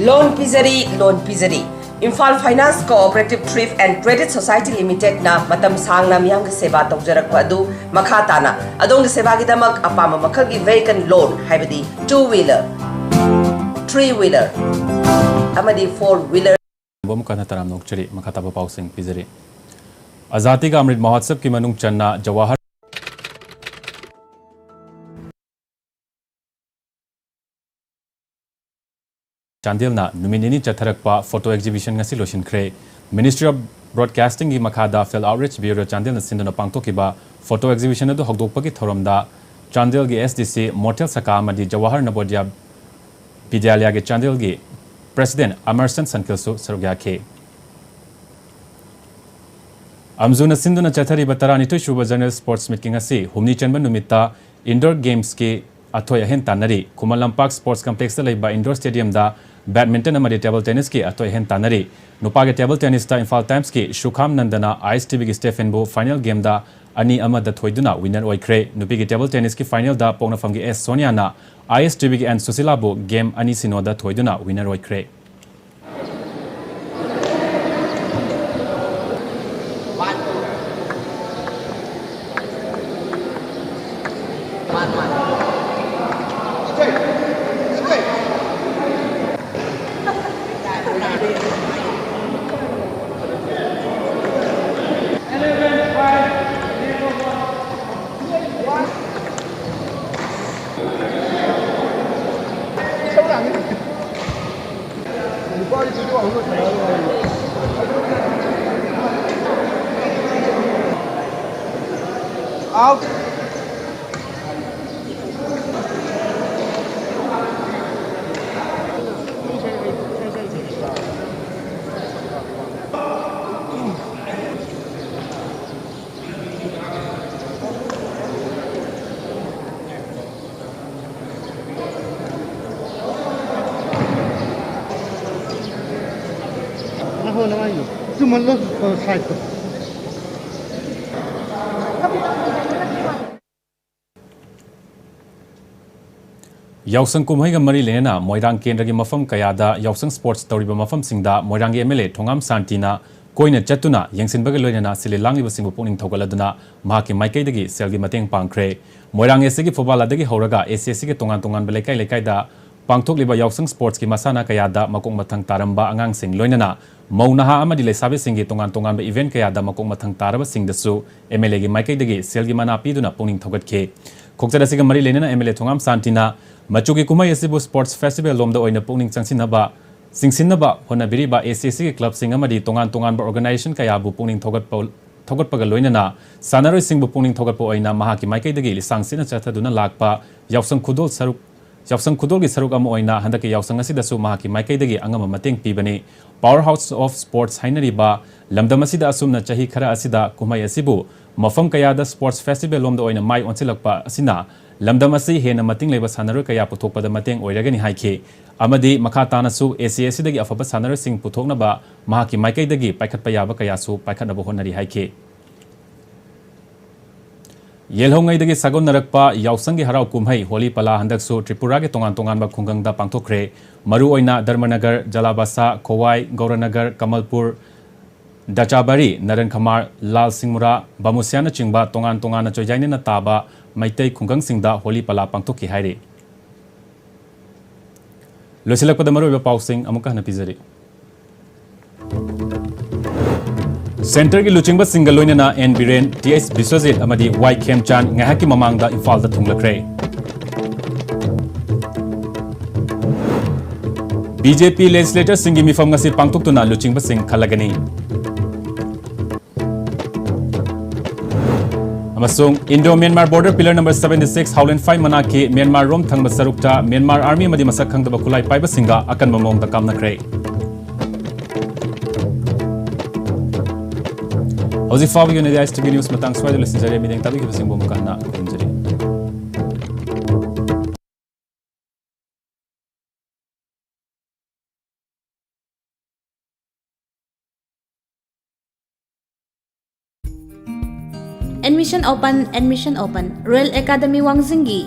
Loan ꯄꯤꯖꯔꯤ, loan ꯄꯤꯖꯔꯤ꯫ Imphal Finance Cooperative Thrift and Credit Society Limitedꯅ ꯃꯇꯝ ꯁꯥꯡꯅ ꯃꯤꯌꯥꯝꯒꯤ ꯁꯦꯕꯥ ꯇꯧꯖꯔꯛꯄ ꯑꯗꯨ ꯃꯈꯥ ꯇꯥꯅ ꯑꯗꯣꯝꯒꯤ ꯁꯦꯕꯥꯒꯤꯗꯃꯛ ꯑꯄꯥꯝꯕ ꯃꯈꯜꯒꯤ vehicle loan, ꯍꯥꯏꯕꯗꯤ two wheeler, three wheeler ꯑꯃꯗꯤ four wheeler꯫ ꯑꯃꯨꯛ ꯍꯟꯅ ꯇꯔꯥꯝꯅ ꯑꯣꯛꯆꯔꯤ꯫ ꯃꯈꯥ ꯇꯥꯕ ꯄꯥꯎꯁꯤꯡ ꯄꯤꯖꯔꯤ꯫ ꯑꯖꯥꯗꯤ ꯀꯥ ꯑꯃ꯭ꯔꯤꯠ ꯃꯍꯣꯠꯁꯕꯀꯤ ꯃꯅꯨꯡ ꯆꯟꯅ ꯖꯋꯥꯍꯔ ꯆꯥꯟꯗꯦꯜꯅ ꯅꯨꯃꯤꯠ ꯅꯤꯅꯤ ꯆꯠꯊꯔꯛꯄ photo exhibition ꯉꯁꯤ ꯂꯣꯏꯁꯤꯟꯈ꯭ꯔꯦ꯫ Ministry of Broadcastingꯒꯤ ꯃꯈꯥꯗ Film Outreach Bureau ꯆꯥꯟꯗꯦꯜꯅ ꯁꯤꯟꯗꯨꯅ ꯄꯥꯡꯊꯣꯛꯈꯤꯕ photo exhibition ꯑꯗꯨ ꯍꯧꯗꯣꯛꯄꯒꯤ ꯊꯧꯔꯝꯗ ꯆꯥꯟꯗꯦꯜꯒꯤ S D C ꯃꯣꯊꯦꯜ ꯁꯀꯥ ꯑꯃꯗꯤ ꯖꯋꯥꯍꯔ ꯅꯕꯣꯗꯤꯌꯥ ꯕꯤꯗ꯭ꯌꯥꯂꯌꯒꯤ ꯆꯥꯟꯗꯦꯜꯒꯤ President ꯑꯃꯔꯁꯟ ꯁꯟꯀꯤꯜꯁꯨ ꯁꯔꯨꯛ ꯌꯥꯈꯤ꯫ ꯑꯝꯖꯨꯅ ꯁꯤꯟꯗꯨꯅ ꯆꯠꯊꯔꯤꯕ ꯇꯔꯥꯅꯤꯊꯣꯏ ꯁꯨꯕ Zonal Sports Meetꯀꯤ ꯉꯁꯤ ꯍꯨꯝꯅꯤ ꯆꯟꯕ ꯅꯨꯃꯤꯠꯇ Indoor Gamesꯀꯤ ꯑꯊꯣꯏ ꯑꯍꯦꯟ ꯇꯥꯟꯅꯔꯤ꯫ ꯈꯨꯃꯟ ꯂꯝꯄꯥꯛ Sports Complexꯇ ꯂꯩꯕ Indoor Stadiumꯗ badminton ꯑꯃꯗꯤ table tennisꯀꯤ ꯑꯊꯣꯏ ꯑꯍꯦꯟ ꯇꯥꯟꯅꯔꯤ꯫ ꯅꯨꯄꯥꯒꯤ table tennisꯇ Imphal Timesꯀꯤ ꯁꯨꯈꯥꯝ ꯅꯟꯗꯅ ISTVꯒꯤ Stephenꯕꯨ final gameꯗ ꯑꯅꯤ ꯑꯃꯗ ꯊꯣꯏꯗꯨꯅ winner ꯑꯣꯏꯈ꯭ꯔꯦ꯫ ꯅꯨꯄꯤꯒꯤ table tennisꯀꯤ finalꯗ ꯄꯣꯛꯅꯐꯝꯒꯤ S ꯁꯣꯅꯤꯌꯥꯅ ISTVꯒꯤ N ꯁꯨꯁꯤꯂꯥꯕꯨ game ꯑꯅꯤ ꯁꯤꯅꯣꯗ ꯊꯣꯏꯗꯨꯅ winner ꯑꯣꯏꯈ꯭ꯔꯦ꯫ Out. ꯌꯥꯎꯁꯪ ꯀꯨꯝꯍꯩꯒ ꯃꯔꯤ ꯂꯩꯅꯅ ꯃꯣꯏꯔꯥꯡ ꯀꯦꯟꯗ꯭ꯔꯒꯤ ꯃꯐꯝ ꯀꯌꯥꯗ ꯌꯥꯎꯁꯪ sports ꯇꯧꯔꯤꯕ ꯃꯐꯝꯁꯤꯡꯗ ꯃꯣꯏꯔꯥꯡꯒꯤ MLA ꯊꯣꯉꯥꯝ ꯁꯥꯟꯇꯤꯅ ꯀꯣꯏꯅ ꯆꯠꯇꯨꯅ ꯌꯦꯡꯁꯤꯟꯕꯒ ꯂꯣꯏꯅꯅ ꯁꯤꯜꯂꯤ ꯂꯥꯡꯂꯤꯕꯁꯤꯡꯕꯨ ꯄꯨꯛꯅꯤꯡ ꯊꯧꯒꯠꯂꯗꯨꯅ ꯃꯍꯥꯛꯀꯤ ꯃꯥꯏꯀꯩꯗꯒꯤ ꯁꯦꯜꯒꯤ ꯃꯇꯦꯡ ꯄꯥꯡꯈ꯭ꯔꯦ꯫ ꯃꯣꯏꯔꯥꯡ SAꯒꯤ ꯐꯨꯕꯥꯜ ꯑꯗꯒꯤ ꯍꯧꯔꯒ SACꯒꯤ ꯇꯣꯉꯥꯟ ꯇꯣꯉꯥꯟꯕ ꯂꯩꯀꯥꯏ ꯂꯩꯀꯥꯏꯗ ꯄꯥꯡꯊꯣꯛꯂꯤꯕ ꯌꯥꯎꯁꯪ sportsꯀꯤ ꯃꯁꯥꯟꯅ ꯀꯌꯥꯗ ꯃꯀꯣꯛ ꯃꯊꯪ ꯇꯥꯔꯝꯕ ꯑꯉꯥꯡꯁꯤꯡ ꯂꯣꯏꯅꯅ ꯃꯧ ꯅꯍꯥ ꯑꯃꯗꯤ ꯂꯩꯁꯥꯕꯤꯁꯤꯡꯒꯤ ꯇꯣꯉꯥꯟ ꯇꯣꯉꯥꯟꯕ event ꯀꯌꯥꯗ ꯃꯀꯣꯛ ꯃꯊꯪ ꯇꯥꯔꯕꯁꯤꯡꯗꯁꯨ MLAꯒꯤ ꯃꯥꯏꯀꯩꯗꯒꯤ ꯁꯦꯜꯒꯤ ꯃꯅꯥ ꯄꯤꯗꯨꯅ ꯄꯨꯛꯅꯤꯡ ꯊꯧꯒꯠꯈꯤ꯫ ꯈꯣꯡꯆꯠ ꯑꯁꯤꯒ ꯃꯔꯤ ꯂꯩꯅꯅ ꯑꯦꯝ ꯑꯦꯜ ꯑꯦ ꯊꯣꯉꯥꯝ ꯁꯥꯟꯇꯤꯅ ꯃꯆꯨꯒꯤ ꯀꯨꯝꯍꯩ ꯑꯁꯤꯕꯨ ꯁ꯭ꯄꯣꯔꯠꯁ ꯐꯦꯁꯇꯤꯚꯦꯜ ꯂꯣꯝꯗ ꯑꯣꯏꯅ ꯄꯨꯛꯅꯤꯡ ꯆꯪꯁꯤꯟꯅꯕ, ꯆꯤꯡꯁꯤꯟꯅꯕ ꯍꯣꯠꯅꯕꯤꯔꯤꯕ ꯑꯦ ꯁꯤ ꯑꯦ ꯁꯤꯒꯤ ꯀ꯭ꯂꯕꯁꯤꯡ ꯑꯃꯗꯤ ꯇꯣꯉꯥꯟ ꯇꯣꯉꯥꯟꯕ ꯑꯣꯔꯒꯅꯥꯏꯖꯦꯁꯟ ꯀꯌꯥꯕꯨ ꯄꯨꯛꯅꯤꯡ ꯊꯧꯒꯠꯄ, ꯊꯧꯒꯠꯄꯒ ꯂꯣꯏꯅꯅ ꯁꯥꯟꯅꯔꯣꯏꯁꯤꯡꯕꯨ ꯄꯨꯛꯅꯤꯡ ꯊꯧꯒꯠꯄ ꯑꯣꯏꯅ ꯃꯍꯥꯛꯀꯤ ꯃꯥꯏꯀꯩꯗꯒꯤ ꯂꯤꯁꯥꯡ ꯁꯤꯠꯅ ꯆꯠꯊꯗꯨꯅ ꯂꯥꯛꯄ ꯌꯥꯎꯁꯪ ꯈꯨꯗꯣꯜ ꯁꯔꯨꯛ, ꯌꯥꯎꯁꯪ ꯈꯨꯗꯣꯜꯒꯤ ꯁꯔꯨꯛ ꯑꯃ ꯑꯣꯏꯅ ꯍꯟꯗꯛꯀꯤ ꯌꯥꯎꯁꯪ ꯑꯁꯤꯗꯁꯨ ꯃꯍꯥꯛꯀꯤ ꯃꯥꯏꯀꯩꯗꯒꯤ ꯑꯉꯝꯕ ꯃꯇꯦꯡ ꯄꯤꯕꯅꯤ꯫ Power House of Sports ꯍꯥꯏꯅꯔꯤꯕ ꯂꯝꯗꯝ ꯑꯁꯤꯗ ꯑꯁꯨꯝꯅ ꯆꯍꯤ ꯈꯔ ꯑꯁꯤꯗ ꯀꯨꯝꯍꯩ ꯑꯁꯤꯕꯨ ꯃꯐꯝ ꯀꯌꯥꯗ ꯁ꯭ꯄꯣꯔꯠꯁ ꯐꯦꯁꯇꯤꯚꯦꯜ ꯂꯣꯝꯗ ꯑꯣꯏꯅ ꯃꯥꯏ ꯑꯣꯟꯁꯤꯜꯂꯛꯄ ꯑꯁꯤꯅ ꯂꯝꯗꯝ ꯑꯁꯤ ꯍꯦꯟꯅ ꯃꯇꯤꯡ ꯂꯩꯕ ꯁꯥꯟꯅꯔꯣꯏ ꯀꯌꯥ ꯄꯨꯊꯣꯛꯄꯗ ꯃꯇꯦꯡ ꯑꯣꯏꯔꯒꯅꯤ ꯍꯥꯏꯈꯤ꯫ ꯑꯃꯗꯤ ꯃꯈꯥ ꯇꯥꯅꯁꯨ ꯑꯦ ꯁꯤ ꯑꯦ ꯁꯤꯗꯒꯤ ꯑꯐꯕ ꯁꯥꯟꯅꯔꯣꯏꯁꯤꯡ ꯄꯨꯊꯣꯛꯅꯕ ꯃꯍꯥꯛꯀꯤ ꯃꯥꯏꯀꯩꯗꯒꯤ ꯄꯥꯏꯈꯠꯄ ꯌꯥꯕ ꯀꯌꯥꯁꯨ ꯄꯥꯏꯈꯠꯅꯕ ꯍꯣꯠꯅꯔꯤ ꯍꯥꯏꯈꯤ꯫ ꯌꯦꯜꯍꯧꯉꯩꯗꯒꯤ ꯁꯥꯒꯣꯟꯅꯔꯛꯄ ꯌꯥꯎꯁꯪꯒꯤ ꯍꯔꯥꯎ ꯀꯨꯝꯍꯩ ꯍꯣꯂꯤ ꯄꯂꯥ ꯍꯟꯗꯛꯁꯨ ꯇ꯭ꯔꯤꯄꯨꯔꯥꯒꯤ ꯇꯣꯉꯥꯟ ꯇꯣꯉꯥꯟꯕ ꯈꯨꯡꯒꯪꯗ ꯄꯥꯡꯊꯣꯛꯈ꯭ꯔꯦ꯫ ꯃꯔꯨꯑꯣꯏꯅ ꯙꯔꯃꯅꯒꯔ, ꯖꯂꯥꯕꯥꯁꯥ, ꯈꯣꯋꯥꯏ, ꯒꯧꯔꯅꯒꯔ, ꯀꯃꯜꯄꯨꯔ, ꯗꯆꯥꯕꯥꯔꯤ, ꯅꯔꯟꯈꯃꯥꯔ, ꯂꯥꯜ ꯁꯤꯡꯃꯨꯔꯥ, ꯕꯥꯃꯨꯁꯤꯌꯥꯅꯆꯤꯡꯕ ꯇꯣꯉꯥꯟ ꯇꯣꯉꯥꯟꯅ ꯆꯣꯏꯖꯥꯏꯅꯅ ꯇꯥꯕ ꯃꯩꯇꯩ ꯈꯨꯡꯒꯪꯁꯤꯡꯗ ꯍꯣꯂꯤ ꯄꯂꯥ ꯄꯥꯡꯊꯣꯛꯈꯤ ꯍꯥꯏꯔꯤ꯫ ꯂꯣꯏꯁꯤꯜꯂꯛꯄꯗ ꯃꯔꯨꯑꯣꯏꯕ ꯄꯥꯎꯁꯤꯡ ꯑꯃꯨꯛꯀ ꯍꯟꯅ ꯄꯤꯖꯔꯤ꯫ ꯁꯦꯟꯇꯔꯒꯤ ꯂꯨꯆꯤꯡꯕꯁꯤꯡꯒ ꯂꯣꯏꯅꯅ and Biren, T H Biswajit ꯑꯃꯗꯤ ꯋꯥꯏ ꯈꯦꯝꯆꯥꯟ ꯉꯥꯏꯍꯥꯛꯀꯤ ꯃꯃꯥꯡꯗ ꯏꯝꯐꯥꯜꯗ ꯊꯨꯡꯂꯈ꯭ꯔꯦ꯫ ꯕꯤ ꯖꯦ ꯄꯤ ꯂꯦꯖꯤꯁꯂꯦꯇꯔꯁꯤꯡꯒꯤ ꯃꯤꯐꯝ ꯉꯁꯤ ꯄꯥꯡꯊꯣꯛꯇꯨꯅ ꯂꯨꯆꯤꯡꯕꯁꯤꯡ ꯈꯜꯂꯒꯅꯤ꯫ ꯑꯃꯁꯨꯡ Indo-Myanmar border pillar number seventy six Howland five ꯃꯅꯥꯛꯀꯤ ꯃ꯭ꯌꯥꯟꯃꯥꯔ ꯔꯣꯝ ꯊꯪꯕ ꯁꯔꯨꯛꯇ ꯃ꯭ꯌꯥꯟꯃꯥꯔ ꯑꯥꯔꯃꯤ ꯑꯃꯗꯤ ꯃꯁꯛ ꯈꯪꯗꯕ ꯈꯨꯠꯂꯥꯏ ꯄꯥꯏꯕꯁꯤꯡꯒ ꯑꯀꯟꯕ ꯃꯑꯣꯡꯗ ꯀꯥꯞꯅꯈ꯭ꯔꯦ꯫ ꯍꯧꯖꯤꯛ ꯐꯥꯎꯕꯒꯤ ꯑꯣꯏꯅꯗꯤ ꯑꯥꯏ ꯑꯦꯁ ꯇꯤ ꯚꯤ ꯅ꯭ꯌꯨꯁ ꯃꯇꯥꯡ ꯁ꯭ꯋꯥꯏꯗ ꯂꯣꯏꯁꯤꯟꯖꯔꯦ꯫ ꯃꯤꯠꯌꯦꯡ ꯇꯥꯕꯤꯈꯤꯕꯁꯤꯡꯕꯨ ꯑꯃꯨꯛꯀ ꯍꯟꯅ ꯈꯨꯔꯨꯝꯖꯔꯤ꯫ Admission open, admission open. Royal Academy ꯋꯥꯡꯖꯤꯡꯒꯤ